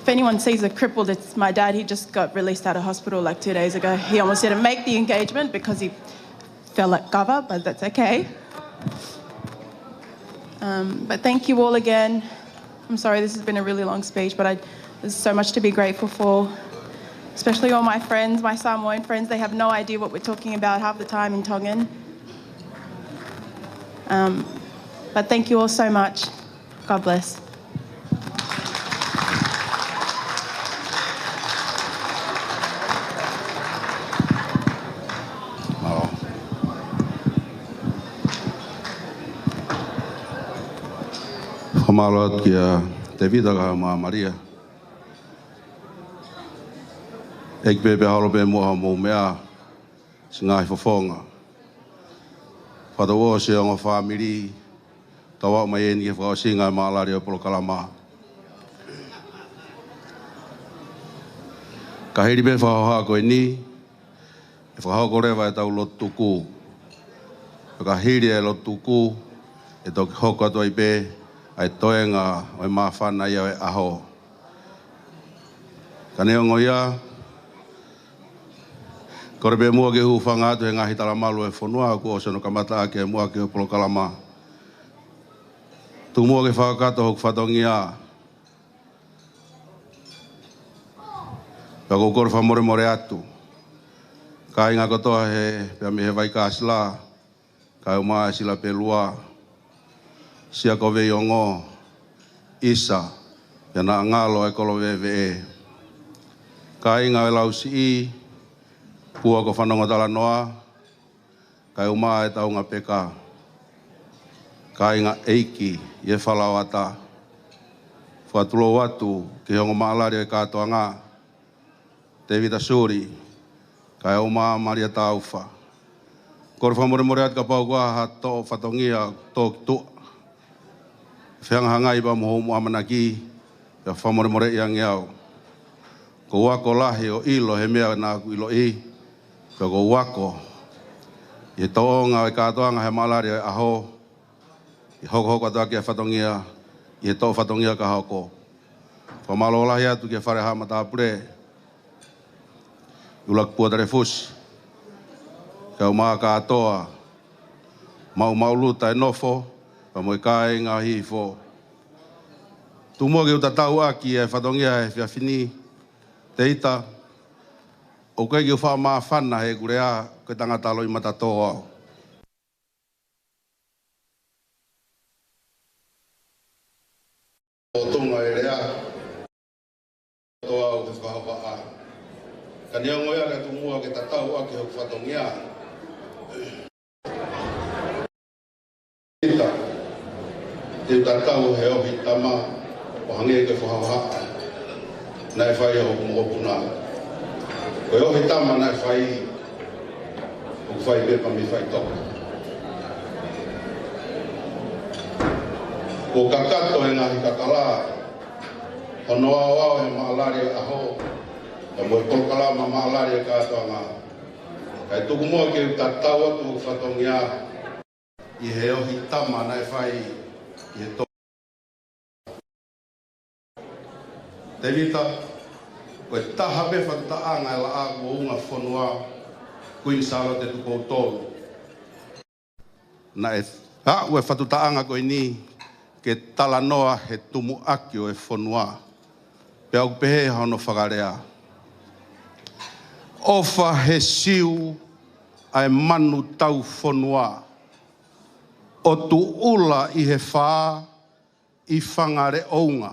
If anyone sees a cripple, it's my dad. He just got released out of hospital like two days ago. He almost didn't make the engagement because he fell at Gava, but that's okay. Um, but thank you all again. I'm sorry this has been a really long speech, but I, there's so much to be grateful for, especially all my friends, my Samoan friends. They have no idea what we're talking about half the time in Tongan. Um, but thank you all so much. God bless. Fakamālō atu kia Tevita kae ʻumaʻā Malia. ʻEiki pē pea holo pē muʻa hoʻomou meʻa, siʻi ngaahi fofonga. Fakatauʻosi e ongo fāmili, tau aʻu mai eni ki he fakaʻosinga e maʻalali ʻo e polokalama. Ka hili pē fakahohaʻa ko eni, ʻe fakahoko leva ʻetau lotu tuku. Ka hili e lotu tuku, ʻe toki hoko atu ai pē ʻa e toenga ʻo e māfana ia ʻo e ʻaho. Ka neongo ia, kole pē muʻa ke u hūfanga atu he ngaahi talamalu ʻo e fonua kuo ʻosi hono kamataʻaki e muʻaki ʻo e polokalama. Tuku muʻa ke fakakakato hoku fatongia. Pea ʻoku ou kole fakamolemole atu. Kāinga kotoa he, pea mei he Vaikasila, kae ʻumaʻā e Sila Pelua, Sia ko Veiongo, ʻIsa, pea naʻa ngalo e kolo veveʻe. Kāinga ʻo e Lausiʻi, Pua ko Fanongo Talanoa, kae ʻumaʻā e Taunga Peka. Kāinga ʻeiki ʻi he Falaoata. Fakatulou atu ki he ongo maʻalali ʻo e kātoanga, Tevita Suli, kae ʻumaʻā Malia Taufa. Kole fakamolemole atu kapau ko ha toʻo fatongia tō ki tuʻa. Fehangahangai pea mo hoʻomo ʻamanaki, pea fakamolemoleʻi ange au. ʻOku ou ako lahi ʻo ʻilo he meʻa naʻa ku ʻiloʻi, pea ʻoku ou ako ʻi he toʻonga ʻo e kātoanga he maʻalali ʻo e ʻaho, ʻi he hokohoko atu ʻaki e fatongia, ʻi he toʻo fatongia ka hoko. Fakamālō lahi atu ki he Fale Haʻa Matāpule, ʻUluaki Pua Talefusi, kae ʻumaʻā kātoa, maʻumaʻuluta e nofo, pea mo e kāinga Hihifo. Tuku muʻa ke u tatau ʻaki e fatongia he efiafi ni, Tevita, ʻoku ʻikai ke u faʻa māfana heʻeku lea, ko e tangata loʻimata tō au. Lea, to au he fakahohaʻa. Ka neongo ia, ka tuku muʻa ke tatau ʻaki hoku fatongia. Tēvita, te u tatau he ohi tama ʻo hangē ko e fakahohaʻa naʻe fai ʻe hoku mokopuna. Ko e ohi tama naʻe fai, ʻoku fai pē pea mei faʻitoka. Kuo kakato e ngaahi kakala hono aoao he maʻalali ʻo e ʻaho, pea mo e polokalama maʻalali ʻo e kātoanga. Kae tuku muʻa ke u tatau atu hoku fatongia ʻi he ohi tama naʻe fai ʻi he to-, Tēvita, ko e taha pē fakataʻanga e Laʻā kuo Unga Fonua, Kuini Sālote Tupou Tolu. Naʻe aʻu e fakataʻanga ko eni ke talanoa he tumuʻaki ʻo e fonua. Pea ʻoku pehē hono fakalea: ʻOfa he siu ʻa e manu taufonua, ʻo tuʻula ʻi he fā ʻi Fangaleʻounga.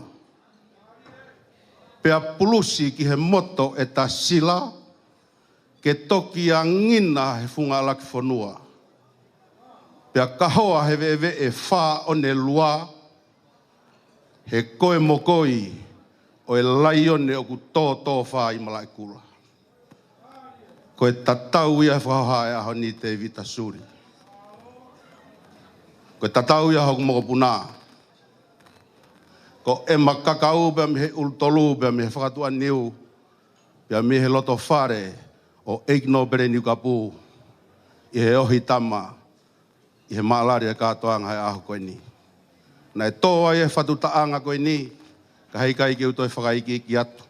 Pea pulusi ki he moto ʻe ta sila, ke toki angina he funga ʻa Lakifonua. Pea kahoa he veʻeveʻe fā ʻo ne lua, he koe mokoi ʻo e laione ʻoku tōtōfā ʻi Malaʻekula. Ko e tatau ia he fakahohaʻa e ʻaho ni, Tēvita Suli. Ko e tatau ia hoku mokopuna. Ko ʻema kakau pea mei he ʻulu tolu, pea mei he fakatuʻaniu, pea mei he loto fale ʻo ʻEiki Nōpele Niukapu, ʻi he ohi tama, ʻi he maʻalali e kātoanga he ʻaho ko eni. Naʻe tō ai e fakataʻanga ko eni, ka heʻikai ke u toe fakaikiiki atu.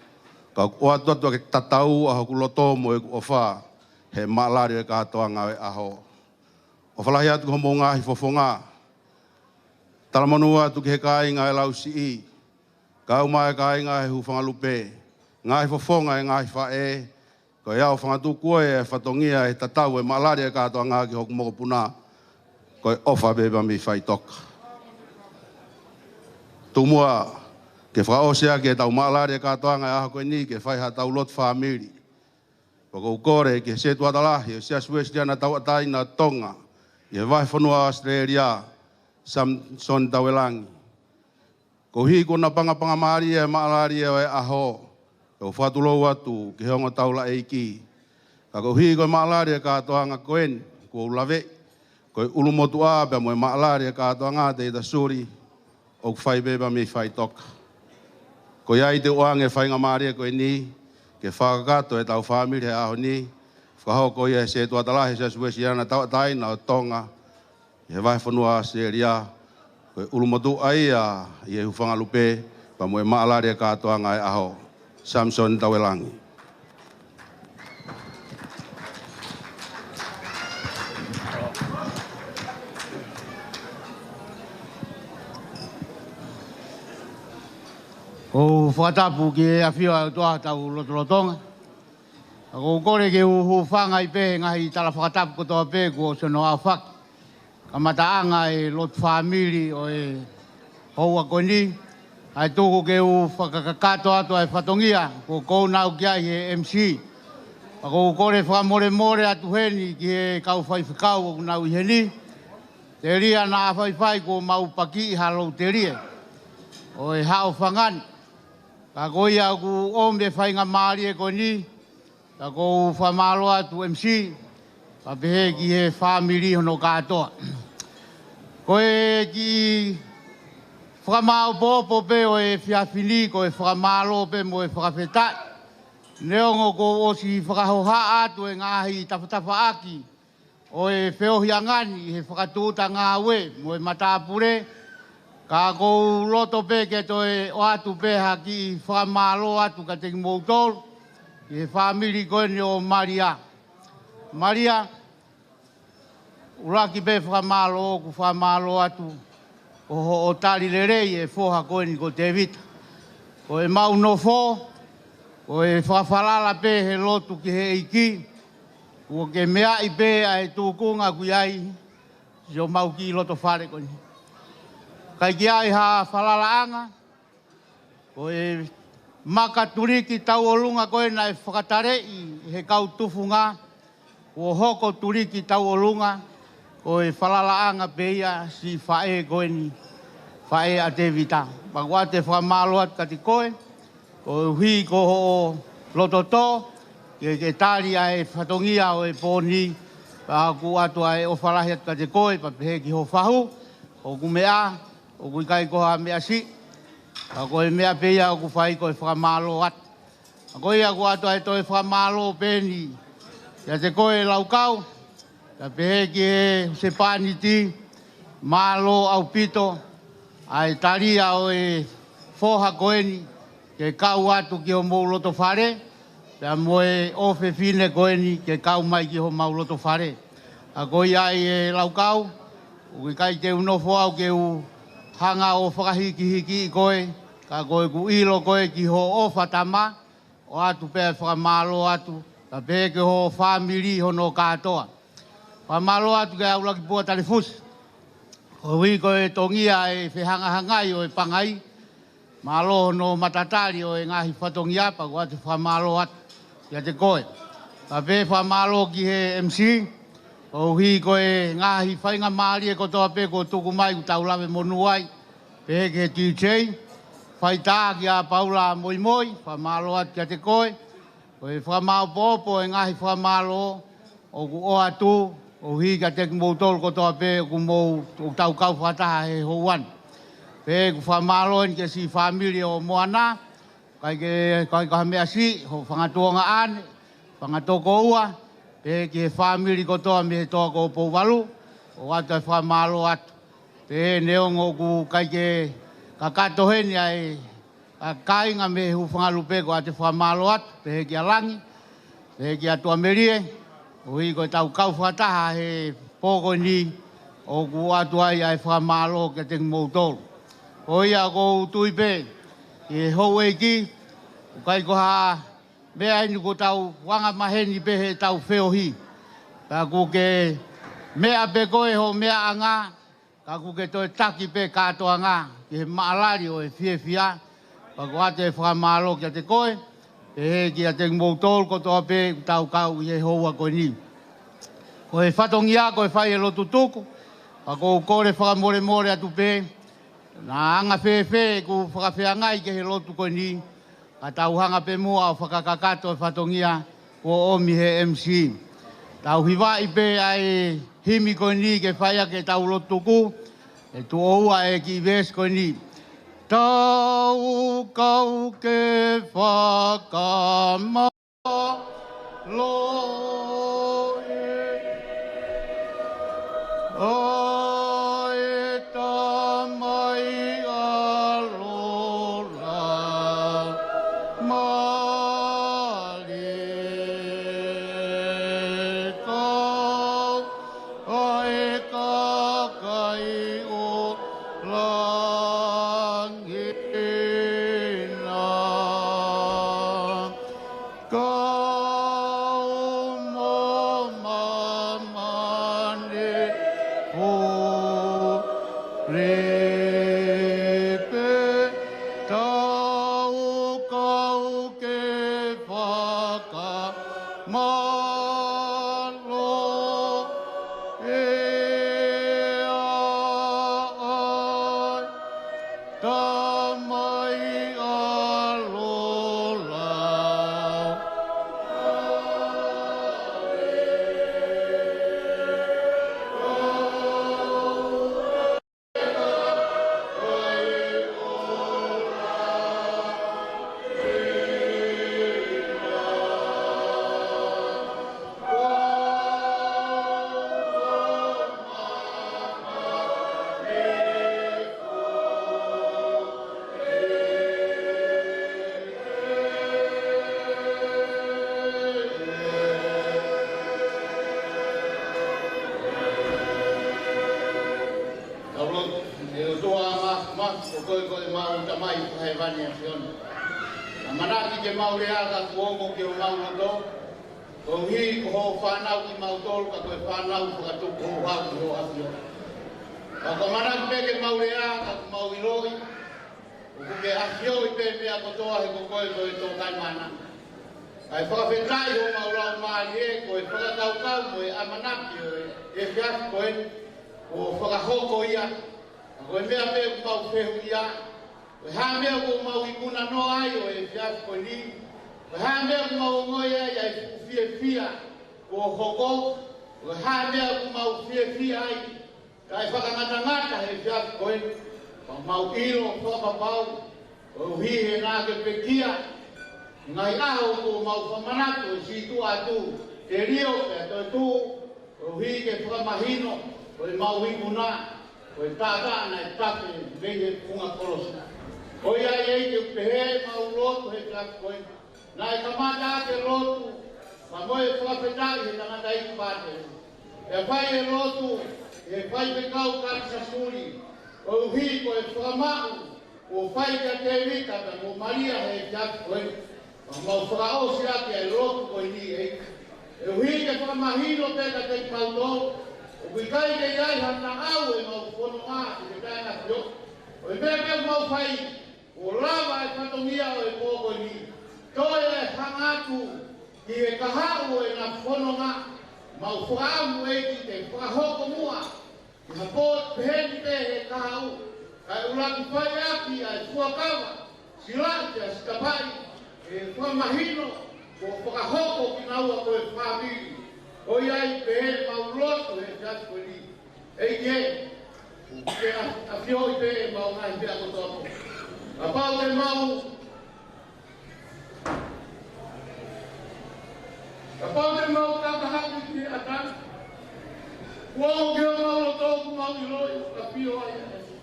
Ka ʻoku ʻoatu atu ʻa e tatau ʻa hoku loto mo ʻeku ʻofa he maʻalali e kātoanga e ʻaho. ʻOfa lahi atu ki hoʻomou ngaahi fofonga. Talamonū atu ki he kāinga e Lausiʻi, kau mai e kāinga e Hufangalupe, ngaahi fofonga e ngaahi faʻē, ko e ʻaofangatuku ē e fatongia he tatau e maʻalali e kātoanga ki hoku mokopuna, ko e ʻofa pē pea mei faʻitoka. Tuku muʻa ke fakaʻosi ʻaki ʻetau maʻalali e kātoanga e ʻaho ko eni ke fai haʻatau lotu fāmili. Pea ʻoku ou kole ki he setuata lahi ʻo e Siasi Uēsiliana Tauʻatāina ʻo Tonga ʻi he vahefonua ʻAositelēlia, Samisoni Tauelangi. Koeʻuhi kuo na pangapangamālie e maʻalali ʻo e ʻaho, ʻoku ou fakatulou atu ki he ongo taulaʻeiki. Ka koeʻuhi ko e maʻalali e kātoanga ko eni, ʻoku ou laveʻi ko e ʻulumotuʻa pea mo e maʻalali e kātoanga, Tēvita Suli, ʻoku fai pē pea mei faʻitoka. Ko ia ai te u ʻoange e faingamālie ko eni ke fakakakato ʻetau fāmili he ʻaho ni, fakahoko ia he setuata lahi ʻo e Siasi Uēsiliana Tauʻatāina ʻo Tonga ʻi he vahefonua ʻAositelēlia, ko e ʻulumotuʻa ia ʻi he Hufangalupe pea mo e maʻalali e kātoanga e ʻaho, Samisoni Tauelangi. ʻOku ou fakatapu ki he ʻafio ʻa e ʻOtua ʻi hotau lotolotonga. Ka ʻoku ou kole ke u hūfanga ai pē he ngaahi tala fakatapu kotoa pē kuo ʻosi hono aofaki. Kamataʻanga e lotu fāmili ʻo e houa ko eni, ʻa e tuku ke u fakakakato atu ʻa e fatongia kuo ʻoku ou nau ki ai he M C. Ka ʻoku ou kole fakamolemole atu heni ki he kau faifekau ʻoku nau ʻi heni. Telia naʻa faifai kuo mau pakiʻi ha lou telie ʻo e haʻofanga ni. Ka ko ia ʻoku ʻomi e faingamālie ko eni, ka ʻoku ou fakamālō atu M C, pea pehē ki he fāmili hono kātoa. Ko e kiʻi fakamāopoopo pē ʻo e efiafi ni, ko e fakamālō pē mo e fakafetaʻi. Neongo kuo ʻosi fakahohaʻa atu e ngaahi tafatafaʻaki ʻo e feohiʻanga ni ʻi he fakatūʻuta ngāue mo e matāpule, ka ʻoku ou loto pē ke toe ʻoatu pē ha kiʻi fakamālō atu kiate kimoutolu, ki he fāmili ko eni ʻo Malia. Malia, ʻuluaki pē fakamālō, ʻoku fakamālō atu ko hoʻo tali lelei e foha ko eni ko Tēvita. Ko ʻemau nofo, ko e fakafalala pē he lotu ki he ʻEiki, kuo ke meaʻi pē ʻa e tūkunga ʻoku ʻi ai siʻomau kiʻi loto fale ko eni. ʻIkai ke ʻi ai ha falalaʻanga, Ko e maka tuliki tauʻolunga ko ē naʻe fakataleʻi he kau tufunga, kuo hoko tuliki tauʻolunga, ko e falalaʻanga pē ia siʻi faʻē ko eni, faʻē ʻa Tēvita. Pea ʻoku ʻoatu e fakamālō atu kiate koe, koeʻuhi ko hoʻo loto tō, ke, ke tali ʻa e fatongia ʻo e pō ni, pea ʻoku ʻoatu ʻa e ʻofa lahi atu kiate koe, pea pehē ki ho fahu, ʻoku meʻa, ʻoku ʻikai ko ha meʻa siʻi, ka ko e meʻa pē ia ʻoku fai ko e fakamālō atu. Ka ko ia ʻoku ʻoatu ʻa e toe fakamālō pē eni kiate koe Laukau, pea pehē ki he husepāniti, mālō ʻaupito ʻa e talia ʻo e foha ko eni, ke kau atu ki homou loto fale, pea mo e ʻofefine ko eni ke kau mai ki homau loto fale. Ka ko ia ai e Laukau, ʻoku ʻikai te u nofo au ke u hanga ʻo fakahikihiki koe, ka ko ʻeku ʻilo koe ki hoʻo ʻofa tama, ʻoatu pē e fakamālō atu, pea pehē ki ho fāmili hono kātoa. Fakamālō atu kia ʻUluakipua Talifusi, koeʻuhi ko e tongia e fehangahangai ʻo e pangai, mālō hono matatali ʻo e ngaahi fatongia, pea ʻoku ʻoatu e fakamālō atu kiate koe. Pea pehē fakamālō ki he M C, koeʻuhi ko e ngaahi faingamālie kotoa pē kuo tuku mai kuo tau lave monū ai, pehē ki he D J, faitākia Paula Moimoi, fakamālō atu kiate koe, ko e fakamāopoopo e ngaahi fakamālō ʻoku ʻoatu, koeʻuhi kiate kimoutolu kotoa pē ʻoku mou, ʻoku tau kau fakataha he houa ni. Pea ʻoku fakamālō eni ki he siʻi fāmili ʻo Moana, ʻikai ke, ʻikai ko ha meʻa siʻi, hoʻo fanga tuongaʻane, fanga tokoua, pehē ki he fāmili kotoa mei he toa ko Pouvalu, ʻoatu e fakamālō atu. Pea neongo ʻoku ʻikai ke kakato heni ʻa e kāinga mei he hūfanga lupe, ʻoku ʻoatu e fakamālō atu, pehē kia Langi, pehē kia Tuʻamelie, koeʻuhi ko ʻetau kau fakataha he pō ko eni, ʻoku ʻoatu ai ʻa e fakamālō kiate kimoutolu. Ko ia ʻoku ou tui pē, ki he houʻeiki, ʻoku ʻikai ko ha meʻa eni kuo tau angamaheni pē heʻetau feohi. Pea ʻoku ke meʻa pē koe hoʻo meʻaʻanga, ka ʻoku ke toe taki pē kātoanga ki he maʻalali ʻo e fiefia, pea ʻoku ʻoatu e fakamālō kiate koe, pehē kiate kimoutolu kotoa pē ʻoku tau kau ʻi he houa ko eni. Ko e fatongia ko e fai e lotu tuku, pea ʻoku ou kole fakamolemole atu pē, naʻa anga fēfē ʻeku fakafeangai ki he lotu ko eni, ka tau hanga pē muʻa ʻo fakakakato e fatongia kuo ʻomi he M C. Tau hivaʻi pē ʻa e himi ko eni ke fai ʻaki ʻetau lotu tuku, ʻe tuʻo ua e kiʻi veesi ko eni. Tau kau ke fakamālō ʻi ʻa e Tamai ʻa Lola Mali. Kau ʻa e kakai ʻo langi na. Kau mo māmani huli pē, tau kau ke fakamālō ʻi ʻa e Tamai ʻa Lola. Tau lotu. ʻE ʻOtua Māfimafi, ko koe ko ʻemau Tamai Fakahēvani ʻa Sione. ʻAmanaki ke mau lea ka kuo ongo ki homau loto, koeʻuhi ko hoʻo fānau kimautolu ka ko e fānau fakatupu houhau ki hoʻo ʻAfio. Ka ko e ʻamanaki pē ke mau lea ka kuo mau ʻiloʻi, ʻOku ke ʻafioʻi pē meʻa kotoa he ko koe ko e Tōkaimana. Kae fakafetaʻi homau laumālie ko e fakakaukau mo e ʻamanaki ʻo e efiafi ko eni kuo fakahoko ia. Ka ko e meʻa pē ʻoku mau fehuʻia, ko e hā e meʻa ʻoku mau ikuna noa ai ʻo e efiafi ko eni? Ko e hā e meʻa ʻoku mau ongoʻi ai ʻa e fuʻu fiefia kuo hoko? Ko e hā e meʻa ʻoku mau fiefia ai kae fakangatangata he efiafi ko eni? Ka mau ʻilo fakapapau, koeʻuhi he naʻa ke pekia, ngaahi ʻaho kuo mau fakamanatu ʻe sītuʻa atu, telio pea toetuʻu, koeʻuhi ke fakamahino ko e mau ikuna, ko e taʻataʻa naʻe tafe mei he funga kolosi. Ko ia ai ʻEiki ʻoku pehē mau lotu he efiafi ko eni. Naʻe kamata ʻaki e lotu, pea mo e fakafetaʻi he tangataʻeiki pātele. Pea fai e lotu ʻe he faifekau Kalisa Suli, koeʻuhi ko e fakamaʻu kuo fai kia Tēvita pea mo Malia he efiafi ko eni. Pea mau fakaʻosi ʻaki e lotu ko eni ʻEiki, koeʻuhi ke fakamahino pē kiate kimautolu ʻoku ʻikai ke ʻi ai ha taʻau ʻemau fononga ʻi he taʻengata ʻo e meʻa pē ʻoku mau fai. Kuo lava e fatongia ʻo e pō ko eni. Toe e hanga atu ki he kahaʻu ʻo ʻena fononga, mau fakaʻamu ʻEiki ke fakahoko muʻa ʻi ha pō peheni pē he kahaʻu, kae ʻuluaki fai ʻaki ʻa e fuakava, silaʻi pea sitapaʻi, ʻe fakamahino kuo fakahoko kinaua ko e fāmili. Ko ia ai pē mau lotu he efiafi ko eni. ʻEiki ē, ke ʻa-, ʻafioʻi pē ʻemau ngaahi meʻa kotoa pē. Kapau te mau, kapau te mau kakahaʻi ki he ʻatā, ʻoku ʻi homau loto ʻoku mau ʻiloʻi ʻoku ʻafio ai ʻa e ʻEiki.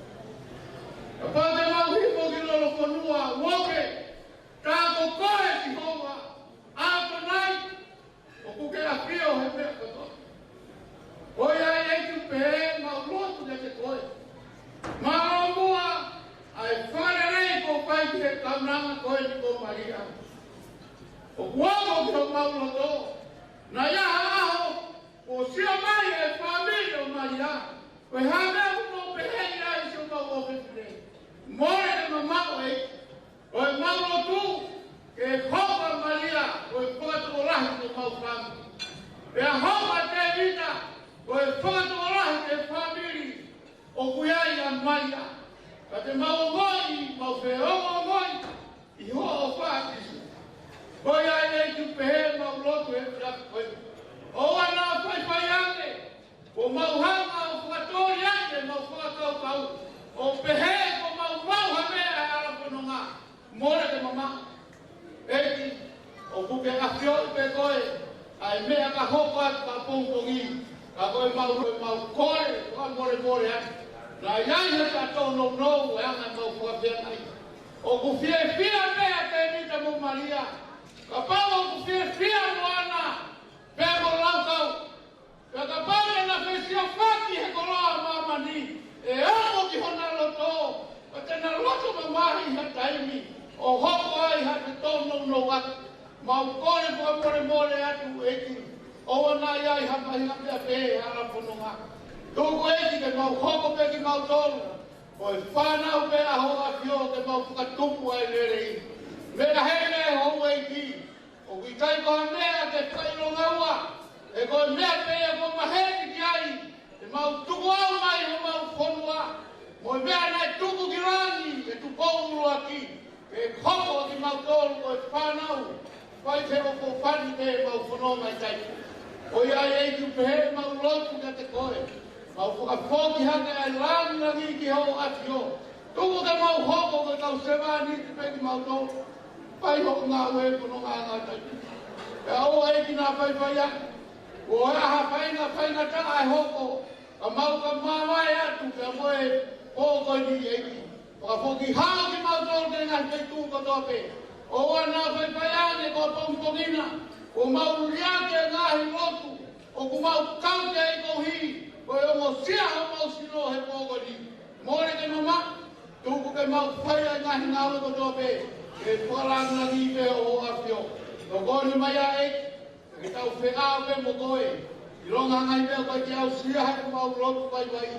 Kapau te mau hifo ki lolofonua, ʻoku ke, tā ko koe Sihova ʻAtonai, ʻoku ke ʻafio he meʻa kotoa. Ko ia ai ʻEiki ʻoku pehē mau lotu kiate koe. Mālō muʻa ʻa e fakalelei kuo fai ki he kaunanga ko eni ko Malia. ʻOku ʻalu ki homau loto. Naʻe ʻi ai ha ʻaho kuo sio mai e fāmili ʻo Malia, ko e hā e meʻa ʻoku mou pehē ai siʻomau ʻofefine? Mole ke mamaʻo ʻEiki. Ko ʻemau lotu ke hoko ʻa Malia ko e fakatokolahi ki homau fāmili. Pea hoko ʻa Tēvita ko e fakatokolahi ki he fāmili ʻoku ʻi ai ʻa Malia. Ka te mau ongoʻi, mau feongoongoʻi ʻi hoʻo ʻofa ʻa Sīsū. Ko ia ai ʻEiki ʻoku pehē mau lotu he efiafi ko eni. ʻOua naʻa faifai ange, kuo mau hanga ʻo fakatoli ʻaki ʻemau fakakaukau ʻo pehē kuo mau maʻu ha meʻa he hala fononga. Mole ke mamaʻo. ʻEiki, ʻoku ke ʻafioʻi pē koe ʻa e meʻa ka hoko atu ka pongipongi. Ka ko ʻemau, ʻemau kole, fakamolemole atu. Naʻe ʻi ai ha taʻu nounou ʻo e anga ʻemau fakafeangai. ʻOku fiefia pē ʻa Tēvita mo Malia. Kapau ʻoku fiefia Moana pea mo Laukau, pea kapau ʻe na fesiofaki he koloa ʻa māmani, ʻe ongo ki hona loto, pea te na loto mamahi ha taimi ʻo hoko ai ha fetonounou atu. Mau kole fakamolemole atu ʻEiki, ʻoua naʻa ʻi ai ha mahinga pea pē he hala fononga. Tuku ʻEiki ke mau hoko pē kimautolu ko e fānau pē ʻa hoʻo ʻAfio ke mau fakatupu ai lelei. Meʻa heni ʻe houʻeiki, ʻoku ʻikai ko ha meʻa ke fakaʻilonga ua, he ko e meʻa pē ia kuo maheni ki ai ʻemau tukuʻau mai homau fonua, mo e meʻa naʻe tuku ki langi ʻe Tupou ʻUluaki, ke hoko kimautolu ko e fānau fai feʻofoʻofani pē ʻemau fononga ʻi Taipu. Ko ia ai ʻEiki ʻoku pehē mau lotu kiate koe, mau fakafoki hake ʻa e langilangi ki hoʻo ʻAfio. Tuku ke mau hoko ko e kau sevāniti pē kimautolu. Fai hoʻo ngāue fononga ʻi Taipu. Pea ʻoua ʻEiki naʻa faifai ange kuo ʻi ai ha fainga, faingataʻa ʻe hoko, ka mau ka mavae atu pea mo e pō ko eni ʻEiki. Fakafoki hao kimautolu ki he ngaahi feituʻu kotoa pē. ʻOua naʻa faifai ange ko e pongipongi na kuo mau liʻaki e ngaahi lotu ʻoku mau kau ki ai koeʻuhi ko e ongosia homau sino he pō ko eni. Mole ke mamaʻo, tuku ke mau fai ʻa e ngaahi ngāue kotoa pē ke fakalangilangiʻi pē hoʻo ʻAfio. Tokoni mai ʻEiki, ke tau feʻao pē mo koe. ʻIlonga ngaahi meʻa ʻoku ʻikai ke aʻusia he ʻemau lotu vaivai,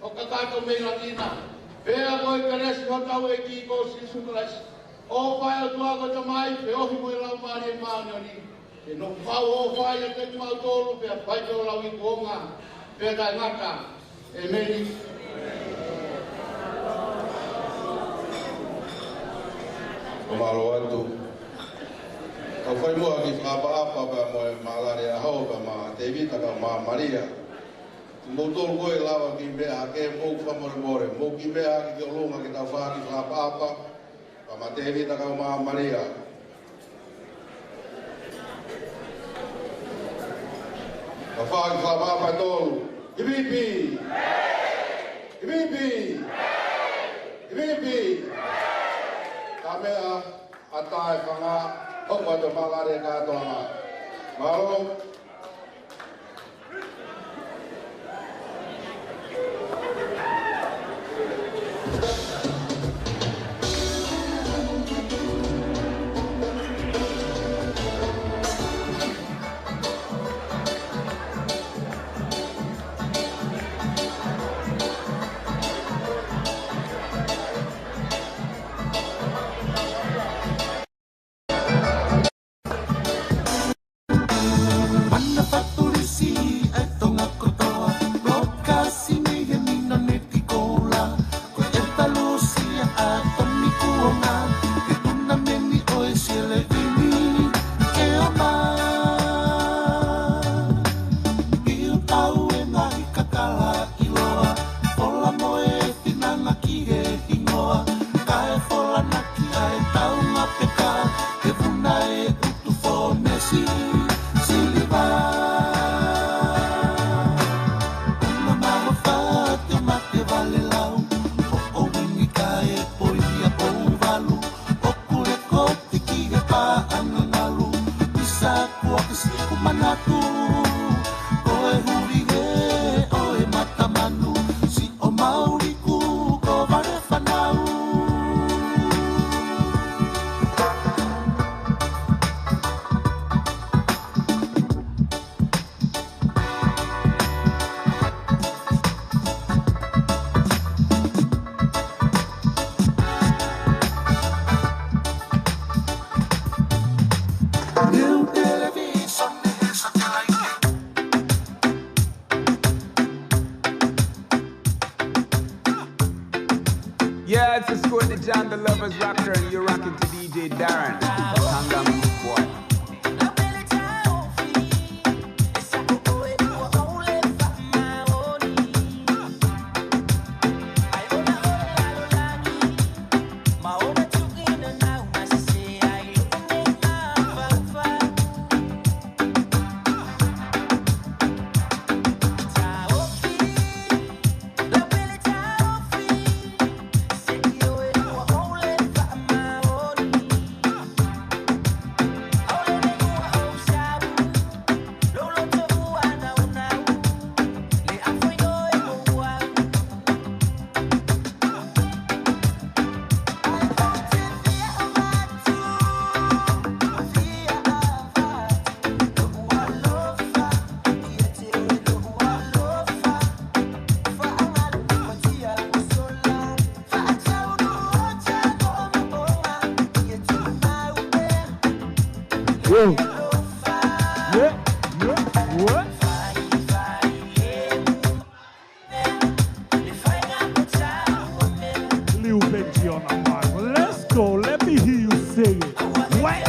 ʻo kakato mei langi na. Pea ko e kelesi ʻa hotau ʻEiki ko Sīsū Kalaisi, ʻofa ʻa e ʻOtua ko e Tamai, feohi mo e Laumālie Māʻoniʻoni, ke nofo ʻo ʻofa ʻiate kimautolu, pea fai pē ʻo lauikuonga pea taʻengata. ʻEmeni. Fakamālō atu. Kau fai muʻa ha kiʻi fakaʻapaʻapa pea mo e mālale ʻaho pea mo Tēvita kae ʻumaʻā Malia. Kimoutolu ko ē ʻe lava ke kiʻi meʻa hake, mou fakamolemole, mou kiʻi meʻa hake ki ʻolunga ke tau fai ha kiʻi fakaʻapaʻapa pea mo Tēvita kae ʻumaʻā Malia. Ka fai ha kiʻi fakaʻapaʻapa ʻe tolu. Hipihipi! Hipihipi! Hipihipi! Ka meʻa ʻa tae fanga, hoko atu mālale kātoanga. Mālō. Mana faturisi ʻa e Tonga kotoa, loka sini he mina neti koula, ko e ʻEtalusia ʻa Toni Kuonga, he tunameni ʻo e selevini ke ʻomai. Piu tau e ngaahi kakala ʻiloa, fola mo e finanga ki he hingoa, kae fola naki ʻa e taunga peka, ke vuna e utu fōmesi siliva. Uma malofa te mate vale lau, ʻo ʻomi kae poi ia ʻo valu, ʻo kule ko tiki he paʻanga ngalu, pisa kuo ke siku manatu, ko e huli he ʻo e matamanu, si ʻo mauli ku ko vale fanau. Yeah, it's the Squad, the John, the Lovers Rocker, and you're rocking to D J Darren. Tanga Move Boy. Whoa. Yeah, yeah, what? Liu Benji on the mic. Let's go. Let me hear you say it. What?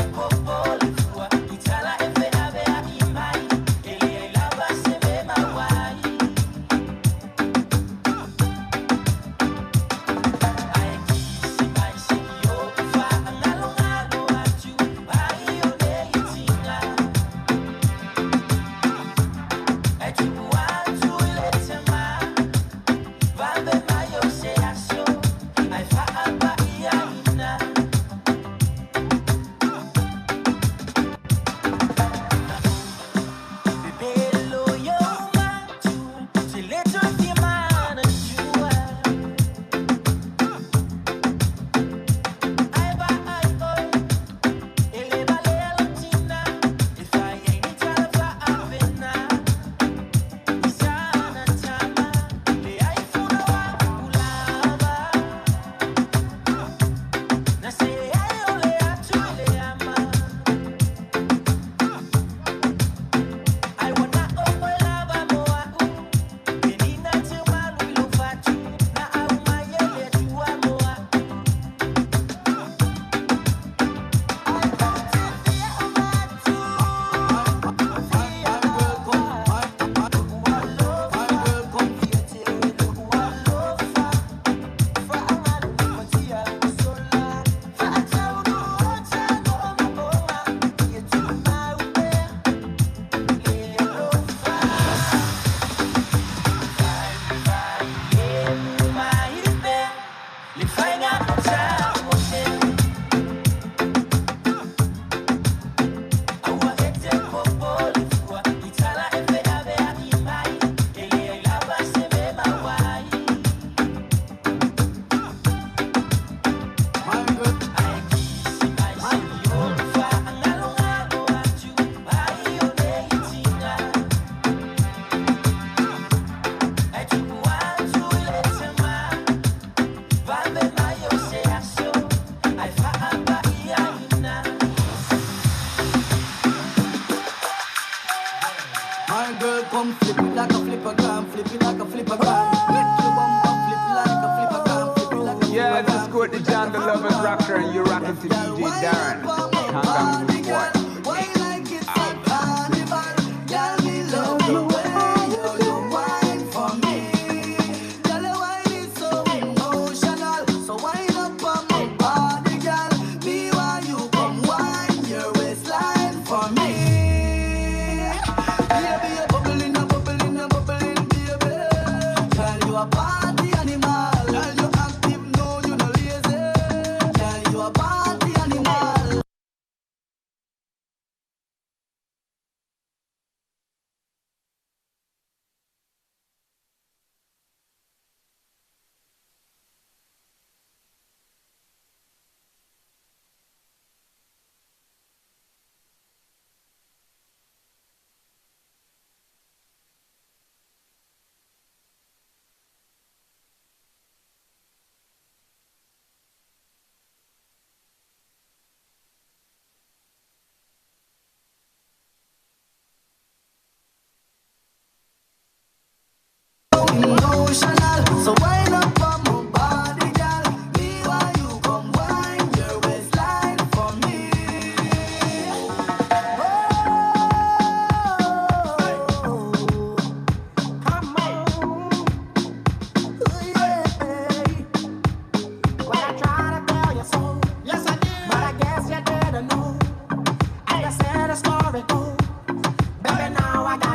Doctor, and you're rocking to D J Darren.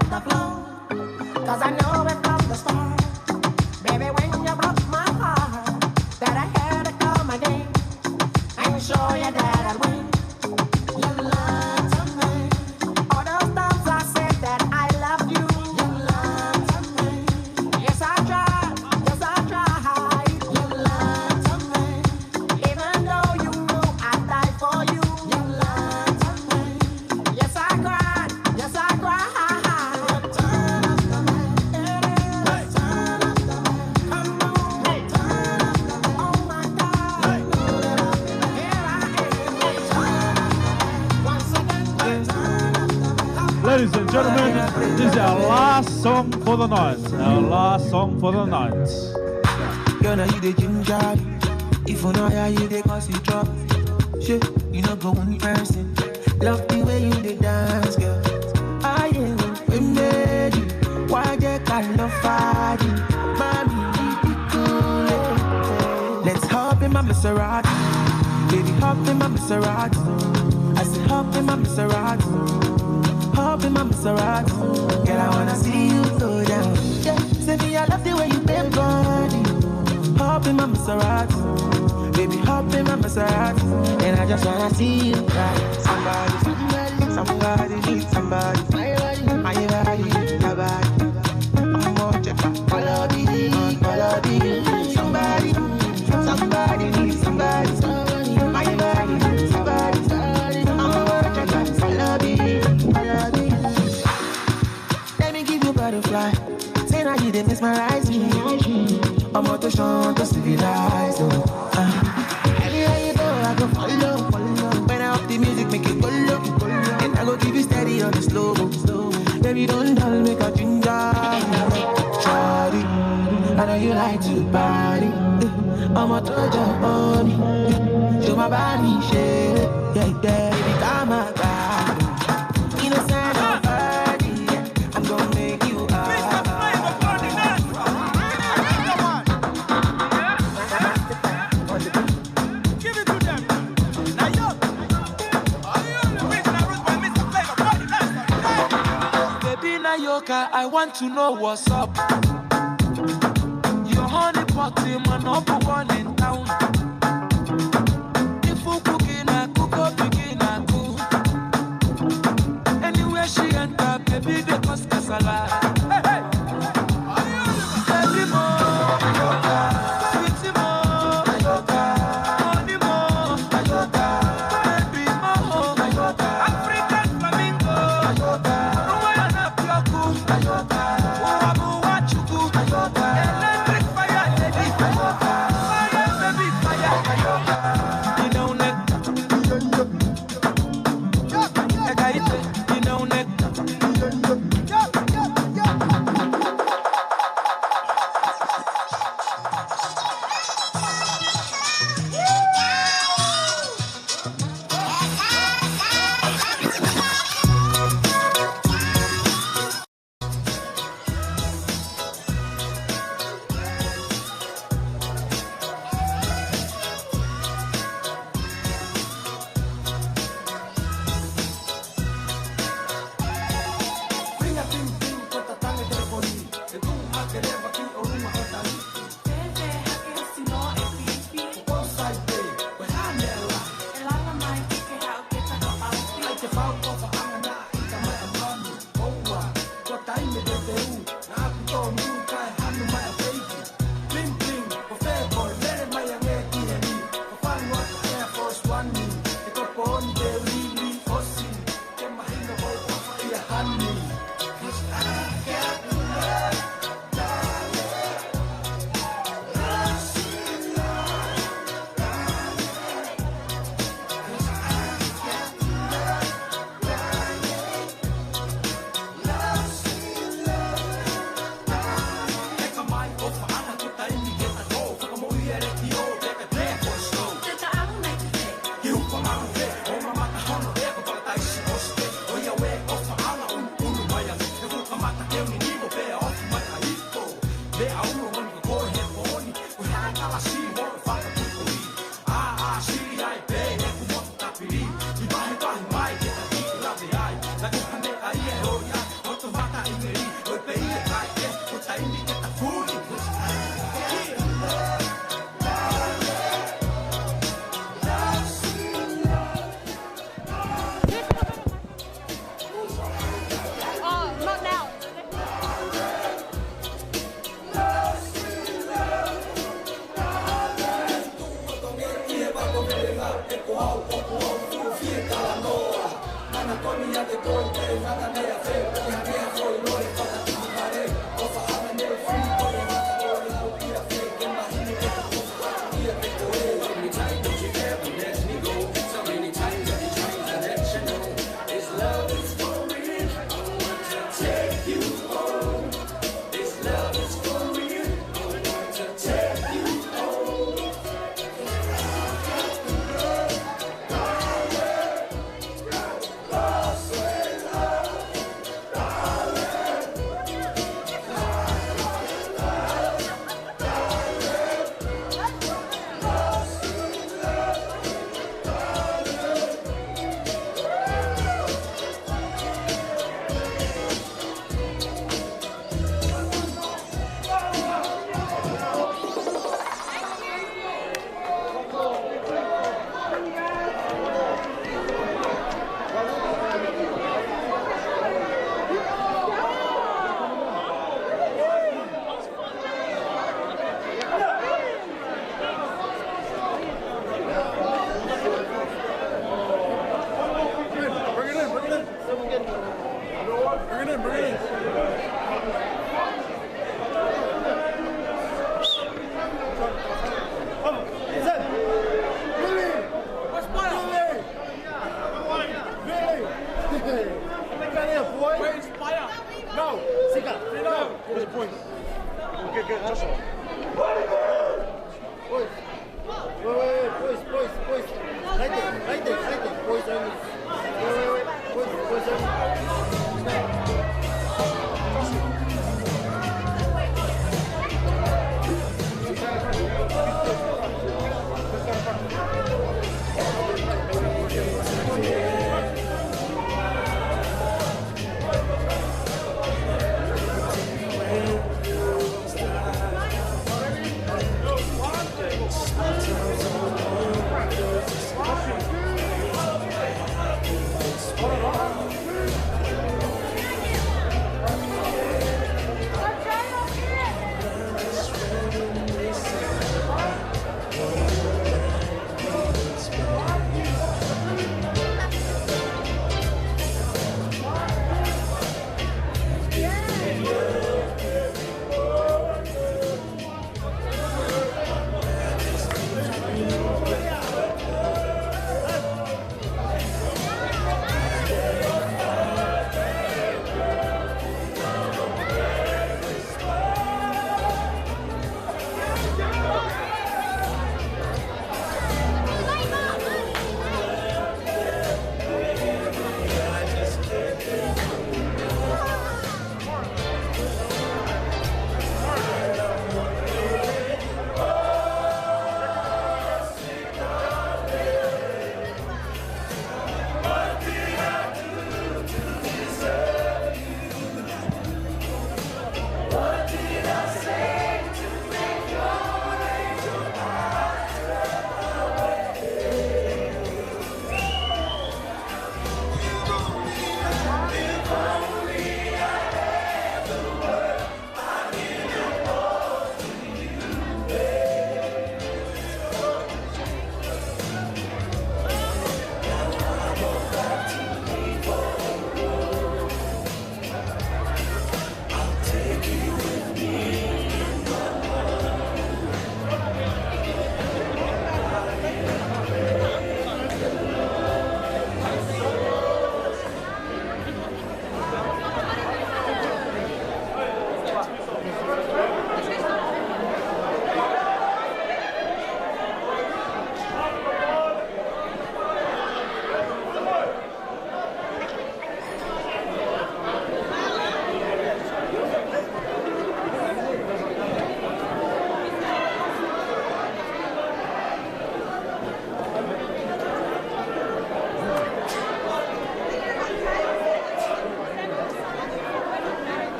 Kanga Boy. Ladies and gentlemen, this is our last song for the night. Our last song for the night. Girl, now you the ginger. If you know how you dey cause you trouble. Shit, you know go one person. Love the way you dey dance, girl. I am with me. Why they call love party? Mommy, you be cool, eh? Let's hop in my Maserati. Baby, hop in my Maserati. I say hop in my Maserati. Hop in my Maserati. Girl, I wanna see you go down. Yeah, say me, I love the way you bend body. Hop in my Maserati. Baby, hop in my Maserati. And I just wanna see you ride. Somebody, somebody, somebody needs somebody. My body, my body, your body. I'm more check. Follow me, follow me. Somebody, somebody needs somebody. My body, somebody, somebody. I'm more check. Follow me, follow me. Let me give you butterfly. Say now you dey mesmerize me. I'm out of shore to civilize, oh. Uh. Anywhere you go, I go follow, follow. When I up the music, make it go low, go low. And I go give you steady on the slow, slow. Baby, don't dull, make a ginger. Shawty, I know you like to party. I'm a total pony. Show my body, shake. Yeah, yeah, baby, come on. Baby Nayoka, I want to know what's up. Your honey pot in my number one.